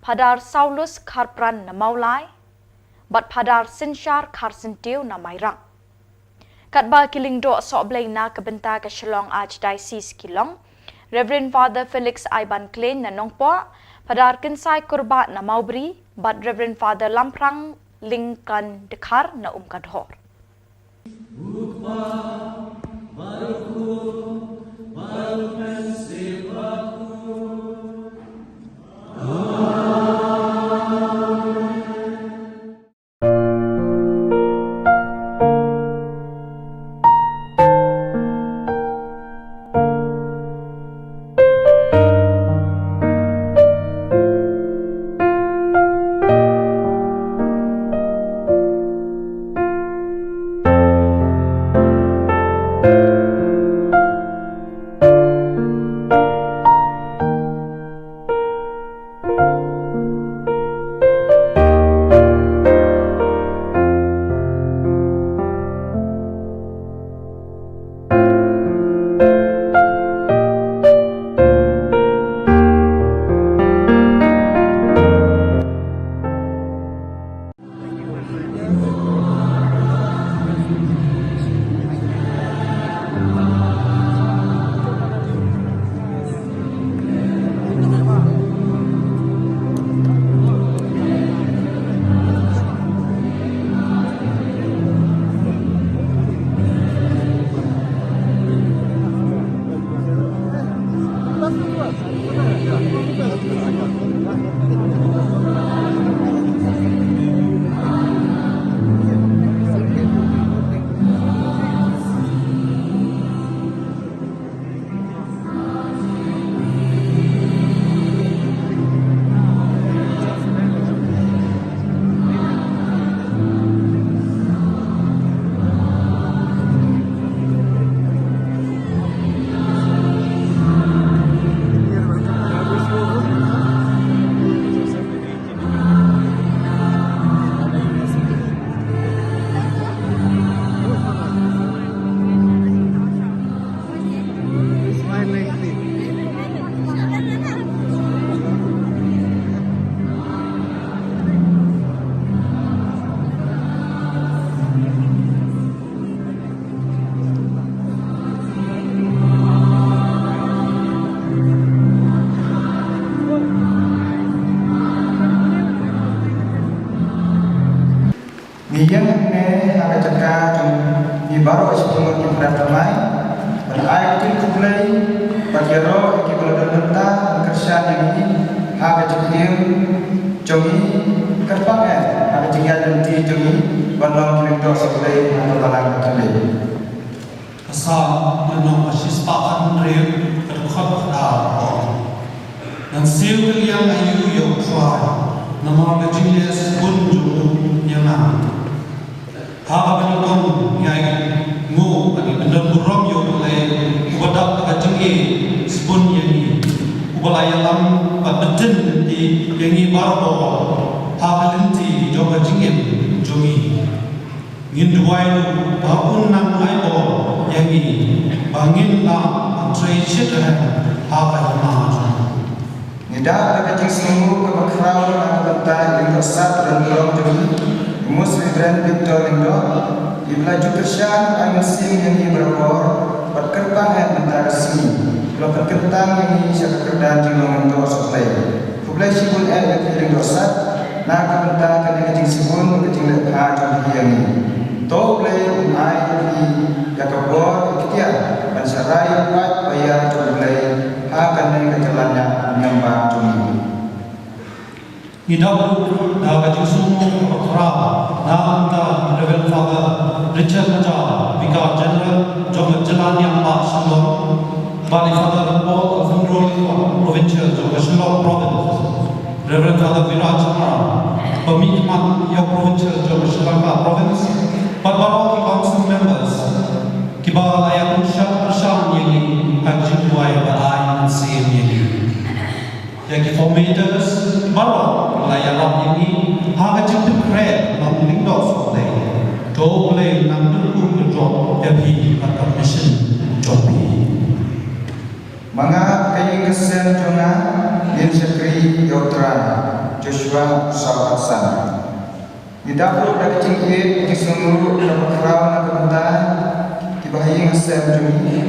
Phadar Saulus Kharpran na Mawlai, bad Phadar Synshar Kharsyntiew na Mairang. Katba ki lyngdoh sohblei na ka bynta ka Shillong Archdiocese ki long: Reverend Father Felix Aiban Klein na Nongpoh, Phadar Kynsai Kurbah na Mawbri, bad Reverend Father Lamphrang Lyngkhan Dkhar na Umkadhor. Ngi ïeng hangne ha ka jaka jong Ngi baroh shiphew ngut ki para thymmai, ban ai ka jingkhublei bad ïaroh ïa ki ba la don bynta ban kyrshan ïa ngi ha ka jingim jong ngi, kyrpang eh ha ka jingïaid lynti jong ngi ban long ki lyngdoh sohblei ha ka balang ka jong ngi. Ka Salm lynnong ka shispah khathynriew, ka dkhot kaba ar ka ong: Ngan siew kylliang aïu ïa U Trai, namar ka jingleh sbun jong u ïa nga. Ha kaba nyngkong ngi ainguh bad ngi pyndonburom ïa U Blei, uba dap da ka jingïeit sbun ïa ngi, uba la ïalam bad btin lynti ïa ngi baroh ha ka lynti jong ka jingim jong ngi. Ngin duwai ruh ba un nang ai bor ïa ngi ba ngin lah ban trei shitrhem ha ka hima jong u. Ngi dap da ka jingsngewnguh kaba khraw na ka bynta i Lyngdoh Sat Rangbah jong ngi, i Most Reverend Victor Lyngdoh, iba la ju kyrshan ai mynsiem ïa ngi barabor, bad kyrpang eh mynta ka sngi, la pynkyntang ïa ngi sha ka kyrdan jinglong lyngdoh sohblei. Khublei shibun eh ïa phi Lyngdoh Sat, na ka bynta kane ka jingsibun bad ka jingleh bha jong phi ïa ngi. To U Blei un ai ïa phi ïa ka bor, ïa ka iktiar ban sharai ïa ka paidbah jong U Blei ha kane ka jylla niam bad jong ngi. Ngi dap ruh da ka jingsngewnguh kaba khraw na ka bynta Reverend Father Richard Macha, Vicar General jong ka jylla niam bad Shillong, bad i Father Paul Alejandro Provincial jong ka Shillong Province, Reverend Father Viraj Kumar, ba mihkhmat ïa u Provincial jong ka Shillong Province, bad baroh ki Council Members kiba la ïa kyrshan ïa ngi ha ka jingduwai bad ai mynsiem ïa ngi. Ïa ki formators baroh la ïarap ïa ngi ha ka jingpynkhreh na u lyngdoh sohblei. To U Blei un nang kyrkhu kyrdoh ïa phi bad ka mission jong phi. Ma nga bad ka ïing ka sem jong nga, ngin shakri ïa U Trai. Joshua saw khatsan. Ngi dap ruh da ka jingïeit, ka jingsngewnguh kaba khraw na ka bynta ki bahaïing hasem jong ngi.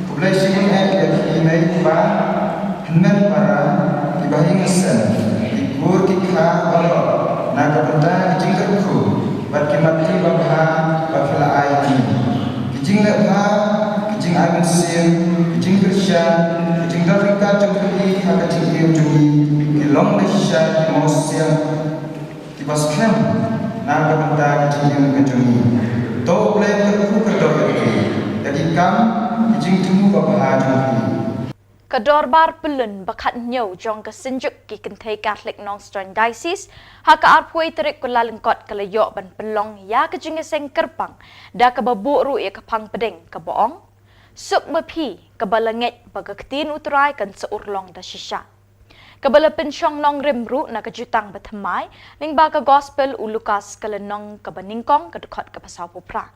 Khublei shibun eh ïa ki mei ki pa, hynmen para, ki bahaïing hasem, ki kur ki kha baroh, na ka bynta ki jingkyrkhu bad ki mat ki babha ba phi la ai ha ngi. Ki jingleh bha, ki jingai mynsiem, ki jingkyrshan, ki jingdon ryngkat jong phi ha ka jingim jong ngi ki long da shisha ki mawsiang kiba skhem na ka bynta ka jingim ka jong ngi. To U Blei un kyrkhu kyrdoh ïa phi da ki kam, ki jingthmu babha jong phi. Ka dorbar pyllun ba khathynñiew jong ka Synjuk ki Kynthei Katholik Nongstoiñ Diocese ha ka arphew tarik Kyllalyngkot ka la ïoh ban pynlong ïa ka jingïaseng kyrpang da kaba buh ruh ïa ka phang pdeng kaba ong: Suk ma phi, kaba la ngeit ba ka Ktien U Trai kan sa urlong da shisha. Kaba la pynshong nongrim ruh na ka Jutang Bathymmai lyngba ka Gospel u Lukas ka lynnong kaba nyngkong ka dkhot kaba sawphew phra.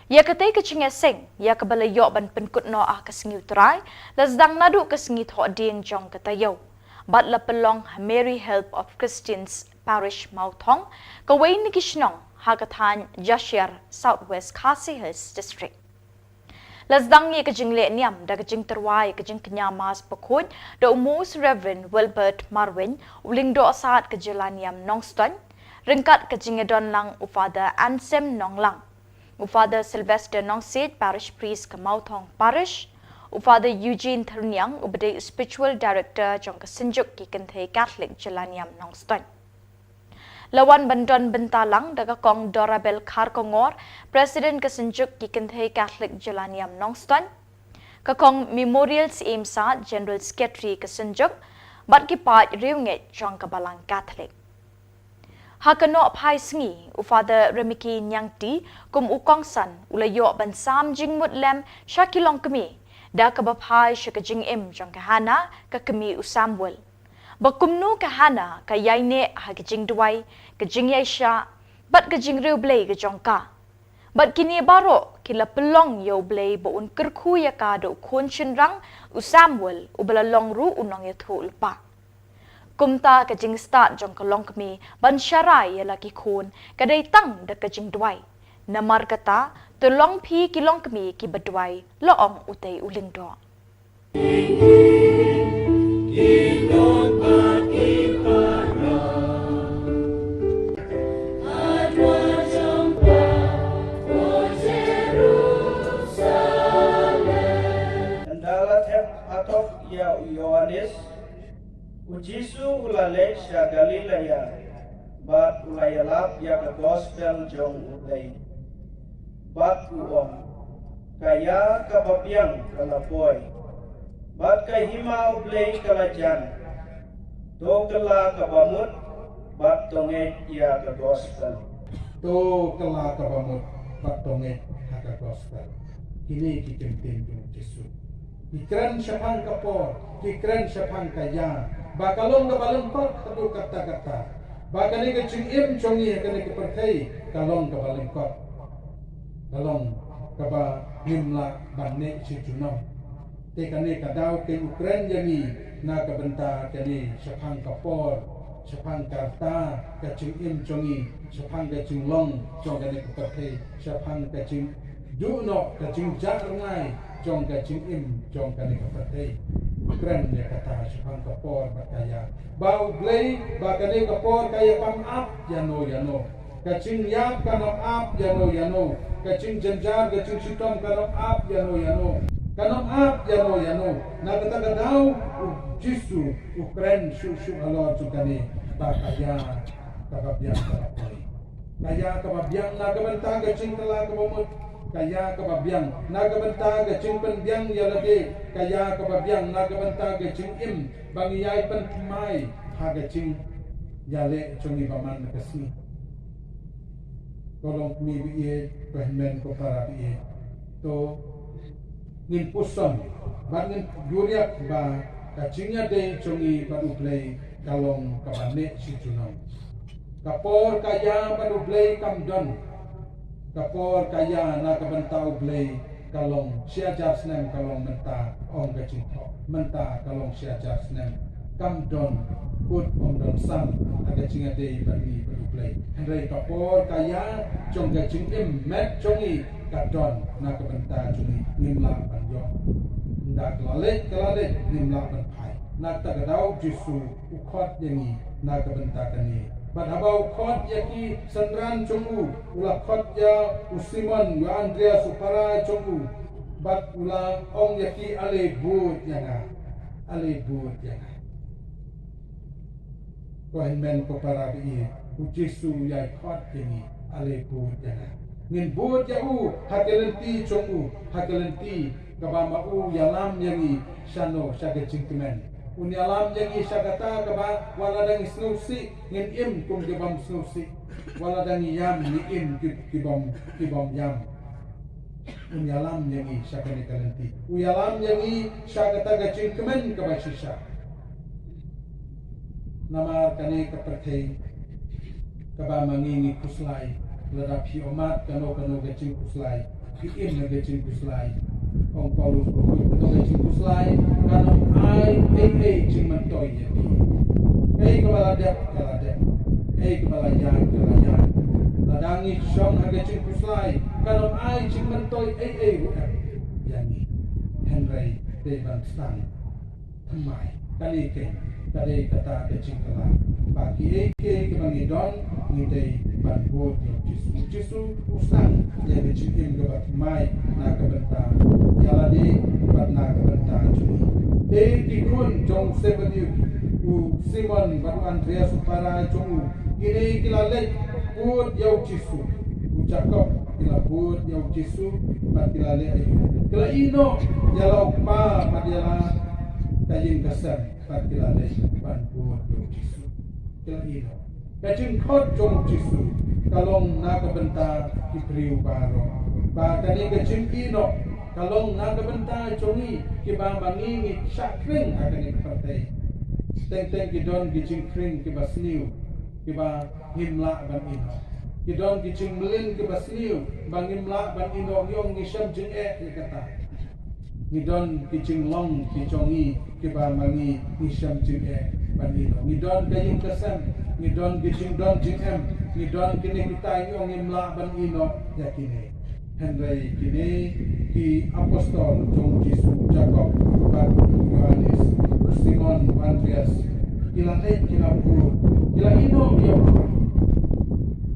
Ïa katei ka jingïaseng, ïa kaba la ïoh ban pynkut noh ha ka Sngi U Trai, la sdang naduh ka sngi Thohdieng jong ka taïew, bad la pynlong ha Mary Help of Christians Parish Mawthong, kawei na ki shnong ha ka thaiñ Jashiar, South West Khasi Hills District. La sdang ïa ka jingleh niam da ka jingtyrwa ïa ka jingkñia Mass bakhuid da u Most Reverend Wilbert Marwein, u Lyngdoh Sad ka jylla niam Nongstoiñ, ryngkat ka jingïadon lang u Father Anselm Nonglang, u Father Sylvester Nongsiej, Parish Priest ka Mawthong Parish, u Father Eugene Thyrniang, uba dei u Spiritual Director jong ka Synjuk ki Kynthei Katholik jylla niam Nongstoiñ. La wan ban don bynta lang da ka Kong Dorabel Kharkongor, President ka Synjuk ki Kynthei Katholik jylla niam Nongstoiñ, ka Kong Memorial Syiem Sad, General Secretary ka Synjuk, bad ki paid riewngeit jong ka Balang Katholik. Ha ka nohphai sngi, u Father Remiki Niangti, kum u kongsan, u la ïoh ban sam jingmut lem sha ki longkmie da kaba phai sha ka jingim jong ka Hana, ka kmie u Samuel. Ba kumno ka Hana ka ïaineh ha ka jingduwai, ka jingïaishah bad ka jingriewblei ka jong ka. Bad kine baroh ki la pynlong ïa U Blei ba un kyrkhu ïa ka da u khun shynrang u Samuel, uba la long ruh u nongïathuhlypa. Kumta ka jingstad jong ka longkmie ban sharai ïa la ki khun ka dei tang da ka jingduwai. Namar kata, to long phi ki longkmie kiba duwai, la ong utei u Lyngdoh. Jisu u la leit sha Galilaia, bad u la ïalap ïa ka gospel jong U Blei. Bad u ong, ka ïa kaba biang ka la poi, bad ka hima U Blei ka la jan. To kylla kaba mut, bad to ngeit ïa ka gospel. To kylla kaba mut, bad to ngeit ha ka gospel. Kine ki ktien jong Jisu. Ki kren shaphang ka por, ki kren shaphang ka ïa. Ba ka long kaba lyngkot haduh katta katta. Ba kane ka jingim jong ngi ha kane ka pyrthei, ka long kaba lyngkot. Ka long kaba ngim lah ban neh shi junom. Te kane ka daw keiñ u kren ïa ngi na ka bynta kane shaphang ka por, shaphang ka rta, ka jingim jong ngi, shaphang ka jinglong jong kane ka pyrthei, shaphang ka jingduh noh, ka jingjah rngai jong ka jingim jong kane ka pyrthei. U kren ïa kata shaphang ka por bad ka ïa. Ba U Blei, ba kane ka por ka ïa kam ap ïano ïano. Ka jingïap kan ym ap ïano ïano. Ka jingjynjar, ka jingshitom kan ym ap ïano ïano. Kan ym ap ïano ïano. Na kata ka daw, u Jisu u kren shuh shuh halor jong kane, ba ka ïa kaba biang ka la poi. Ka ïa kaba biang na ka bynta ka jingkylla kaba mut. Ka ïa kaba biang na ka bynta ka jingpynbiang ïa lade. Ka ïa kaba biang na ka bynta ka jingim ba ngi ïai pynthymmai ha ka jingïaleh jong ngi ba man la ka sngi. Ko longkmie ba ïeit, ko hynmen ko para ba ïeit. To ngin puson bad ngin juriak ba ka jingïadei jong ngi bad U Blei ka long kaba neh shi junom. Ka por ka ïa bad U Blei kam don. Ka por ka ïa na ka bynta U Blei ka long shi hajar snem, ka long mynta, ong ka jingthoh, mynta ka long shi hajar snem. Kam don kut, ym don sam ha ka jingïadei bad ngi bad U Blei. Hynrei ka por ka ïa jong ka jingim met jong ngi ka don na ka bynta jong ngi, ngim lah ban ïoh. Ynda ka la leit, ka la leit, ngim lah ban phai. Na kata ka daw Jisu u khot ïa ngi na ka bynta kane. Bad haba u khot ïa ki synran jong u, u la khot ïa u Simon, ïa u Andreas u para jong u. Bad u la ong ïa ki, ale bud ïa nga. Ale bud ïa nga. Ko hynmen ko para ba ïeit, u Jisu u ïai khot ïa ngi, ale bud ïa nga. Ngin bud ïa u ha ka lynti jong u, ha ka lynti kaba ma u ïalam ïa ngi shano, sha ka jingkmen. Un ïalam ïa ngi sha kata kaba wat la dang ngi sngewsih ngin im kum ki bym sngewsih. Wat la dang ngi ïam ngi im ki, ki bym, ki bym ïam. Un ïalam ïa ngi sha kane ka lynti. U ïalam ïa ngi sha kata ka jingkmen kaba shisha. Namar kane ka pyrthei kaba ma ngi ngi khuslai, lada phi ummat kano kano ka jingkhuslai, phi im ha ka jingkhuslai. Ong Paulus, kano ka jingkhuslai kan ym ai ei ei jingmyntoi ïa phi. Ei kaba la dep ka la dep, ei kaba la ïaid ka la ïaid. Lada ngi shong ha ka jingkhuslai kan ym ai jingmyntoi ei ei ruh em ïa ngi. Hynrei dei ban sdang thymmai. Kane keiñ ka dei kata ka jingkylla, ba kiei kiei kiba ngi don ngi dei ban bud ïa u Jisu. U Jisu u sdang ïa ka jingim kaba thymmai na ka bynta ïa lade bad na ka bynta jong ngi. Te ki khun jong u Sebedi, u Simon bad u Andreas u para jong u, kine ki la leit bud ïa u Jisu. U Jakob, ki la bud ïa u Jisu bad ki la leh aïu? Ki la ïeh noh ïa la u kpa bad ïa la ka ïing ka sem bad ki la leit ban bud ïa u Jisu. Ki la ïeh noh. Ka jingkhot jong u Jisu ka long na ka bynta ki briew baroh. Ba kane ka jingïeh noh ka long na ka bynta jong ngi kiba ma ngi ngi shah khring ha kane ka pyrthei. Teng teng ki don ki jingkhring kiba sniew kiba ngim lah ban ïeh noh. Ki don ki jingmlien kiba sniew ba ngim lah ban ïeh noh, ngi ong ngi shem jingeh ïa kata. Ngi don ki jinglong ki jong ngi kiba ma ngi ngi shem jingeh ban ïeh noh. Ngi don ka ïing ka sem, ngi don ki jingdon jingem, ngi don kine kita, ngi ong ngim lah ban ïeh noh ïa kine. Hynrei kine ki apostol jong u Jisu, Jakob bad u Ïohannes, u Simon, u Andreas, ki la leit, ki la bud, ki la ïeh noh ïa u.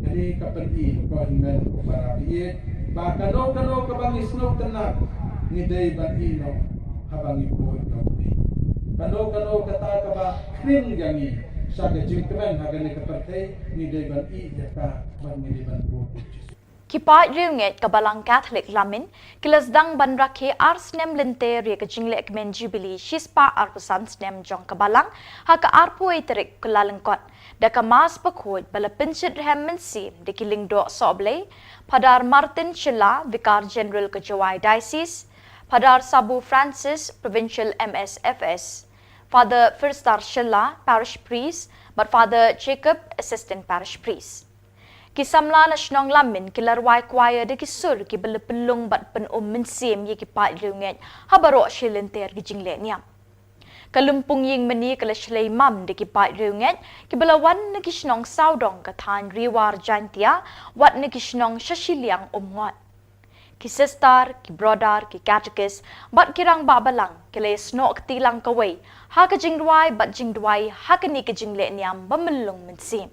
Kane ka pyni, ko hynmen ko para ba ïeit, ba kano kano kaba ngi sngewtynnat ngi dei ban ïeh noh haba ngi bud ïa u. Kano kano kata kaba khring ïa ngi sha ka jingkmen ha kane ka pyrthei, ngi dei ban ïeit ïa ka bad ngi dei ban bud ïa u Jisu. Ki paid riewngeit ka Balang Katholik Lamin ki la sdang ban rakhe ar snem lynter ïa ka jingleh kmen Jubilee shispah arphew san snem jong ka Balang ha ka arphew wei tarik Kyllalyngkot da ka Mass bakhuid ba la pynshitrhem mynsiem da ki lyngdoh sohblei, Phadar Martin Shylla, Vicar General ka Jowai Diocese, Phadar Sabu Francis, Provincial M S F S, Father Firstar Shylla, Parish Priest, bad Father Jacob, Assistant Parish Priest. Ki samla na shnong Lamin ki la rwai choir da ki sur kiba la pynlong bad pyn-um mynsiem ïa ki paid riewngeit ha baroh shi lynter ki jingleh niam. Ka lympung ïing mane ka la shlei mam da ki paid riewngeit kiba la wan na ki shnong sawdong ka thaiñ Ri War Jaiñtia, wat na ki shnong sha shiliang Umngot. Ki sister, ki brother, ki catechist bad ki rangbah balang ki la ïasnoh kti lang kawei ha ka jingrwai bad jingduwai ha kane ka jingleh niam ba myllung mynsiem.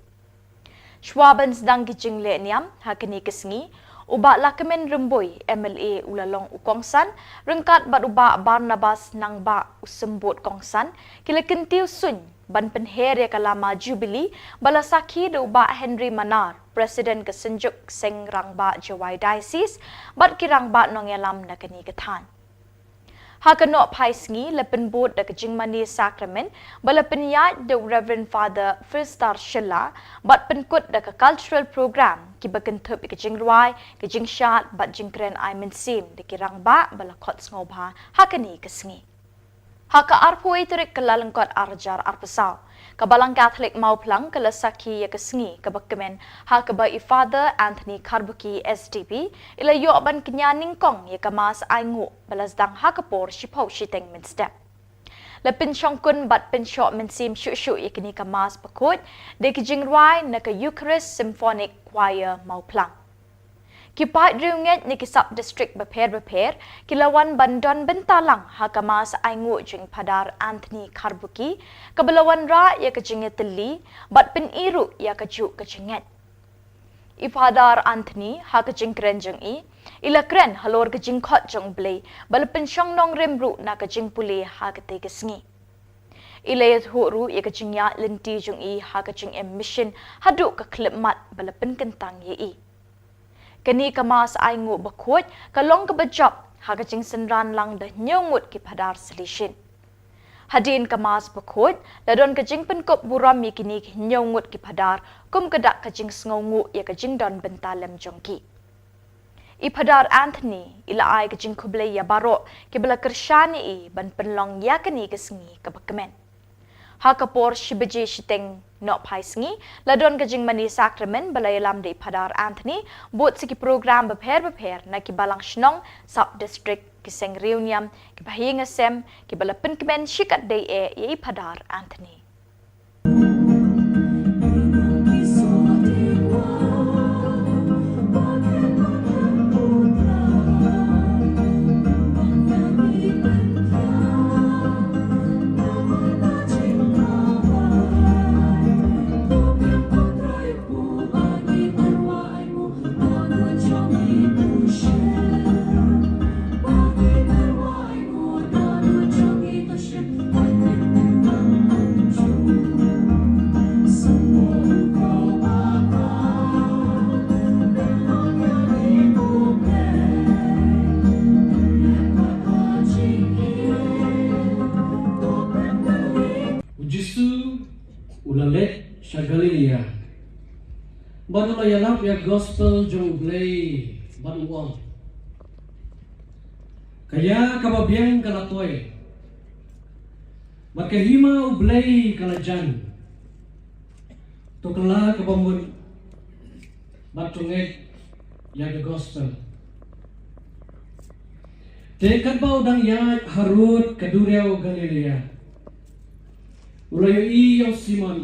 Shuwa ban sdang ki jingleh niam ha kane ka sngi, u Bah Lahkmen Rymbui, M L A, u la long u kongsan ryngkat bad u Bah Barnabas Nangbah, u symbud kongsan, ki la kyntiew suiñ ban pynher ïa ka lama Jubilee ba la sakhi da u Bah Henry Manar, President ka Synjuk Seng Rangbah Jowai Diocese, bad ki rangbah nongïalam na kane ka thaiñ. Ha ka nohphai sngi la pynbud da ka jingmane sakramen ba la pynïaid da u Reverend Father Firstar Shylla bad pynkut da ka cultural program kiba kynthup ïa ka jingrwai, ka jingshad bad jingkren ai mynsiem da ki rangbah ba la khot sngewbha ha kane ka sngi. Ha ka arphew wei tarik Kyllalyngkot ar hajar arphew saw, ka Balang Katholik Mawphlang ka la sakhi ïa ka sngi kaba kmen ha kaba i Father Anthony Kharbuki, S D P, i la ïoh ban kñia nyngkong ïa ka Mass ainguh ba la sdang ha ka por shiphew shiteng mynstep. La pynshongkun bad pynshoh mynsiem shuh shuh ïa kane ka Mass bakhuid da ki jingrwai na ka Eucharist Symphonic Choir Mawphlang. Ki paid riewngeit na ki sub district bapher bapher ki la wan ban don bynta lang ha ka Mass ainguh jong i Phadar Anthony Kharbuki, kaba la wanrah ïa ka jingïatylli bad pyni ruh ïa kajuh ka jingngeit. I Phadar Anthony, ha ka jingkren jong i, i la kren halor ka jingkhot jong U Blei ba la pynshong nongrim ruh na ka jingpule ha katei ka sngi. I la ïathuh ruh ïa ka jingïaid lynti jong i ha ka jingim mission haduh ka khyllipmat ba la pynkyntang ïa i. Kane ka Mass ainguh bakhuid ka long kaba jop ha ka jingsynran lang da hynñiew ngut ki Phadar Salesian. Hadien ka Mass bakhuid la don ka jingpynkup burom ïa kine ki hynñiew ngut ki Phadar kum ka dak ka jingsngewnguh ïa ka jingdon bynta lem jong ki. I Phadar Anthony i la ai ka jingkhublei ïa baroh kiba la kyrshan ïa i ban pynlong ïa kane ka sngi kaba kmen. Ha ka por shi baje shiteng nohphai sngi la don ka jingmane sakramen ba la ïalam da i Phadar Anthony, bud sa ki program bapher bapher na ki balang shnong, sub district, ki seng riewniam, ki bahaïing hasem kiba la pynkmen shikatdei eh ïa i Phadar Anthony. U Jisu u la leit sha Galilea bad u la ïalap ïa ka gospel jong U Blei bad u ong, ka ïa kaba biang ka la poi bad ka hima U Blei ka la jan. To kylla kaba mut bad to ngeit ïa ka gospel. Te katba u dang ïaid harud ka duriaw Galilea, u la ïohi ïa u Simon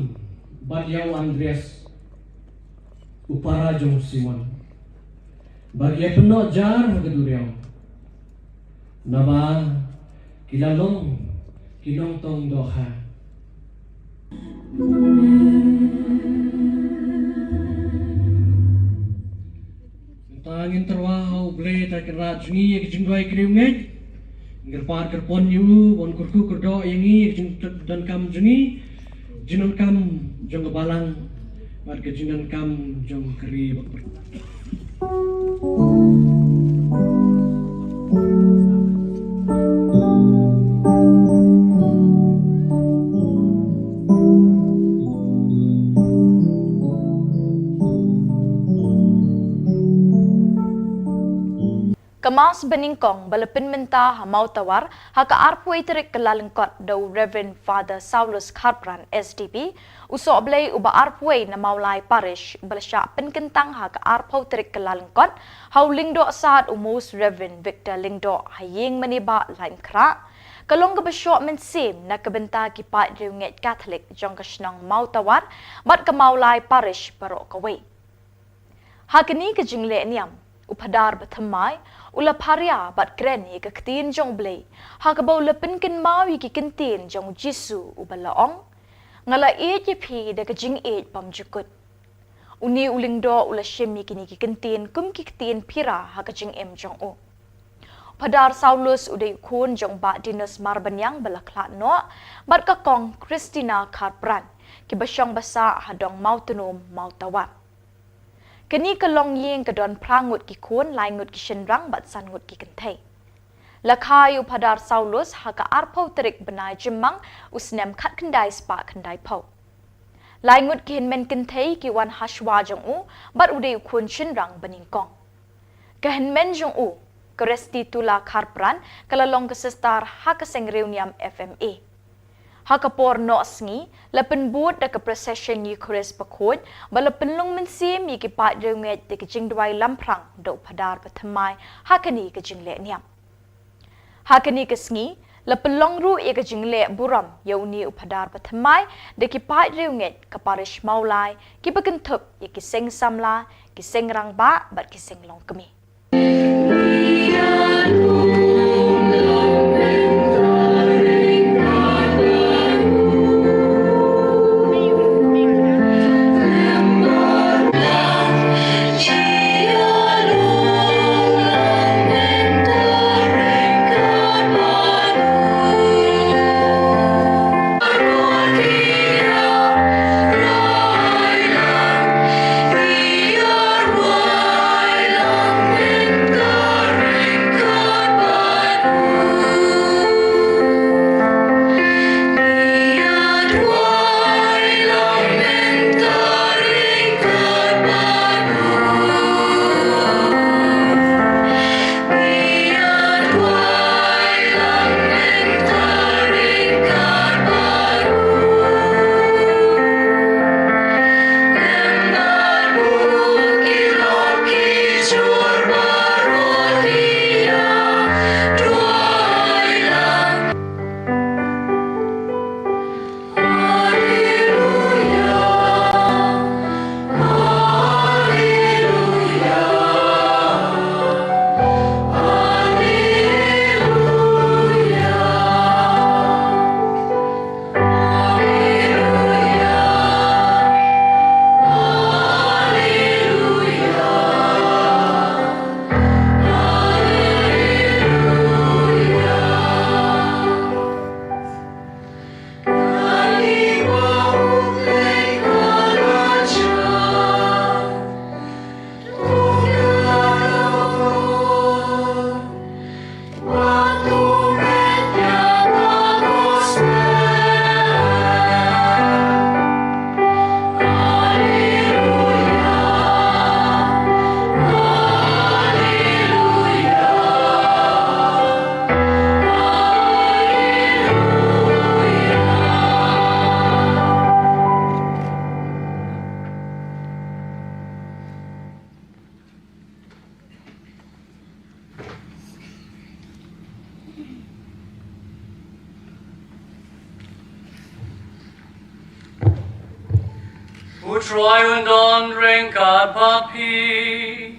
bad ïa u Andreas, u para jong u Simon, ba ki ïa pynnoh jar ha ka duriaw, naba ki la long ki nongtong dohkha. Mynta ngin tyrwa ha U Blei Trai Kynrad jong ngi ïa ki jingduwai ki riewngeit. Kyrpad kyrpon ïa u ban kyrkhu kyrdoh ïa ngi, jingdonkam jong ngi, jingdonkam jong ka balang bad ka jingdonkam jong ka ri bad ka pyrthei. Ka Mass banyngkong ba la pynmynta ha Mawtawar ha ka arphew tarik Kyllalyngkot da u Reverend Father Saulus Kharpran, S D P, u sohblei uba arphew na Mawlai Parish, ba la shah pynkyntang ha ka arphew tarik Kyllalyngkot ha u Lyngdoh Sad u Most Reverend Victor Lyngdoh ha ïing mane ba Laitkhrah, ka long kaba shoh mynsiem na ka bynta ki paid riewngeit Katholik jong ka shnong Mawtawar bad ka Mawlai Parish baroh kawei. Ha kane ka jingleh niam, u Phadar bathymmai u la pharia bad kren ïa ka ktien jong U Blei, ha kaba u la pynkynmaw ïa ki kyntien jong U Jisu uba la ong, "Nga la ïeit ïa phi da ka jingïeit bymjukut." Une u lyngdoh u la shim ïa kine ki kyntien kum ki ktien phira ha ka jingim jong u. Phadar Saulus u dei u khun jong Bah Dinus Marbaniang ba la khlad noh bad ka Kong Christina Kharpran, kiba shong basa ha Dong Mawtawar, Mawtawar. Kane ka longïing ka don phra ngut ki khun, lai ngut ki shynrang bad san ngut ki kynthei. La kha ïa u Phadar Saulus ha ka arphew tarik bnai Jymmang u snem khatkhyndai spah khyndaiphew. Lai ngut ki hynmen kynthei ki wan ha shuwa jong u bad u dei u khun shynrang banyngkong. Ka hynmen jong u, ka Restitula Kharpran, ka la long ka sister ha ka Seng Riewniam F M A. Ha ka por noh sngi, la pynbud da ka procession Eucharist bakhuid, ba la pynlong mynsiem ïa ki paid riewngeit da ka jingduwai lamphrang da u Phadar bathymmai ha kane ka jingleh niam. Ha kane ka sngi, la pynlong ruh ïa ka jingleh burom ïa une u Phadar bathymmai da ki paid riewngeit ka Parish Mawlai, kiba kynthup ïa ki seng samla, ki seng rangbah bad ki seng longkmie. U Trai un don ryngkat bad phi.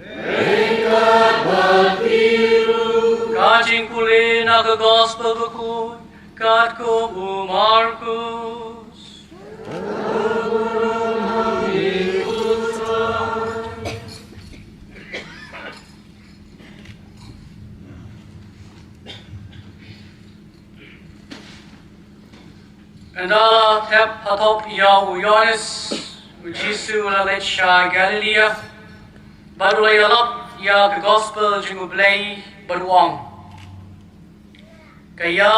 Ryngkat bad phi ruh. Ka jingpule na ka Gospel bakhuid katkum u Markus. Ynda la thep ha thop ïa u Ïoannis, u Jisu u la leit sha Galilaïa, bad u la ïalap ïa ka gospel jong U Blei bad u ong: Ka ïa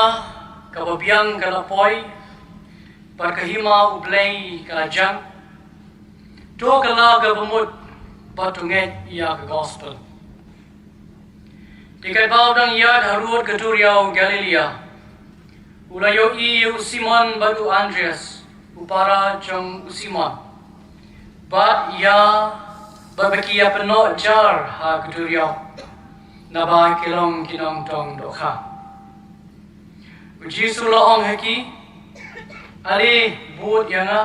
kaba biang ka la poi, bad ka hima U Blei ka la jang. To kylla kaba mut bad to ngeit ïa ka gospel. Te katba u dang ïaid harud ka duriaw Galilaïa, u la ïohi ïa u Simon bad u Andrias, u para jong u Simon, bad ïa, bad ba ki ïa pynnoh jar ha ka duriaw, naba ki long ki nongtong dohkha. U Jisu u la ong ha ki: Ale bud ïa nga,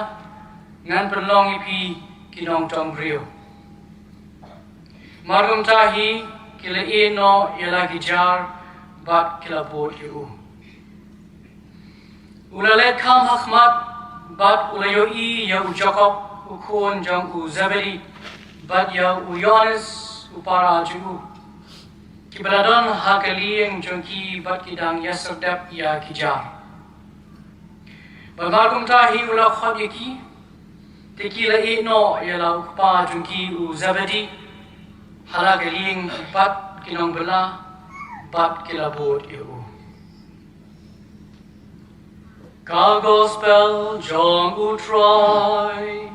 ngan pynlong ïa phi ki nongtong briew. Mar kumta hi ki la ïeh noh ïa la ki jar bad ki la bud ïa u. U la leit kham ha khmat, bad u la ïohi ïa u Jakob, u khun jong u Zebedi, bad ïa u Ïoannis, u para jong u, kiba la don ha ka lieng jong ki bad ki dang ïasyrdep ïa ki jar. Bad mar kumta hi u la khot ïa ki, te ki la ïeh noh ïa la u kpa jong ki u Zebedi ha la ka lieng bad ki nongbylla, bad ki la bud ïa u. Ka gospel jong U Trai.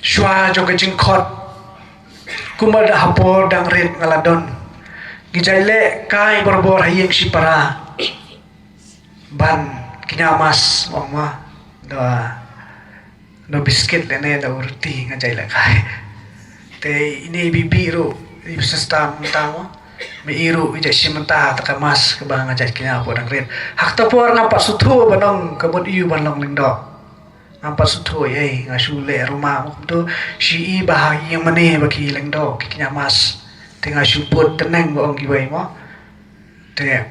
Shuwa jong ka jingkhot, kumba da ha por dang rit nga la don, ngi jait leh kai barabor ha ïing shipara ban kñia mass, ong ma, da, da biskit lane da u roti nga jait leh kai. Te ine i Bibi ruh, i ba sesta mynta mo, me i ruh i jait shim mynta ta ka mass kaba nga jait kñia por dang rit. Ha kata por ngam pat sngewthuh ban ong ka mut aiu ban long lyngdoh. Ngam pat sngewthuh ei, nga shu leh ruma mo kumto, shi i ba ha ïing mane ba ki lyngdoh, ki kñia mass. Te nga shu put tneng ba ong kiwei mo. Te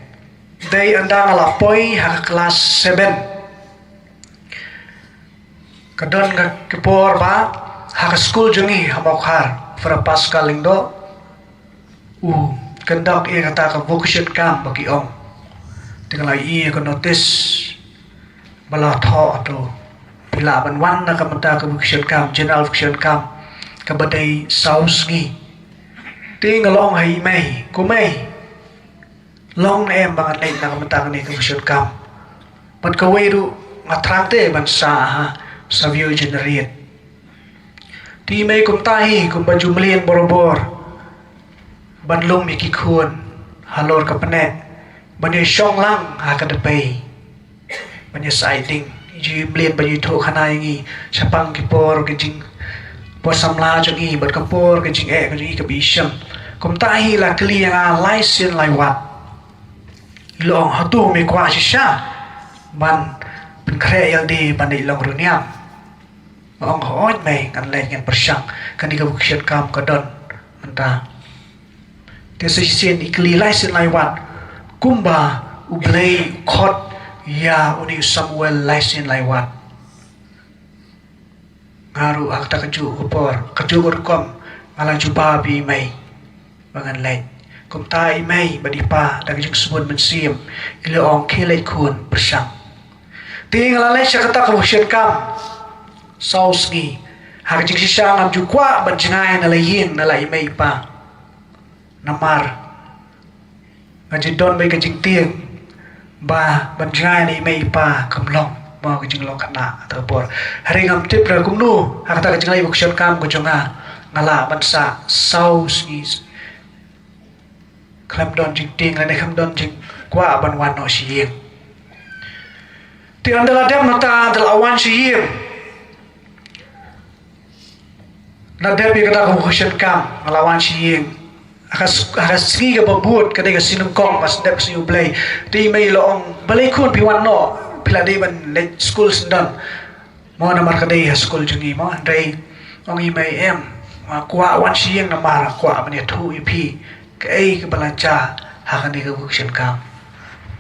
dei ynda nga la poi ha ka klas seven, ka don ka, ka por ba ha ka skul jong ngi ha Mawkhar, Father Pascal Lyngdoh u conduct ïa kata ka vocation camp ba ki ong. Te nga la ïohi ïa ka notice ba la thoh, to phi lah ban wan na ka bynta ka vocation camp, general vocation camp, kaba dei saw sngi. Te nga la ong ha i mei, ko mei, long ne em ba ngan leit na ka bynta kane ka vocation camp? Bad kawei ruh nga thrang te ban sah ha Savio Generate. Te i mei kumta hi kumba ju mlien barabor ban lum ïa ki khun halor ka pneh, ban ïa shong lang ha ka dpei, ban ïa sa ai ding. Ju mlien ban ïathuh khana ïa ngi shaphang ki por ka jing, por samla jong ngi bad ka por ka jingeh ka jong ngi kaba i shem. Kumta hi la kylli ïa nga lai sien lai wat. I la ong, hato me kwah shisha ban pynkhreh ïalade ban leit long riewniam? Nga ong, hooid mei, ngan leit, ngan pyrshang. Kane ka vocation camp ka don mynta. Te sa shisien i kylli lai sien lai wat kumba U Blei u khot ïa une u Samuel lai sien lai wat. Nga ruh ha kata kajuh ka por, kajuh ka rukom, nga la jubab ïa i mei ba ngan leit. Kumta i mei bad i pa da ka jingsbun mynsiem ki la ong, khie leit khun, pyrshang. Te nga la leit sha kata ka vocation camp saw sngi. Ha ka jingshisha ngam ju kwah ban jngai na la ïing na la i mei i pa. Namar nga ju don beit ka jingtieng ba ban jngai na i mei i pa kam long mo ka jinglong khynnah ha kata ka por. Hynrei ngam tip ruh kumno ha kata ka jingleit vocation camp ka jong nga, nga lah ban sah saw sngi khlem don jingtieng lane khlem don jingkwah ban wan noh sha ïing. Te ynda la dep mynta, ynda la wan sha ïing, la dep ïa kata ka vocation camp, nga la wan sha ïing. Ha ka s-, ha ka sngi kaba bud, ka dei ka sngi nyngkong, ba sdep ka sngi U Blei. Te i mei i la ong, balei khun phi wan noh, phi la dei ban leit skul syndon mo, namar ka dei ha skul jong ngi mo. Hynrei Ong i mei em, nga kwah wan sha ïing namar nga kwah ban ïathuh ïa phi kaei kaba la jia ha kane ka vocation camp.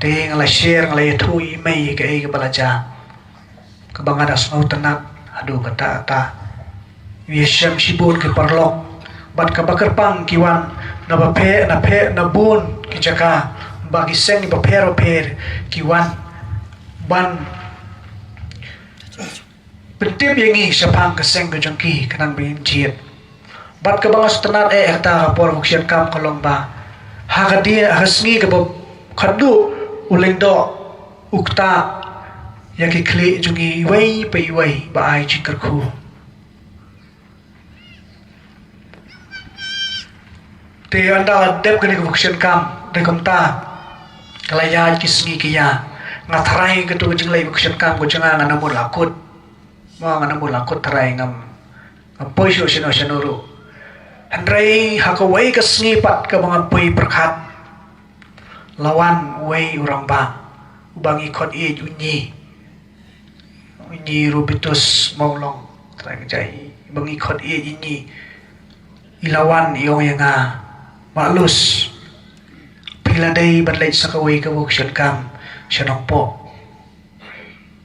Te nga la share, nga la ïathuh i mei kaei kaba la jia. Kaba nga da sngewtynnat haduh katta katta. Ïa shem shibun ki paralok bad kaba kyrpang ki wan na bapher na bapher na bun ki jaka, ba ki seng bapher bapher ki wan ban pyntip ïa ngi shaphang ka seng ka jong ki khnang ba ngin jied. Bad kaba nga sngewtynnat eh ha kata ka por vocation camp ka long ba ha ka die, ha ka sngi kaba khadduh u lyngdoh u ktah ïa ki khlieh jong ngi iwei pa iwei ba ai jingkyrkhu. Te ynda la dep kane ka vocation camp, te kumta ka la ïaid ki sngi ki ïa, nga tharai katu ka jingleit vocation camp ka jong nga ngan ym mut la kut. Mo, ngan ym mut la kut tharai, ngam, ngam poi shuh shano shano ruh. Hynrei ha kawei ka sngi pat kaba ngam poi pyrkhat, la wan uwei u rangbah uba ngi khot ïeit u Nyi, u Nyi Rubitus Mawlong, trai ka jai, uba ngi khot ïeit u Nyi. I la wan i ong ïa nga, Bah Lus, phi la dei ban leit sa kawei ka vocation camp sha Nongpoh.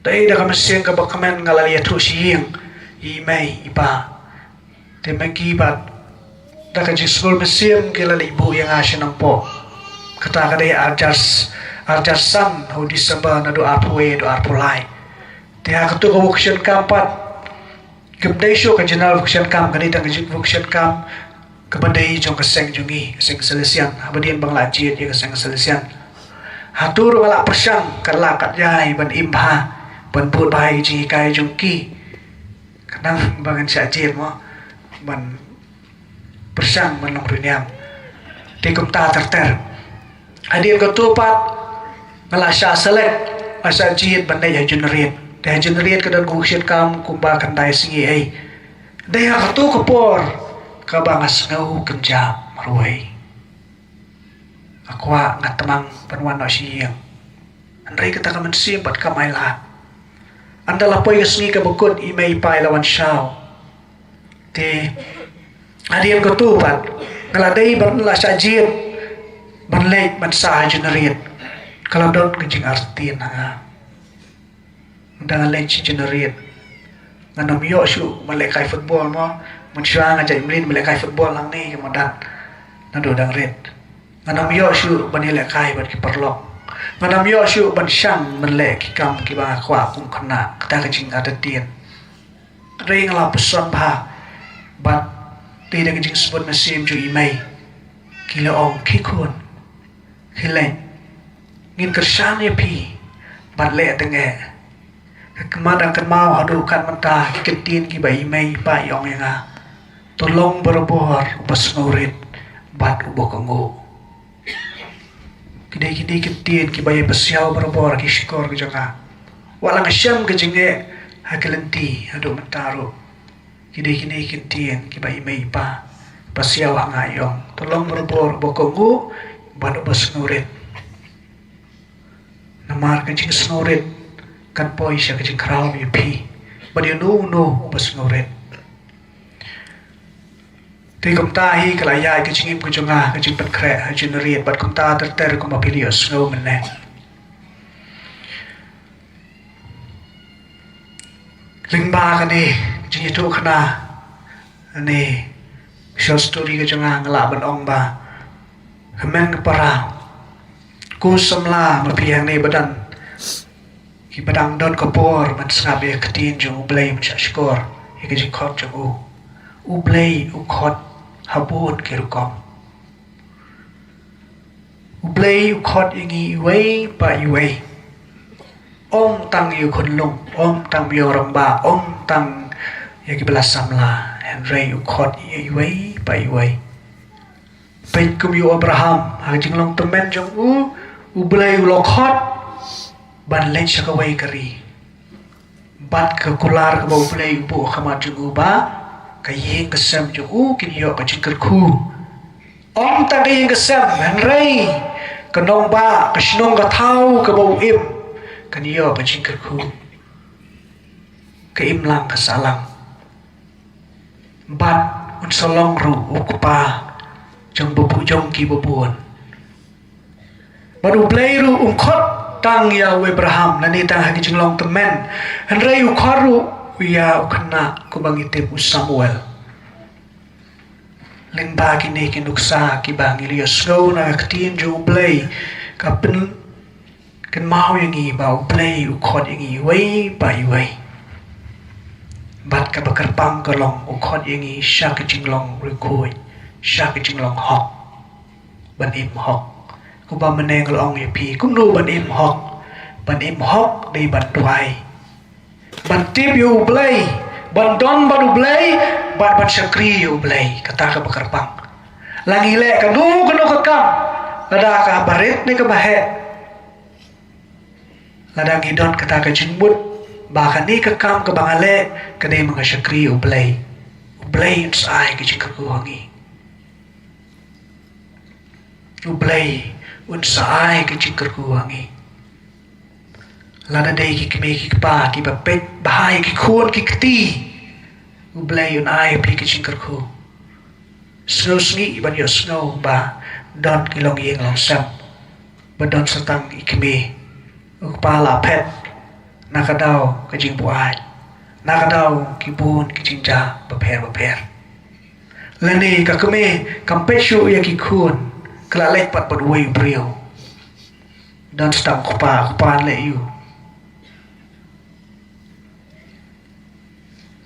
Dei da ka mynsiem kaba kmen nga la ïathuh sha ïing, i mei i pa. Te ma ki pat da ka jingsngewbha mynsiem ki la leit buh ïa nga sha Nongpoh. Kata ka dei arjar, arjar san ha u December naduh arphew wei haduh arphew lai. Te ha katu ka vocation camp pat, kam dei shuh ka general vocation camp, ka dei tang ka jing vocation camp kaba dei jong ka seng jong ngi, ka seng Salesian. Haba dien ba nga la jied ïa ka seng Salesian, hato ruh nga la pyrshang katba lah katba jai ban im bha, ban bud bha ïa ka jinghikai jong ki. Khnang ba ngan shah jied mo, ban pyrshang ban long riewniam. Te kumta ter ter. Hadien katu pat nga la shah select, nga shah jied ban leit ha Jnrit. Te ha Jnrit ka don ka vocation camp kumba khyndai sngi ei. Dei ha katu ka por kaba nga sngew kynjah marwei. Nga kwah, nga tmang ban wan noh sha ïing. Hynrei kata ka mynsiem pat kam ailad. Ynda la poi ka sngi kaba kut, i mei i pa i la wan shaw. Te hadien katu pat nga la dei ban la shah jied ban leit ban sah ha Jnrit. Ka la don ka jingartatien ha nga. Ynda nga leit sha Jnrit, ngan ym ïoh shuh ban lehkai football mo. Mynshuwa nga jait mlien ban lehkai football hangne ha madan naduh dang rit. Ngan ym ïoh shuh ban ïalehkai bad ki paralok. Ngan ym ïoh shuh ban shang ban leh ki kam kiba nga kwah kum khynnah, kata ka jingartatien. Hynrei nga la puson bha bad dei da ka jingsbun mynsiem jong i mei, ki la ong, "Khie khun, khie leit, ngin kyrshan ïa phi ban leh tang eh." Ka khmat dang kynmaw haduh kat mynta ki kyntien kiba i mei i pa i ong ïa nga, "To long barabor uba sngewrit bad uba kohnguh." Ki dei kine ki kyntien kiba ïa pasiaw barabor ha ki shkor ki jong nga. Wat la nga shem ka jingeh ha ki lynti haduh mynta ruh, ki dei kine ki kyntien kiba i mei i pa i pasiaw ha nga, i ong, "To long barabor uba kohnguh bad uba sngewrit." Namar ka jingsngewrit kan poi sha ka jingkhraw ïa phi bad ïa uno uno uba sngewrit. Te kumta hi ka la ïaid ka jingim ka jong nga, ka jingpynkhreh ha Jnrit, bad kumta ter ter kumba phi la ïohsngew mynne. Lyngba kane ka jingïathuhkhana, kane ka short story ka jong nga, nga lah ban ong ba, hynmen ka para, ko samla ma phi hangne ba don, kiba dang don ka por ban sngap ïa ka ktien jong U Blei, ban shahshkor ïa ka jingkhot jong u. U Blei u khot ha bun ki rukom. U Blei u khot ïa ngi iwei pa iwei. Ym tang ïa u khunlung, ym tang ïa u rangbah, ym tang ïa kiba la samla. Hynrei u khot ïa iwei pa iwei. Peit kum ïa u Abraham, ha ka jinglong tymmen jong u, U Blei u la khot ban leit sha kawei ka ri. Bad ka kular kaba U Blei u buh ha khmat jong u ba ka ïing ka sem jong u kin ïoh ka jingkyrkhu. Ym tang ka ïing ka sem, hynrei ka nongbah, ka shnong ka thaw kaba u im, kan ïoh ka jingkyrkhu. Ka imlang ka sahlang. Bad un sa long ruh u kpa jong babu jong ki babun. Bad U Blei ruh um khot tang ïa u Abraham lane tang ha ki jinglong tymmen, hynrei u khot ruh ïa u khynnah kumba ngi tip, u Samuel. Lyngba kine ki nuksa kiba ngi la ïohsngew na ka ktien jong U Blei, ka pyn kynmaw ïa ngi ba U Blei u khot ïa ngi iwei pa iwei. Bad kaba kyrpang ka long u khot ïa ngi sha ka jinglong riewkhuid, sha ka jinglong hok. Ban im hok. Kumba mynne nga la ong ïa phi, kumno ban im hok? Ban im hok dei ban duwai, ban tip ïa U Blei, ban don bad U Blei, bad ban shakri ïa U Blei. Kata kaba kyrpang. La ngi leh kano kano ka kam, lada kaba rit ne kaba heh, lada ngi don kata ka jingmut ba kane ka kam kaba nga leh ka dei ba nga shakri ïa U Blei, U Blei un sa ai ka jingkyrkhu ha ngi. U Blei un sa ai ka jingkyrkhu ha ngi. Lada dei ki kmie ki kpa kiba peit bha ïa ki khun ki kti, U Blei un ai phi ka jingkyrkhu. Sngewsih ban ïohsngew ba don ki longïing longsem ba don sa tang i kmie, u kpa la phet na ka daw ka jingbuaid, na ka daw ki bun ki jingjia bapher bapher. Lane ka kmie kam peit shuh ïa ki khun, ka la leit pat bad uwei u briew. Don sa tang u kpa, u kpa leh aiu?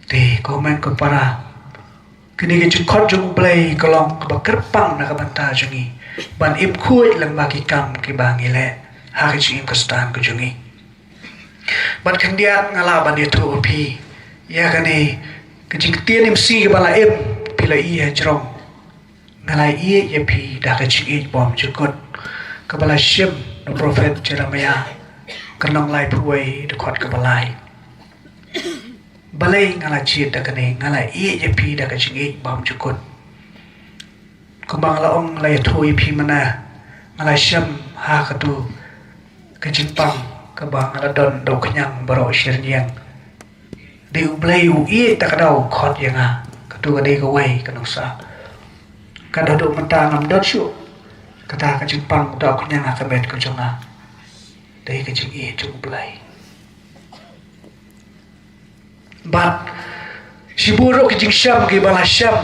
Te ko hynmen ko para, kane ka jingkhot jong U Blei ka long kaba kyrpang na ka bynta jong ngi ban im khuid lyngba ki kam kiba ngi leh ha ka jingim Khristan ka jong ngi. Bad khyndiat nga lah ban ïathuh ïa phi ïa kane ka jingktien imsi kaba la im, phi la ïohi hajrong. Nga la ïeit ïa phi da ka jingïeit bymjukut, kaba la shim na u prophet Jeremiah, ka lynnong laiphew wei, dkhot kaba lai. Balei nga la jied da kane, nga la ïeit ïa phi da ka jingïeit bymjukut? Kumba nga la ong, la ïathuh ïa phi mynne, nga la shem ha katu ka jingpang kaba nga la don da u khñiang baroh shi rynïeng. Dei U Blei u ïeit da ka daw u khot ïa nga. Katu ka dei kawei ka nuksa. Ka dei haduh mynta ngam don shuh kata ka jingpang da u khñiang ha ka met ka jong nga. Dei ka jingïeit jong U Blei. Bad shibun ruh ki jingshem kiba la shem.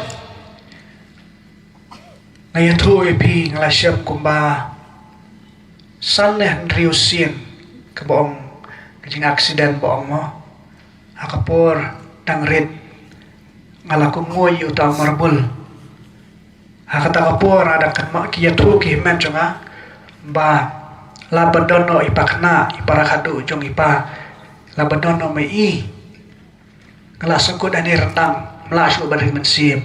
Nga ïathuh ïa phi, nga la shem kumba san ne hynriew sien kaba ong, ka jingaksiden ba ong mo. Ha ka por dang rit nga la kumngoi ïa uta u marbul. Ha kata ka por nga dang kynmaw, ki ïathuh ki hynmen jong nga ba la ba don noh i pakhynnah, i para khadduh jong i pa, la ba don noh ma i. Nga la sngewkut hane ryndang, ym lah shuh ban ri mynsiem.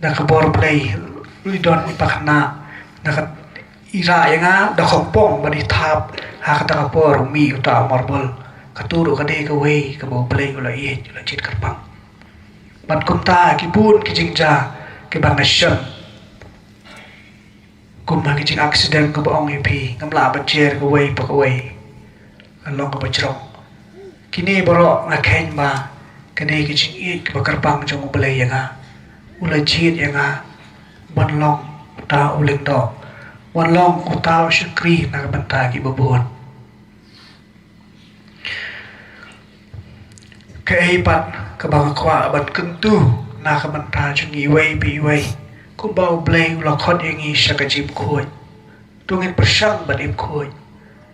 Da ka bor Blei, ruh i don i pakhynnah, da ka ïarap ïa nga da khongpong bad i thap, ha kata ka por u mih uta u marbul. Katu ruh ka dei kawei kaba U Blei u la ïeit, u la jied kyrpang. Bad kumta ki bun ki jingjia kiba nga shem. Kum ha ki jingaksiden kaba ong ïa phi, ngam lah ban jer kawei pa kawei. Ka long kaba jrong. Kine baroh nga kheiñ ba kane ka jingïeit kaba kyrpang jong U Blei ïa nga. U la jied ïa nga ban long uta u lyngdoh, ban long uta u shakri na ka bynta kiba bun. Kaei pat kaba nga kwah ban kyntu na ka bynta jong ngi iwei pa iwei, kumba U Blei u la khot ïa ngi sha ka jingim khuid. To ngin pyrshang ban im khuid,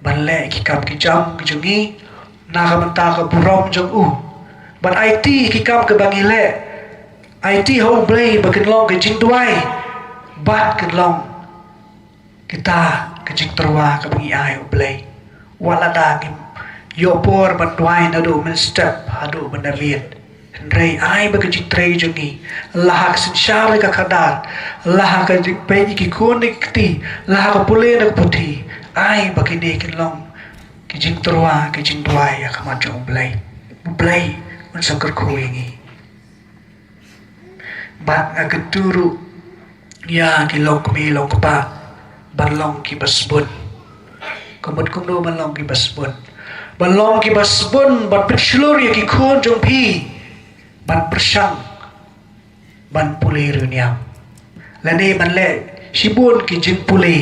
ban leh ki kam ki jam ki jong ngi na ka bynta ka burom jong u. Ban aiti ki kam kiba ngi leh, aiti ha U Blei ba kin long ka jingduwai, bad kin long kita ka jingtyrwa kaba ngi ai U Blei. Wat lada ngim ïoh por ban duwai naduh mynstep haduh mynmiet, hynrei ai ba ka jingtrei jong ngi, la ha ka synshar ka khadar, la ha ka jingpeit ïa ki khun ki kti, la ha ka pule na ka puthi, ai ba kine kin long ki jingtyrwa, ki jingduwai ha khmat jong U Blei. U Blei un sa kyrkhu ïa ngi. Bad nga kyntu ruh ïa ki longkmie longkpa ban long kiba sbun. Ka mut kumno ban long kiba sbun? Ban long kiba sbun, ban pynshlur ïa ki khun jong phi ban pyrshang ban pule riewniam. Lane ban leh shibun ki jingpule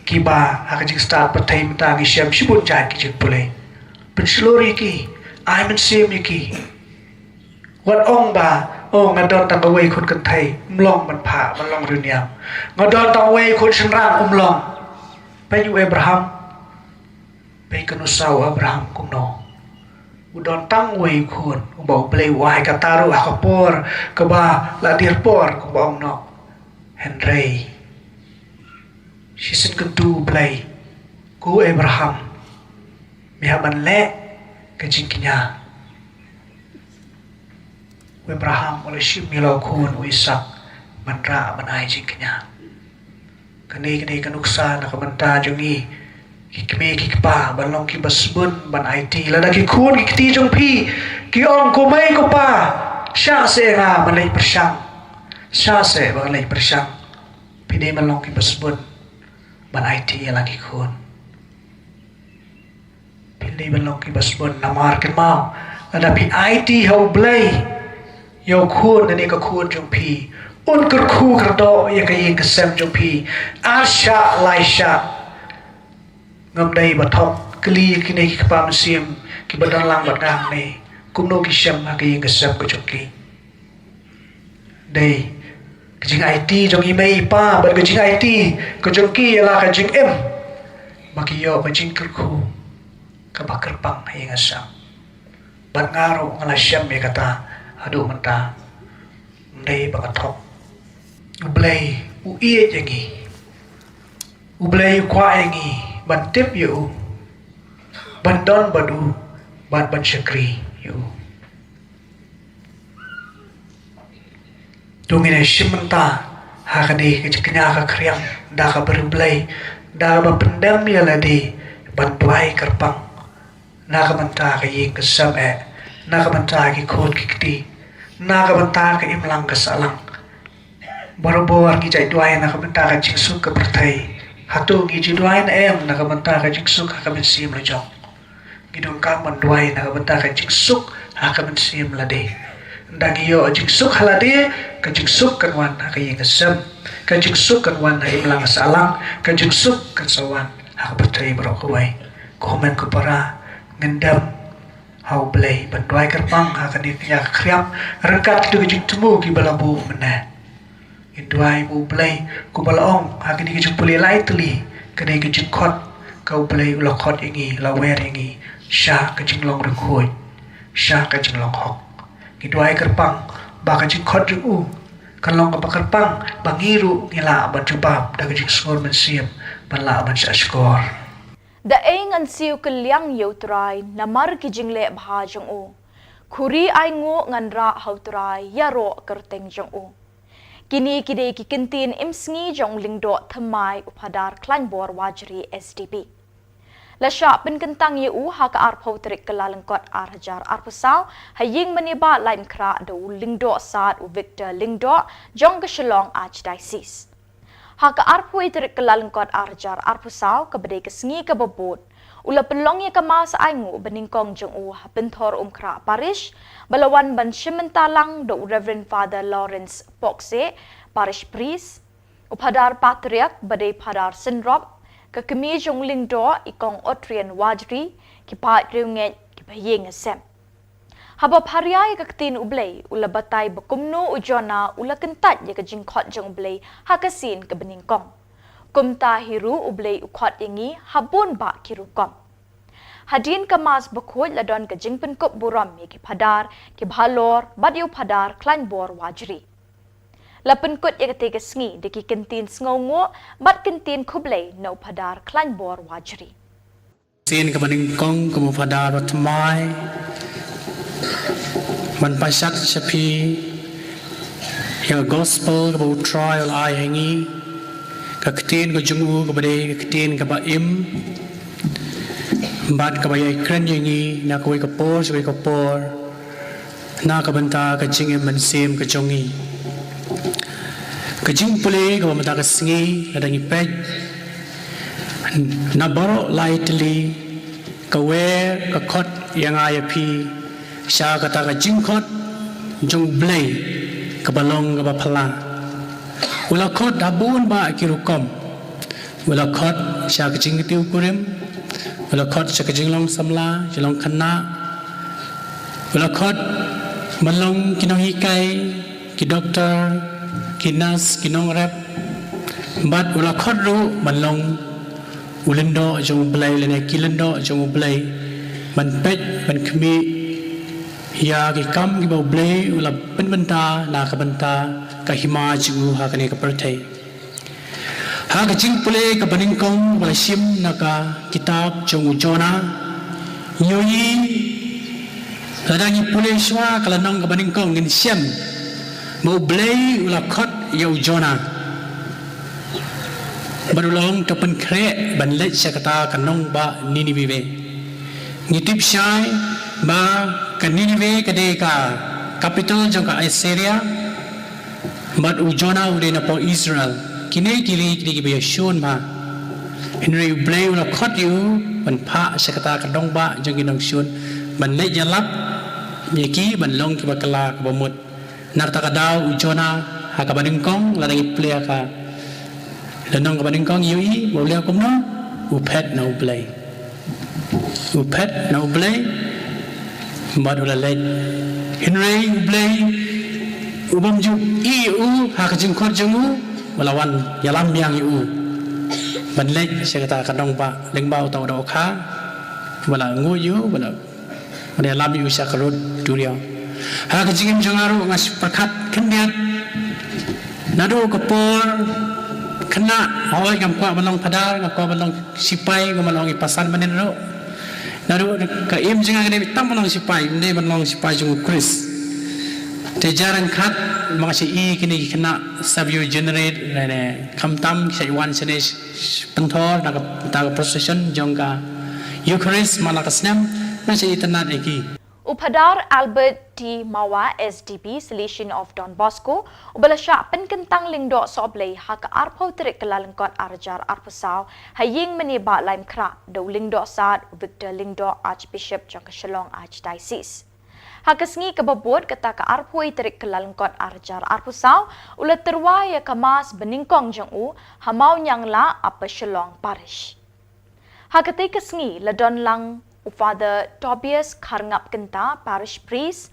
kiba ha ka jingstad pyrthei mynta ngi shem shibun jait ki jingpule. Pynshlur ïa ki, ai mynsiem ïa ki. Wat ong ba, oh, nga don tang kawei khun kynthei, ym long ban phah ban long riewniam. Nga don tang kawei khun shynrang, ym long. Peit u Abraham, peit ka nusra u Abraham kumno. U don tang uwei u khun, uba U Blei u ai kata ruh ha ka por kaba la dier por kumba ong noh. Hynrei shisien kyntu U Blei, ko Abraham, me hap ban leh ka jingkñia. U Abraham u la shim ïa la u khun u Isak ban rah ban ai jingkñia. Kane, kane ka nuksa na ka bynta jong ngi ki kmie ki kpa ban long kiba sbun ban aiti. Lada ki khun ki kti jong phi ki ong, ko mei ko pa, shah seh nga ban leit pyrshang, shah seh ban leit pyrshang, phi dei ban long kiba sbun ban aiti ïa la ki khun. Phi dei ban long kiba sbun namar kynmaw, lada phi aiti ha U Blei ïa u khun lane ka khun jong phi, un kyrkhu kyrdoh ïa ka ïing ka sem jong phi ar shah lai shah. Ngam dei ba thok, kylli ïa kine ki kpa mynsiem kiba don lang bad nga hangne, kumno ki shem ha ka ïing ka sem ka jong ki. Dei ka jingaiti jong i mei i pa bad ka jingaiti ka jong ki ïa la ka jingim ba ki ïoh ka jingkyrkhu kaba kyrpang ha ïing ha sem. Bad nga ruh nga la shem ïa kata haduh mynta. Ym dei ba nga thok. U Blei u ïeit ïa ngi. U Blei u kwah ïa ngi ban tip ïa u, ban don bad u, bad ban shakri ïa u. To ngin ïa shim bynta ha kane ka jingkñia ka khriam da kaba riewblei, da kaba pyndem ïa lade ban duwai kyrpang na ka bynta ka ïing ka sem eh, na ka bynta ki khun ki kti, na ka bynta ka imlang ka sahlang. Barabor ngi jait duwai na ka bynta ka jingsuk ka pyrthei. Hato ngi ju duwai ne em na ka bynta ka jingsuk ha ka mynsiem la jong? Ngi donkam ban duwai na ka bynta ka jingsuk ha ka mynsiem lade. Ynda ngi ïoh jingsuk ha lade, ka jingsuk kan wan ha ka ïing ka sem, ka jingsuk kan wan ha imlang sahlang, ka jingsuk kan sa wan ha ka pyrthei baroh kawei. Ko hynmen ko para, ngin dem ha U Blei ban duwai kyrpang ha kane ka jingkñia ka khriam ryngkat kito ki jingthmu kiba la buh mynne. Ngin duwai ba U Blei, kumba la ong ha kine ki jingpule lai tylli, kane ka jingkhot ka U Blei u la khot ïa ngi, la wer ïa ngi sha ka jinglong riewkhuid, sha ka jinglong hok. Ngi duwai kyrpang ba ka jingkhot jong u kan long kaba kyrpang, ba ngi ruh ngi lah ban jubab da ka jingsngur mynsiem, ban lah ban shahshkor. Da ei ngan siew kylliang ïa U Trai namar ki jingleh bha jong u? Khuri ainguh ngan rah ha U Trai ïaroh kyrteng jong u. Kine ki dei ki kyntien imsngi jong u Lyngdoh Thymmai u Phadar Klaiñbor Wajri S D B. La shah pynkyntang ïa u ha ka arphew tarik Kyllalyngkot ar hajar arphew saw ha ïing mane ba Laitumkhrah da u Lyngdoh Sad u Victor Lyngdoh jong ka Shillong Archdiocese. Ha ka arphew tarik Kyllalyngkot ar hajar arphew saw, kaba dei ka sngi kaba bud, u la pynlong ïa ka Mass ainguh ba nyngkong jong u ha Pynthorumkhrah Parish, ba la wan ban shim bynta lang da u Reverend Father Lawrence Pokse, Parish Priest, u Phadar Patriarch ba dei Phadar Synrop, ka kmie jong u Lyngdoh i Kong Otrian Wajri, ki paid riewngeit, ki ba ïing ha sem. Haba pharia ïa ka ktien U Blei, u la batai ba kumno u Jonah u la kyntait ïa ka jingkhot jong U Blei ha ka sien kaba nyngkong. Kumta hi ruh U Blei u khot ïa ngi ha bun bah ki rukom. Hadien ka Mass bakhuid la don ka jingpynkup burom ïa ki phadar, ki bhalor, bad ïa u Phadar Klaiñbor Wajri. La pynkut ïa katei ka sngi da ki kyntien sngewnguh bad kyntien khublei na u Phadar Klaiñbor Wajri. Sien kaba nyngkong kum u Phadar ba thymmai ban pynshad sha phi ïa ka gospel kaba U Trai u la ai ha ngi, ka ktien ka jong u kaba dei ka ktien kaba im bad kaba ïai kren ïa ngi na kawei ka por sha kawei ka por, na ka bynta ka jingim mynsiem ka jong ngi. Ka jingpule kaba mynta ka sngi, lada ngi peit na baroh lai tylli, ka wer, ka khot ïa nga ïa phi sha kata ka jingkhot jong U Blei kaba long kaba phylla. U la khot ha bun bah ki rukom. U la khot sha ka jingkti u kurim. U la khot sha ka jinglong samla, jinglong khynnah. U la khot ban long ki nonghikai, ki doktor, ki nurse, ki nongrep. Bad u la khot ruh ban long u lyngdoh jong U Blei lane ki lyngdoh jong U Blei, ban peit ban khmih ïa ki kam kiba U Blei u la pynbynta na ka bynta ka hima jong u ha kane ka pyrthei. Ha ka jingpule kaba nyngkong ba la shim na ka kitab jong u Jonah, ngi ïohi, lada ngi pule shuwa ka lynnong kaba nyngkong ngin shem ba U Blei u la khot ïa u Jonah. Bad u la ong to pynkhreh ban leit sha kata ka nongbah Ninive. Ngi tip shai ba ka Ninive ka dei ka capital jong ka Assyria. Bad u Jonah u dei na pdeng Israel. Kine ki dei, ki dei kiba ïashun bha. Hynrei U Blei u la khot ïa u ban phah sha kata ka nongbah jong ki nongshun ban leit ïalap ïa ki ban long kiba kylla kaba mut. Na kata ka daw u Jonah ha kaba nyngkong, lada ngi pule ha ka lynnong kaba nyngkong, ïohi ba u leh kumno, u phet na U Blei. U phet na U Blei bad u la leit. Hynrei U Blei u bym ju ïeh ïa u ha ka jingkhot jong u, u la wan ïalam biang ïa u ban leit sha kata ka nongbah lyngba uta u dohkha, u la nguid ïa u, u la, u la ïalam ïa u sha ka rud duriaw. Ha ka jingim jong nga ruh nga shu pyrkhat khyndiat. Naduh ka por khynnah, hooid ngam kwah ban long phadar, ngam kwah ban long sipai, ngam long i pasan mynnin ruh. Naduh ka im jong nga ka dei tam ban long sipai, ym dei ban long sipai jong u Khrist. Te jar ryngkat ma nga shu i kine ki khynnah sub-generate ne, ne, khamtam ki shu wan shane pynthor na ka, na ka procession jong ka Eucharist man la ka snem, nga shu itynnad ïa ki. U Phadar Albert T Mawa, S D B, Salesian of Don Bosco, uba la shah pynkyntang Lyngdoh Sohblei ha ka arphew tarik Kyllalyngkot arhajar arphew saw, ha ïing mane Bah Laitumkhrah, da u Lyngdoh Sad, u Victor Lyngdoh, Archbishop jong ka Shillong Archdiocese. Ha ka sngi kaba bud, kata ka arphew tarik Kyllalyngkot arhajar arphew saw, u la tyrwa ïa ka Mass banyngkong jong u ha Mawniangla, Upper Shillong Parish. Ha katei ka sngi la don lang u Father Tobias Kharngap Kynta, Parish Priest,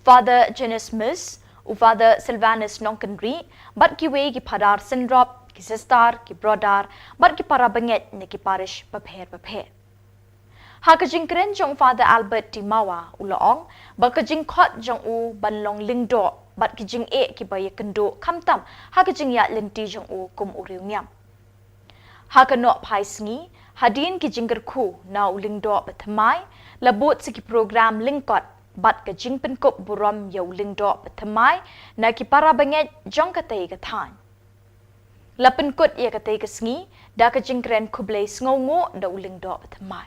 Father Jonas Mis, u Father Silvanus Nongkynrih, bad kiwei ki phadar syndrop, ki sister, ki brother, bad ki para bangeit na ki parish bapher bapher. Ha ka jingkren jong Father Albert T Mawa, u la ong ba ka jingkhot jong u ban long lyngdoh bad ki jingeh kiba ïakynduh khamtam ha ka jingïaid lynti jong u kum u riewniam. Ha ka nohphai sngi, hadien ki jingkyrkhu na u Lyngdoh Bathymmai, la bud sa ki program lyngkot bad ka jingpynkup burom ïa u Lyngdoh Bathymmai na ki para bangeit jong katei ka thaiñ. La pynkut ïa katei ka sngi da ka jingkren khublei sngewnguh da u Lyngdoh Bathymmai.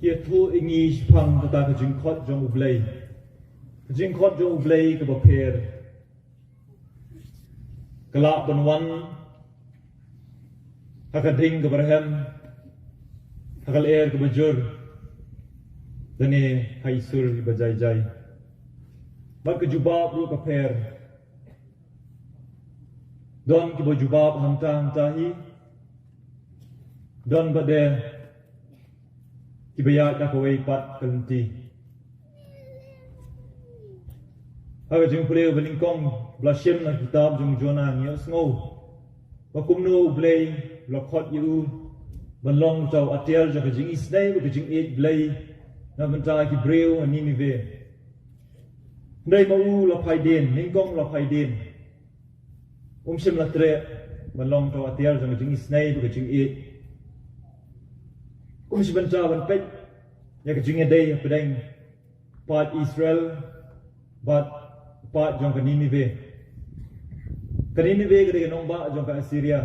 Ki ïathuh ïa ngi shaphang kata ka jingkhot jong U Blei. Ka jingkhot jong U Blei kaba pher ka lah ban wan ha ka ding kaba rhem, ha ka lyer kaba jur, lane ha i sur iba jai jai. Bad ka jubab ruh ka pher. Don kiba jubab hangta hangta hi. Don bad de kiba ïaid da kawei pat ka lynti. Ha ka jingpule ba nyngkong ba la shim na kitab jong Jonah ngi ïohsngew ba kumno U Blei u la khot ïa u ban long uta u atiar jong ka jingisynei bad ka jingïeit Blei na bynta ki briew ha Ninive. Hynrei ma u la phai dien, nyngkong u la phai dien. Um shym la treh ban long uta u atiar jong ka jingisynei bad ka jingïeit. Um shym bynta ban peit ïa ka jingïadei hapdeng paid Israel bad paid jong ka Ninive. Ka Ninive ka dei ka nongbah jong ka Assyria.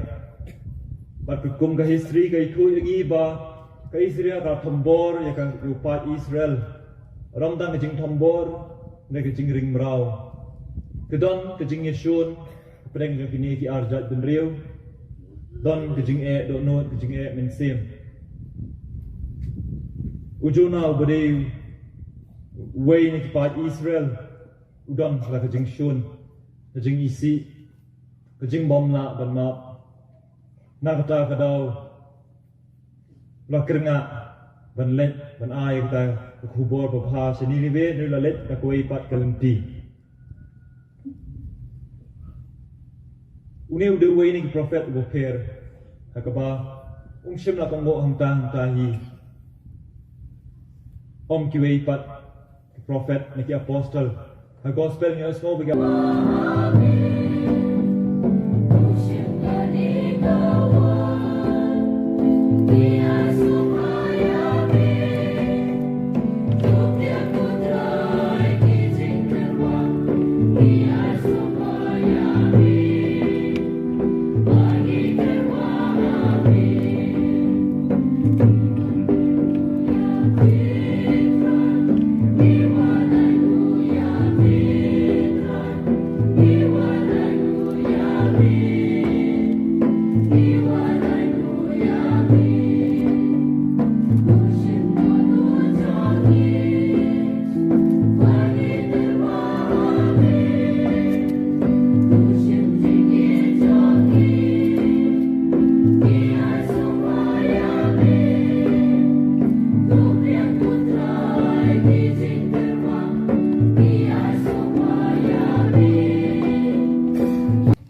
Bad katkum ka history ka ïathuh ïa ngi ba ka Assyria ka thombor ïa ka, ïa u paid Israel. Ym tang ka jingthombor, ne ka jingring mraw. Ka don ka jingïashun hapdeng jong kine ki ar jait bynriew. Don ka jingeh dohnud, ka jingeh mynsiem. U Jonah uba dei uwei na ki paid Israel u don la ka jingshun, ka jingisih, ka jingbymlah ban map. Na kata ka daw la kyrngah ban leit ban ai kata ka khubor babha sha Ninive, hynrei la leit da kawei pat ka lynti. Une u dei uwei na ki prophet uba pher ha kaba um shym la kohnguh hangta hangta hi. Ym kiwei pat ki prophet ne ki apostle. Ha gospel ngi ïohsngew ba ki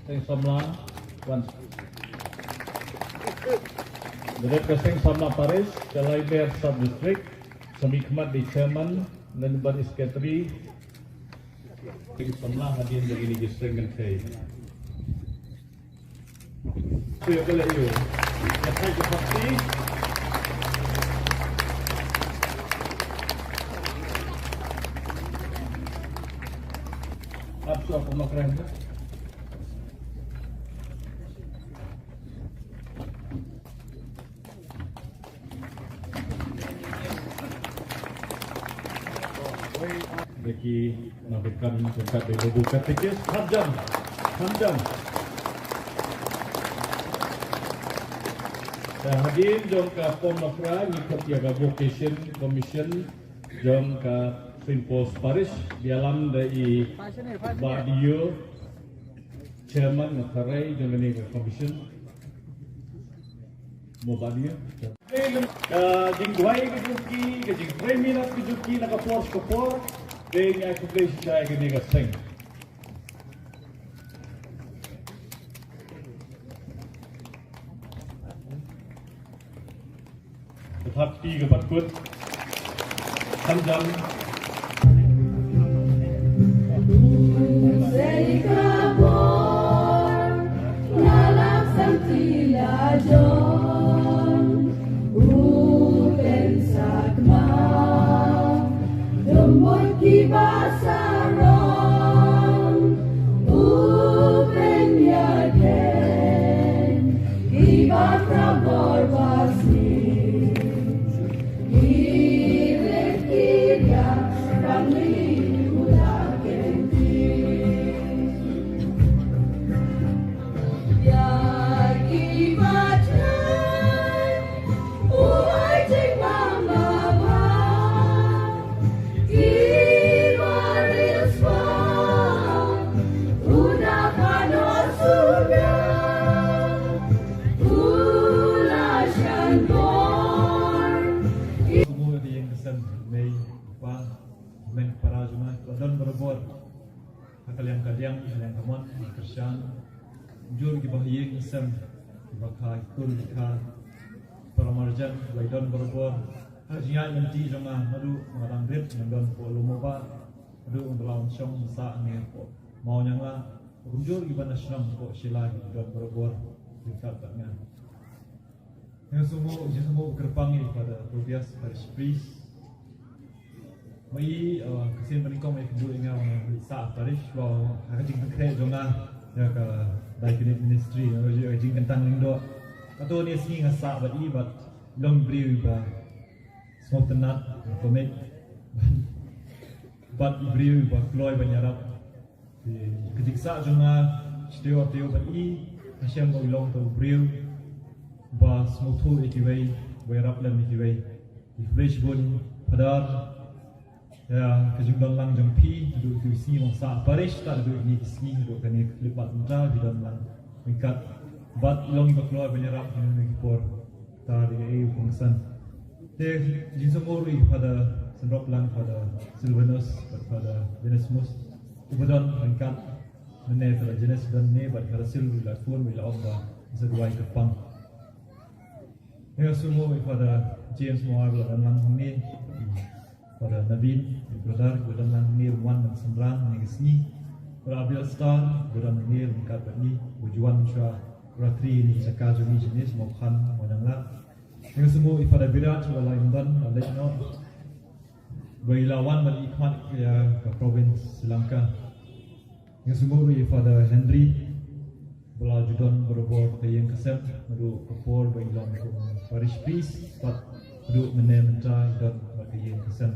Seng samla, wan. Da dep ka seng samla parish, ka Laimer sub district, sa mihkhmat da i chairman, lane bad i secretary. Seng samla hadien da kine ki seng kynthei. Shu ïa ka leh ïa u. Ïa ka ïa ka party. Ap shu ap ma kren. Da ki nongpynkan jong ka dei Babu Katekis, kham jam, kham jam. Te hadien jong ka Pom Nokra ngi khot ïa ka Vocation Commission jong ka Saint Paul's Parish, ïalam da i Bah Dio, Chairman na tharai jong kane ka commission. Mo Bah Dio. Ka jingduwai ka jong ki, ka jingtrei mihnat ka jong ki na ka por sha ka por. Te ngi ai khublei shai kane ka seng. Ka thap kti ka pat kut. Kham jam. Ka liang ka diang, ka liang ka mon, ka kyrshan. Jur ki ba ha ïing sem, ki ba kha, ki kur, ki kha. Para marjan, ba i don barabor. Ha jingïaid lynti jong nga, naduh, nga dang rit, nga don hapoh Lum Mawbah. Naduh, nga la wan shong, nga sah, nga hapoh Mawniangla. Kumjuh ki ba na shnong, hapoh Shillai, ki don barabor. Ki kha bad nga. Nga sngewbha, jingsngewbha kyrpang ïa Father Tobias, Parish Priest. Ba i, uh, ka sien ba nyngkong ba i kynduh ïa nga ba ngan sah parish, ba ha ka jingpynkhreh jong nga ïa ka Diaconate Ministry, ïa ka jingkyntang lyngdoh. Kato ne sngi nga sah bad i, bad long briew ba sngewtynnat, commit. Bad briew ba kloi ban ïarap. Te ka jingsah jong nga, sha taïew taïew bad i, ha shem ba i long uto u briew ba sngewthuh ïa kiwei, ba ïarap lem ïa kiwei. Te khublei shibun Father ïa ka jingdon lang jong phi, naduh ïa ki sngi ba nga sah parish, tad naduh ïa kine ki sngi, naduh kane ka khyllipmat mynta, phi don lang ryngkat bad i long i ba kloi ban ïarap ha kine ki por. Tad ïa kaei u kongsan. Te jingsngewbha ruh ïa Father Symroplang, Father Silvanus bad Father Genesmus. Uba don ryngkat mynne, Father Genesmus don ne, bad Father Sil ruh i la phone, i la ong ba sa duwai kyrpang. Nga sngewbha ïa Father James Mawar ba la don lang hangne. Father Navin, i brother, ba don lang hangne, ba wan ban synran hangne ka sngi. Father Abel Star, ba don hangne ryngkat bad ngi, ba ju wan sha Ratri hangne, sha ka jong ngi shane, sha Mawkhan, Mawniangla. Nga sngewbha ïa Father Biraj, ba la ïa don, la leit noh. Ba i la wan ban ïa khmat ïa ka province Sri Lanka. Nga sngewbha ruh ïa Father Henry, ba la ju don barabor ka ïing ka sem, naduh ka por ba i long kum parish priest, bad naduh mynne mynta i don bad ka ïing ka sem.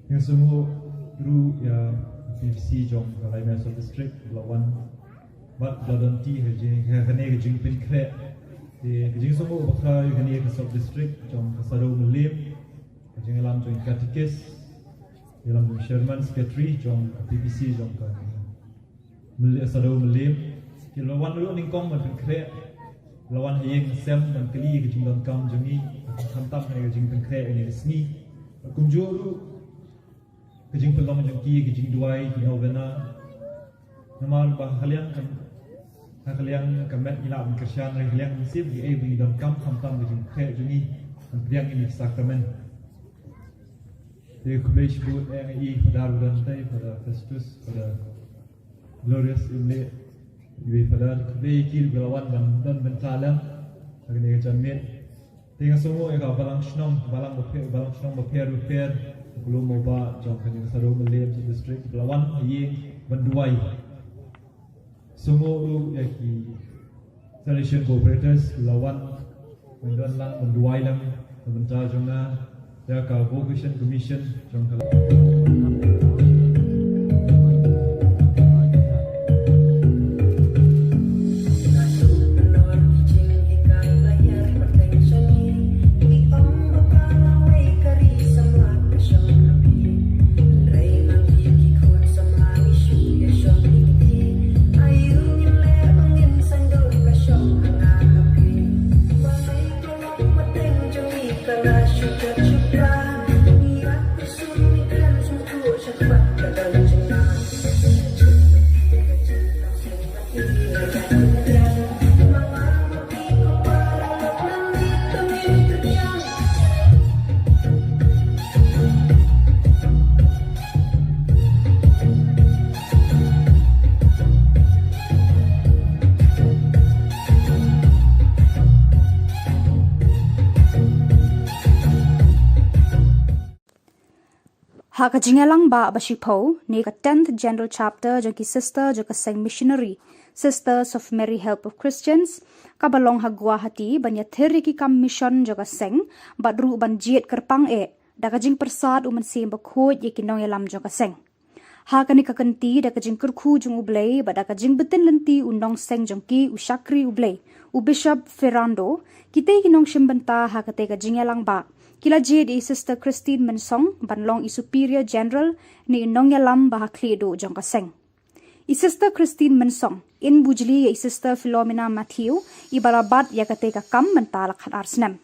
Nga sngewbha ruh ïa P B C jong ka Laimai Sub District, ba la wan bad ba la don ti ha jing, ha kane ka jingpynkhreh. Te ka jingsngewbha bakla ïa kane ka Sub District jong ka Sadar Mylliem, ka jingïalam jong ka Katikis, ïalam jong Chairman, Secretary jong ka P B C jong ka Myll-, Sadar Mylliem. Ki la wan ruh nyngkong ban pynkhreh, la wan ha ïing sem ban kylli ka jingdonkam jong ngi, khamtam ha ka jingpynkhreh ha kane ka sngi. Kumjuh ruh ka jingpynlong jong ki, ka jingduwai, ki novena. Namar ba ha ka liang ka, ha ka liang ka met ngi lah ban kyrshan, ha ka liang ka mynsiem kiei ba ngi donkam, khamtam ka jingpynkhreh jong ngi ban pdiang ïa kine ki sakramen. Te khublei shibun ïa i Father ba don tei, Father Festus, Father Glorious Imleh, iwei i Father, khublei ïa ki ba la wan ban don bynta lem ha kane ka janmiet. Te nga sngewbha ïa ka balang shnong, balang bapher, balang shnong bapher bapher, ka Lum Mawbah jong kane ka Sadar Mylliem Sub District, ba la wan ha ïing ban duwai. Sngewbha ruh ïa ki Salvation Cooperators, ba la wan ban don lang ban duwai lang na ka bynta jong nga, ïa ka Vocation Commission jong ka. Ha ka jingïalang ba, ba shiphew, ne ka tenth General Chapter jong ki Sister jong ka Seng Missionary, Sisters of Mary Help of Christians, kaba long ha Guwahati, ban ïathir ïa ki kam mission jong ka seng, bad ruh ban jied kyrpang eh, da ka jingpyrsad u Mynsiem Bakhuid ïa ki nongïalam jong ka seng. Ha kane ka kynti da ka jingkyrkhu jong U Blei, bad da ka jingbtin lynti u nongseng jong ki u shakri U Blei, u Bishop Ferrando, kitei ki nongshim bynta ha katei ka jingïalang ba, ki la jied ïa i Sister Christine Mynsong, ban long i Superior General, ne i nongïalam ba ha khlieh duh jong ka seng. I Sister Christine Mynsong, in bujli ïa i Sister Philomena Matthew, i ba la bat ïa katei ka kam mynta la khatar snem.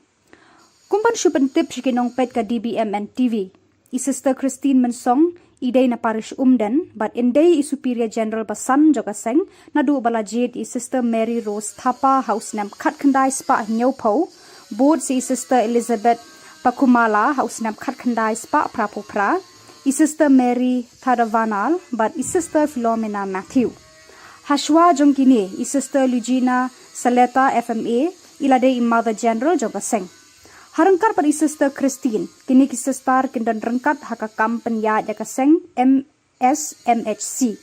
Kum ban shu pyntip sha ki nongpeit ka D B M N T V, i Sister Christine Mynsong, I dei na parish Umden bad in dei i Superior General ba san jong ka seng naduh ba la jied i Sister Mary Rose Thapa ha u snem khatkhyndai spah hynñiewphew, bud sa i Sister Elizabeth Pakumala ha u snem khatkhyndai spah phraphew phra, i Sister Mary Thadavanal bad i Sister Philomena Matthew. Hashwa jong kine, i Sister Lugina Saleta F M A i la dei i Mother General jong ka seng. Ha ryngkat bad i Sister Christine, kine ki sister kin don ryngkat ha ka kam pynïaid ïa ka seng M S M H C.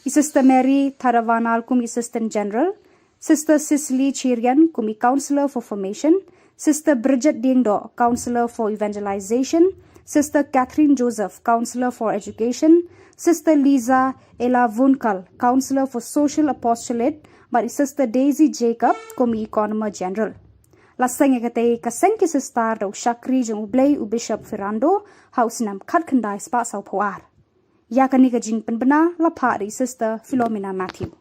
I Sister Mary Thadavanal kum i Assistant General, Sister Cicely Chirian kum i Counselor for Formation, Sister Bridget Diengdoh, Counselor for Evangelization, Sister Catherine Joseph, Counselor for Education, Sister Liza Ella Vunkal, Counselor for Social Apostolate, bad i Sister Daisy Jacob kum i Economer General. La seng ïa katei ka seng ki sister da u shakri jong U Blei u Bishop Ferrando ha u snem khatkhyndai spah sawphew ar. Ïa kane ka jingpynbna la phah da i Sister Philomena Matthew.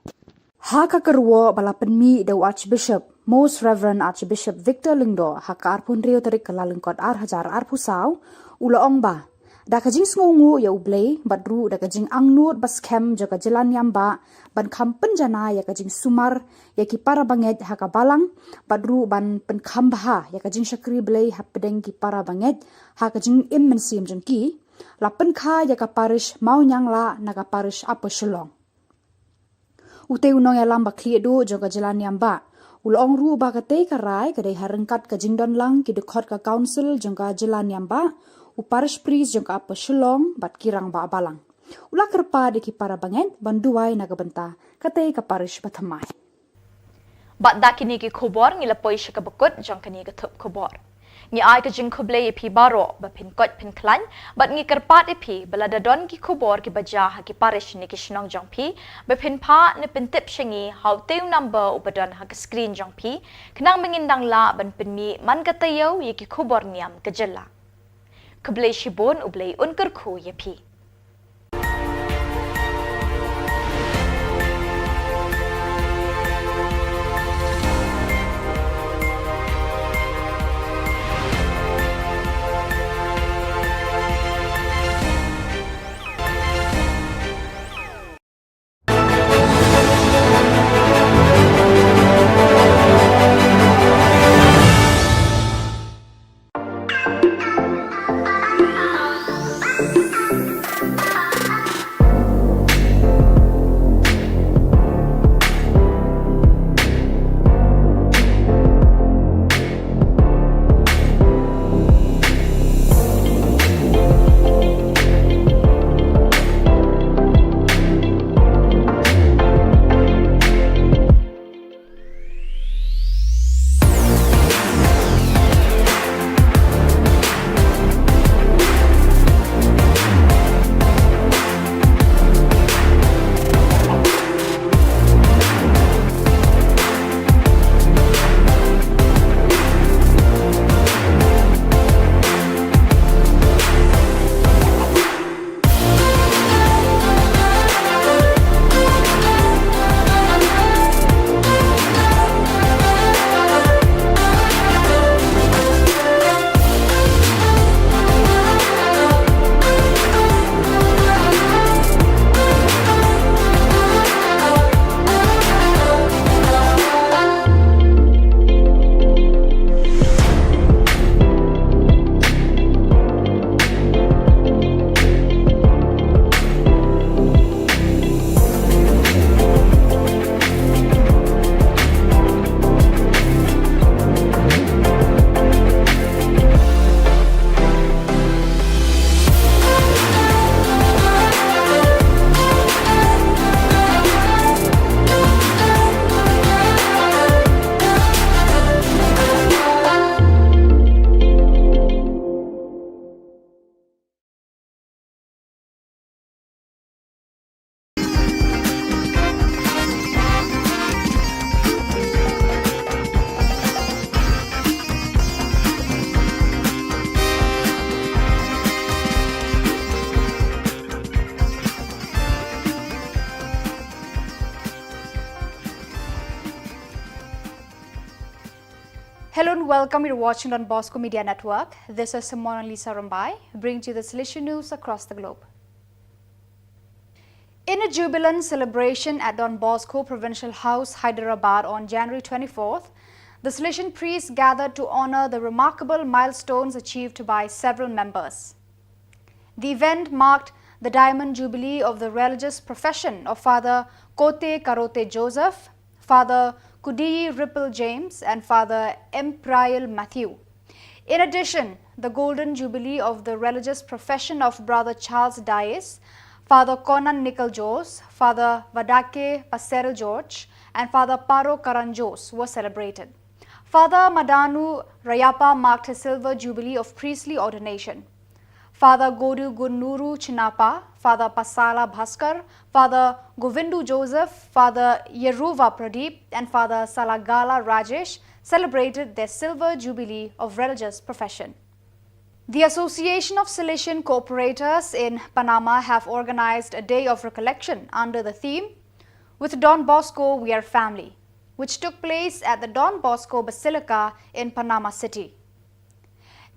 Ha ka kyrwoh ba la pynmih da u Archbishop, Most Reverend Archbishop Victor Lyngdoh, ha ka arphew hynriew tarik Kyllalyngkot ar hajar arphew saw, u la ong ba da ka jingsngewnguh ïa U Blei bad ruh da ka jingangnud ba skhem jong ka jylla niam bah ban kham pynjanai ïa ka jingsumar ïa ki para bangeit ha ka balang bad ruh ban pynkham bha ïa ka jingshakri Blei hapdeng ki para bangeit ha ka jingim mynsiem jong ki, la pynkha ïa ka parish Mawnianglah na ka parish Upper Shillong. Utei u nongïalam ba khlieh duh jong ka jylla niam bah u la ong ruh ba katei ka rai ka dei ha ryngkat ka jingdonlang ki dkhot ka council jong ka jylla niam bah, u parish priest jong ka Upper Shillong bad ki rangbah balang. U la kyrpad ïa ki para bangeit ban duwai na ka bynta katei ka parish ba thymmai. Bad da kine ki khubor ngi la poi sha kaba kut jong kane ka thup khubor. Ngi ai ka jingkhublei ïa phi baroh ba phin koit phin khlaiñ, bad ngi kyrpad ïa phi ba lada don ki khubor kiba jia ha ki parish ne ki shnong jong phi, ba phin phah ne pyntip sha ngi ha utei u number uba don ha ka screen jong phi, khnang ba ngin dang lah ban pynmih man ka taïew ïa ki khubor niam ka jylla. Khublei shibun, U Blei un kyrkhu ïa phi. Hello and welcome. You're watching Don Bosco Media Network. This is Simona Lisa Rumbai, bringing to you the Salesian news across the globe. In a jubilant celebration at Don Bosco Provincial House, Hyderabad on January twenty-fourth, the Salesian priests gathered to honor the remarkable milestones achieved by several members. The event marked the Diamond Jubilee of the religious profession of Father Kote Karote Joseph, Father Kudiyi Ripple James, and Father Empriel Matthew. In addition, the Golden Jubilee of the religious profession of Brother Charles Dias, Father Conan Nicol Jose, Father Vadake Passerel George, and Father Paro Karanjos were celebrated. Father Madanu Rayapa marked his silver jubilee of priestly ordination. Father Godu Gunuru Chinapa, Father Pasala Bhaskar, Father Govindu Joseph, Father Yeruva Pradeep, and Father Salagala Rajesh celebrated their silver jubilee of religious profession. The Association of Salesian Cooperators in Panama have organized a day of recollection under the theme, "With Don Bosco, We Are Family," which took place at the Don Bosco Basilica in Panama City.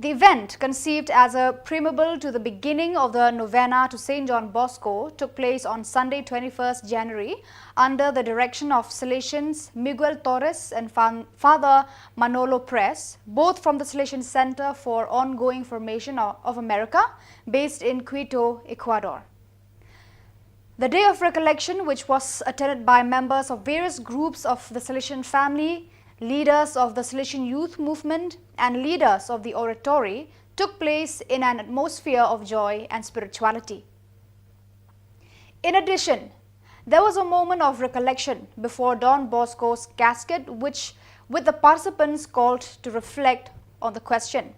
The event, conceived as a preamble to the beginning of the novena to Saint John Bosco, took place on Sunday, twenty-first January, under the direction of Salesians Miguel Torres and Fan- Father Manolo Press, both from the Salesian Center for Ongoing Formation of of America, based in Quito, Ecuador. The day of recollection, which was attended by members of various groups of the Salesian family, leaders of the Salesian youth movement, and leaders of the oratory, took place in an atmosphere of joy and spirituality. In addition, there was a moment of recollection before Don Bosco's casket, which, with the participants called to reflect on the question,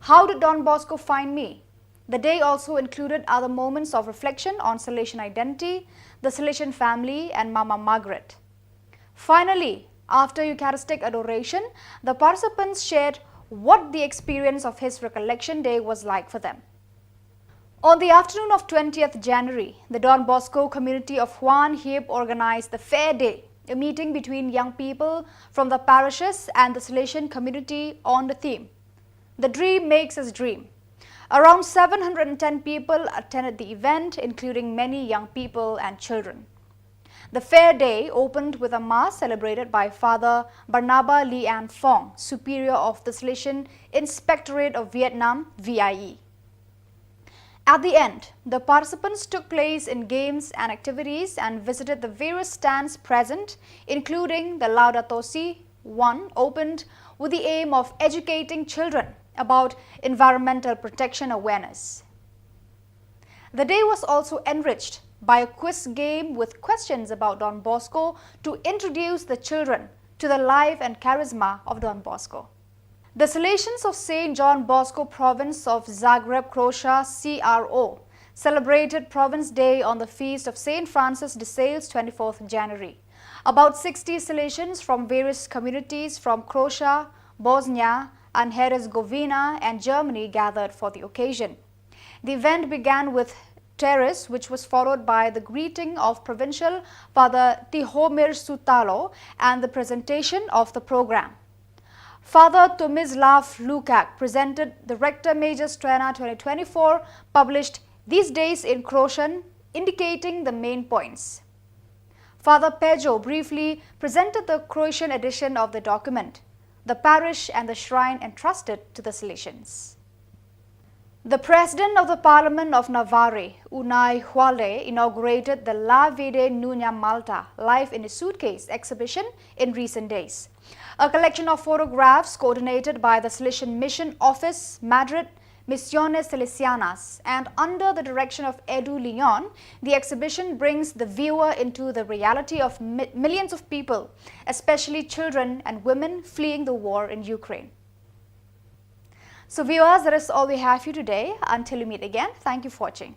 "How did Don Bosco find me?" The day also included other moments of reflection on Salesian identity, the Salesian family, and Mama Margaret. Finally, after Eucharistic adoration, the participants shared what the experience of his recollection day was like for them. On the afternoon of twentieth January, the Don Bosco community of Juan Hiep organized the Fair Day, a meeting between young people from the parishes and the Salesian community on the theme, "The Dream Makes Us Dream." Around seven hundred and ten people attended the event, including many young people and children. The Fair Day opened with a mass celebrated by Father Barnaba Lian Fong, Superior of the Salesian Inspectorate of Vietnam, V I E. At the end, the participants took place in games and activities and visited the various stands present, including the Laudato Si one, opened with the aim of educating children about environmental protection awareness. The day was also enriched by a quiz game with questions about Don Bosco to introduce the children to the life and charisma of Don Bosco. The Salesians of Saint John Bosco Province of Zagreb, Croatia, C R O, celebrated Province Day on the feast of Saint Francis de Sales, twenty-fourth January. About sixty Salesians from various communities from Croatia, Bosnia and Herzegovina, and Germany gathered for the occasion. The event began with terrace, which was followed by the greeting of Provincial Father Tihomir Sutalo and the presentation of the program. Father Tomislav Lukak presented the Rector Major Strena twenty twenty-four, published these days in Croatian, indicating the main points. Father Pejo briefly presented the Croatian edition of the document, "The Parish and the Shrine Entrusted to the Salesians." The President of the Parliament of Navarre, Unai Hualde, inaugurated the La Vida Nuna Malta, Life in a Suitcase exhibition in recent days. A collection of photographs coordinated by the Salesian Mission Office, Madrid, Misiones Salesianas, and under the direction of Edu Leon, the exhibition brings the viewer into the reality of mi- millions of people, especially children and women fleeing the war in Ukraine. So, viewers, that is all we have for you today. Until we meet again, thank you for watching.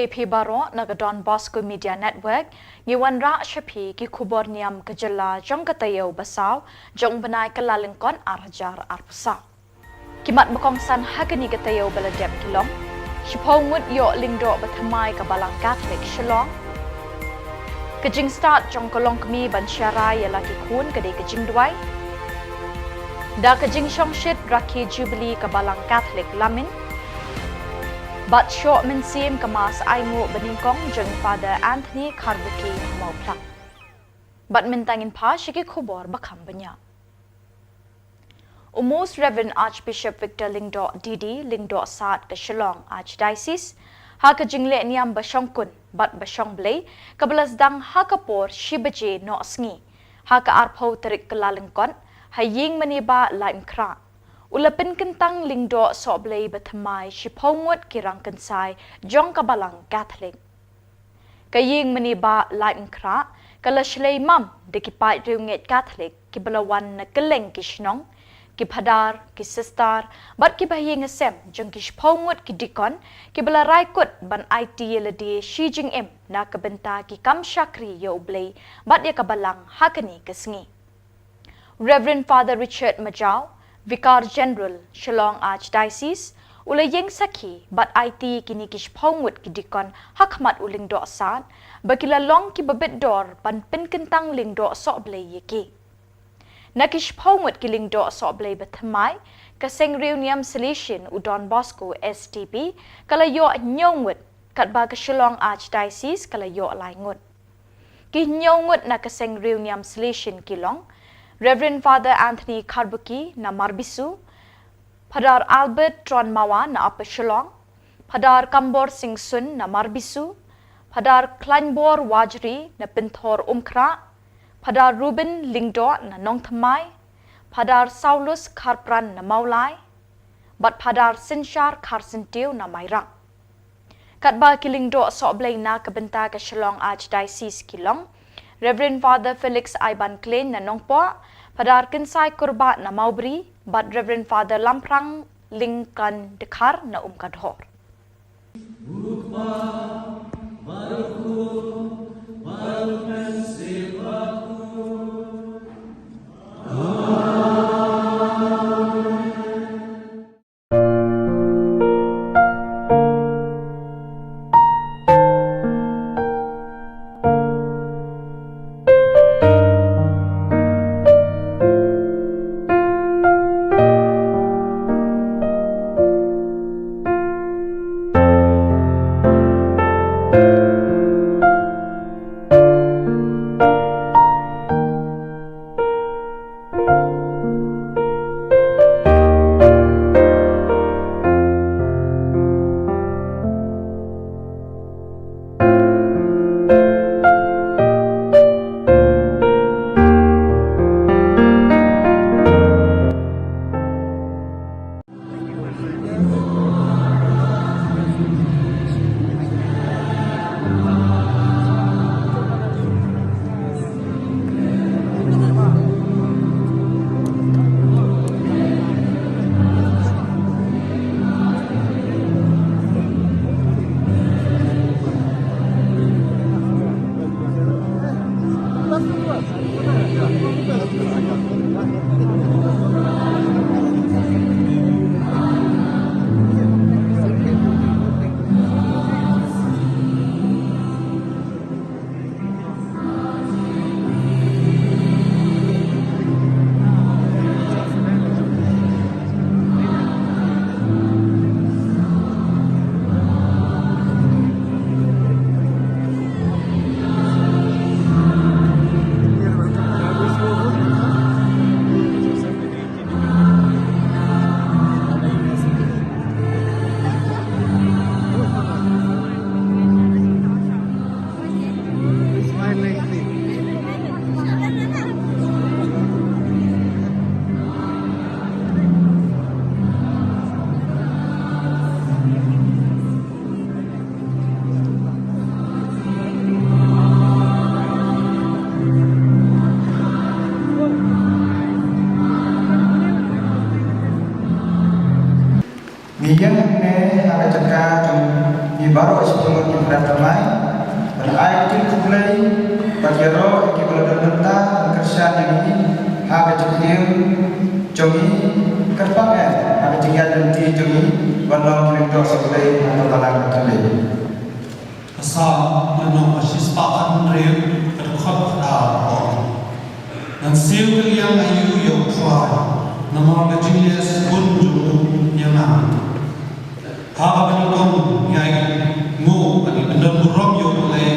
Phi baroh na ka Don Bosco Media Network, ngi wanrah sha phi ki khubor niam ka jylla jong ka taïew ba saw jong u bnai Kyllalyngkot ar hajar arphew saw. Ki mat ba kongsan ha kane ka taïew ba la dep ki long: shiphew ngut ïoh lyngdoh ba thymmai ka Balang Katholik Shillong. Ka jingstad jong ka longkmie ban sharai ïa la ki khun ka dei ka jingduwai. Da ka jingshongshit rakhe Jubilee ka Balang Katholik Lamin. Bad shoh mynsiem ka Mass ainguh banyngkong jong Father Anthony Kharbuki Mawphlang. Bad mynta ngin phai sha ki khubor ba kham bniah. U Most Reverend Archbishop Victor Lyngdoh D D, Lyngdoh Sad ka Shillong Archdiocese, ha ka jingleh niam ba shongkun bad ba shongblei kaba la sdang ha ka por shi baje nohsngi ha ka arphew tarik Kyllalyngkot, ha ïing mane Bah Laitumkhrah, u la pynkyntang lyngdoh sohblei ba thymmai shiphew ngut ki rangkynsai jong ka Balang Katholik. Ka ïing mane Bah Laitumkhrah ka la shlei mam da ki paid riewngeit Katholik kiba la wan na kylleng ki shnong, ki phadar, ki sister, bad kiba ha ïing ha sem jong ki shiphew ngut ki deacon kiba la rai kut ban aiti ïa lade shi jingim na ka bynta ki kam shakri ïa U Blei bad ïa ka Balang ha kane ka sngi. Reverend Father Richard Majaw, Vicar General, Shillong Archdiocese, u la ïeng sakhi bad aiti ïa kine ki shiphew ngut ki deacon ha khmat u Lyngdoh Sad ba ki la long kiba bit dor ban pynkyntang lyngdoh sohblei ïa ki. Na ki shiphew ngut ki lyngdoh sohblei ba thymmai, ka Seng Riewniam Salesian u Don Bosco S D B ka la ïoh hynñiew ngut, katba ka Shillong Archdiocese ka la ïoh lai ngut. Ki hynñiew ngut na ka Seng Riewniam Salesian ki long: Reverend Father Anthony Kharbuki na Marbisu, Phadar Albert Tronmawa na Upper Shillong, Phadar Kambor Singh Sun na Marbisu, Phadar Klaiñbor Wajri na Pynthorumkhrah, Phadar Reuben Lyngdoh na Nongthymmai, Phadar Saulus Kharpran na Mawlai, bad Phadar Synshar Kharsyntiew na Mairang. Katba ki lyngdoh sohblei na ka bynta ka Shillong Archdiocese ki long: Reverend Father Felix Aiban Klein na Nongpoh, Phadar Kynsai Kurbah na Mawbri, bad Reverend Father Lamphrang Lyngkan Dkhar na Umkadhor. Ai khublei bad ïaroh ïa kiba la don bynta ban kyrshan ïa ngi ha ka jingim jong ngi, kyrpang eh ha ka jingïaid lynti jong ngi ban long ki lyngdoh sohblei ha ka balang ka thylliej. Ka Salm lynnong ba shispah khathynriew, ka dkhot khatar ka ong: Ngan siew kylliang aïu ïa U Trai, namar ka jingleh sbun jong u ïa nga. Ha kaba nyngkong ngi ainguh ba ngi pyndonkam burom ïa U Blei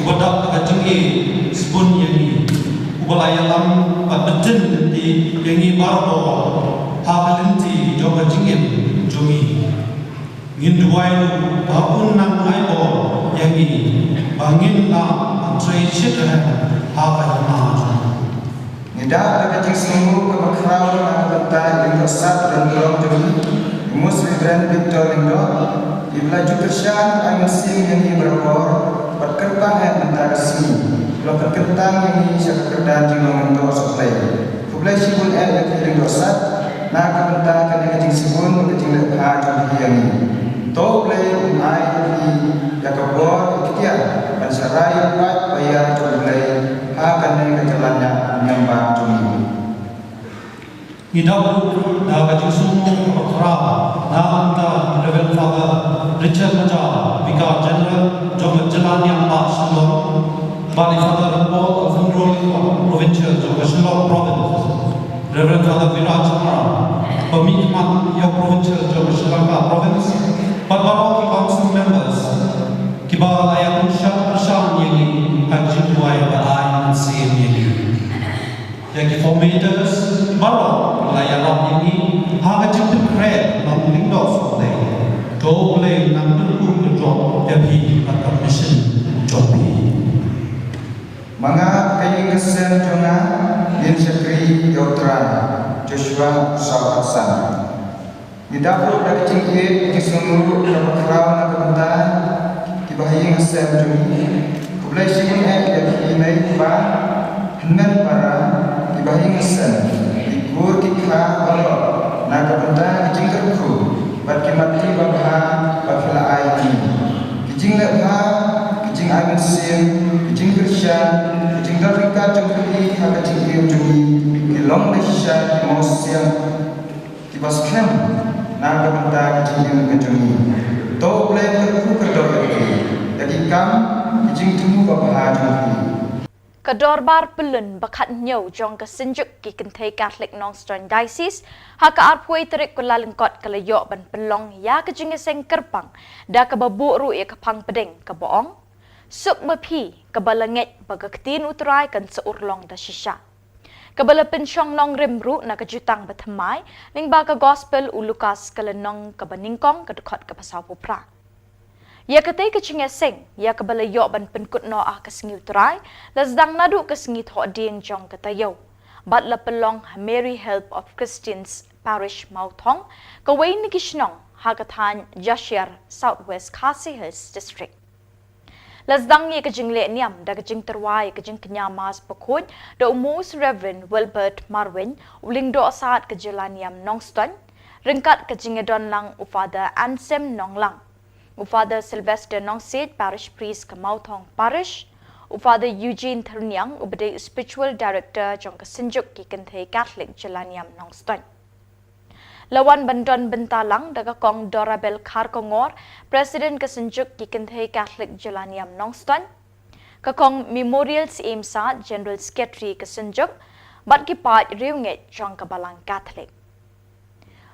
uba dap da ka jingïeit sbun ïa ngi, uba la ïalam bad btin lynti ïa ngi baroh ha ka lynti jong ka jingim jong ngi. Ngin duwai ba un nang ai bor ïa ngi ba ngin lah ban trei shitrhem ha ka hima jong u. Ngi dap da ka jingsngewnguh kaba khraw na ka bynta i Lyngdoh Sat Donburom jong ngi, i Most Reverend Victor Lyngdoh, iba la ju kyrshan ai mynsiem ïa ngi barabor bad kyrpang eh mynta ka sngi, la pynkyntang ïa ngi sha ka kyrdan jinglong lyngdoh sohblei. Khublei shibun eh ïa phi Lyngdoh Sat na ka bynta kane ka jingsbun bad ka jingleh bha jong phi ïa ngi. To U Blei un ai ïa phi ïa ka bor, ïa ka iktiar ban sharai ïa ka paidbah jong U Blei ha kane ka jylla niam bad jong ngi. Ngi dap ruh da ka jingsngewnguh kaba khraw na ka bynta Reverend Father Richard Majar, Vicar General jong ka jylla niam bad Shillong, bad i Father Paul Alejandro Lyngdoh, Provincial jong ka Shillong Province, Reverend Father Viraj Marar, ba mihkhmat ïa u Provincial jong ka Sri Lanka Province, bad baroh ki Council Members kiba la ïa kyrshan ïa ngi ha ka jingduwai bad ai mynsiem ïa ngi. Ïa ki formators baroh la ïarap ïa ngi ha ka jingpynkhreh ban lyngdoh sohblei. To U Blei un nang kyrkhu kyrdoh ïa phi bad ka mission jong phi. Ma nga bad ka ïing ka sem jong nga, ngin shakri ïa U Trai. Joshua saw khatsan. Ngi dap ruh da ka jingïeit, ka jingsngewnguh kaba khraw na ka bynta ki bahaïing hasem jong ngi. Khublei shibun eh ïa phi mei pa, hynmen para, ki bahaïing hasem, ki kur ki kha baroh na ka bynta ki jingkyrkhu bad ki mat ki babha ba phi la ai ïa ngi. Ki jingleh bha, ki jingai mynsiem, ki jingkyrshan, ki jingdon ryngkat jong phi ha ka jingim jong ngi, ki long da shisha ki mawsiang kiba skhem na ka bynta ka jingim ka jong ngi. To U Blei un kyrkhu kyrdoh ïa phi, ïa ki kam, ki jingthmu babha jong phi. Ka Dorbar Pyllun ba khathynñiew jong ka Synjuk ki Kynthei Catholic Nongstoiñ Diocese ha ka arphew tarik Kyllalyngkot ka la ïoh ban pynlong ïa ka jingïaseng kyrpang da kaba buh ruh ïa ka phang pdeng kaba ong: Suk ma phi kaba la ngeit ba ka Ktien U Trai kan sa urlong da shisha. Kaba la pynshong nongrim ruh na ka Jutang Bathymmai lyngba ka Gospel u Lukas ka lynnong kaba nyngkong ka dkhot kaba sawphew phra. Ïa katei ka jingïaseng ïa kaba la ïoh ban pynkut noh ha ka Sngi U Trai la sdang naduh ka sngi Thohdieng jong ka taïew bad la pynlong ha Mary Help of Christians Parish Mawthong, kawei na ki shnong ha ka thaiñ Jashiar, South West Khasi Hills District. La sdang ïa ka jingleh niam da ka jingtyrwa ïa ka jingkñia Mass bakhuid da u Most Reverend Wilbert Marwein, u Lyngdoh Sad ka Jyllaniam Nongstoiñ, ryngkat ka jingïadon lang u Father Anselm Nonglang, u Father Sylvester Nongsiej, Parish Priest ka Mawthong Parish, u Father Eugene Thyrniang, uba dei u Spiritual Director jong ka Synjuk ki Kynthei Catholic Jyllaniam Nongstoiñ. La wan ban don bynta lang da ka Kong Dorabel Kharkongor, President ka Synjuk ki Kynthei Catholic Jyllaniam Nongstoiñ, ka Kong Memorial Syiem Sad, General Secretary ka Synjuk, bad ki paid riewngeit jong ka Balang Catholic.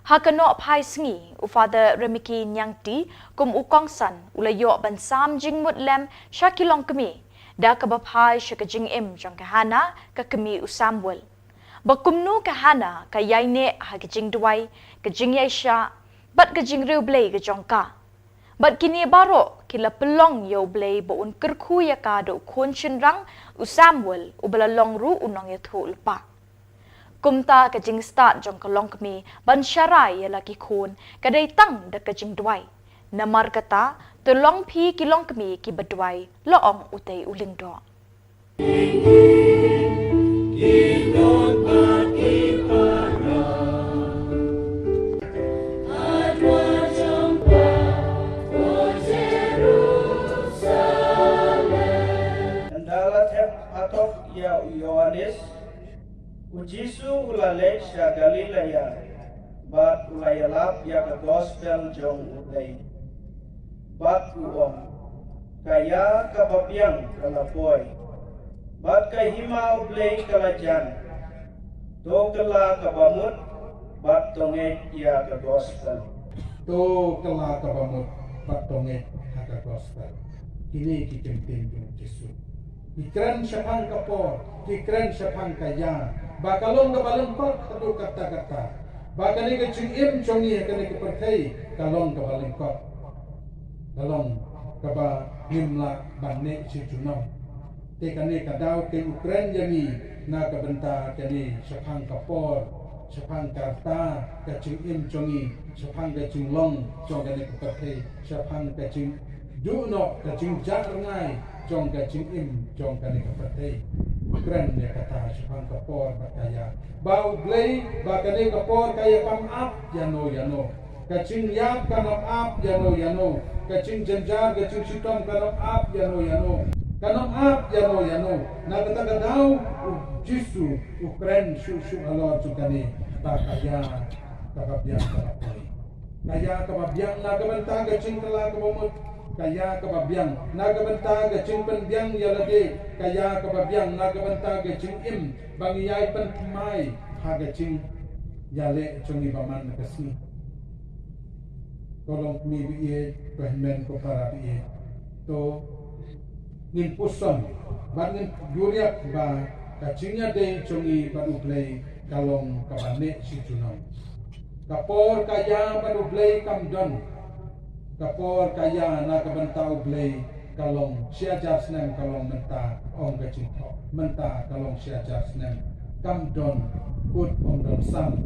Ha ka nohphai sngi, u Father Remiki Niangti, kum u kongsan, u la ïoh ban sam jingmut lem sha ki longkmie da kaba phai sha ka jingim jong ka Hannah, ka kmie u Samuel, ba kumno ka Hannah ka ïaineh ha ka jingduwai, ka jingïaishah bad ka jingriewblei ka jong ka. Bad kine baroh ki la pynlong ïa U Blei ba un kyrkhu ïa ka da u khun shynrang u Samuel, uba la long ruh u nongïathuhlypa. Kumta ka jingstad jong ka longkmie ban sharai ïa la ki khun ka dei tang da ka jingduwai. Namar kata, to long phi ki longkmie kiba duwai, la ong utei u Lyngdoh. Tok ïa u Ïoannis, u Jisu u la leit sha Galilaïa, bad u la ïalap ïa ka gospel jong U Blei. Bad u ong, ka ïa kaba biang ka la poi, bad ka hima U Blei ka la jan. To kylla kaba mut, bad to ngeit ïa ka gospel. To kylla kaba mut, bad to ngeit ha ka gospel. Kine ki ktien jong u Jisu. Ki kren shaphang ka por, ki kren shaphang ka ïa, ba ka long kaba lyngkot haduh katta katta. Ba kane ka jingim jong ngi ha kane ka pyrthei ka long kaba lyngkot. Ka long kaba ngim lah ban neh shi junom. Te kane ka daw te u kren ïa ngi na ka bynta kane shaphang ka por, shaphang ka rta ka jingim jong ngi, shaphang ka jinglong jong kane ka pyrthei, shaphang ka jingduh noh, ka jingjah rngai jong ka jingim jong kane ka pyrthei. U kren ïa kata shaphang ka por bad ka ïa. Ba U Blei, ba kane ka por ka ïa kam ap ïano ïano. Ka jingïap kan ym ap ïano ïano. Ka jingjynjar, ka jingshitom kan ym ap ïano ïano. Kan ym ap ïano ïano. Na kata ka daw u Jisu u kren shuh shuh halor jong kane. Ba ka ïa kaba biang kaba poi. Ka ïa kaba biang na ka bynta ka jingkylla kaba mut. Ka ïa kaba biang na ka bynta ka jingpynbiang ïa lade. Ka ïa kaba biang na ka bynta ka jingim ba ngi ïai pynthymmai ha ka jingïaleh jong ngi ba man la ka sngi. Ko longkmie ba ïeit, ko hynmen ko para ba ïeit. To ngin puson bad ngin juriat ba ka jingïadei jong ngi bad U Blei ka long kaba neh shi junom. Ka por ka ïa bad U Blei kam don. Ka por ka ïa na ka bynta U Blei ka long shi hajar snem ka long mynta, ong ka jingthoh. Mynta ka long shi hajar snem. Kam don kut, ym don sam.